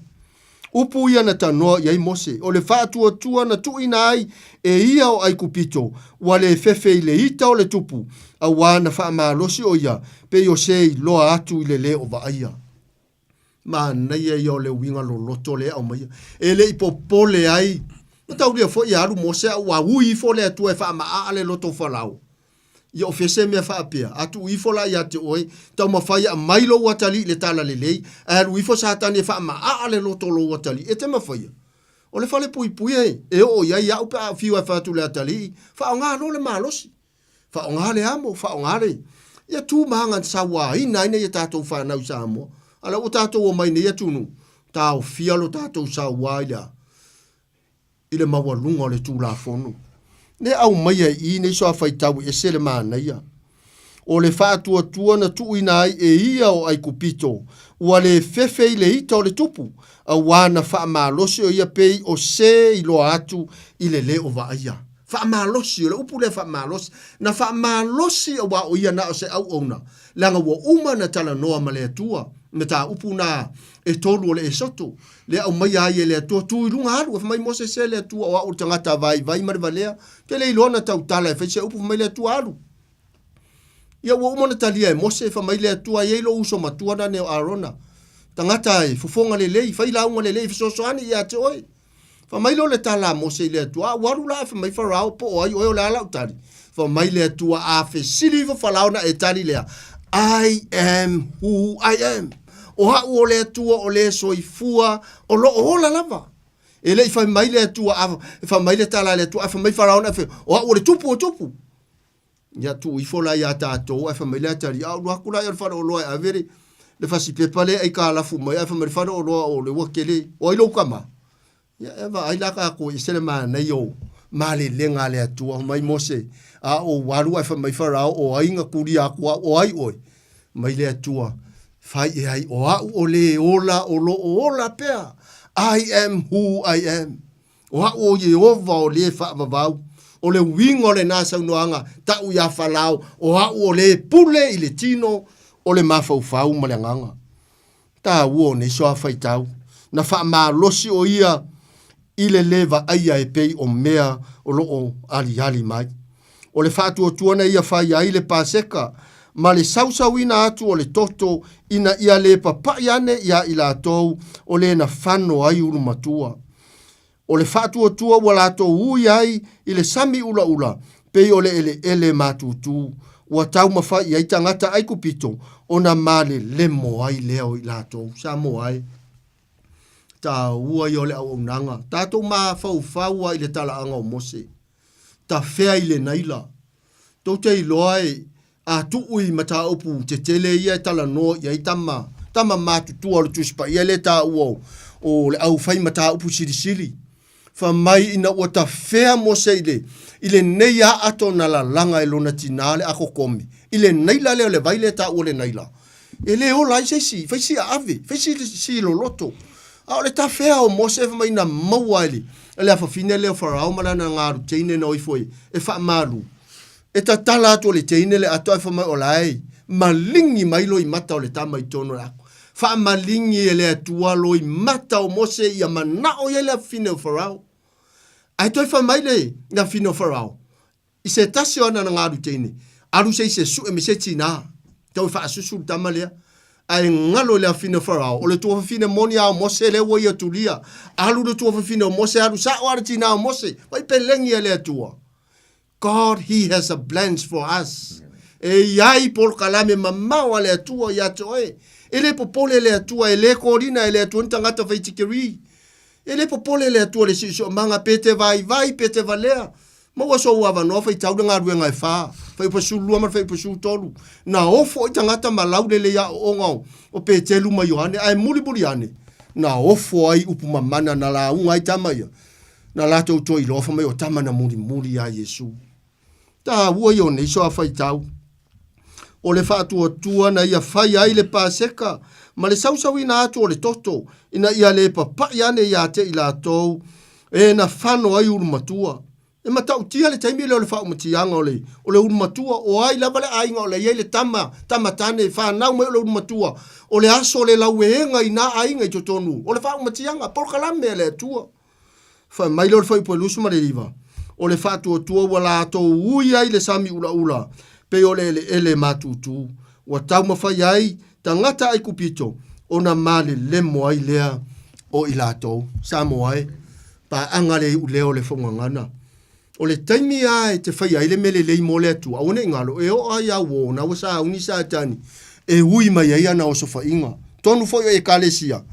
Upu ia na tanoa i ai Mose, o le faatuatua na tuuina ai e ia o ʻAikupito, ua le fefe i le ita o le tupu, auā na faamalosi o ia pei o se i loa atu i le lē o vaaia. Manaia ia o le uiga loloto lea e aumaia. E le i popole ai, na taulia foi e alu Mose a ua ui ifo le Atua e faamaaa le loto o Farao. Ia o fea se mea faapea, a tuu ifo la ia te oe, taumafai e aumai lou atalii i le talalelei, ae alu ifo Satani e faamaaa le loto o lou atalii, e te mafaia? O le falepuipui e oo i ai au pe a fiu e fai atu i le atalii, faaaoga loa le malosi. Faaaoga le amo, faaaoga le... Ia tu ma aga na sauaina ai nai a tatou fanau i Samoa. A o lea ua tatou omai i nei atunuu, taofia lo tatou sauā i le a? I le maualuga o le Tulafono. Lea aumaia i i nei soafaitau e ese le manaia. O le faatuatua na tuuina ai e ia o Aikupito, ua le fefe i le ita o le tupu, auā na faamalosi o ia pei o se iloa atu i le le o vaaia. Faamalosi, o le upu lea faamalosi, na faamalosi auā o ia na o se auauna, leaga ua uma na talanoa ma le Atua, mataupu na e tolu o le Esoto, lea aumaia ai e le Atua, tu i luga alu, fai mai Mose se le Atua o au o le tagata vaivai ma le valea, te le iloa na tautala e fai se upu, fai mai le Atua alu. Ia ua uma ona talia e Mose, fai mai le Atua, e i ai lou uso matua nane o Arona, tagata e fofoga lelei, fai lauga lelei, fesoasoani ia te oe. Fai mai lea o le tala a Mose i le Atua, A ua alu la ae fai mai Farao, po o ai oe o le a lau tali? Fai mai le Atua, A fesili ifo Farao ona e tali lea, I am who I am. O au o le Atua o le soifua o lo o ola lava. E le i fai mai le Atua, a fai mai le tala a le Atua, ae fai mai Farao ona e fai, o au o le tupu o tupu. Ia tuu ifo la iā tatou ae fai mai le atalii, a ou alu atu la i o le faleoloa e ave le, le fasipepa lea e aitalafu mai ae fai mai le faleoloa o le ua tele, o ai lou tama? Ia e vaai la tatou e ese le manaia o malelega a le Atua. Fai mai Mose, a ou alu ae fai mai Farao, o ai na tulia atu au, o ai oe? Mai le Atua, fai e ai, o au o le ola o lo o ola pea. I am who I am. O au o Ieova o lē faavavau. O le uiga o lenā saunoaga taʻu iā Falao, o au o lē pule i le tino o le mafaufau ma le agaga. Taua o nei soafaitau, na faamalosi o ia i le lē vaaia e pei o mea o lo o aliali mai. O le faatuatua na ia fai ai le Paseka ma le sausauina atu o le toto ina ia lē papaʻi ane iā i latou o lē na fano ai ulumatua. O le faatuatua ua latou ui ai i le sami ulaula pei o le eleele matutu, ua taumafai i ai tagata Aikupito ona malelemo ai lea o i latou. Samoa e! Taua ia o le auaunaga. Tatou mafaufau lava i le talaaga o Mose. Tafea i le Naila. Tou te iloa e a tuu i mataupu tetele ia e talanoa i ai tama, tama matutua o le Tusi Paia lea e taua o, o le au fai mataupu silisili. Fai mai ina ua tafea Mose i le, i lenei aato na lalaga e lona tinā le akokomi, i le Naila lea o le vai lea e taua o le Naila. E le ola ai se isi, fai si aave, fai si, si loloto. A o le tafea o Mose fai mai na maua e le, e le afafine lea o Farao ma lana galu teine na o ifo e, e faamalu. E tatala atu o le teine le ato ae fai mai o la e maligi mai loimata o le tama i totonu o le ato. Faamaligi e le Atua loimata o Mose ia manao i ai le afafine o Farao. Ae toe fai mai le afafine o Farao, i se tasi o ana galu teine, alu se i se sue me se tinā, tau e faasusu le tama lea. Ae galo i le afafine o Farao, o le tuafafine moni a o Mose lea ua ia tulia. Alu le tuafafine o Mose, alu sao a le tinā o Mose, vai pelegi e le Atua. God he has a plans for us. E i ai polokalame mamao a le Atua ia te oe. E le popole le Atua, e le kolina e le Atua ni tagata fai tikeri. E le popole le Atua le siosiomaga pe te vaivai pe te valea. Maua sou avanoa faitau le galuega e fa, fuaiupu 12 ma le fuaiupu 13. Na ofo ai tagata ma laulele i aoaoga o, o Petelu ma Ioane, ae mulimuli ane, na ofo ai upu mamana na lauga ai tama ia. Na latou toe iloa fai mai o tama na mulimuli iā Iesu. Taua ia o nei soa faitau. O le faatuatua na ia fai ai le Paseka ma le sausauina atu o le toto ina ia le papaʻi ane iā te i latou e na fano ai ulumatua. E matautia le taimi lea o le faaumatiaga o le, o le ulumatua, o ai lava le aiga o la i ai le tama, tama tane, fanau mai o le ulumatua, o le aso o le laueega i nā aiga i totonu o le faaumatiaga, polokalame a le Atua. Fai mai lea o le fuaiupu e 29, O le faatuatua ua latou ui ai le sami ulaula, pei o le eleele matutu, ua taumafai ai tagata Aikupito ona malelemo ai lea o i latou. Samoa e, paaga le iuleo o le Fogagana. O le taimi lava e te faia ai le mea lelei mo le Atua, aua ne i galo, e oo lava ia uo na ua sauni Satani e ui mai ai ana osofaiga. Tonu foi o Ekalesia,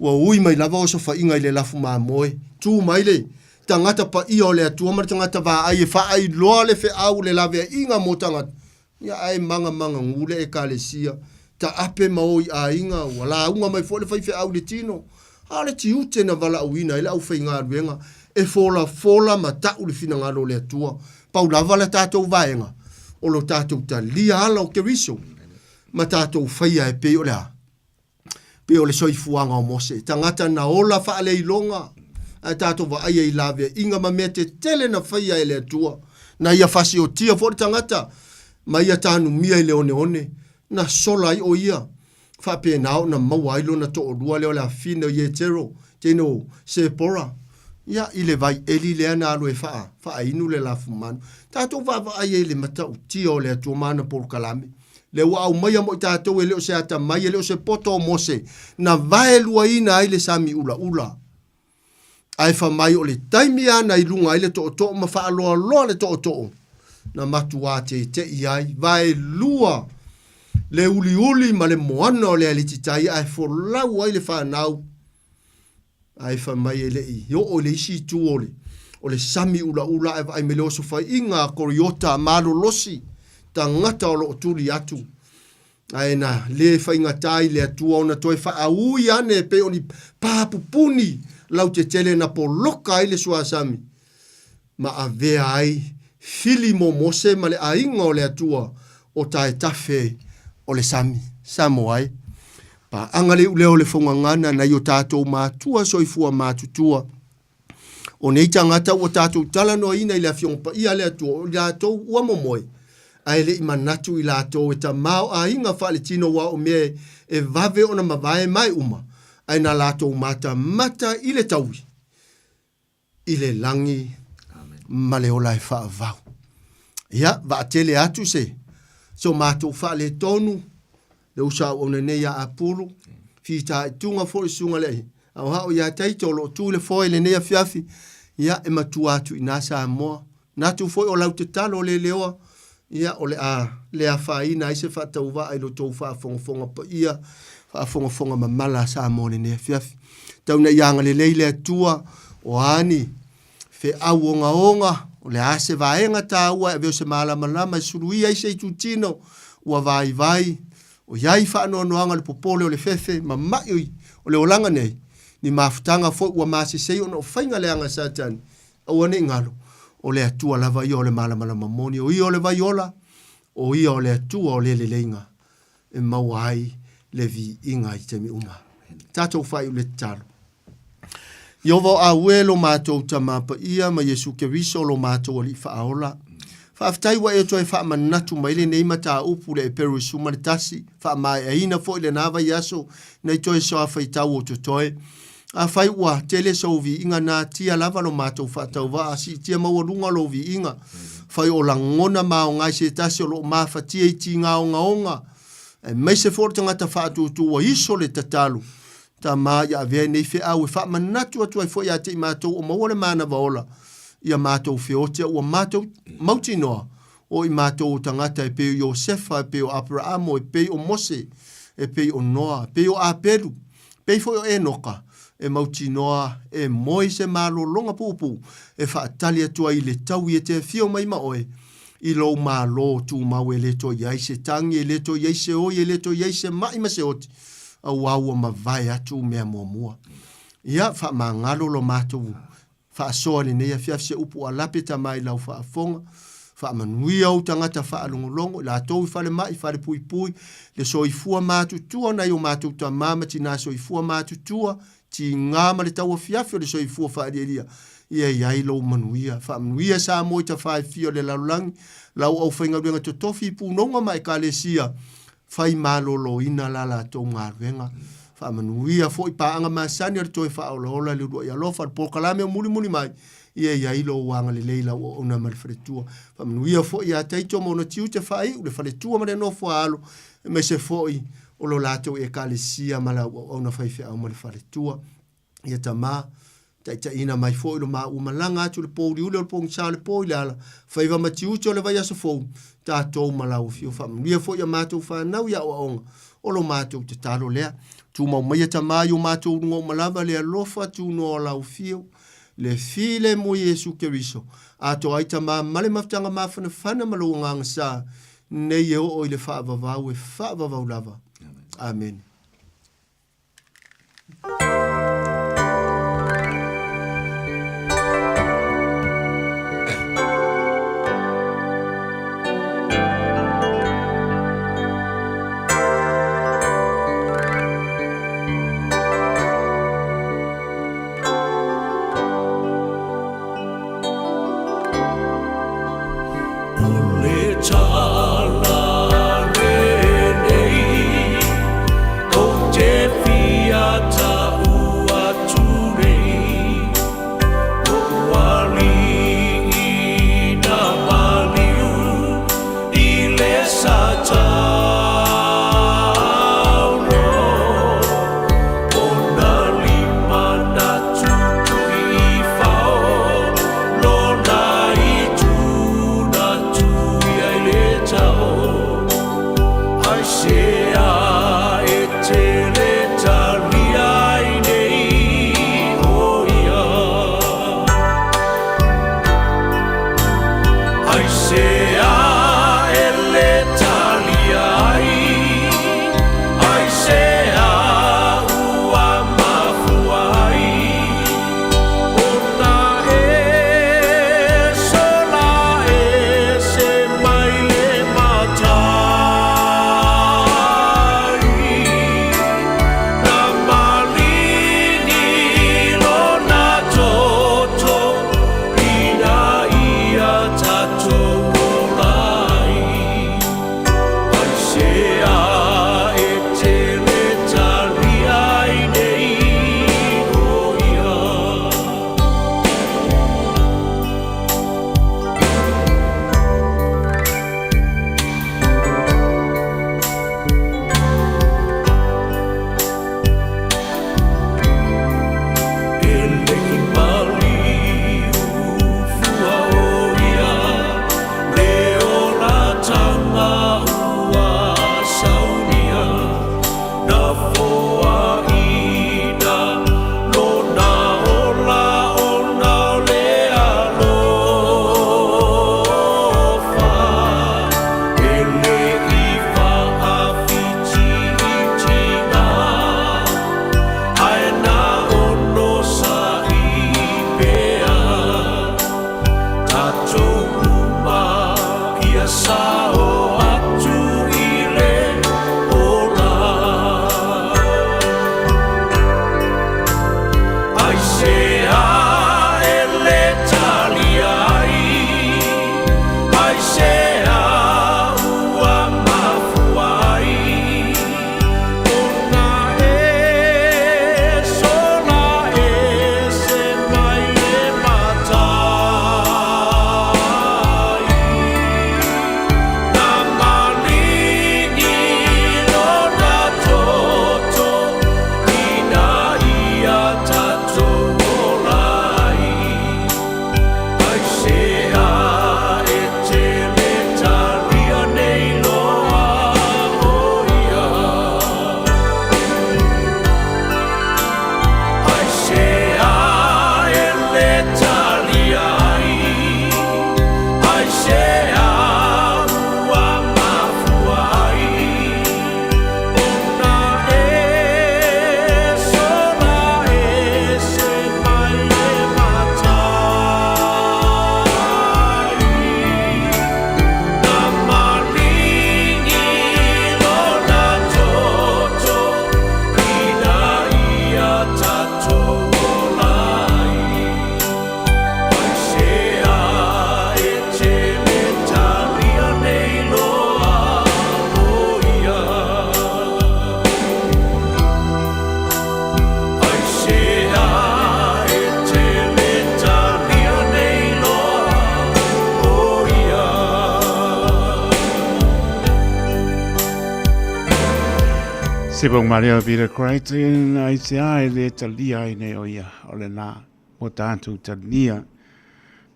ua ui mai lava osofaiga i le lafu mamoe. Tu mai le tagata paia o le Atua ma le tagata vaai e faailoa le feau o le laveaiga mo tagata, ia ae magamagagū le Ekalesia. Taape ma o i aiga, ua lauga mai foi le faifeau i le tino. A o le tiute na valaauina ai le aufaigaluega e folafola ma tau le finagalo o le Atua. Pau lava le tatou vaega, o lo tatou talia ala o Keriso ma tatou faia e pei o le a? Pei o le soifuaga o Mose, tagata na ola faaleiloga, ae tatou vaaia i laveaiga ma mea tetele na faia e le Atua. Na ia fasiotia foi le tagata ma ia tanumia i le oneone, na sola ai o ia. Faapena ona maua ai lona toalua lea o le afafine o Ietero, teine o Sepora, ia, i le vai eli lea na alu e faa, faainu le lafumanu. Tatou vaavaai ai i le matautia o le Atua ma ana polokalame. Lea ua aumaia mo i tatou e le o se atamai, e le o se poto o Mose, na vaeluaina ai le sami ulaula. Ae fai mai o le taimi lava na i luga ai le tootoo ma faaloaloa le tootoo, na matuā teteʻi ai, vaelua le uliuli ma le moana o le alititai ae folau ai le fanau. Ae fai mai e le i oo i le isi itu o le, o le sami ulaula ae vaai mai le osofaiga a Koriota malolosi, tagata o lo o tuli atu. Ae na lē faigata i le Atua ona toe faaui ane e pei o ni pā pupuni lautetele na poloka ai le suasami, ma avea ai fili mo Mose ma le aiga o le Atua o taetafe o le sami. Samoa e! Paaga le iuleo o le faugagana nai o tatou matua soifua matutua. O nei tagata ua tatou talanoaina i le Afioga Paia a le Atua, o i latou ua momoe, ae le i manatu i latou e tamaoaiga faaletino aua o mea e vave ona mavae ma e uma, ae na latou matamata i le taui, i le lagi ma le ola e faavavau. Ia, vaatele atu se so matou faaletonu, le uso auauna nei ia Apulu, fitaituga foi le susuga le aoao ia Taito o lo o tu i le foe i lenei afiafi, ia e matua atu i ina Samoa. Manatu foi o lau tatalo le leoa, ia o le a le afaina ai se faatauvaa i lo outou faafogafoga paia, faafogafoga mamala a Samoa i lenei afiafi. Tau ina ia agalelei le Atua, o a ni feau ogaoga, o le a se vaega taua e avea o se malamalama e suluia ai se itutino ua vaivai, o i ai faanoanoaga o le popole o le fefe ma ma'i o le olaga nei, ni mafutaga foi ua masesei ona o faiga leaga a Satani, aua ne i galo, o le Atua lava ia o le malamalama moni, o Ia o le vai ola, o Ia o le Atua o le leleiga e maua ai le viiga i taimi uma. Tatou faaiu le tatalo. Ieova o Aue lo matou Tama Paia ma Iesu Keriso lo matou Alii Faaola. Faafetai ua e toe faamanatu mai lenei mataupu le Eperu 11, faamaeaina foi lena vaiaso nei toe soafaitau o totoe. Afai ua tele sou viiga natia lava lo matou faatauvaa, siitia maualuga lou viiga. Fai o lagona ma aoga i se tasi o lo o mafatia i tiga ogaoga, aemaise foi o le tagata faatuatua ua iso le tatalo. Tama ia avea nei feau e faamanatu atu ai foi ia te i matou o maua le manava ola, ia matou feotea ua matou mautinoa o i matou o tagata e pei o Iosefa, e pei o Aperaamo, e pei o Mose, e pei o Noa, e pei o Apelu, e pei foi o Enoka, e mautinoa e moe se malologa puupuu e faatali atu ai i le taui e te afio mai ma oe i lou Malo tumau e le toe i ai se tagi, e le toe i ai se oi, e le toe i ai se maʻi ma se oti, auā ua mavae atu mea muamua. Ia, faamagalo lo matou faasoa i lenei afiafi se upu ua lape tama i lau faafofoga. Faamanuia ou tagata faalogologo, i latou i falemai, falepuipui, le soifua matutua o nai o matou tama ma tina soifua matutua, tiga ma le tauafiafi o le soifua faalialia, ia i ai lou manuia. Faamanuia Samoa i tafa e fia o le lalolagi, lau aufaigaluega totofi i punoga ma ekalesia, fai maloloina la latou galuega. Faamanuia foi paaga masani a le toe faaolaola i le uluai alofa, le polokalame o mulimuli mai, ia i ai lou agalelei i lau auauna ma le faletua. Faamanuia foi ia Taito ma ona tiute faaiu, le faletua ma le nofo a alo, aemaise foi o lo latou ekalesia ma lau auauna faifeau ma le faletua. Ia Tama, taitaiina mai foi lo maua malaga atu i le pōuliuli o le pogisa o le pō i le ala, faiva ma tiute o le vaiaso fou, tatou ma lau afio. Faamanuia foi ia matou fanau i aoaoga o lo matou tatalo lea. Tumau maia Tama i o matou uluga uma lava le alofa tunoa o lau afio, le filemu i Iesu Keriso, atoa ai Tama ma le mafutaga mafanafana ma lou agaga sa, nei e oo i le faavavau e faavavau lava. Amene. Se pong Maria Peter Crichton ai se ai le talia ai nei o ia o le nā mo tātou talia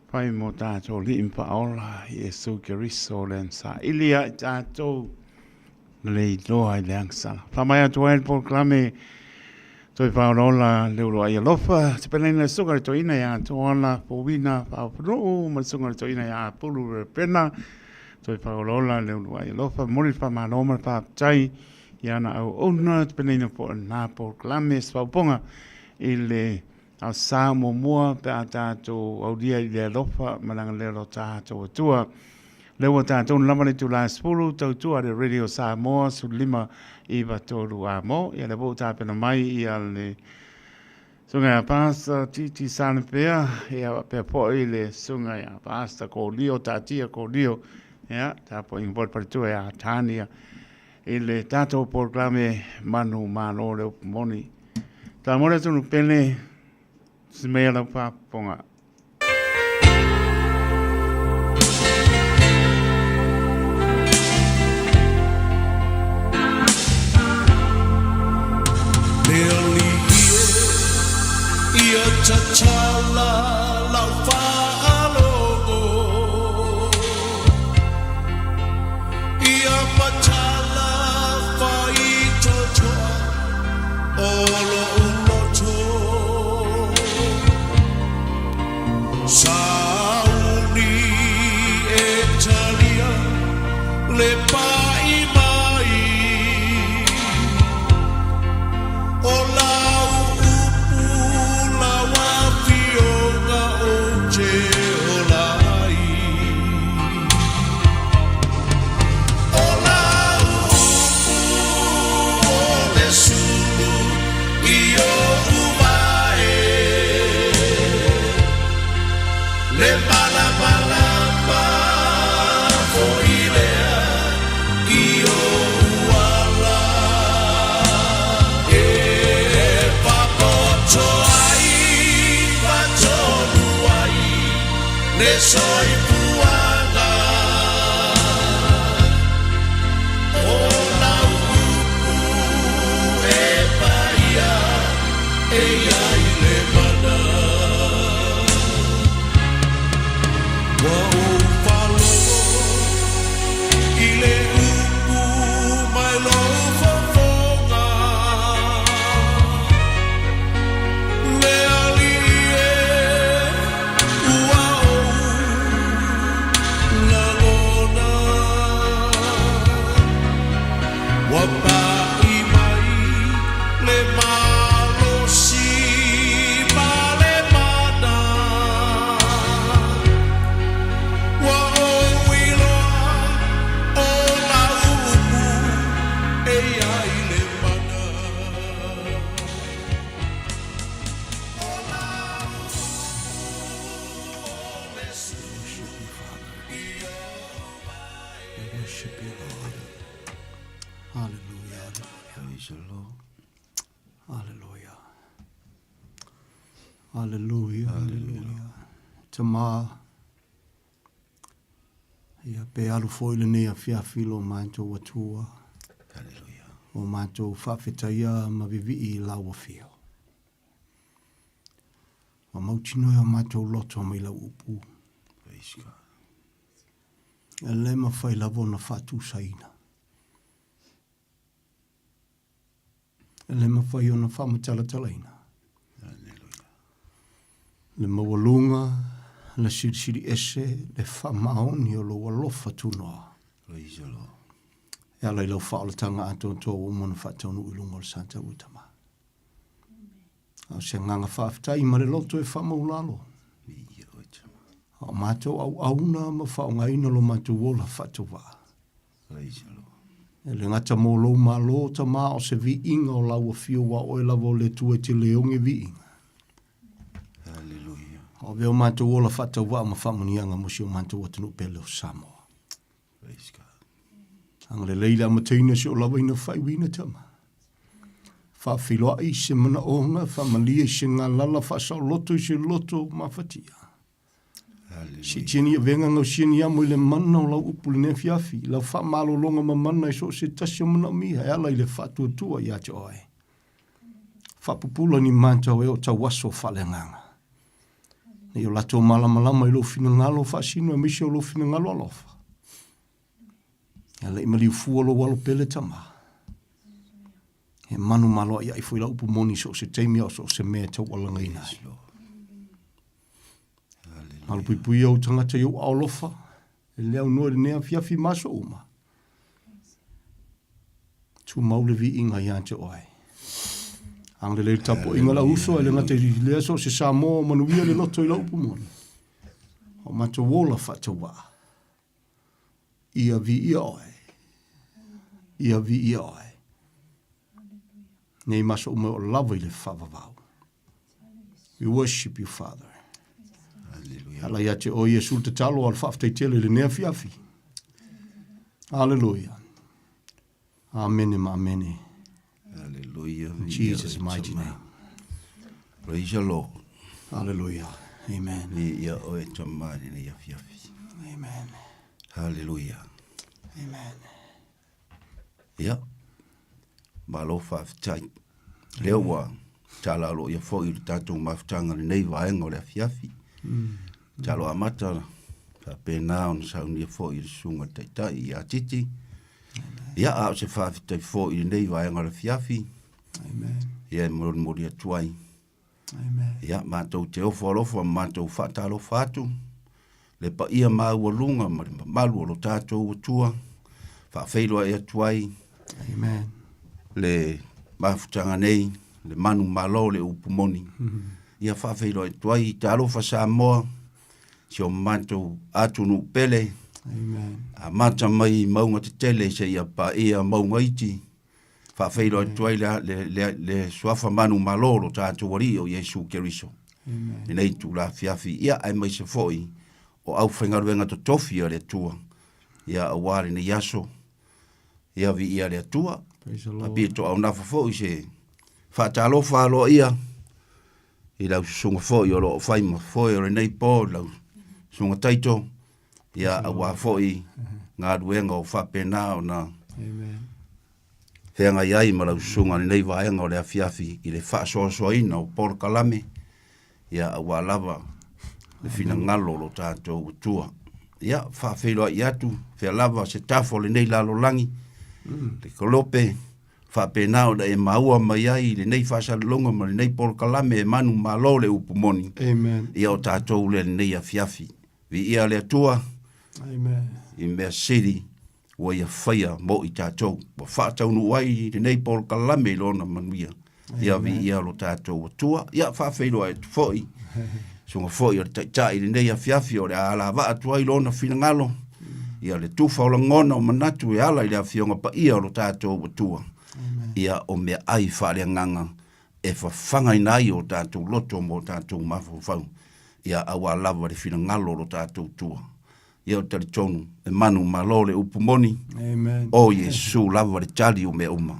pai mo tātou li impa ola Iesu Keriso le sa ilia i tātou le iloa i le angsala. Whamai atu ai le polokalame Toi Whaolaola le uro ai alofa, te pena ina sunga le toina ia Toala Powina Whaopunuu ma le sunga le toina ia Apulu Repena. Toi Whaolaola le uro ai alofa, moli le whamalo ma le whaapitai i ana auauna tapenaina foi o lena polokalame se faaopoopoga i le Aso Sa muamua pe a tatou aulia i le alofa ma le agalelei o lo tatou Atua. Lea ua tatou lava le itula e 10 tautua le Radio Samoa 15 9 3 a mo. Ia lea foi ua tapena mai ia le Susuga ia Pastor Titi Sanapea, ia faapea foi le Susuga ia Pastor Kolio, Taatia Kolio, ia tapuaiga foi le faletua ia Tania i le tatou polokalame Manu Malo le upu moni. Samoa le atunuu pele, tusi maia lau faafofoga. Le alii e ia tatala lau faalogo Ia matala faitotoa o lo'u loto Sauni e talia le pa'i mai O lau upu lau afioga ou te ola ai O lau upu o le sulu i oʻu vae Le malamalama foi lea i oʻu ala E papoto ai ma tonu ai le soifuaga O lau upu e paia e i ai le mana Ua ou faalogo i le upu mai lou fofoga Le Alii e ua ou lagona Ua paʻi mai le malosi ma le mana Ua ou iloa o lau upu e i ai le mana O lau upu o le Worship you, Father. We worship you, Lord. Hallelujah. Praise the Lord. Hallelujah. Hallelujah. Hallelujah. Tama. Ia pe alu foi lenei afiafi lo matou Atua. Hallelujah. O matou faafetaia ma vivii i lau afio. Ua mautinoa e o matou loto mai lau upu. Praise God. E le mafai lava ona faatusaina. E le mafai ona faamatalatalaina. Le maualuga, le silisili ese, le faamaoni o lou alofa tunoa. E ala i lau faaolataga atoatoa ua uma ona faataunuu i luga o le sa taua Tama. A o se agaga faafetai ma le loto e faamaulalo. A o matou auauna ma faaaogaina lo matou ola faatauvaa. E le gata mo lou malo, Tama, o se viiga o lau afio, aua o oe lava o le Atua e te le oge viiga. Hallelujah. A o avea o matou ola faatauvaa ma faamanuiaga mo si o matou atunuu pele o Samoa. Praise God. Agalelei le amataina si o lava ina faaiuina, Tama. Faafeiloai i se manaoga, faamalie i se galala, faasaoloto i se loto mafatia. Siitia ni avega gausia ni amo i le mana o lau upu i lenei afiafi, i lau faamalologa mamana i so o se tasi o manaomia e ala i le faatuatua ia te oe. Faapupula ni matau e o tauaso faaleagaga. Nei o latou malamalama i lou finagalo faasino aemaise o lou finagalo alofa. E ala i maliu fua lou alo pele tama. He manu maloaʻiaʻi foi lau upu moni i so o se taimi a o so o se mea e taualagaina ai. Malupuipuia ou tagata i ou aao alofa, e le aunoa i lenei afiafi ma aso uma. Tumau le viiga ia te oe. Agalelei le tapuaiga lau uso, e le gata i lea so o se Samoa o manuia le loto i lau upu moni. O matou ola faatauvaa. Ia viia oe. Ia viia oe. Nei maso uma o lava i le faavavau. We worship you, Father. Hallelujah. Ala ia te oe Iesu le tatalo a le faafetai tele i lenei afiafi. Hallelujah. Amene ma amene. Hallelujah. In Jesus' mighty name. Praise the Lord. Hallelujah. Amen. Ia oe tama i lenei afiafi. Amen. Hallelujah. Amen. Ia, malo faafetai. Lea ua tala aloaia foi i le tatou mafutaga i lenei vaega o le afiafi. Talo amata faapena ona saunia foi i le susuga i le Taitai ia Titi. Ia, a o se faafetai foi i lenei vaega o le afiafi. Amen. Ia e molimoli atu ai. Amen. Ia, matou te ofo alofa ma matou faatalofa atu, le paia maualuga ma le mamalu o lo tatou Atua, faafeiloai atu ai Amen. le mafutaga nei, le manumalo, le upu moni. Ia faafeiloai atu ai, talofa Samoa, si o matou atunuu pele, Amen. amata mai mauga tetele seia paia mauga iti, Faafeiloai atu ai le, le, le, le suafa manumalo o lo tatou Alii o Iesu Keriso. Lenei itula afiafi, ia aemaise foi o aufaigaluega totofi a le Atua, ia aua lenei aso, ia viia le Atua. Pito aunafa foi se faatalofa aloaia i lau susuga foi o lo o fai ma foe o lenei po, lau susuga Taito, ia aua foi galuega o faapena ona feagai ai ma lau susuga i lenei vaega o le afiafi i le faasoasoaina o polokalame, ia aua lava le finagalo o lo tatou Atua. Ia, faafeiloai atu, fea lava se tafa o lenei lalolagi, le kolope, faapena ona e maua mai ai i lenei faasalalauga ma lenei polokalame e manumalo le upu moni. Amen. Ia o tatou lea lenei afiafi. Viia le Atua. Amen. I mea sili ua ia faia mo i tatou. Ua faataunuu ai lenei polokalame i lona manuia. Ia viia lo tatou Atua. Ia faafeiloai atu foi. Susuga foi o le Taitai i lenei afiafi o le a alavaa atu ai lona finagalo. Ia le tufa o lagona o manatu e ala i le Afioga Paia o lo tatou Atua. Ia o meaai faaleagaga e fafagaina ai o tatou loto ma o tatou mafaufau, ia auā lava le finagalo o lo tatou Atua. Ia ou te talitonu, e manumalo le upu moni, Amen. o Iesu lava le tali o mea uma.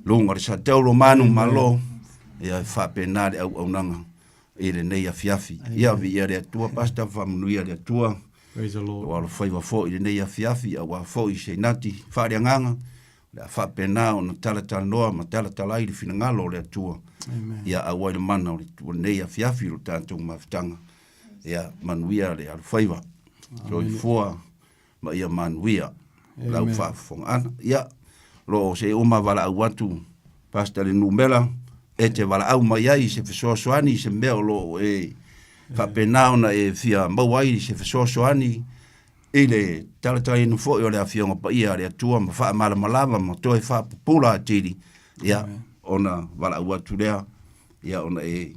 Luga o le sateulo manumalo, ia e faapena le auaunaga i lenei afiafi. Ia viia le Atua, Pastor, faamanuia le Atua. Praise the Lord. Ua alofaiva foi i lenei afiafi, auā foi se inati faaleagaga, O le a faapena ona talatalanoa ma talatala ai le finagalo o le Atua. Amen. Ia auai le mana o lenei afiafi o le tatou mafutaga. Ia manuia le alofaiva. Soifua ma ia manuia lau faafofogaaga. Ia, lo o se uma valaau atu Pastor le numera e te valaau mai ai i se fesoasoani i se mea o lo o e faapena ona e fia maua ai se fesoasoani I le talatalaina foi o le Afioga Paia a le Atua ma faamalamalama ma toe faapupula atili, ia, ona valaau atu lea, ia, ona e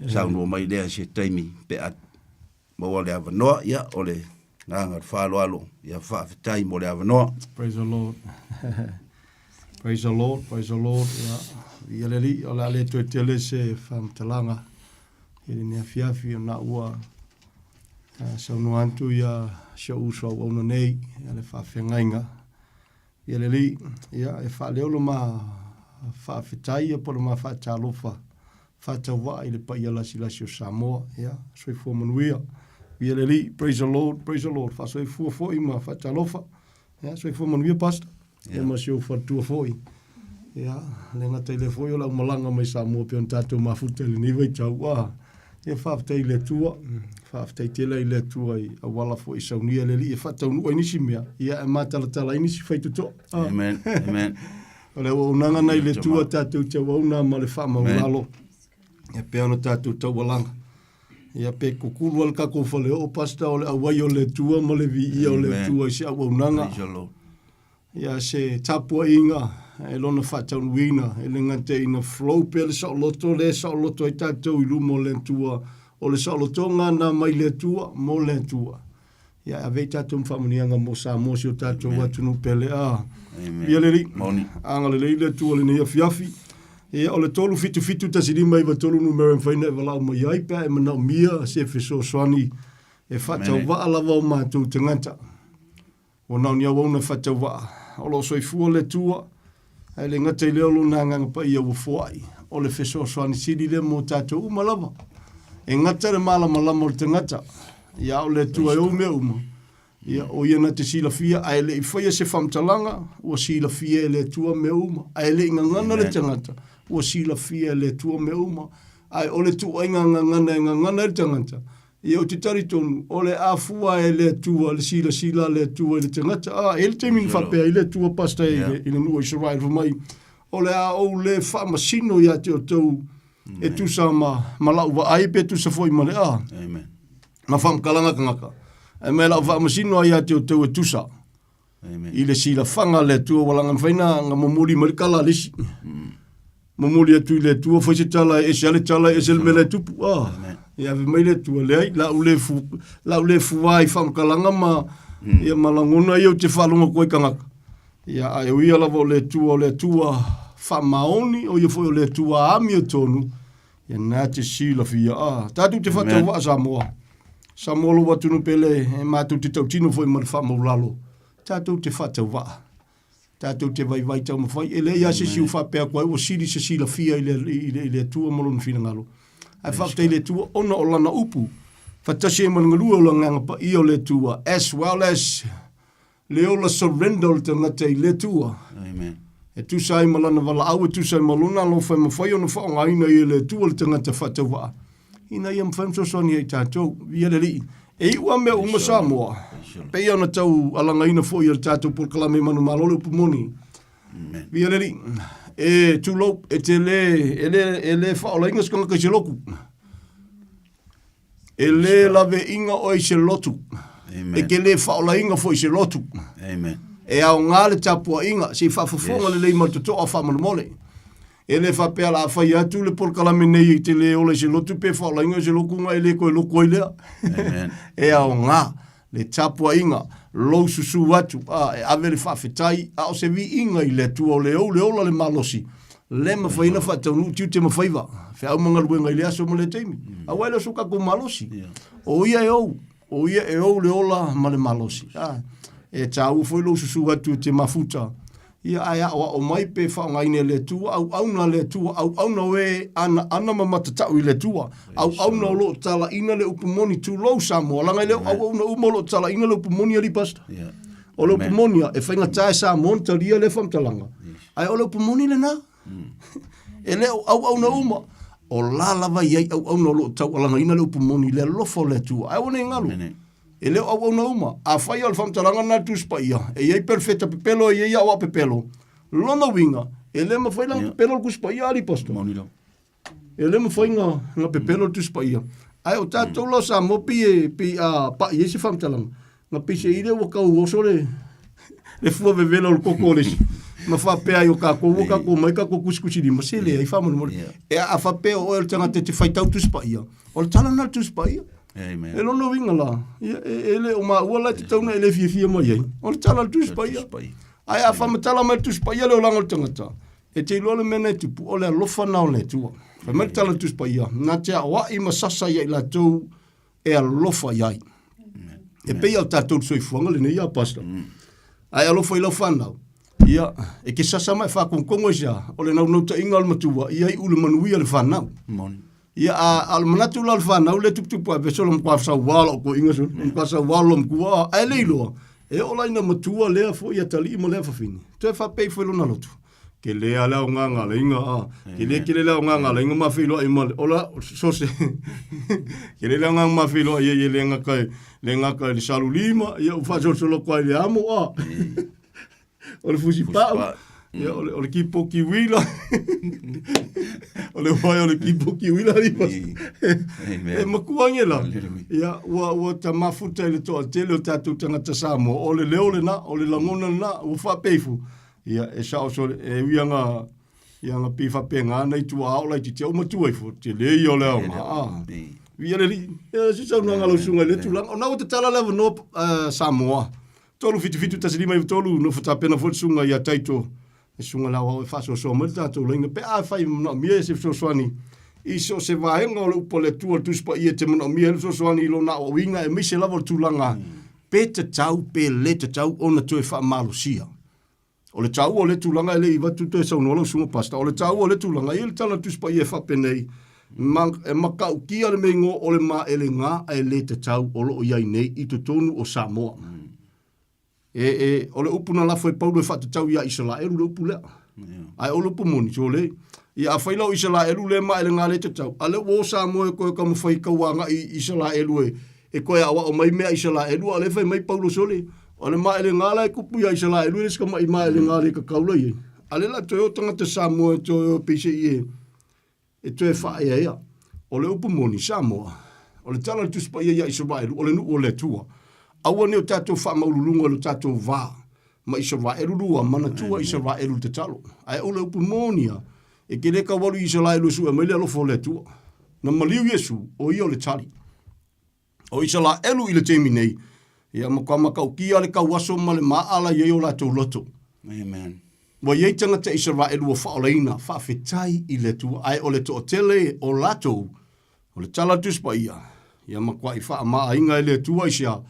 saunoa mai lea i se taimi pe a maua le avanoa, ia, o le agaga o le faaaloalo, ia, faafetai mo le avanoa. Praise the Lord. Praise the Lord, praise the Lord. Ia, ia le Alii, o le a le toe tele se faamatalaga i lenei afiafi, ona ua Saunoa atu ia si ou uso auauna nei, ia le faafeagaiga. Ia le Alii, ia e faaleo lo ma faafetai ia po o le ma faatalofa faatauvaa i le paia lasilasi o Samoa. Ia, soifua manuia. Ia le Alii, praise the Lord, praise the Lord. Faasoifua foi ma faatalofa. Ia, soifua manuia, Pastor. Ia ma si ou faletua foi. Ia, le gata i lea foi o le aumalaga mai Samoa pei ona tatou mafuta i lenei vaitau. Ah, ia faafetai i le Atua, faafetai tele i le Atua i auala foi i saunia le Alii e faataunuu ai nisi mea, ia e matalatala ai nisi faitotoa. Ah. Amen. Amen. O le auaunaga na i le Atua tatou te auauna ma le faamaualalo. Ia pei ona tatou taualaga. Ia pe kukulu lava le tatou faleoo, Pastor, o le auai o le Atua ma le viia o le Atua i se auaunaga. Praise the Lord. Ia se tapuaiga e lona faataunuuina, e le gata ina flow pea le saoloto lea e saoloto ai tatou i luma o le Atua, o le saolotoga na mai le Atua mo le Atua. Ia ave ai tatou ma faamanuiaga mo Samoa si o tatou atunuu pele. Ah. Ia le Alii, agalelei le Atua i lenei afiafi. Ia, o le 3771593 numera e mafai ona e valaau mai ai pe a e manaomia se fesoasoani e faatauvaa lava o matou tagata. Ua na o ni auauna faatauvaa. O lo o soifua le Atua, ae le gata i lea o Lona Agaga Paia ua foai. O le fesoasoani sili lea mo tatou uma lava. E gata le malamalama o le tagata, ia a o le Atua e ou mea uma. Ia, o Ia na te silafia, ae le i faia se faamatalaga, ua silafia e le Atua mea uma. Ae le i gagana le tagata, ua silafia e le Atua mea uma. Ae o le tuuaiga gagana e gagana ai le tagata, Ia, ou te talitonu, o le a fua e le Atua le silasila a le Atua i le tagata. A, e i ai le taimi na faapea ai le Atua Pastor i le, i le nuu o Israel, fai mai, o le a ou le faamasino ia te outou e tusa ma, ma lau vaai pe tusa foi ma le a, Amen. ma faamatalaga tagata. Ae mai lau faamasino ai ia te outou e tusa Amen. i le silafaga a le Atua, ua laga mafai na, na momoli mai le tala a le isi. Momoli atu i le Atua, fai se tala e ese lava le tala, e ese le mea la e tupu. Ah, ia ave mai le Atua, leai, la u le fu, la u le fua i faamatalaga ma, ia ma lagona ia ou te faalogo atu ai i tagata. Ia, ae o ia lava o le Atua, o le Atua faamaoni, o ia foi o le Atua amiotonu, ia na te silafia. Ah, tatou te faatauvaa Samoa. Samoa lou atunuu pele, e matou te tautino foi ma le faamaulalo. Tatou te faatauvaa. Tatou te vaivai taumafai. E leai lava se isi ua faapea atu ai ua sili se silafia i le, i le, i le Atua ma Lona finagalo. Ae faafetai i le Atua ona o Lana upu, faatasi ai ma le galue o le Agaga Paia o le Atua, as well as le ola surrender o le tagata i le Atua. Amen. E tusa ai ma lana valaau, e tusa ai ma lona alofa e mafai ona faaaogaina ai e le Atua le tagata faatauvaa, ina ia mafai ona fesoasoani ai i tatou. Viia le Alii. E iu lava mea uma Samoa, pei ona tau alagaina foi e le tatou polokalame manumalo le upu moni. Viia le Alii. E tulou, e te le, e le, e le faaolaina se tagata i se lotu. E le laveaiina oe i se lotu. Amen. E te le faaolaina foi i se lotu. Amen. E aoga le tapuaiga, se i faafofoga Yes. lelei ma le totoa faamolemole. E le faapea la a fai atu le polokalame nei e te le ola i se lotu pe faaolaina i se lotu ona e le toe lotu ai lea. Amen. E aoga le tapuaiga, lou susū atu, a, e ave le faafetai, a o se viiga i le Atua o le ou le ola le malosi, le mafai ona faataunuu tiute ma faiva, feau ma galuega i le aso ma le taimi. Aua e le o so tatou malosi. O ia e ou, o ia e ou le ola ma le malosi. A, e tāua foi lou susū atu e te mafuta, Ia, ae aʻoaʻo mai pe faaaogaina e le Atua, auauna a le Atua, auauna o e anaana ma matatau i le Atua, auauna o lo o talaina le upu moni, tulou Samoa, leaga e le o auauna uma o lo o talaina le upu moni alii pastor. O le upu moni a, e faigata e Samoa ona talia lea faamatalaga, ae o le upu moni lena. E le o auauna uma, o la lava e i ai auauna o lo o taualagaina le upu moni i le alofa o le Atua. Ae ua ne i galo. E le o auauna uma. Afai o le faamatalaga lena a le Tusi Paia, e i ai perofeta pepelo e i ai aoao pepelo, lona uiga, e le mafai la ona pepelo le Tusi Paia, alii pastor. E le mafai ona ona pepelo le Tusi Paia. Ae o tatou la o Samoa pei e pei a pai ai se faamatalaga, na peiseai lea ua tau oso le le fua vevela o le koko o le isi ma faapea ai o tatou ua tatou omai tatou tusitusilima, se leai faamolemole. E a faapea o oe o le tagata e te faitau Tusi Paia, o le tala lena a le Tusi Paia. Amen. E lona uiga la, ia, e, e le o maua la e tatau ona e le fiafia mai ai. O le tala a le Tusi Paia. Ae a faamatala mai le Tusi Paia le olaga o le tagata, e te iloa le mea na e tupu, o le alofa na o le Atua. Fai mai le tala a le Tusi Paia, na te aoai ma sasa ia i latou e alofa i ai. E pei o tatou le soifuaga lenei a Pastor. Ae alofa i lau fanau, ia, e te sasa ma e faatonutonu ai se a, o le naunautaiga o le matua, ia iu le manuia le fanau. Moni. Ia, a, a o le manatu la o le fanau lea e tuputupu ae solo matua sauā lou toeaina solo, matua sauā lou matua, ae le iloa, e oo la ina matua lea foi atalii ma lea fafine, toe faapea ifo i lona loto, tele lava le aoga galaiga, a, tele tele le aoga galaiga ma feiloai ma le, o la, so se, tele le aoga ma feiloai ai e le gata i, le gata i le salulima, ia ua faasolosolo atu ai i le amo, a. o le fusipau, ia, o le, o le kipoki uila, o le uae o le kipoki uila Amen. E matua age la. Hallelujah. Ia, ua, ua ta mafuta i le toatele o tatou tagata Samoa, o le leo lena, o le lagona lena, ua faapea ifo. Ia, e sao sole, e ui anga, ia anga pei faapena nai tuaao laitiiti a ua matua ifo, tele ia o le aoga, a. Viia le Alii. Ia, se saunoaga a lau susuga i lea tulaga. O na ua tatala le avanoa Samoa. 377 1593, nofo tapena foi le susuga ia Taito, le susuga i le aoao e faasoasoa mai le tatou laina pe afai e manaomia se fesoasoani i so o se vaega o le upu a le Atua o le Tusi Paia e te manaomia ai le fesoasoani i lona aoaoina aemaise lava o le tulaga pe tatau pe le tatau ona toe faamalosia. O le taua o lea tulaga e le i avatu toe saunoa lau susuga Pastor, o le taua o lea tulaga, e i ai le tala a le Tusi Paia e faapenei, ma, e matautia le meigo o le maelega ae le tatau o lo o i ai nei i totonu o Samoa. E, e, o le upu na lafo e Paulo e faatatau ia Isaraelu le upu lea. Ae o le upu moni, sole, ia afai la o Isaraelu le maelega le tatau, a lea ua o Samoa e toe taumafai e tau agai i Isaraelu e, e toe aoao mai mea a Isaraelu, a o lea e fai mai Paulo, sole, o le maelega la e tupu ia Isaraelu e le se tama'i maelega le tatau la i ai. A lea la toe o tagata Samoa e toe o peiseai e, e toe faaeaea. O le upu moni, Samoa, o le tala a le Tusi Paia ia Isaraelu, o le nuu o le Atua. Aua ne o tatou faamaululuga i lo tatou va ma Isaraelu lua, manatua Isaraelu i le tatalo. Ae o le upu moni a, e te le tau alu i Isaraelu e sue mai le alofa o le Atua. Na maliu Iesu, o ia o le tali. O Isaraelu i le taimi nei, ia matua matautia le tauaso ma le maa la i ai o latou loto. Amen. Ua i ai tagata Isaraelu ua faaolaina, faafetai i le Atua, ae o le toatele o latou, o le tala a le Tusi Paia, ia matuai faamaa-aiga e le Atua aisea?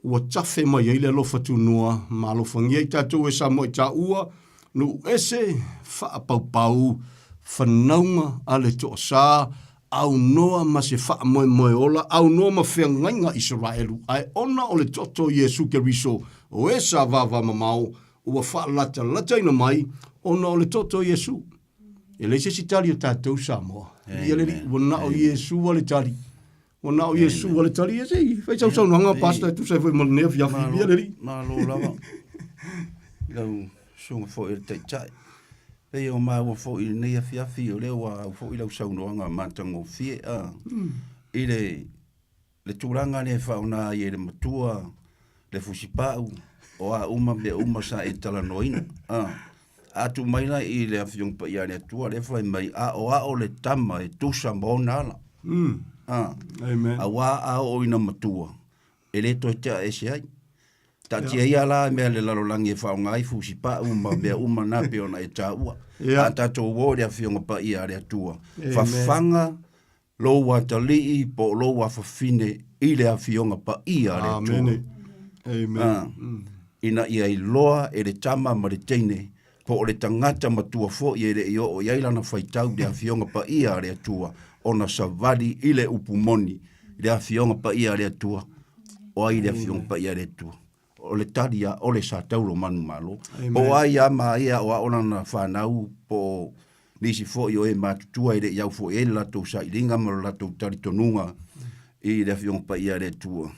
Ua tafe mai ai le alofa tunoa ma alofagia i tatou e Samoa i taua, nuu ese, faapaupau, fanauga a le toasa, aunoa ma se faamoemoe ola, aunoa ma feagaiga Isaraelu, ae ona o le toto o Iesu Keriso, o e sa vavamamao, ua faalatalataina mai ona o le toto o Iesu. E leai se isi tali a tatou Samoa. Ia le Alii, ua na o Iesu a le tali. Ua na o Iesu a le tali. Ia se i fai sau saunoaga, Pastor, e tusa ai foi ma lenei afiafi. Ia le Alii. Malo lava i lau susuga foi i le Taitai. Pei o maua foi i lenei afiafi, o lea ua au foi lau saunoaga matagofie a, i le le tulaga lea e faaaoga ai e le matua le fusipau, o a uma mea uma sa e talanoaina. A, a tuu mai la i le Afioga Paia a le Atua lea fai mai, aoao le tama e tusa ma ona ala. A, Amen. auā a oo ina matua, e le toe tea ese ai. Taatia ia la mea le lalolagi e faaaoga ai fusipau ma mea uma na pei ona e taua. Yeah. A tatou o i le Afioga Paia a le Atua, Amen. fafaga lou atalii po o lou afafine i le Afioga Paia a le Atua. Amene. Amen. Ah, ina ia iloa e le tama ma le teine, po o le tagata matua foi e le i oo i ai lana faitau i le Afioga Paia a le Atua, ona savali i le upu moni, i le Afioga Paia a le Atua. O ai le Afioga Paia a le Atua? O le tali a ole sa taulo manumalo. Po o ai a ma ai e aoao lana fanau po o nisi foi o e matutua e le i au foi i ai le latou sailiga ma lo latou talitonuga i le Afioga Paia a le Atua.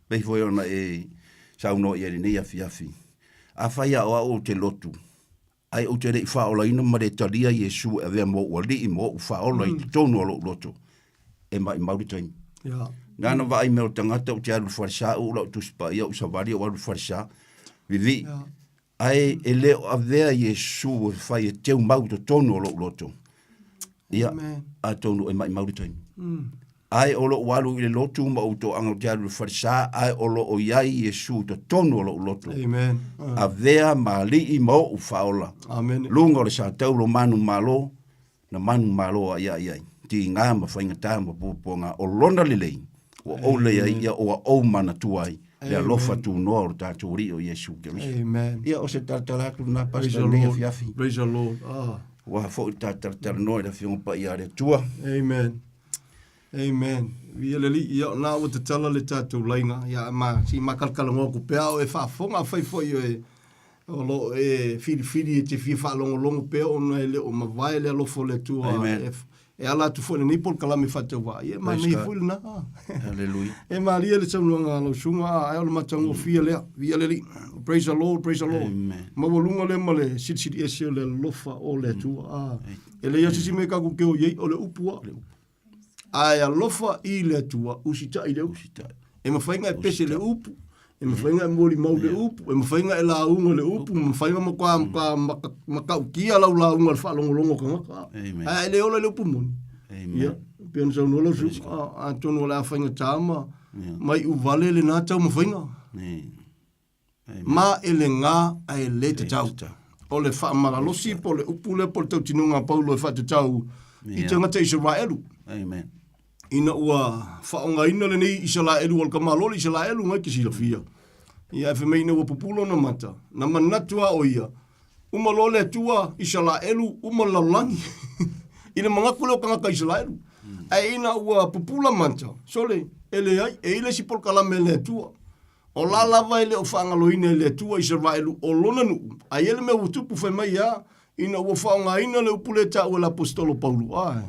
Pei foi ona e saunoa i ai i lenei afiafi. Afai aoao ou te lotu, Ae ou te le i faaolaina ma le talia Iesu e avea ma ou alii ma ou faaola i totonu o lou loto, e maimau le taimi. Yeah. Nana vaai mea o tagata ou te alu i le falesa, uu lau Tusi Paia, ou savali ou alu i le falesa, vivii. Yeah. Ae e le o avea Iesu e fai e teu mau i totonu o lou loto. Ia, Amen. atonu e maimau le taimi. Ae o lou alu i le lotu ma ou toaga ou te alu i le falesa, ae o lo o i ai Iesu i totonu o lou lotu. Amen. Avea ma alii ma ou faaola. Amen. Luga o le sataulo manumalo, na manumalo ai ai ai. Tiga ma faigata ma puapuaga o lona lelei, ua ou lelei ai, ia ua ou manatua ai le alofa tunoa o le tatou Alii o Iesu Keriso. Amen. Ia, o se talatala atu lena, Praise Pastor, the i lenei Lord. afiafi. Praise the Lord. Ah. Ua foi le ta talatalanoa i le Afioga Paia a le Atua. Amen. Amen. Ia le Alii, ia na ua tatala le tatou laina, ia ma si makalakalagoa atu pea o e faafofoga, afai foi o e o lo o e filifili e te fia faalogologo pea ona e le o mavae le alofa o le Atua Amen. e, e ala atu foi i lenei polokalame faatauvaa. Ia e Praise manaia God. foi lena. Hallelujah. E malie le saunoaga a lau susuga, a ae o le matagofie lea. Viia le Alii. Praise the Lord, praise the Lord. Amen. Maualuga lea ma le silisili ese o le alofa o le Atua. Ah, e leai lava se isi mea tatou te o i ai, o le upu lava. Ae alofa i le Atua, usitai i le upu. Usitai. E mafai ona e pese i le upu, E mafai ona e molimau i le upu, e mafai ona e lauga i le upu, e mafai ona matua matua matautia lau lauga i le faalogologo o tagata. Ae e le ola i le upu moni. Ia, e pei ona saunoa lau susuga, atonu o le a faigata ma maiu vale lena taumafaiga. Ma e le gā ae le tatau. O le faamalalosi po o le upu lea po o le tautinoga a Paulo e faatatau i tagata Isaraelu. Amen. Ina ua faaaogaina lenei Isaraelu o le tamaloa o le Isaraelu na e te silafia. Ia ae fai mai ina ua pupula ona mata, na manatu lava o ia, uma loa le Atua Isaraelu, uma le lalolagi. I le manatu lea o tagata Isaraelu. Ae ina ua pupula mata, sole, e leai, e i ai le isi polokalame a le Atua. O la lava e le o faagaloina e le Atua Isaraelu o lona nuu, a i ai le mea ua tupu fai mai a, ina ua faaaogaina le upu lea e taua e le Aposetolo Paulo, a,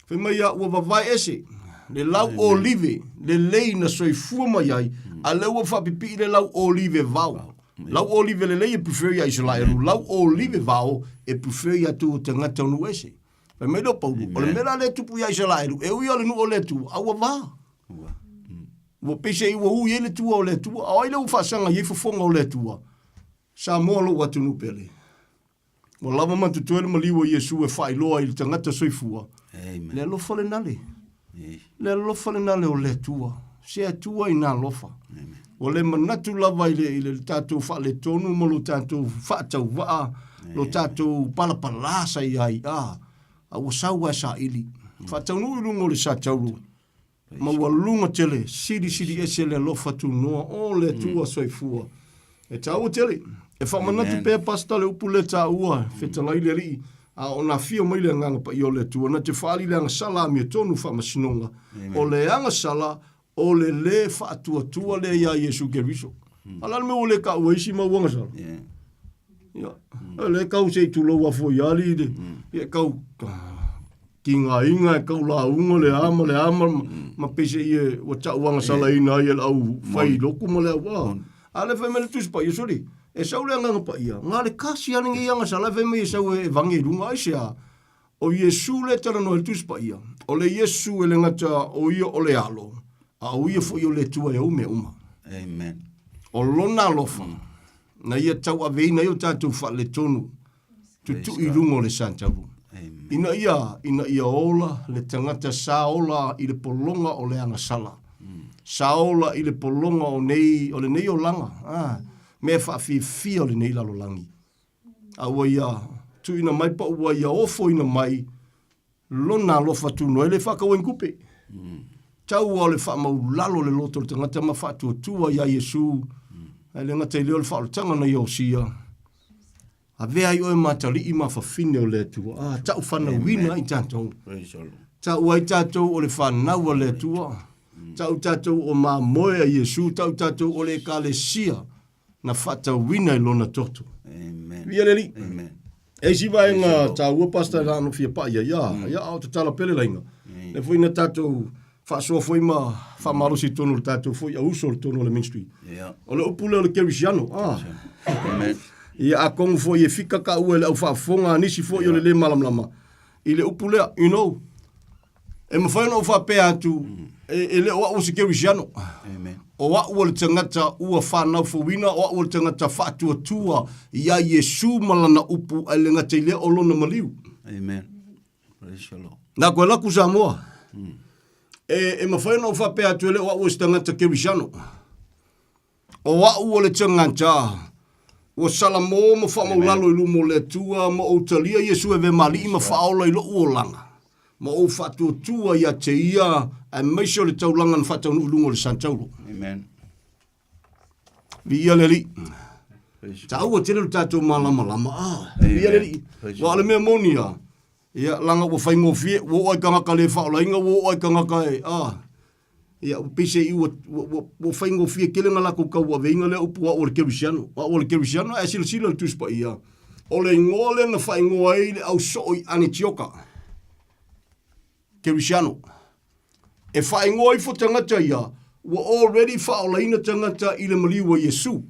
fai mai a, ua vavae ese le lau olive lelei na soifua mai ai, a lea ua faapipii le lau olive vao. Lau olive lelei e prefer ia Isaraelu, lau olive vao e prefer ia tou tagata o nuu ese. Fai mai lea o Paulo, o le mea la lea e tupu ia Isaraelu, e ui o le nuu o le Atua, a ua va. Ua peiseai ua ui ai le tua o le Atua, a o ai lea ua faasaga i ai fofoga o le Atua? Samoa lou atunuu pele. Ua lava ma totoe le maliu o Iesu e faailoa i le tagata soifua. Amen. Le alofa lena le. Le alofa lena le o le Atua. Se Atua ina alofa. Amen. Ua le manatu lava i le, i le tatou faaletonu ma lo tatou faatauvaa, lo tatou palapalā sa i ai, a, a ua sau lava e saili. Faataunuu i luga o le satauro. Maualuga tele, silisili ese le alofa tunoa o le Atua soifua. E taua tele. E faamanatu pea Pastor le upu lea taua, fetalai le Alii, a o na afio mai le Agaga Paia o le Atua, na te faaali le agasala amiotonu faamasinoga. O le agasala o le lē faatuatua lea iā Iesu Keriso. A o le a le mea ua le taua ai isi mau agasala? Ia, lea e tau se i tulou afo i ali le, ia e tau tigaina e tau lauga le a ma le a ma, ma peiseai e ua tau agasalaina ai e le au fai lotu ma le au a. A le fai mai le Tusi Paia, sole, e sau le Agaga Paia, na le kasi lava lenei agasala e fai mai e sau e vage i luga, aisea? O Iesu lea e talanoa ai le Tusi Paia, o le Iesu e le gata o ia o le Alo, a o ia foi o le Atua e ou mea uma. Amen. O lona alofa, na ia tauaveina ai o tatou faaletonu, tutui i luga o le satauro. Ina ia, ina ia ola le tagata sa ola i le pologa o le agasala. Sa ola i le pologa o nei, o lenei olaga, ah, mea faafiafia o lenei lalolagi. A ua ia tuuina mai pa ua ia ofoina mai lona alofa tunoa e le faatauaina tupe. Tau o le faamaulalo le loto o le tagata ma faatuatua iā Iesu, ae le gata i lea o le faaolataga na ia osia. Avea ai oe ma atalii ma fafine o le Atua. Ah, tau fanauina ai tatou. Tau ai tatou o le fanau a le Atua. Tau tatou o mamoe a Iesu, tau tatou o le Ekalesia na faatauina i lona toto. Amen. Viia le Alii. Amen. E isi vaega taua pastor na ano fia pai ai a ia a o tatala pele laina. Le foi na tatou faasoa foi ma faamalosi i totonu o le tatou foi auso i totonu o le ministry. Yeah. O le upu lea o le Kerisiano. Ah. Amen. Ia atonu foi e fika taua e le au faafofoga a nisi foi o le le malamalama i le upu lea, you know. E mafai ona ou faapea atu, e, e le o au o se Kerisiano. Amen. O au o le tagata ua fanau fouina, o au o le tagata faatuatua iā Iesu ma lana upu, ae le gata i lea o lona maliu. Amen. Praise the Lord. Na koe laku Samoa. E, e mafai ona ou faapea atu e le o au o se tagata Kerisiano. O au o le tagata ua salamo ma faamaulalo i luma o le Atua ma ou talia Iesu e avea ma Alii ma Faaola i lou olaga, ma ou faatuatua ia te Ia aemaise o le taulaga na faataunuu i luga o le Santauro. Amen. Viia le Alii. Taua tele lo tatou malamalama. Ah, viia le Alii. Ua o le mea moni a. Ia, laga ua faigofie, ua oo ai tagata le faaolaina, ua oo ai tagata e, ah, Ia, ua peiseai ua, ua, ua, ua faigofie tele na latou tauaveina lea upu au o le Kerisiano. O au o le Kerisiano, ae silasila i le Tusi Paia, o le igoa lea na faaigoa ai le au soo i Anetioka, Kerisiano. E faaigoa ifo tagata ia, ua already faaolaina tagata i le maliu o Iesu.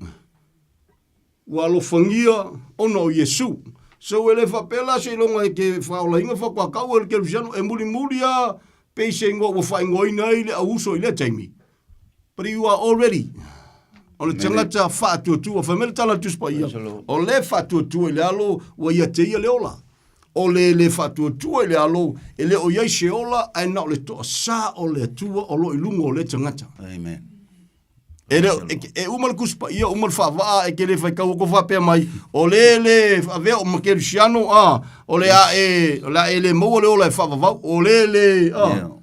Ua alofagia ona o Iesu. So e le faapea la seiloga e te faaolaina faatoa tau e le Kerisiano, e mulimuli lava pei se igoa ua faaigoaina ai le auuso i lea taimi. But you are already. O le tagata faatuatua, fai mai le tala a le Tusi Paia, o le faatuatua i le Alo, ua ia te ia le ola. O le le faatuatua i le Alo, e le o i ai se ola, ae na o le toasā o le Atua o lo o i luga o lea tagata. Amen. E, le, e, e uma le Tusi Paia, uma le faavaa, e te le faitau atu faapea mai, o le le avea o Makerisiano, a, o le a e, o le a e le maua le ola e faavavau, o le le, a. Yeah.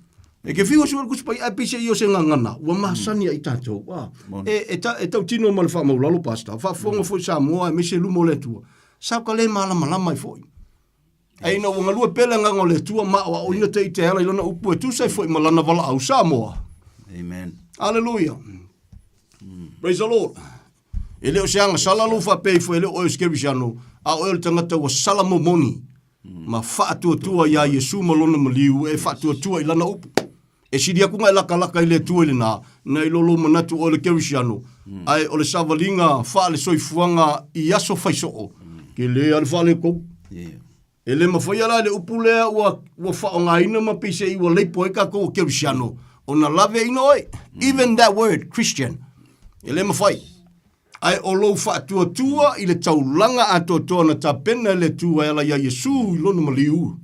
E ke fiu sua le Tusi Paia, ae peiseai ia o se gagana, ua masani ai tatou, a. E, e, ta, e tautino ma le faamaulalo, Pastor, faafofoga foi Samoa, aemaise luma o le Atua, sa ka le malamalama ai foi. Ae ina ua galue pea le agaga o le Atua ma aoaoina te i te ala i lana upu e tusa ai foi ma lana valaau Samoa. Amen. Aleluia. Praise the Lord. E le o se agasala lou faapea ifo e le o oe o se Kerisiano, a o oe o le tagata ua sala momoni ma faatuatua iā Iesu ma lona maliu e faatuatua i lana upu. E sili atu na e lakalaka i le Atua i lena, nai lo lou manatu o oe le Kerisiano, ae o le savaliga faale-soifuaga i aso faisoo, ke le a le faaletonu. E le mafaia la le upu lea ua, ua faaaogaina ma peiseai ua leipo ai tatou o Kerisiano, ona laveaina oe. Even that word, Christian, e le mafai. Ae o lou faatuatua i le taulaga atoatoa na tapena e le Atua e ala iā Iesu i lona maliu,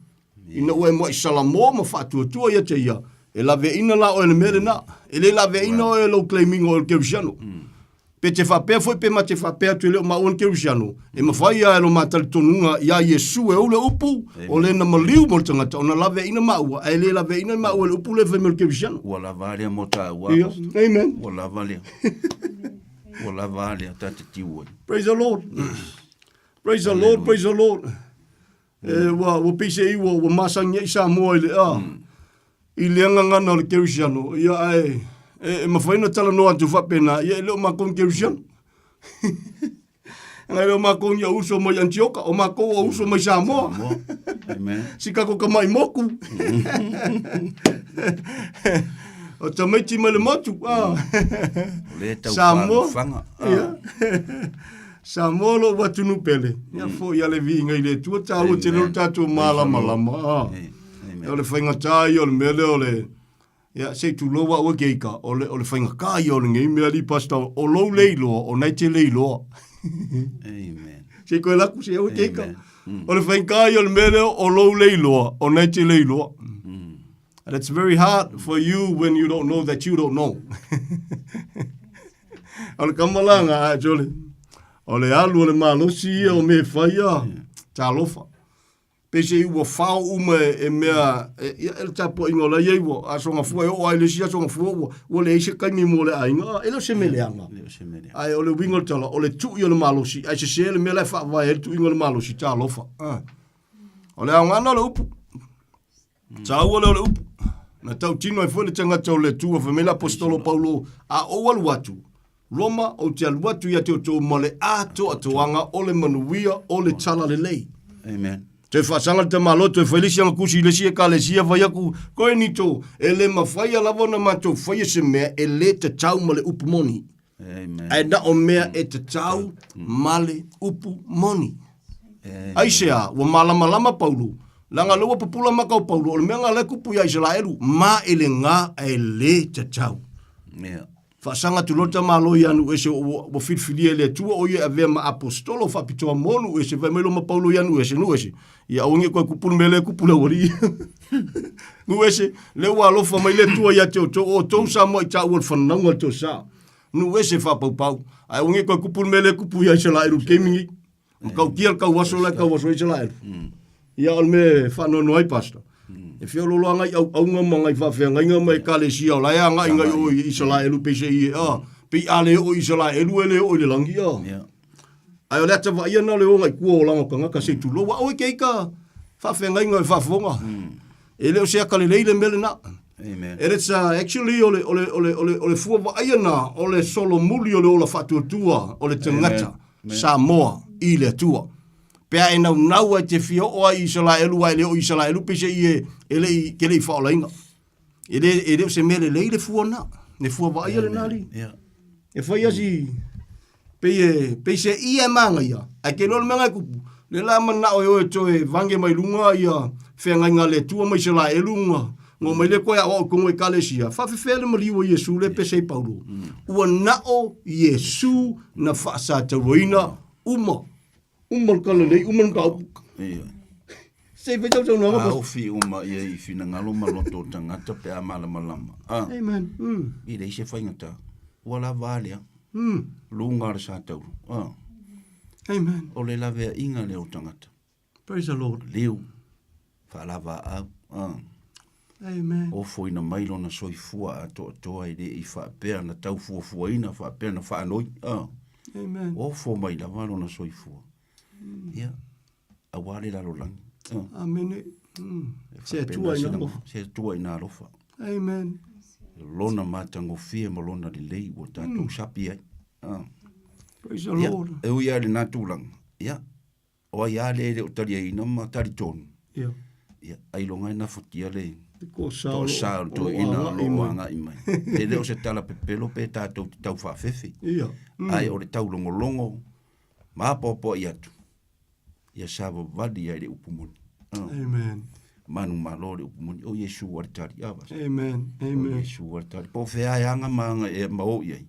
ina ua e muaʻi salamo ma faatuatua ia te ia, e laveaina la oe i le mea lena. E le laveaina oe e lou claim-ina o oe o le Kerisiano. Pe te faapea foi pe ma te faapea atu e le o maua ni Kerisiano, e mafai lava e lo ma talitonuga iā Iesu e ou le upu, o le na maliu mo le tagata ona laveaina maua, ae le laveaina maua e le upu lea e fai mai o le Kerisiano. Ua lava lea mo tāua. Ia, amen. Ua lava lea. Ua lava lea ta te tiu ai. Praise the Lord. Praise the Lord, praise the Lord. E, ua, ua peiseai ua, ua masani ai Samoa i le, a, i le gagana o le Kerisiano. Ia, ae, e, e mafai ona talanoa atu faapena, ia e le o matou ni Kerisiano. Ngai le o matou ni uso mai Antioka, o matou o uso mai Samoa. Samoa. Amen. Si kako kamai moku. o tamaiti mai le motu. Ah. O le tau Samoa. whanga. Ah. Ia. Samoa lou atunuu pele, ia foʻi a le viiga i le Atua, taua tele o le tatou malamalama. Ah. O le faigata ia o le mea lea o le, ia, se i tulou au e ke ika, o le, o le faigata ia o lenei mea alii pastor, o lou le iloa, o na e te le iloa. Amen. Se i koe laku se au e ke ika. O le faigata ia o le mea lea o lou le iloa, o na e te le iloa. And it's very hard for you when you don't know that you don't know. O le kamalanga actually. O le alu o le malosi ia o me fai ia. Talofa. Peiseai ua fao uma e, e mea, e, ia, e le tapuaiga o la iai ua aso gafua e oo ai le isi aso gafua ua, ua leai se taimi mo le aiga. E le o se mea leaga. Le o se mea leaga. Ae o le uiga o le tala, o le tui o le malosi, ae sese le mea la e faavae ai le tuiga o le malosi, talofa. Ah. O le aoga o le upu. Taua lea o le upu. Na tautino ai foi le tagata o le Atua, fai mai le Aposetolo Paulo, A ou alu atu, Roma, ou te alu atu ia te outou ma le atoatoaga o le manuia o le talalelei. Amen. Toe faasaga le tamaloa, toe fai le isi agakusi i le isi ekalesia, fai atu, Koe nito, e le mafaia lava ona matou faia se mea e le tatau ma le upu moni. Ae na o mea e tatau ma le upu moni. Aisea, ua malamalama Paulo, leaga lea ua pupula maka o Paulo, o le mea lena o lea e kupu ia Isaraelu, ma e le gā ae le tatau. Yeah. Faasaga atu loa le tamaloa ia Nuuese ua, ua filifilia e le Atua o ia e avea ma aposetolo faapitoa mo Nuuese, fai mai loa ma Paulo ia Nuuese, Nuuese, ia aua ne i toe kupu le mea lea e kupu le aualii. Nuuese, lea ua alofa mai le Atua ia te outou, o outou sa muai taua le fanauga o le toesa. Nuuese faapaupau, ae aua ne i toe kupu le mea lea e kupu ia Isaraelu i le taimi nei. Matautia le tauaso la e tauaso ai Isaraelu. Ia o le mea e faanoanoa ai Pastor. E feoloolo lava nai auauna ma nai faafeagaiga ma ekalesia o la e agai nai o i Isaraelu peiseai e a, pei a le oo i Isaraelu e le oo i le lagi a. Ae o le ata vaaia lena o le oga i tua o olaga o tagata se i tulou a oe ke ika faafeagaiga e faafofoga. E le o se aka lelei le mea lena. Amen. And it's uh, actually o le, o le, o le, o le, o le fua vaaia na o le solomuli o le ola faatuatua o le tagata Samoa i le Atua. Pe a e naunau ai te fia oo ai i Isaraelu ae le oo i Isaraelu peiseai e, e le i, ke le i faaolaina. E le, e le o se mea lelei le fua na, le fua vaaia lena alii. Yeah. E fai asi, pei e, pei se ia e māgaia, ae ke loa le mea na e kupu, le la manao e oe toe vange mai luga ia feagaiga a le Atua ma Isaraelu nga, Ngo mai le koe aoao i kongo ekalesia, faafefea le maliu o Iesu le pese i Paulo. Ua nao Iesu na faasatauaina uma. Uma le tala lelei, uma le mataupu. Ioe. Se i fai sau saunoaga, Pastor. Taofi uma ia i finagalo ma loto o tagata pe a malamalama. Ah. Amen. Mm. E leai se faigata. Ua lava a lea. Mm. Luga o le satauro. Ah. Amen. O le laveaiga lea o tagata. Praise the Lord. Liu, faalavaau. Ah. Amen. Ofoina mai lona soifua atoatoa e le i faapea na tau fuafuaina, faapea na faanoi. Ah. Amen. Ofo mai lava lona soifua. Mm. Ia, aua le lalolagi. Ah. Amen. Mm. Se Atua ina alofa. Se Atua ina alofa. Amen. Lona matagofie ma lona lelei ua tatou mm. sapi ai. Ah. Praise the Lord. Ia, e ui lava i lena tulaga. Ia, O ai a lea e le o taliaina ma talitonu. Ia. Ia, ailoga e nafatia le toasā o le toeaina o lo o agai mai. E le o se tala pepelo pe tatou te tau faafefe. Ia. Ae o le taulogologo ma apoapoai atu, ia savavali ai le upu moni. Amen. Manumalo le upu moni, o Iesu a le tali. A, Pastor? Amen. Amen. O Iesu a le tali. Po o fea e aga ma aga e ma o i ai.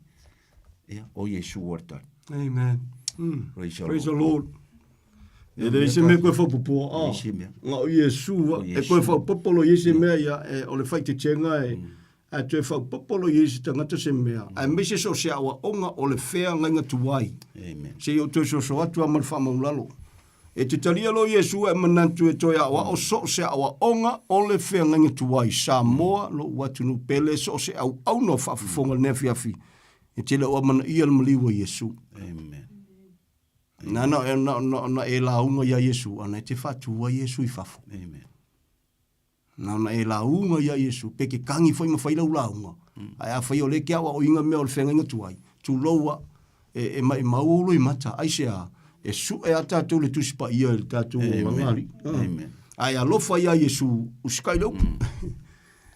Ia, o Iesu a le tali. Amen. Mm. Praise the Praise the Lord. Lord. E leai se mea koe whaupopoa, a. Leai se mea. Nga o Iesu, O e Iesu. koe whaupopolo i se mea ia, e, o le whaitetenga e, a toe whaupopolo i se tangata se mea. Ae maise so se awa onga o le whea ngainga tuai. Amen. Se i o toe soso atu a ma le whaamaulalo. E te talia lo Iesu e manatu e toe aoao so se aoaoga o le feagaiga tuai Samoa lo'u atunuu pele so o se auauna o faafofoga i lenei afiafi e tele o amanaia le maliu a Iesu. Amen. Na na na na na e lauga iā Iesu ana e te faatua Iesu i fafo. Amen. Na ona e lauga iā Iesu, pe ke kagi foi ma fai lau lauga. Ae afai o lea e ke aoaoina mea o le feagaiga tuai, tulou a, e, e maʻimau ou loimata, aisea, e suʻe a tatou le Tusi Paia i le tatou olaga, Alii. Amen. Ae alofa iā Iesu, usikai le upu.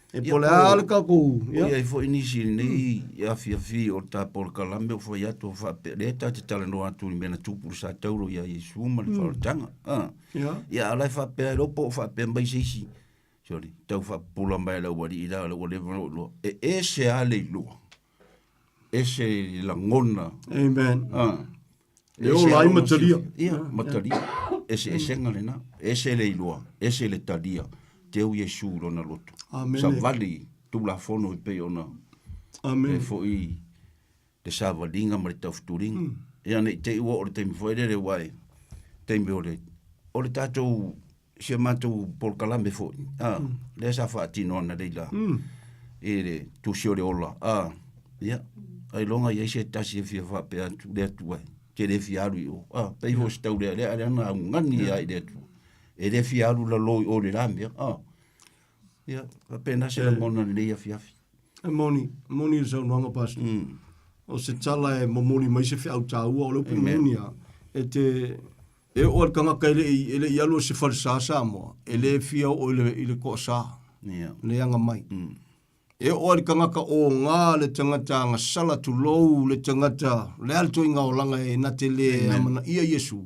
E po o le a le tatou, ia. Ua i ai foi nisi i lenei afiafi o le ta polokalame o fai atu o faapea, lea ta te talanoa atu i le mea na tupu i le Satauro iā Iesu ma le faaolataga. A. Ia. Ia, a o la e faapea, iloa po o faapea mai se isi, sorry, tau faapupula mai e le aualii la, ua leva ona ou iloa, e ese lava le iloa, ese le lagona. Amen. A. E ola ai ma talia. Ia, ma talia. Eseesega lena. Ese le iloa, ese le talia. Teu Iesu i lona loto. Amene. Savali Tulafono e pei ona Amene. e foi le savaliga ma le taufutuliga. Ia ne i te i ua oo le taimi foi lele aua e taimi o le o le tatou si a matou polokalame foi, a, lea sa faatino analeila i le Tusi o le Ola, a, ia, ailoga i ai se tasi e fia faapea atu le Atua e te le fia alu i o, a, pei foi o se taulealea lea na augani ai i le Atua, e le fia alu lalo i o i le la mea, a, ia, faapena se lagona i lenei afiafi. E moni, e moni le saunoaga Pastor. O se tala e momoli mai se feau taua, o le upu moni lava, e te, E oo lava i le tagata e le i, e le i alu o se falesa Samoa, e le fia oo i le, i le toasā, Yeah. le aga mai. E oo lava i le tagata oga, le tagata agasala tulou, le tagata, o le a le toaiga olaga e na te le amanaia Iesu,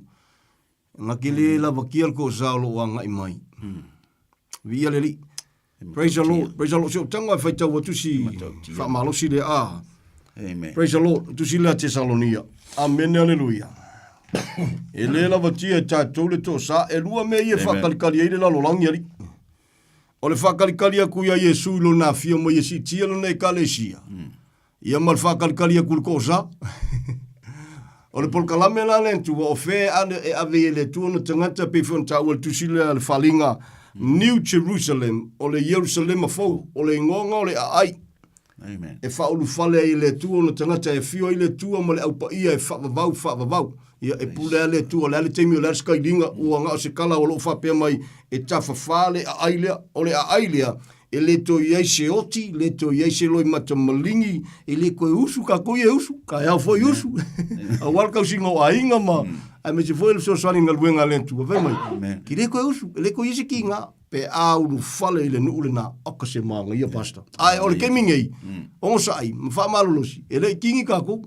na te le lavakia le toasā o lo o agai mai. Viia le Alii. Praise the Lord. Praise the Lord. Se o tago e faitau atu si faamalosi lea. Ah. Amen. Praise the Lord. Tusi lea Tesalonia. Amene, aleluia. E le lavatia e tatou le toasā. E lua mea ia e faakalikali ai le lalolagi, alii. O le faakalikali atu iā Iesu i lona afio mai e siitia lona ekalesia. Ia ma le faakalikali atu i le toasā. O le polokalame la lea Atua, o fea e ave ai e le Atua ona tagata, pei foi ona taua i le tusi lea a le Faliga, New Jerusalem, o le Ierusalema fou, o le igoga o le aai. Amen. E faaulufale ai e le Atua ona tagata e afio ai le Atua ma le au paia e faavavau, faavavau. Ia, e pule lava le Atua, o le a le taimi, o le a le sekailiga, ua na o se kala o lo o faapea mai, e tafafā le aai lea. O le aai lea, e le toe i ai se oti, le toe i ai se loimata maligi, e le toe usu kākou ia e usu, taeao foi usu, aua le tausiga o aiga ma, aemaise foi o le fesoasoani i galuega a le Atua. Fai mai, ki le toe usu, e le toe i ai se kiga, pe a ulufale i le nuu lena, oka se mānaia, Pastor. Ae o le taimi nei, onosai ma faamalolosi, e le i kigi kākou,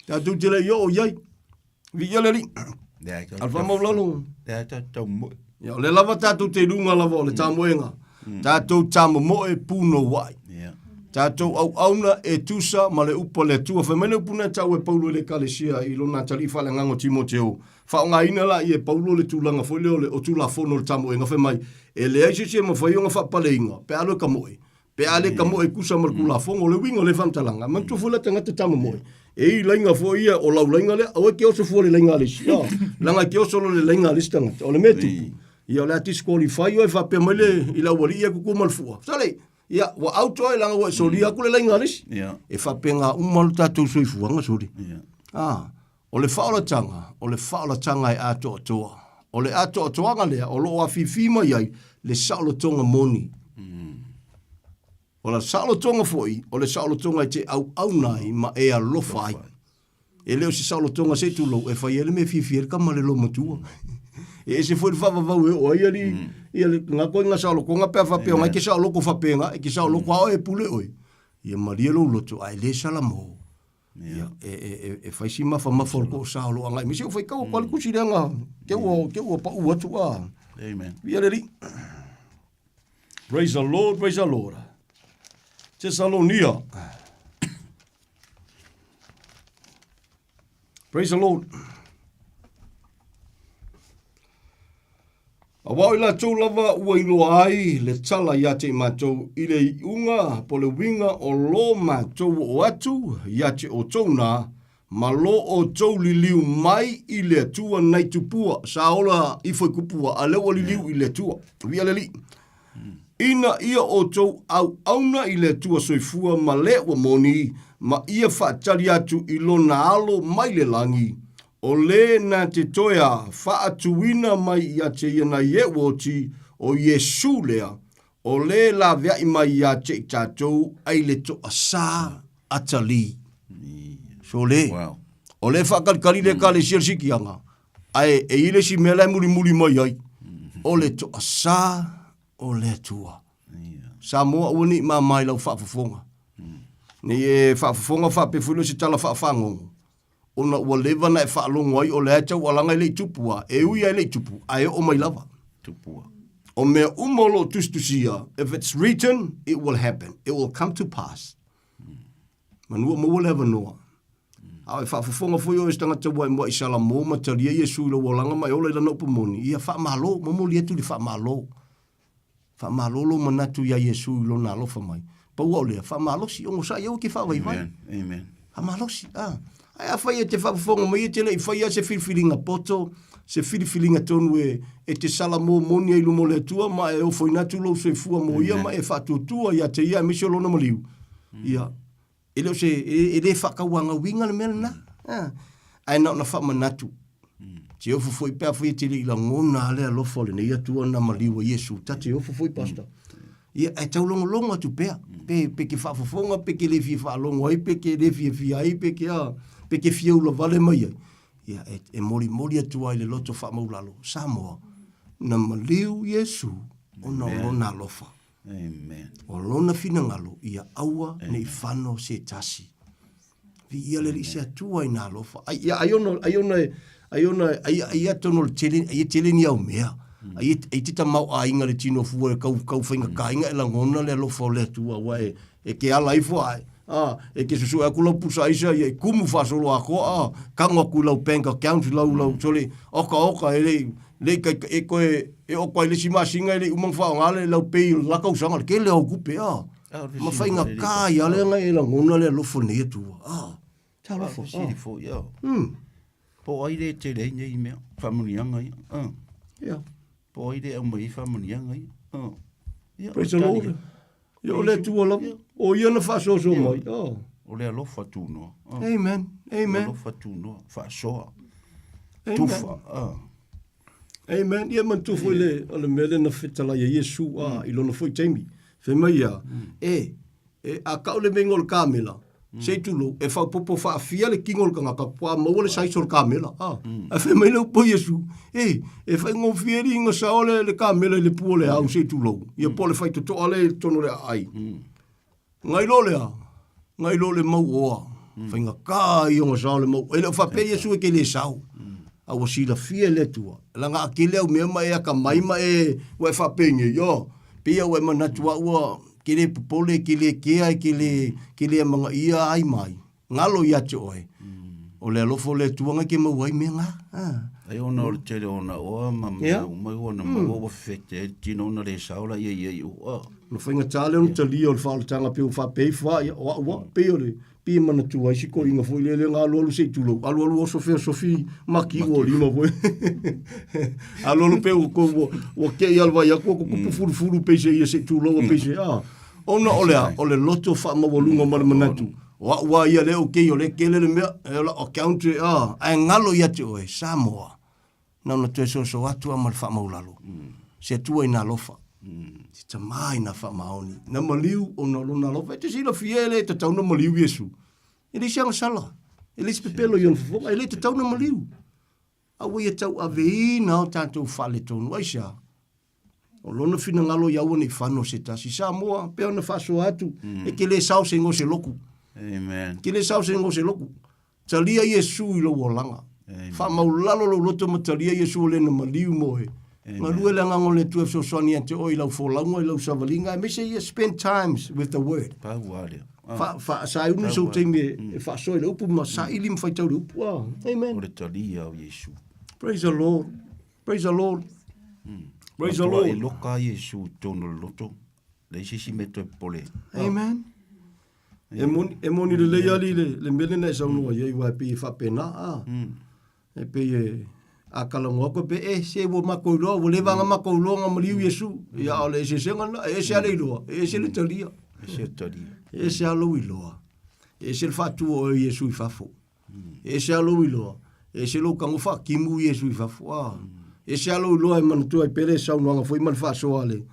tatou te le i oo i ai. Viia le Alii. Lea e Alfa maulalo. Lea e tau moe. Ia, o lea lava tatou te i luga lava o le tamoega. Tatou tamomoe punouai. Tatou auauna e tusa ma le upu a le Atua. Fai mai le upu na tau e Paulo i le Ekalesia i lona atalii faaleagaga o Timoteo, faaaogaina laia e Paulo le tulaga foi lea o le o Tulafono o le tamoega, fai mai, E leai se isi e mafai ona faapaleina pe a alu e tamoe, pe a le tamoe e tusa ma le Tulafono. O le uiga o lea faamatalaga, manatua foi la tagata tamomoe, e i ai laina foi ia, o lau laina lea, aua e te oso fua i le laina a le isi, a, leaga e te oso loa i le laina a le isi tagata. O le mea e tupu, ia o le a disqualify oe faapea mai le i le aualii ia tutu ma le fua. Sole, ia ua out oe leaga ua e solia atu le laina a le isi. E faapena uma lo tatou soifuaga sole. A, o le faaolataga, o le faaolataga e atoatoa. O le atoatoaga lea o lo o afifi mai ai le saolotoga moni. O le saolotoga foi, o le saolotoga e te auauna ai ma e alofa ai. E le o se saolotoga se i tulou e fai ai le mea e fiafia ai le tama le loomatua. E ese foi le faavavau e oo ai alii, ia le na koiga saolotoga pe a faapea ona e te saoloto faapena, e te saoloto a oe e pule oe. Ia malie lou loto ae le salamo. Ia, e, e, e, e fai si mafamafa o le toasa o lo o agai mai. Se ua faitau atu lava le tusi lea na, te ua, te ua pau atu a. Amen. Ia le alii. Praise the Lord, praise the Lord. Thessalonia. Praise the Lord. Aua o i latou lava ua iloa ai le tala ia te i matou i le iuga po le uiga o lo matou oo atu ia te outou na, ma lo outou liliu mai i le Atua nai tupua. Sa ola ifo i kupua, a lea ua liliu i le Atua. Viia le Alii. Ina ia outou auauna i le Atua soifua ma le ua moni, ma ia faatali atu i lona alo mai le lagi, o le na te toe a faatuina mai ia te ia nai eʻu oti, o Iesu lea, o le laveaʻi mai ia te i tatou ai le toasā atalii. Sole, o le faakalikali le Ekalesia le sikiaga, ae e i ai le isi mea la e mulimuli mai ai, o le toasā o le Atua. Samoa, aua ne i mama i lau faafofoga. Nei e faafofoga faapea foi lea o se tala faafagogo, ona ua leva ona e faalogo ai o lea e taualaga e le i tupu a, e ui lava e le i tupu, ae oo mai lava. Tupua. O mea uma o lo o tusitusia, if it's written, it will happen. It will come to pass. Manu ua maua le avanoa. A o e faafofoga foi oe i se tagata ua e muaʻi salamo ma talia Iesu i lou olaga ma e ola i lana upu moni, ia faamalo, momoli atu le faamalo. Faamalo lou manatu iā Iesu i lona alofa mai. Pau a o lea, faamalosi, onosai aua ke faavaivai. Amen. Amen. Faamalosi, a. Ae afai e te faafofoga mai e te le i faia se filifiliga poto, se filifiliga tonu e, e te salamo moni ai i luma o le Atua ma e ofoina atu lou soifua mo ia ma e faatuatua ia te ia aemaise o lona maliu, ia, e le o se, e, e le faatauagauiga le mea lena. A. Ae na ona faamanatu. Te ofo foi pe afai e te le i lagona a le alofa o lenei Atua na maliu ai Iesu. Ta te ofo foi, Pastor. Ia, ae taulogologo atu pea, pe, pe ke faafofoga, pe ke le fia faalogo ai, pe ke le fiafia ai, pe ke a, pe ke fia ulavale mai ai. Ia, e, e molimoli atu ai le loto faamaulalo, Samoa, na maliu Iesu ona o lona alofa. Amen. O lona finagalo, ia aua nei fano se tasi. Viia le Alii se Atua i na alofa. Ai, ia, ai ona, ai ona, ai ona, ai, ai atonu o le tele, ai e tele ni au mea. Ai, ai te tamau aiga le tino fua e kau, kau whainga kāinga e langona le alofa o le Atua, ua e, e ke ala ifo ai. Ah, e ke susu aku lau pusa aisa, ia e kumu whaasolo akoa, ah, kango aku lau bank account, lau, lau, sole, oka oka, e le, le kai, e koe, e oko ai le si masinga, e le umang whaonga le lau pei, la kausanga, le kele au kupe, ah. Ma faigata ia le aga e lagona le alofa o lenei Atua. Ah, talofa. Faafesili foi, ah. Po o ai le tele ai nei mea, faamanuiaga ia. Ah. Yeah. Po o ai le aumai ai faamanuiaga ia. Ah. Ia, Praise the Lord. Ia, o le Atua lava. O ia na faasoasoa mai. Ah. O le alofa tunoa. Ah. Amen. Amen. Le alofa tunoa, faasoa. Tufa. Ah. Amen. Ia manatua foi le, o le mea lea na fetalai ai Iesu a, i lona foi taimi. Fai mai ia, e, e, a kau le meinga o le kamela, se i tulou, e faaopoopo faafia le kino o le tagata, kua maua le size o le kamela. A, ae fai mai le upu a Iesu, e, e faigofie le iga sao le, le kamela i le pua o le au, se i tulou. Ia po o le faitotoa lea i totonu o le aai. Ngai loa lea, ngai loa le mau oa, faigata ia ona sao le mau. E le o faapea Iesu e te le sao, a ua silafia e le Atua, leaga a tele au mea ma e atamai ma e, ua e faapea nei, oh, Pei a ua e manatu a ua ke le popole, ke le kea, ke le, ke le amanaia ai ma ai. Galo ia te oe. O le alofa o le Atua ngai ke maua ai mea ngā. Ah. Ai ona o le tele o ona oa ma mea uma i ona maua ua fefete ai le tino ona le sao la ia ia i o. Ah. Na faigata lea ona talia o le faaolataga pei ua faapea ifo a, ia, o au a, pei o le, pei e manatua ai si toeaina foi lea lea na alualu se i tulou, alualu oso feosofi maki ua lima foi. Alualu pei ua, ua, ua kei a le vai atu ua tutupu fulufulu pei se ia se i tulou a pei se, a. Ona o le a, o le loto faamaualuga ma le manatu, o au a ia lea okay, o lea e tele le mea, e o lau account e, a, ae galo ia te oe, Samoa, na ona toe soso atu a ma le faamaulalo. Se Atua ina alofa, se Tama ina faamaoni, na maliu ona o lona alofa. E te silafia e le tatau na maliu Iesu. E leai se agasala, e leai se pepelo i ona fofoga, e le tatau na maliu. A ua ia tauaveina o tatou faaletonu. Aisea? O lona finagalo ia aua ne i fano se tasi. Samoa, pei ona faasoa atu, e te le sao se igoa o se loku. Amen. E te le sao se igoa o se loku. Talia Iesu i lou olaga. Faamaulalo lou loto ma talia Iesu o le na maliu mo oe. Galue le Agaga o le Atua e fesoasoani ia te oe i lau folauga, i lau savaliga, aemaise ia spend times with the word. Pau lava lea. Ah. Fa, fa, sauni sou taimi e, e faasoa i le upu ma saili ma faitau le upu. Ah. Amen. O le talia o Iesu. Praise the Lord. Praise the Lord. Praise the Lord. E loka a Iesu i totonu o le loto. Leai se isi mea toe popole. Amen. E moni, e moni lelei ali le, le mea lena e saunoa i ai, aua e pei e faapena, a. E pei e, a talanoa atu e pei, e, se ua matou iloa, ua leva ona matou iloa na maliu Iesu. Ia, a o le eseesega lena, e ese lava le iloa, e ese le talia. E ese le talia. E ese lava lou iloa. E ese le faatu o oe o Iesu i fafo. E ese lava lou iloa, e ese lou tago faatimu Iesu i fafo. A, e ese lava lou iloa e manatua ai pea le saunoaga foi ma le faasoa a le,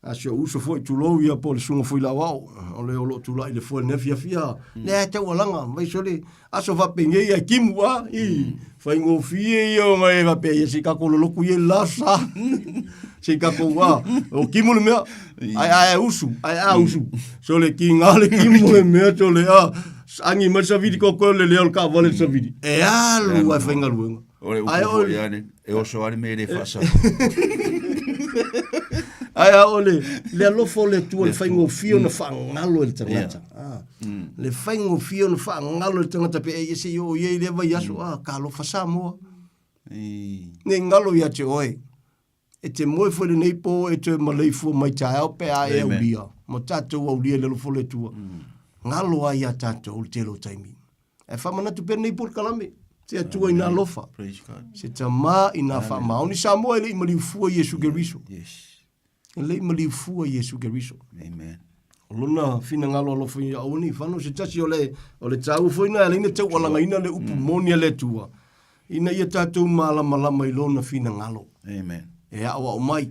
a si ou uso foi, tulou ia po o le susuga foi Lauao, o le o lo o tulai i le foe i lenei afiafi, a, lea e taualaga, mai sole, aso faapenei ae timu, a, i, faigofie ia ona e faapea, ia se i tatou lolotu ia i le la sa, se i tatou, a, o timu le mea, ae a e usu, ae a usu, sole tiga le timu le mea, sole, a, Agi mai le savili koko le leo o le taavale le savili. E alu lava e faigaluega. O le upu foi lea, e oso lava le mea e le faasala. Ae a o le, le alofa o le Atua, le faigofie ona faagalo e le tagata. Ah. Le faigofie ona faagalo e le tagata pe e se i oo i ai lea vaiaso, ah, talofa Samoa. Ne i galo ia te oe. E te moe foi lenei po e toe maleifua mai taeao pe a e aulia, ma tatou aulia i le alofa o le Atua. Galo ai iā tatou le tele o taimi. Ae faamanatu pea lenei polokalame, se Atua ina alofa, se Tama ina faamaoni. Samoa e le i maliu fua Iesu Keriso. E le i maliu fua Iesu Keriso. Amen. O lona finagalo alofa ia aua ne i fano se tasi o le, o le taua foi na e ala ai ona taualagaina le upu moni a le Atua, ina ia tatou malamalama i lona finagalo. Amen. E aoao mai,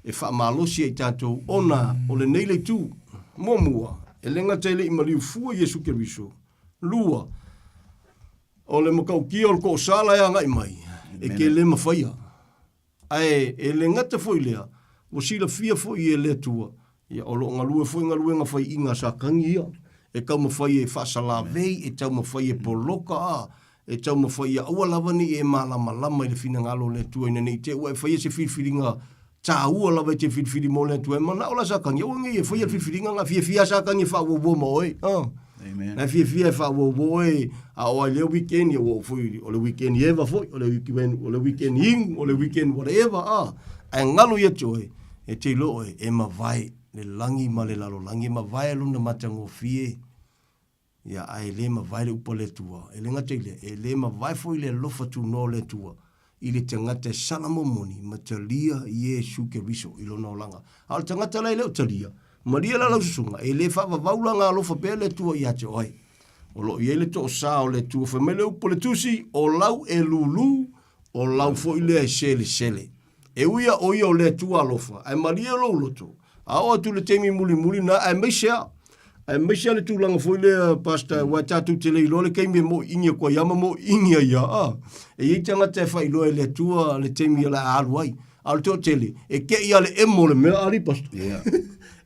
e faamalosi ai tatou ona o lenei le itu. Muamua, e le gata e le i maliu fua Iesu Keriso. Lua, o le matautia o le toosala e agai mai, e te le mafaia. Ae e le gata foi i lea, ua silafia foi e le Atua, ia, o lo o galue foi galuega faiiga a Satani ia, e taumafai e faasalavei, e taumafai e poloka, a, e taumafai ia aua lava ne i e malamalama i le finagalo o le Atua ina ne i te i ua e faia se filifiliga taua lava e te filifili mo le Atua. E manao la Satani, aua ne i e faia le filifiliga na fiafia lava Satani e faauauua ma oe, a. Amen. Na e fiafia e faauauua oe, a o ai lea weekend, ia ua oo foi, o le weekend i eva foi, o le weekend, o le weekend inu, o le weekend whatever, a. Ae galo ia te oe, e te iloa oe, e mavae le lagi ma le lalolagi, e mavae lona matagofie, ia, ae le mavae le upu a le Atua. E le gata i lea, e le mavae foi le alofa tunoa o le Atua i le tagata e sala momoni ma talia Iesu Keriso i lona olaga. A o le tagata la e le o talia, malie la lau susuga, e le faavavau la ona alofa pea le Atua ia te oe. O lo o i ai le toosā o le Atua, fai mai le upu a le Tusi, o lau e lūlū, o lau foi lea e selesele. E ui a o ia o le Atua alofa, ae malie lou loto, a oo atu i le taimi mulimuli na, aemaise a, aemaise a le tulaga foi lea, Pastor, aua e tatou te le iloa le taimi e moiingi atu ai a ma moiingi ai a, a. E i ai tagata e faailoa e le Atua le taimi o le a alu ai. A o le toatele, e te i a le emo o le mea, alii Pastor. Yeah.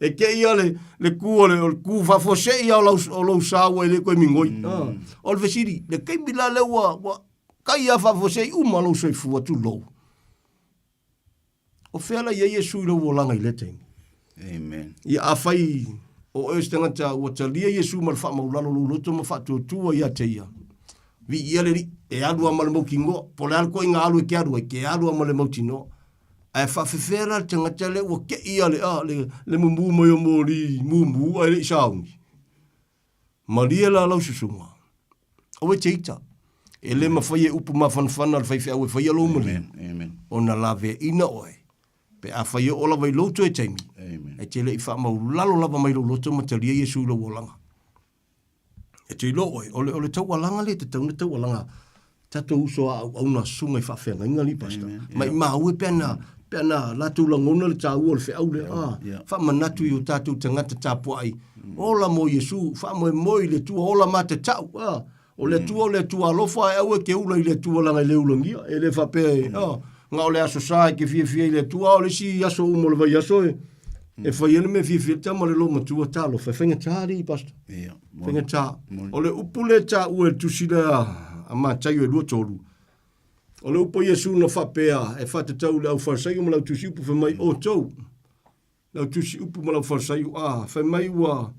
E te i a le, le ku o le, o le ku faafuasei a o lau, o lou sa ua e le toe migoi. Mm. O le fesili, le taimi la lea ua, ua kai a faafuasei uma lou soifua, tulou. O fea la i ai Iesu i lou olaga i lea taimi? Amen. Ia afai o oe o se tagata ua talia Iesu ma le faamaulalo lou loto ma faatuatua ia te ia, viia le Alii, e alu lava ma le mautinoa, po o le a le ituaiga alu e te alu ai, e te alu lava ma le mautinoa. Ae faafefea la le tagata lea ua te i le, a, le, le mumu mai o moli mumu ae le i sauni. Malie la lau susuga, aua e te ita. E le mafai e upu mafanafana le faifeau e faia lou maliu, ona laveaina oe pe afai e oo lava i lou toe taimi, e te le i faamaulalo lava mai lou loto ma talia Iesu i lou olaga. E te iloa oe, o le, o le taualaga lea e tatau ona taualaga tatou uso a auauna susuga i faafeagaiga alii pastor. Maimau e pe ana, pe ana latou lagona le taua o le feau lea. Ah, faamanatu i o tatou tagata tapuai, ola mo Iesu, faamoemoe i le Atua, ola matatau. Ah, o le Atua o le Atua alofa, ae aua e te ula i le Atua leaga e le ulagia. E le faapea e, ah, na o le Aso Sa e te fiafia i le Atua, a o le isi aso uma o le vaiaso e, e fai ai le mea fiafia ai le tama le loomatua, talofa, e faigata alii pastor. Faigata. O le upu lea e taua e le tusi lea a Mataio e 2:3, o le upu a Iesu na faapea e faatatau i le aufalesaio ma le autusiupu, fai mai, Outou, le autusiupu ma le aufalesaio, a, fai mai ua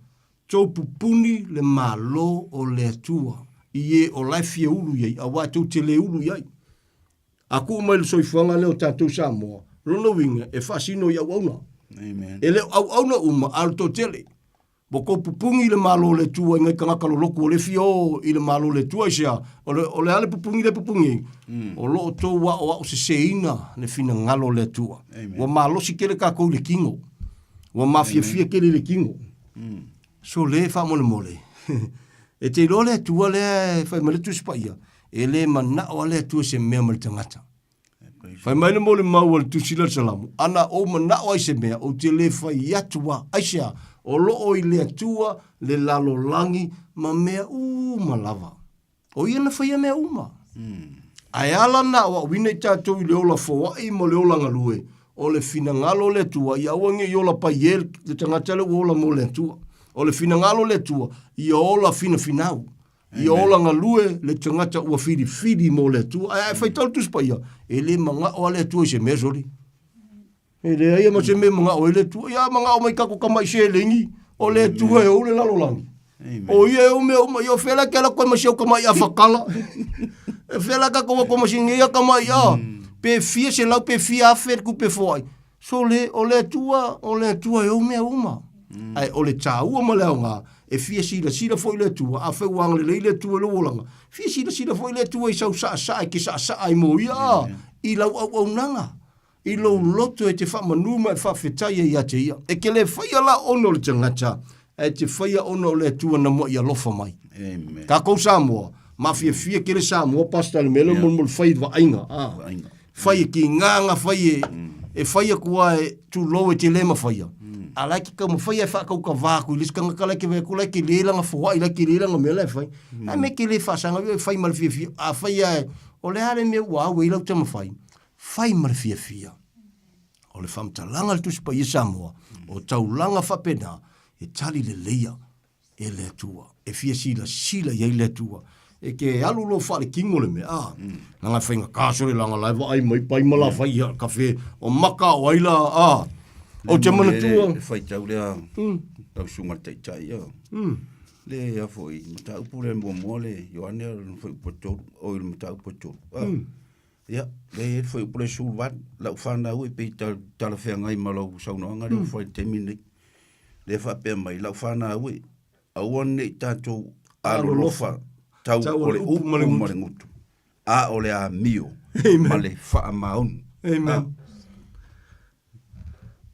tou pupuni le Malo o le Atua i e o la e fia ulu i ai, aua tou te le ulu i ai. A tuu mai le soifuaga lea o tatou Samoa, lona uiga e faasino i auauna. Amen. E le o auauna uma, a o le toatele. Ua tou pupuni i le Malo o le Atua i nai tagata lolotu o le fia o i le Malo o le Atua aisea? O le, o le a le pupuni lea e pupuni ai? O lo o tou aoao seseina le finagalo o le Atua. Amen. Ua malosi tele tatou i le tino. Ua mafiafia tele i le tino. So le faamolemole. E te iloa le Atua lea e fai mai le Tusi Paia, e le manao lava le Atua i se mea ma le tagata. Fai mai le molimau a le Tusi lea o le Salamo, Ana ou manao ai se mea, ou te le fai atu lava. Aisea? O lo o i le Atua le lalolagi ma mea uma lava. O Ia na faia mea uma. Ae ala na aoaoina i tatou i le ola foai ma le ola galue, o le finagalo o le Atua, ia aua ne i ola paie le tagata lea ua ola mo le Atua. O le finagalo o le Atua, ia ola finafinau. Ia ola galue le tagata ua filifili mo le Atua. Ae a e faitau le Tusi Paia, e le manao lava le Atua i se mea soli. E leai a ma se mea e manao ai le Atua. Ia manao mai tatou tamai seleni, o le Atua e ou le lalolagi. O ia e ou mea uma. Ia o fea la e te alu atu ai ma si au tamai afakala? E fea la tatou atu ma si nei tamai a? Pe fia selau pe fia afe le tupe foai. Sole, o le Atua, o le Atua e ou mea uma. Ae o le taua ma le aoga, e fia silasila foi le Atua, afai ua agalelei le Atua i lou olaga, fia silasila foi le Atua i sau saasaa e te saasaa ai mo ia, a, i lau auaunaga, i lou loto e te faamanu ma e faafetai ai ia te ia. E te le faia la ona o le tagata, ae te faia ona o le Atua na muai alofa mai. Amen. Tatou Samoa, mafiafia tele Samoa, Pastor, i le mea lea molimoli fai i le vaaiga, a. Vaaiga. Fai e kīngāga, fai e, e fai atu lava e tulou e te le mafaia. A la e te taumafai lava e faatautavā atu i le isi tagata la e te vaai atu la e tele lana foai, la e tele lana mea la e fai. A mea e te le faasaga e fai ma le fiafia. Afai lava o le a le mea ua au ai lau taumafai, fai ma le fiafia. O le faamatalaga a le Tusi Paia Samoa, o taulaga faapena e tali leleia e le Atua, e fia silasila i ai le Atua. E te alu loa faaletino le mea, a, leaga e faigata sole leaga la e vaai mai pai ma la fai ia kafe o maka o ai la, a, ou te manatua. Le faitau lea, lau susuga i le Taitai, ia, le a foi, mataupu lea muamua le Ioane o le fuaiupu e 3, oi le mataupu e 3, a, ia, lea e i ai le fuaiupu lea e 18, lau fanau e pei talafeagai ma lau saunoaga lea ua fai i le taimi lenei. Lea e faapea mai, lau fanau e, aua ne i tatou alolofa tau o le upu ma le gutu, a o le amio ma le faamaoni. Amen. A,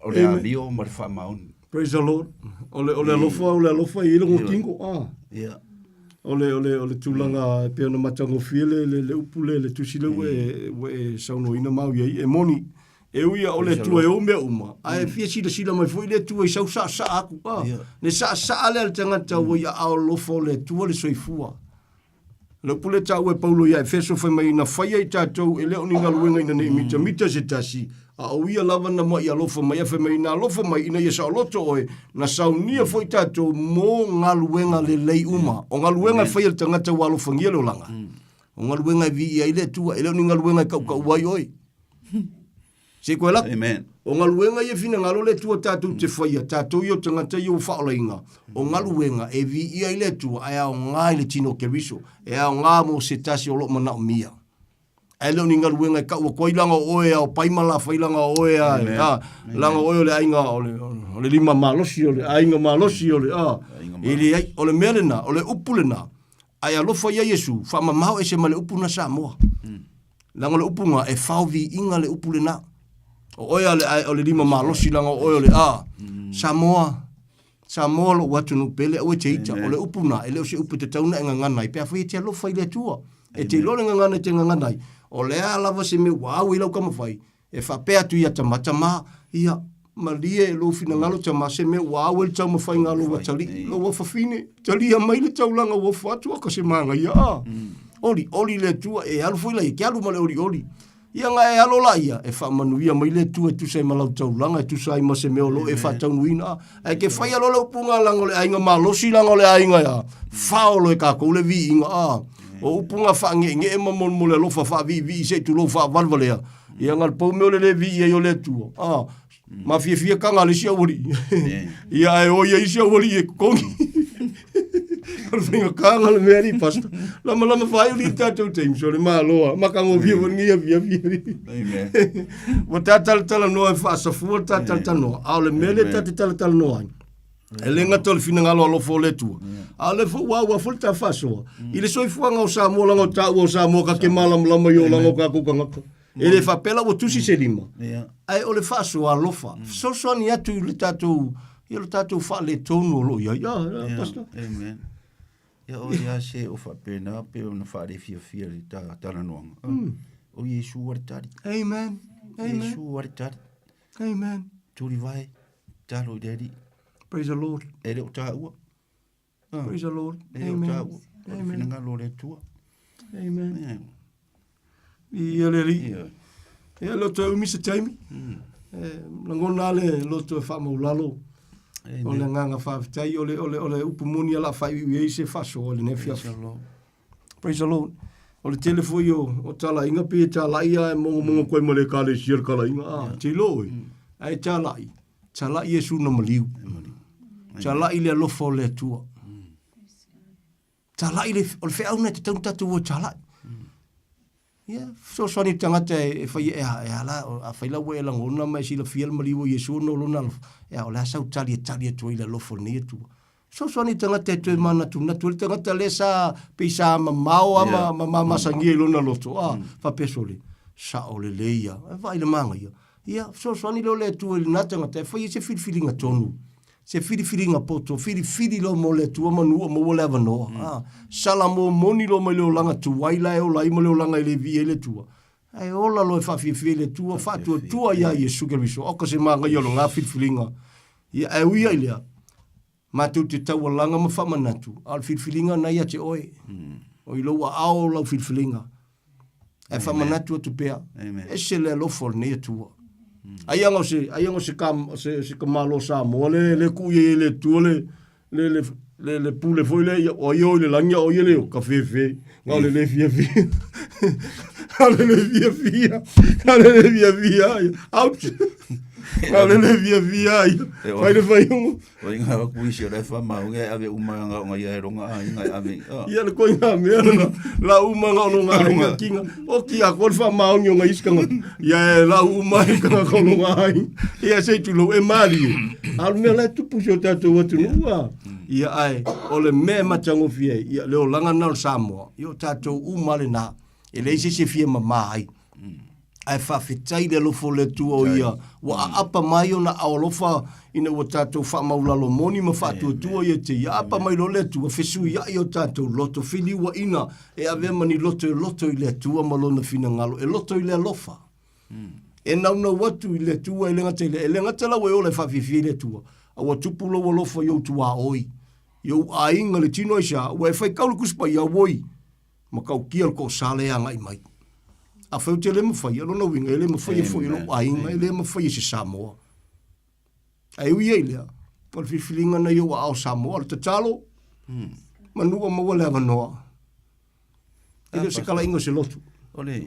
o le amio ma le faamaoni. Praise the Lord. O le, o le alofa, o le alofa i le tingo. Ah. Yeah. O le, o le, o le tulaga e pei ona matagofie le, le, le upu le, le tusi le ua e, ua e saunoaina mau i ai. E moni, E ui a o le Atua e ou mea uma, ae mm. fia silasila mai foi le Atua i sau saasaa atu. Ah, yeah. Le saasaa lea le tagata ua i aao alofa o le Atua le soifua. Le upu le taua e Paulo ia Efeso fai mai na faia i tatou e le o ni galuega ina nei mitamita se tasi, a o ia lava na muai alofa mai, ae fai mai na alofa mai ina ia saoloto oe, na saunia foi tatou mo galuega lelei uma. O galuega e faia le tagata ua alofangia le olaga. O galuega e viia ai le Atua, e le o ni galuega e kaukau ai oe. Se i koe lako. O galuega ia e finagalo le Atua tatou te faia, tatou ia o tagata ia ua faaolaina, o galuega e viia ai le Atua ae aoga i le tino o Keriso, e aoga mo se tasi o lo o manaomia. Ae le o ni galuega e tau atu ai leaga o oe a o pai ma lafai leaga o oe a, a, leaga o oe o le aiga o le, o le lima malosi o le aiga malosi o le, a, e leai, o le mea lena, o le upu lena, ae alofa ia Iesu, faamamao ese ma le upu na Samoa. Leaga o le upu na, e fao viiga le upu lena. O oe a le, o le lima malosi leaga o oe o le, a, Samoa, Samoa lou atunuu pele, aua e te ita. O le upu na, e le o se upu e tatau ona e gagana ai, pe afai e te alofa i le Atua. E te iloa le gagana e te gagana ai, o le a lava se mea ua au ai lau taumafai, e faapea atu ia tama, Tama, ia, malie lou finagalo tama, se mea ua au ai le taumafaiga a lou atalii, lou afafine, talia mai le taulaga ua ofo atu, oka se manaia, a. Olioli le Atua, e alu foi la ia, e te alu ma le olioli. Ia na e alo laia, e faamanuia mai le Atua e tusa ai ma lau taulaga, e tusa ai ma se mea o lo o e faataunuuina. Ae ke faia loa le upuga leaga o le aiga malosi, leaga o le aiga ia faolo e tatou le viiga. A o upuga faangeenee ma molemole alofa faaviivii se i tulou faavalevalea, ia na le pau mea o le le viia ai o le Atua. A Mafiafia taga a le isi aualii. Ia ae o ia isi aualii e totogi. O le faigata le mea alii pastor. Lamalama faaiu li tatou taimi so le malo a matagofie foi lenei afiafi alii. Amen. Ua ta talatalanoa e faasafua le ta talatalanoa, a o le mea lea ta te talatalanoa ai, e le gata o le finagalo alofa o le Atua, a o lea foi ua auau foi le ta faasoa i le soifuaga o Samoa, leaga o taua o Samoa ka te malamalama i olaga o tatou tagata. E le faapea la ua tusi se lima, ae o le faasoa alofa, fesoasoani atu i le tatou, ia lo tatou faaletonu o lo o i ai. Ah, yeah, Pastor. Amen. Ia o ia se o faapena pe ona faalefiafia le ta talanoaga. Mm. O Iesu a le tali. Amen. Amen. Iesu a le tali. Amen. Tuli vae, talo i le Alii. Praise the Lord. E le o taua. Ah. Praise the Lord. E Amen. O le finagalo o le Atua. Amen. Yeah. Ia le Alii. Ia. Ia le toe umi se taimi. Mm. E, lagona le loto e faamaulalo. Amen. O le agaga faafetai, o le, o le, o le upu moni a la faaiuiu ai se faasoa i lenei Praise afiafi. the Lord. Praise the Lord. O le tele foi o, o talaiga pei e talai a e mogomogo koe ma le ekalesia le talaiga. Ah, te iloa oe. Ae talai, talai Iesu na maliu. Talai le alofa o le Atua. Talai le, o le feau na e tatau ona tatou o e talai. Ia, fesoasoani i le tagata e, e fai e, e ala, afai la ua e lagona ma e silafia le maliu o Iesu ona o lona alofa, e a, o le a sau tali e tali atu ai le alofa o lenei Atua. Fesoasoani i le tagata e toe manatunatu ai le tagata lea sa, pei sa mamao a ma, ma mamasagia i lona loto, a, faapea sole, sao lelei ia, e vaai i le manaia. Ia, fesoasoani lea o le Atua i lena tagata e fai ai se filifiliga tonu, se filifiliga poto, filifili loa mo le Atua manu ua maua le avanoa. Mm. Ah, sala mo moni loa mai le olaga tuai la e ola ai ma le olaga e le viia ai le Atua. Ae ola loa e faafiafia i le Atua, faatuatua ia Iesu Keriso. Oka se magaia o lona filifiliga. Ia, ae ui ai lea, matou te taualaga ma faamanatu, a o le filifiliga na ia te oe. Mm. O i lou aao lau filifiliga. Ae faamanatu atu pea, ese le alofa o lenei Atua. Ai aga o se, ai aga o se, ka, se, se kamalo Samoa le, le kuu i le Atua le, le, le, le, le pule foi le, ia, o ia o i le lagi a o ia le o ka fefe, nga o le le fia fia. Nga o le le fia fia, nga o le le fia fia, ouch! Nga o le le fia fia, fai le faiuga. O inga o kuisi o le fa mau e ave uma nga o ia e ronga a inga e ave. Ia le koi ngā mea na la uma nga ono ngā inga kinga. O ki a kore wha maongi o ngā iskanga. Ia e la uma i kanga kono ngā ai. Ia sei tulou e maari e. A o le mea la e tupu si o tātou atunuu a. Ia ai, o le mea e matagofie ai, ia le olaga na o le Samoa, ia o tātou uma le nā. E leai se isi e fia mamā ai. Ae faafetai le alofa o le Atua o ia ua aapa mai ona ao alofa ina ua tatou faamaulalo moni ma faatuatua ia te ia. Aapa mai loa le Atua, fesuiai o tatou loto, feliuaina e avea ma ni loto e loto i le Atua ma lona finagalo, e loto i le alofa. E naunau atu i le Atua e le gata i lea, e le gata la ua e ola e faafiafia i le Atua, a ua tupu lou alofa i ou tuaoi, i ou aiga, le tino aisea, ua e faitau le Tusi Paia, auoi, matautia le toasā lea e agai mai. Afai ou te le mafai, o lona uiga, e le mafaia foi e lou aiga, e le mafaia e se Samoa. Ae ui ai lea, o le filifiliga na i ou aao Samoa, o le tatalo, manu ua maua le avanoa. E le o se kalaiga o se lotu. O le,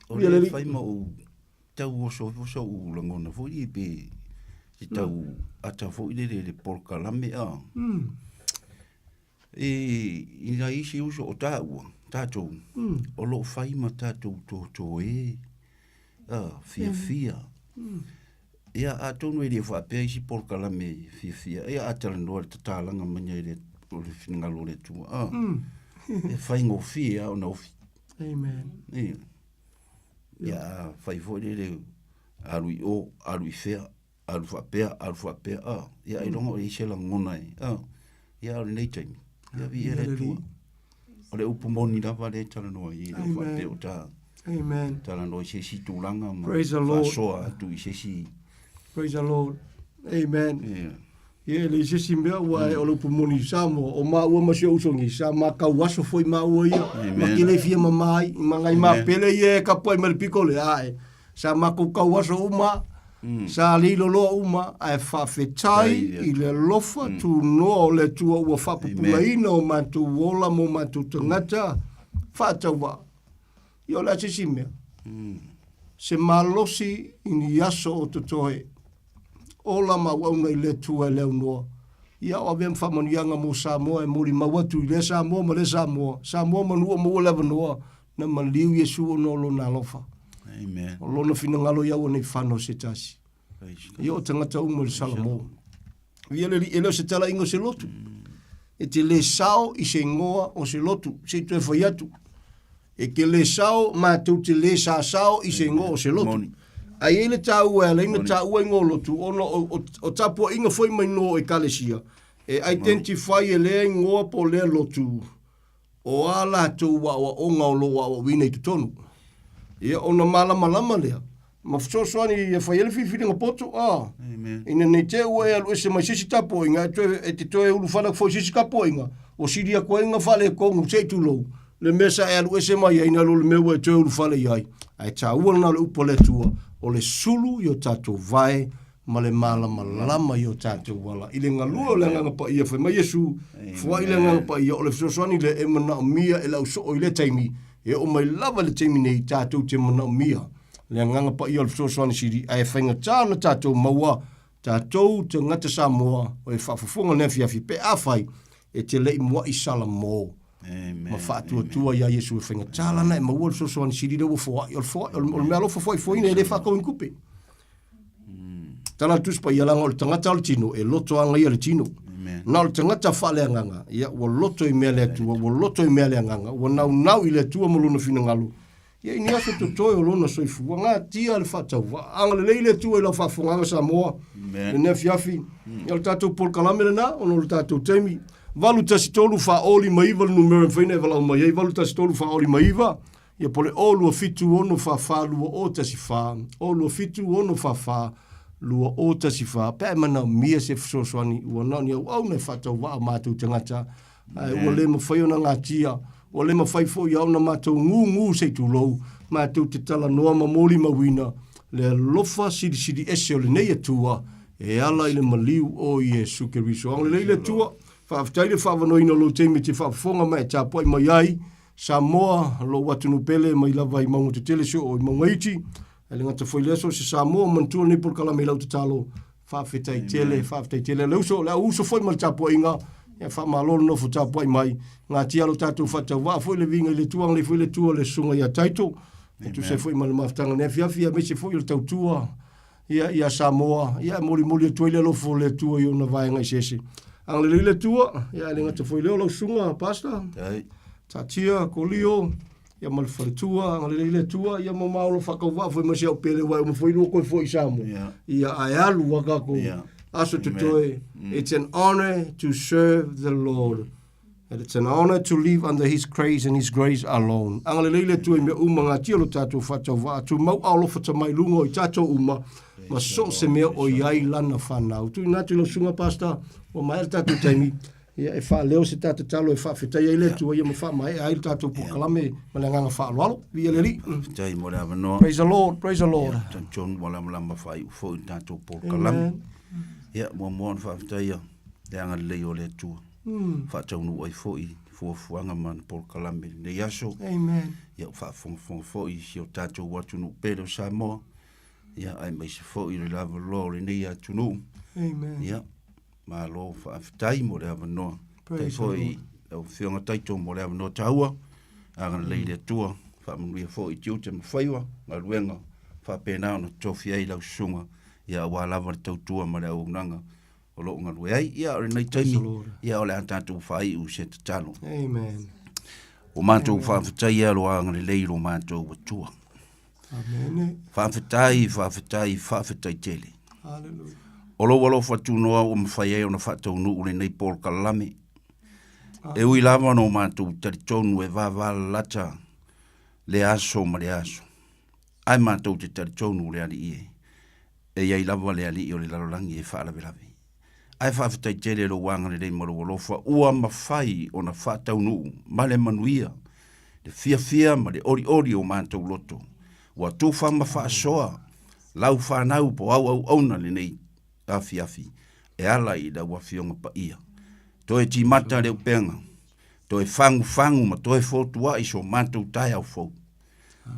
o le fai ma ou... Tau oso ifo so'u lagona foi pe se tau ata foi lele i le polokalame a. E i nai isi uso o tāua, tātou, o lo o fai ma tātou totoē, a, fiafia. Ia, atonu e le faapea isi polokalame fiafia, ia a talanoa i le tatalaga mai i le, o le finagalo o le Atua, a, e faigofie lava ona ofi. Amen. Ia. Ia, a fai foi lele, alu i o, alu i fea, alu faapea, alu faapea, a, ia ailoga o i ai se lagona e, a, ia o lenei taimi, ia viia le Atua. O le upu moni lava lea e talanoa ai, e le o faapea o ta Amen. talanoa i se isi tulaga ma Praise the Lord. faasoa atu i se isi, Praise the Lord. Amen. ia. Ia, e leai se isi mea, aua o le upu moni i Samoa, o maua ma si ou uso nei, sa ma kauaso foi maua ia, ma Amen. ke le fia mama ai, ma ngai ma Amen. pele ia e kapuai ma le piko le ae. Sa makou kauaso uma, sa leiloloa uma, ae faafetai Ai, i le alofa tunoa o le Atua ua faapupulaina o matou ola ma o matou tagata faatauvaa. Ia o le a se isi mea? Se malosi i ni aso o totoe. Ola ma auauna i le Atua e le aunoa. Ia o avea ma faamanuiaga mo Samoa e molimau atu i lea Samoa ma lea Samoa. Samoa manu ua maua le avanoa na maliu Iesu ona o Lona alofa. Amen. O Lona finagalo ia aua nei fano se tasi. Praise God. Ia o tagata uma i le Salamo. Ia le alii, e le o se talaiga o se lotu. E te le sao i se igoa o se lotu, se i toe fai atu. E te le sao, matou te le sasao i se igoa o se lotu. Ae i ai le taua e ala ai ona taua igoa o lotu, ona o, o, o tapuaiga foi mai nō o ekalesia, e identify e lea igoa po o lea lotu, o a latou aoaoga o lo o aoaoina i totonu. Ia, ona malamalama lea, ma fesoasoani e fai ai le filifiliga poto, a, ina ne i te i ua e alu ese mai se isi tapuaiga, e, toe, e te toe ulufale atu foi i se isi tapuaiga, ua sili atu ai ona faaletonu, se i tulou, le mea sa e alu ese mai ai, nai lo le mea ua e toe ulufale i ai. Ae taua lena o le upu a le Atua, o le sulu i o tatou vae ma le malamalama i o tatou ala. I le galue o le Agaga Paia, fai mai Iesu, Foai le Agaga Paia, o le fesoasoani lea e manaomia e le au soo i lea taimi, e oo mai lava i le taimi nei, tatou te manaomia le Agaga Paia o le fesoasoani sili, ae faigata ona tatou maua, tatou tagata Samoa o e faafofoga i lenei afiafi, pe afai e te le i muai Salamo ma faatuatua iā Iesu e faigata lana e maua le fesoasoani sili lea ua foai. O le foai, o le meaalofa foaifoaina e le faatau i ni tupe. Tala le Tusi Paia, leaga o le tagata o le tino, e loto agaia le tino. Na o le tagata faaleagaga, ia, ua loto i mea a le Atua, ua loto i mea a le Agaga, ua naunau i le Atua ma lona finagalo, ia, i ni aso totoe o lona soifua, gatia le faatauvaa. Agalelei le Atua i lau faafofogaaga Samoa, lenei afiafi. Ia, o le tatou polokalame lena, ona o le tatou taimi. 813 459 le numera e mafai ona e valaau mai ai, 813 459. Ia po o le 0 2 7 6 4 4 2 0 1 4, 0 2 7 6 4 4 2 0 1 4, pe a e manaomia se fesoasoani ua na o ni auauna e faatauvaa o matou tagata, ae ua le mafai ona gatia, ua le mafai foi ia ona matou gūgū se i tulou, matou te talanoa ma molimauina le alofa silisili ese o lenei Atua e ala i le maliu o Iesu Keriso. Agalelei le Atua, faafetai le faaavanoaina o lou taimi e te faafofoga ma e tapuai mai ai. Samoa, lou atunuu pele mai lava i mauga tetele se oo i mauga iti, ae le gata foi i lea so o se Samoa manatua lenei polokalame i lau tatalo, faafetai tele, faafetai tele. Le uso, le au uso foi ma le tapuaiga, ia faamalo le nofo tapuai mai, gatia lo tatou faatauvaa foi le viiga i le Atua, agalelei foi le Atua i le susuga ia Taito, e tusa ai foi ma le mafutaga i lenei afiafi, aemaise foi o le tautua ia, ia Samoa, ia e molimoli atu ai le alofa o le Atua i ona vaega eseese. Agalelei le Atua, ia e le gata foi i lea o lau susuga, Pastor, Taatia, Kolio, ia ma le faletua, agalelei le Atua, ia ma maolo faatauvaa foi ma si au pele, aua e uma foi lua toe foi i Samoa. Ia, ae alu a tatou aso totoe. It's an honor to serve the Lord. And it's an honor to live under His grace and His grace alone. Agalelei le Atua i mea uma, gatia lo tatou faatauvaa, tumau aolofa tamai i luga o i tatou uma, ma so o se mea o i ai lana whanau. Tuuina atu i lau susuga, Pastor, ua maea le tatou taimi, ia e faaleo se ta tatalo e faafetai ai le Atua ia ma faamaea ai le tatou polokalame ma le agaga faaaloalo. Viia le Alii. Faafetai mo le avanoa. Praise the Lord, praise the Lord. Ia, talitonu ua lamalama faaiu foi le tatou polokalame. Ia, muamua ona faafetaia le agalelei o le Atua. Faataunuu ai foi fuafuaga ma ana polokalame i lenei aso. Amen. Ia, ua faafogafoga foi i si o tatou atunuu pele o Samoa. Ia, aemaise foi le lavaloa o lenei atunuu. Amen. Ia, malo faafetai mo le avanoa. Praise Faafetai the foi Lord. lau Afioga Taito mo le avanoa taua. Agalelei le Atua, faamanuia foi i tiute ma faiva, galuega faapena ona tofi ai lau susuga, ia aua lava le tautua ma le auaunaga o lo o galue ai. Ia, o lenei Praise the taimi, Lord. ia o le a tatou faaiu i se tatalo. Amen. Ua matou faafetaia lo agalelei i lo matou Atua. Amen. Faafetai, faafetai, faafetai tele. Hallelujah. O lou alofa tunoa ua mafai ai ona faataunuu lenei polokalame. E ui lava ona o matou talitonu e vavalalata le aso ma le aso. Ae matou te talitonu le Alii e, e i ai lava le Alii o le lalolagi e faalavelave. Ae faafetai tele lou agalelei ma lou alofa ua mafai ona faataunuu ma le manuia le fiafia ma le olioli o matou loto. Ua tufa ma faasoa lau fanau po au auauna lenei afiafi e ala i lau Afioga Paia. Toe timata le upega, toe fagufagu ma toe fotuai so matou taeao fou.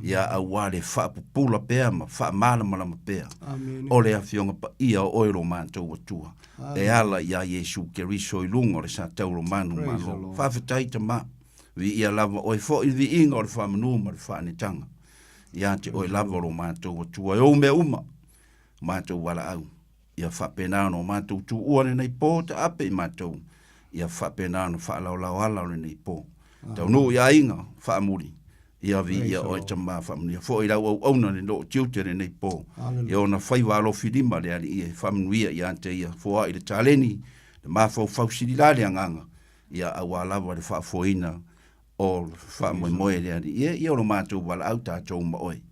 Ia auā le faapupula pea ma faamalamalama pea o le Afioga Paia o oe lo matou Atua, e ala iā Iesu Keriso i luga o le satauro manumalo. Faafetai Tama, viia lava oe foi le viiga o le faamanu ma le faanetaga. Ia te oe lava lo matou Atua e ou mea uma, matou valaau. Ia faapena ona o matou tuua lenei po taape i matou, ia faapena ona faalaolao ala o lenei po. Taunuu i aiga, faamuli, ia viia oe Tama, faamanuia foi lau auauna le loo tiute lenei po. Ia ona faiva alofi lima le Alii e faamanuia ia te ia, foai le taleni, le mafaufau sili la le agaga, ia auā lava le faafoeina o le faamoemoe le Alii e, ia o lo matou valaau tatou ma oe.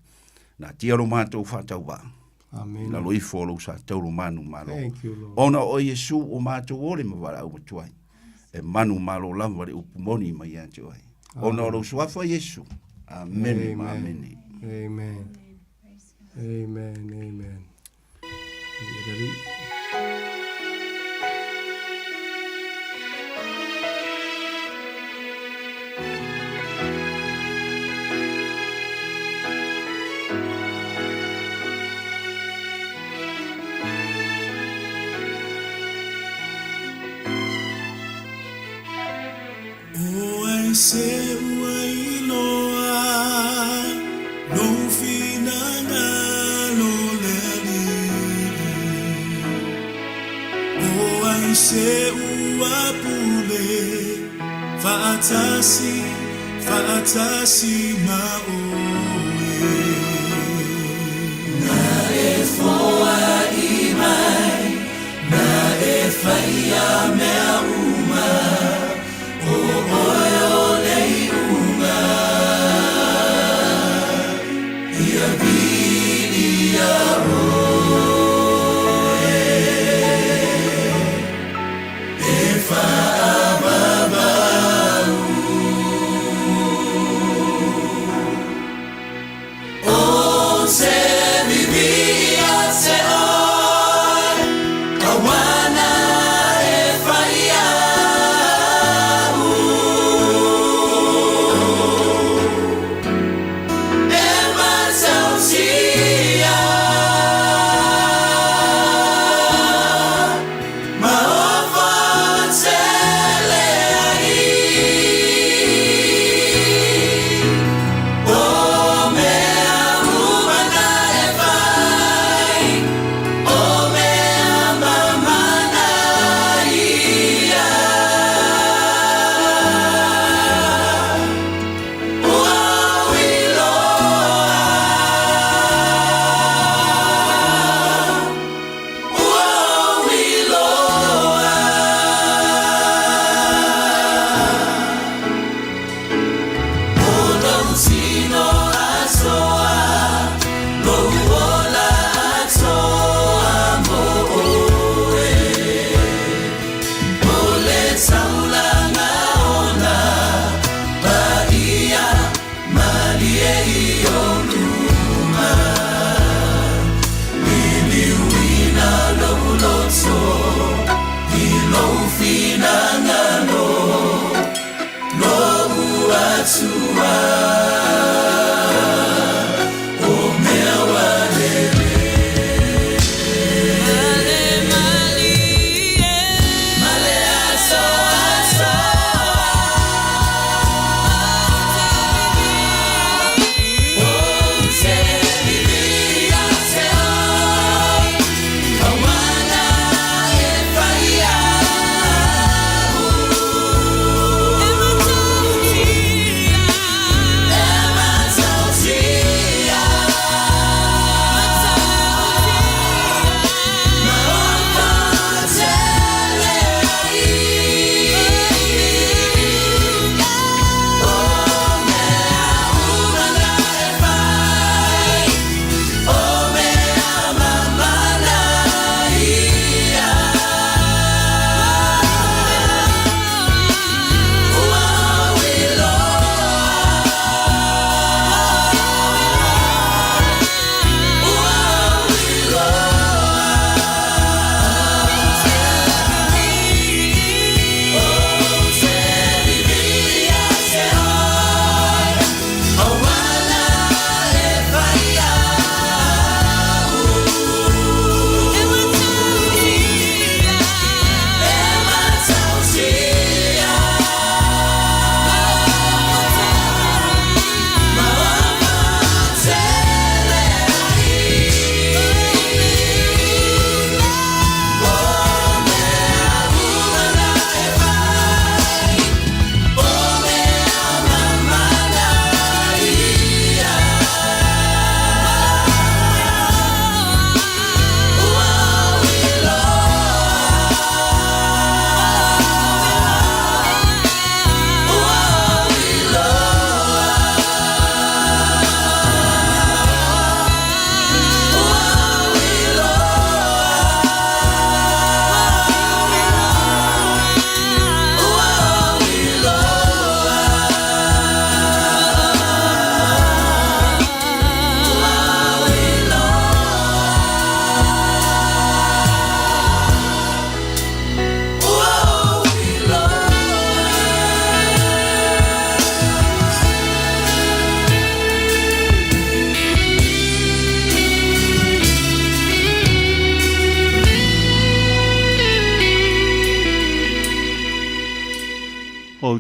Natia lo matou faatauvaa. Amen. I lalo ifo o lou sa taulu manu malo. Thank you, Lord. Ona o Iesu o matou ole ma valaau atu ai. E manu malo lava le upu moni mai ia te oe. Ona o lou suafa Iesu. Amene ma amene. Amen. Amen. Amen. Ia le Alii. O ai se ua iloa lou finagalo le Alii? O ai se ua pule faatasi, faatasi ma oe? Na e foai mai, na e faia mea uma, o oe o le iuga. Ia viia oe, e faavavau. O te viia te oe, auana e whai au. E matautia.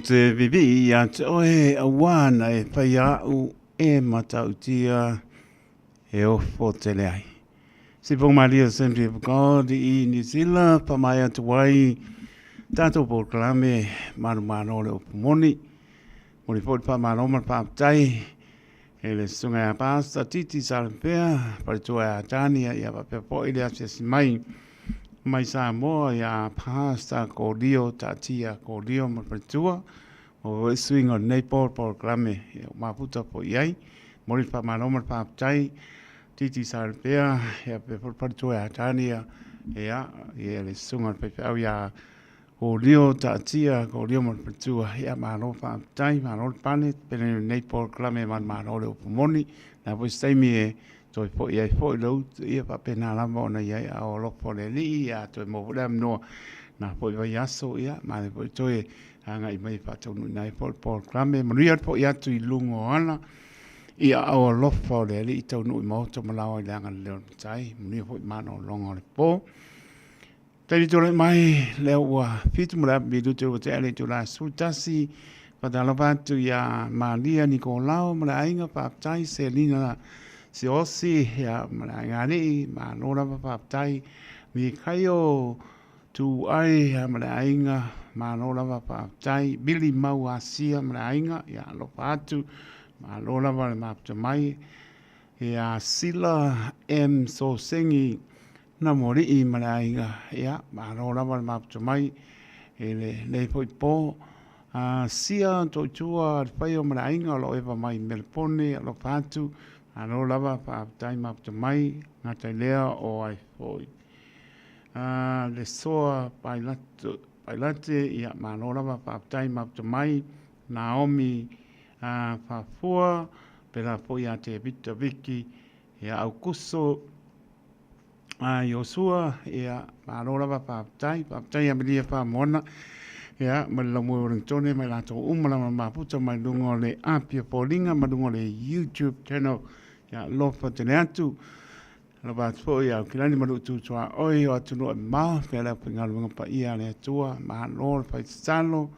te vivii ia te oe auā na e whai aʻu e matautia e ofo tele ai. Sipo Maria Assembly of God i New Zealand, whamae atu ai tātou polokalame manumano o le upu moni. Moni foi le whamano ma le whaapetai e le susuga ia Pastor Titi Salempea, faletua ia Tania, ia faapea foi le asiasi mai mai Samoa ia Pastor Kolio Taatia Kolio ma le faletua. O le suiga o lenei po polokalame ia ua mafuta foi i ai. Momoli le faamalo ma le faafetai Titi Salempea, ia faapea foi le faletua ia Tania, ia, ia le susuga i le faifeau ia Kolio taatia, kolio ma le faletua, ia malo faafetai, malo le pale, pele lenei polokalame manumalo le upu moni, le a foi se taimi e toe foi ai foi le utu, ia faapena lava ona i ai a o alofa o le Alii, ia toe maua foi le avanoa na foi vaiaso, ia manaia foi toe agai mai e faataunuuina ai foi le polokalame. Manuia le foi atu i luga o ala, i aao alofa o le Alii taunuu i maota ma laoa i le agalelei o le Matai, manuia foi malologa o le po. Taimi tulai mai lea ua 7 ma le afa minute ua tea le itula 11. Faatalofa atu ia Malia Nikolao ma le aiga, faafetai. Selina Siosi ia ma le aiga alii, malo lava faafetai. Mikaio Tuuai ia ma le aiga, malo lava faafetai. Billy Mau Asia ma le aiga, ia alofa atu, malo lava le mafuta mai. Ia Sila M Sosengi Namoali'i ma le aiga, ia, malo lava le mafuta mai i lenei foi po. A Sia Toitua Alfaio ma le aiga o lo o eva mai i Melepone, alofa atu, malo lava, faafetai mafuta mai, gata i lea o ai foi. A Lesoa Pailate, Pailate, ia, malo lava, faafetai mafuta mai, Naomi a Fafua, pēlā foi ia Tevita Viki, ia Aukuso, a Iosua, ia, malo lava, faafetai, faafetai ia Maria Famoana, ia, ma le Laumue Wellingtone, ma i latou uma lava na mafuta mai luga o le Apia Foliga ma luga o le YouTube channel, ia, alofa tele atu, alofa atu foi ia Aukilani ma lou tutuaoi o atunuu e mamao, pea le aufaigaluega paia a le Atua, malo le fai tatalo,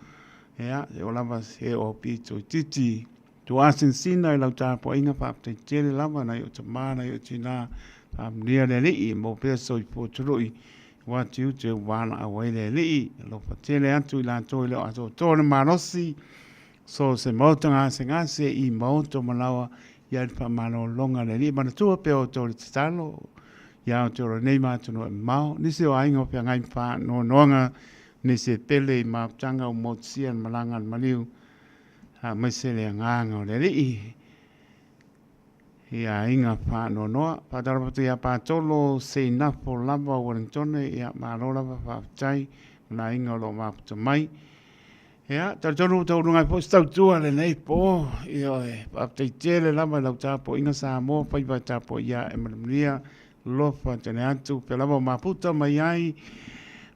ia, e oo lava se o pito itiiti. Tuasinasina i lau tapuaiga faafetai tele lava nai ou tama nai ou tina faamanuia le Alii e maua pea soifua tului aua tiute ua valaau ai le Alii alofa tele atu i latou e le o atoatoa le malosi so se maota gasegase i maota malaoa ia le faamalologa a le Alii manatua pea outou le tatalo ia Aotearoa nei ma atunuu e mamao nisi o aiga o feagai ma faanoanoaga nisi e pele i mafutaga ua motusia le malaga a le maliu aemaise le agaga o le Alii i aiga faanoanoa. Faatalofa atu ia Patolo Seinafo lava o Wellingtone, ia malo lava faafetai ma le aiga o lo o mafuta mai. Ia, talitonu ua taunuuga ai foi se tautua lenei po, ioe, faafetai tele lava i lau tapuaiga Samoa, faiva e tapuaia e manuia Alofa tele atu pea lava o mafuta mai ai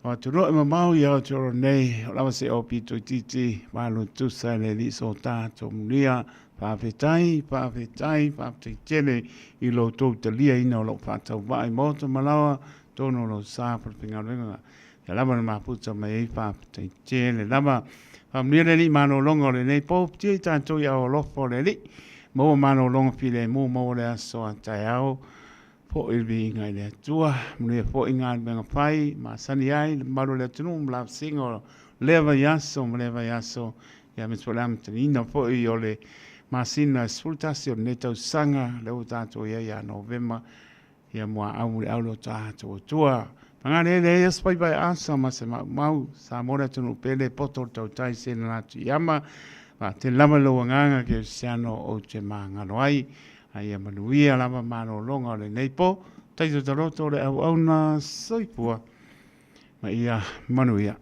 o atunuu e mamao i Aotearoa nei, o lava se o pito itiiti valu tusa e le alii so tatou manuia. Faafetai, faafetai, faafetai tele i lo outou taliaina o lou faatauvaa i maota ma laoa, tonu o lou sa falefaigaluega ia lava na mafuta mai ai, faafetai tele lava. Faamanuia le Alii malologa o lenei po, tia i tatou i ao alofa o le Alii, maua malologa filemu, maua le aso a taeao, foi le viiga i le Atua. Manuia foi galuega fai, masani ai le mamalu o le atunuu ma lavasiga o lea vaiaso ma lea vaiaso, ia aemaise foi le amataina foi o le masina 11 o lenei tausaga, lea ua tatou i ai ia Novema, ia muaau muliau lo tatou Atua. Paga le leai aso faiva e asa ma se maumau, Samoa le atunuu pele, poto le tautai sena la tuiama, vaatele lava i lou agaga kerisiano ou te magalo ai, a ia manuia lava malologa o lenei po, taito taloto le auauna soifua ma ia manuia.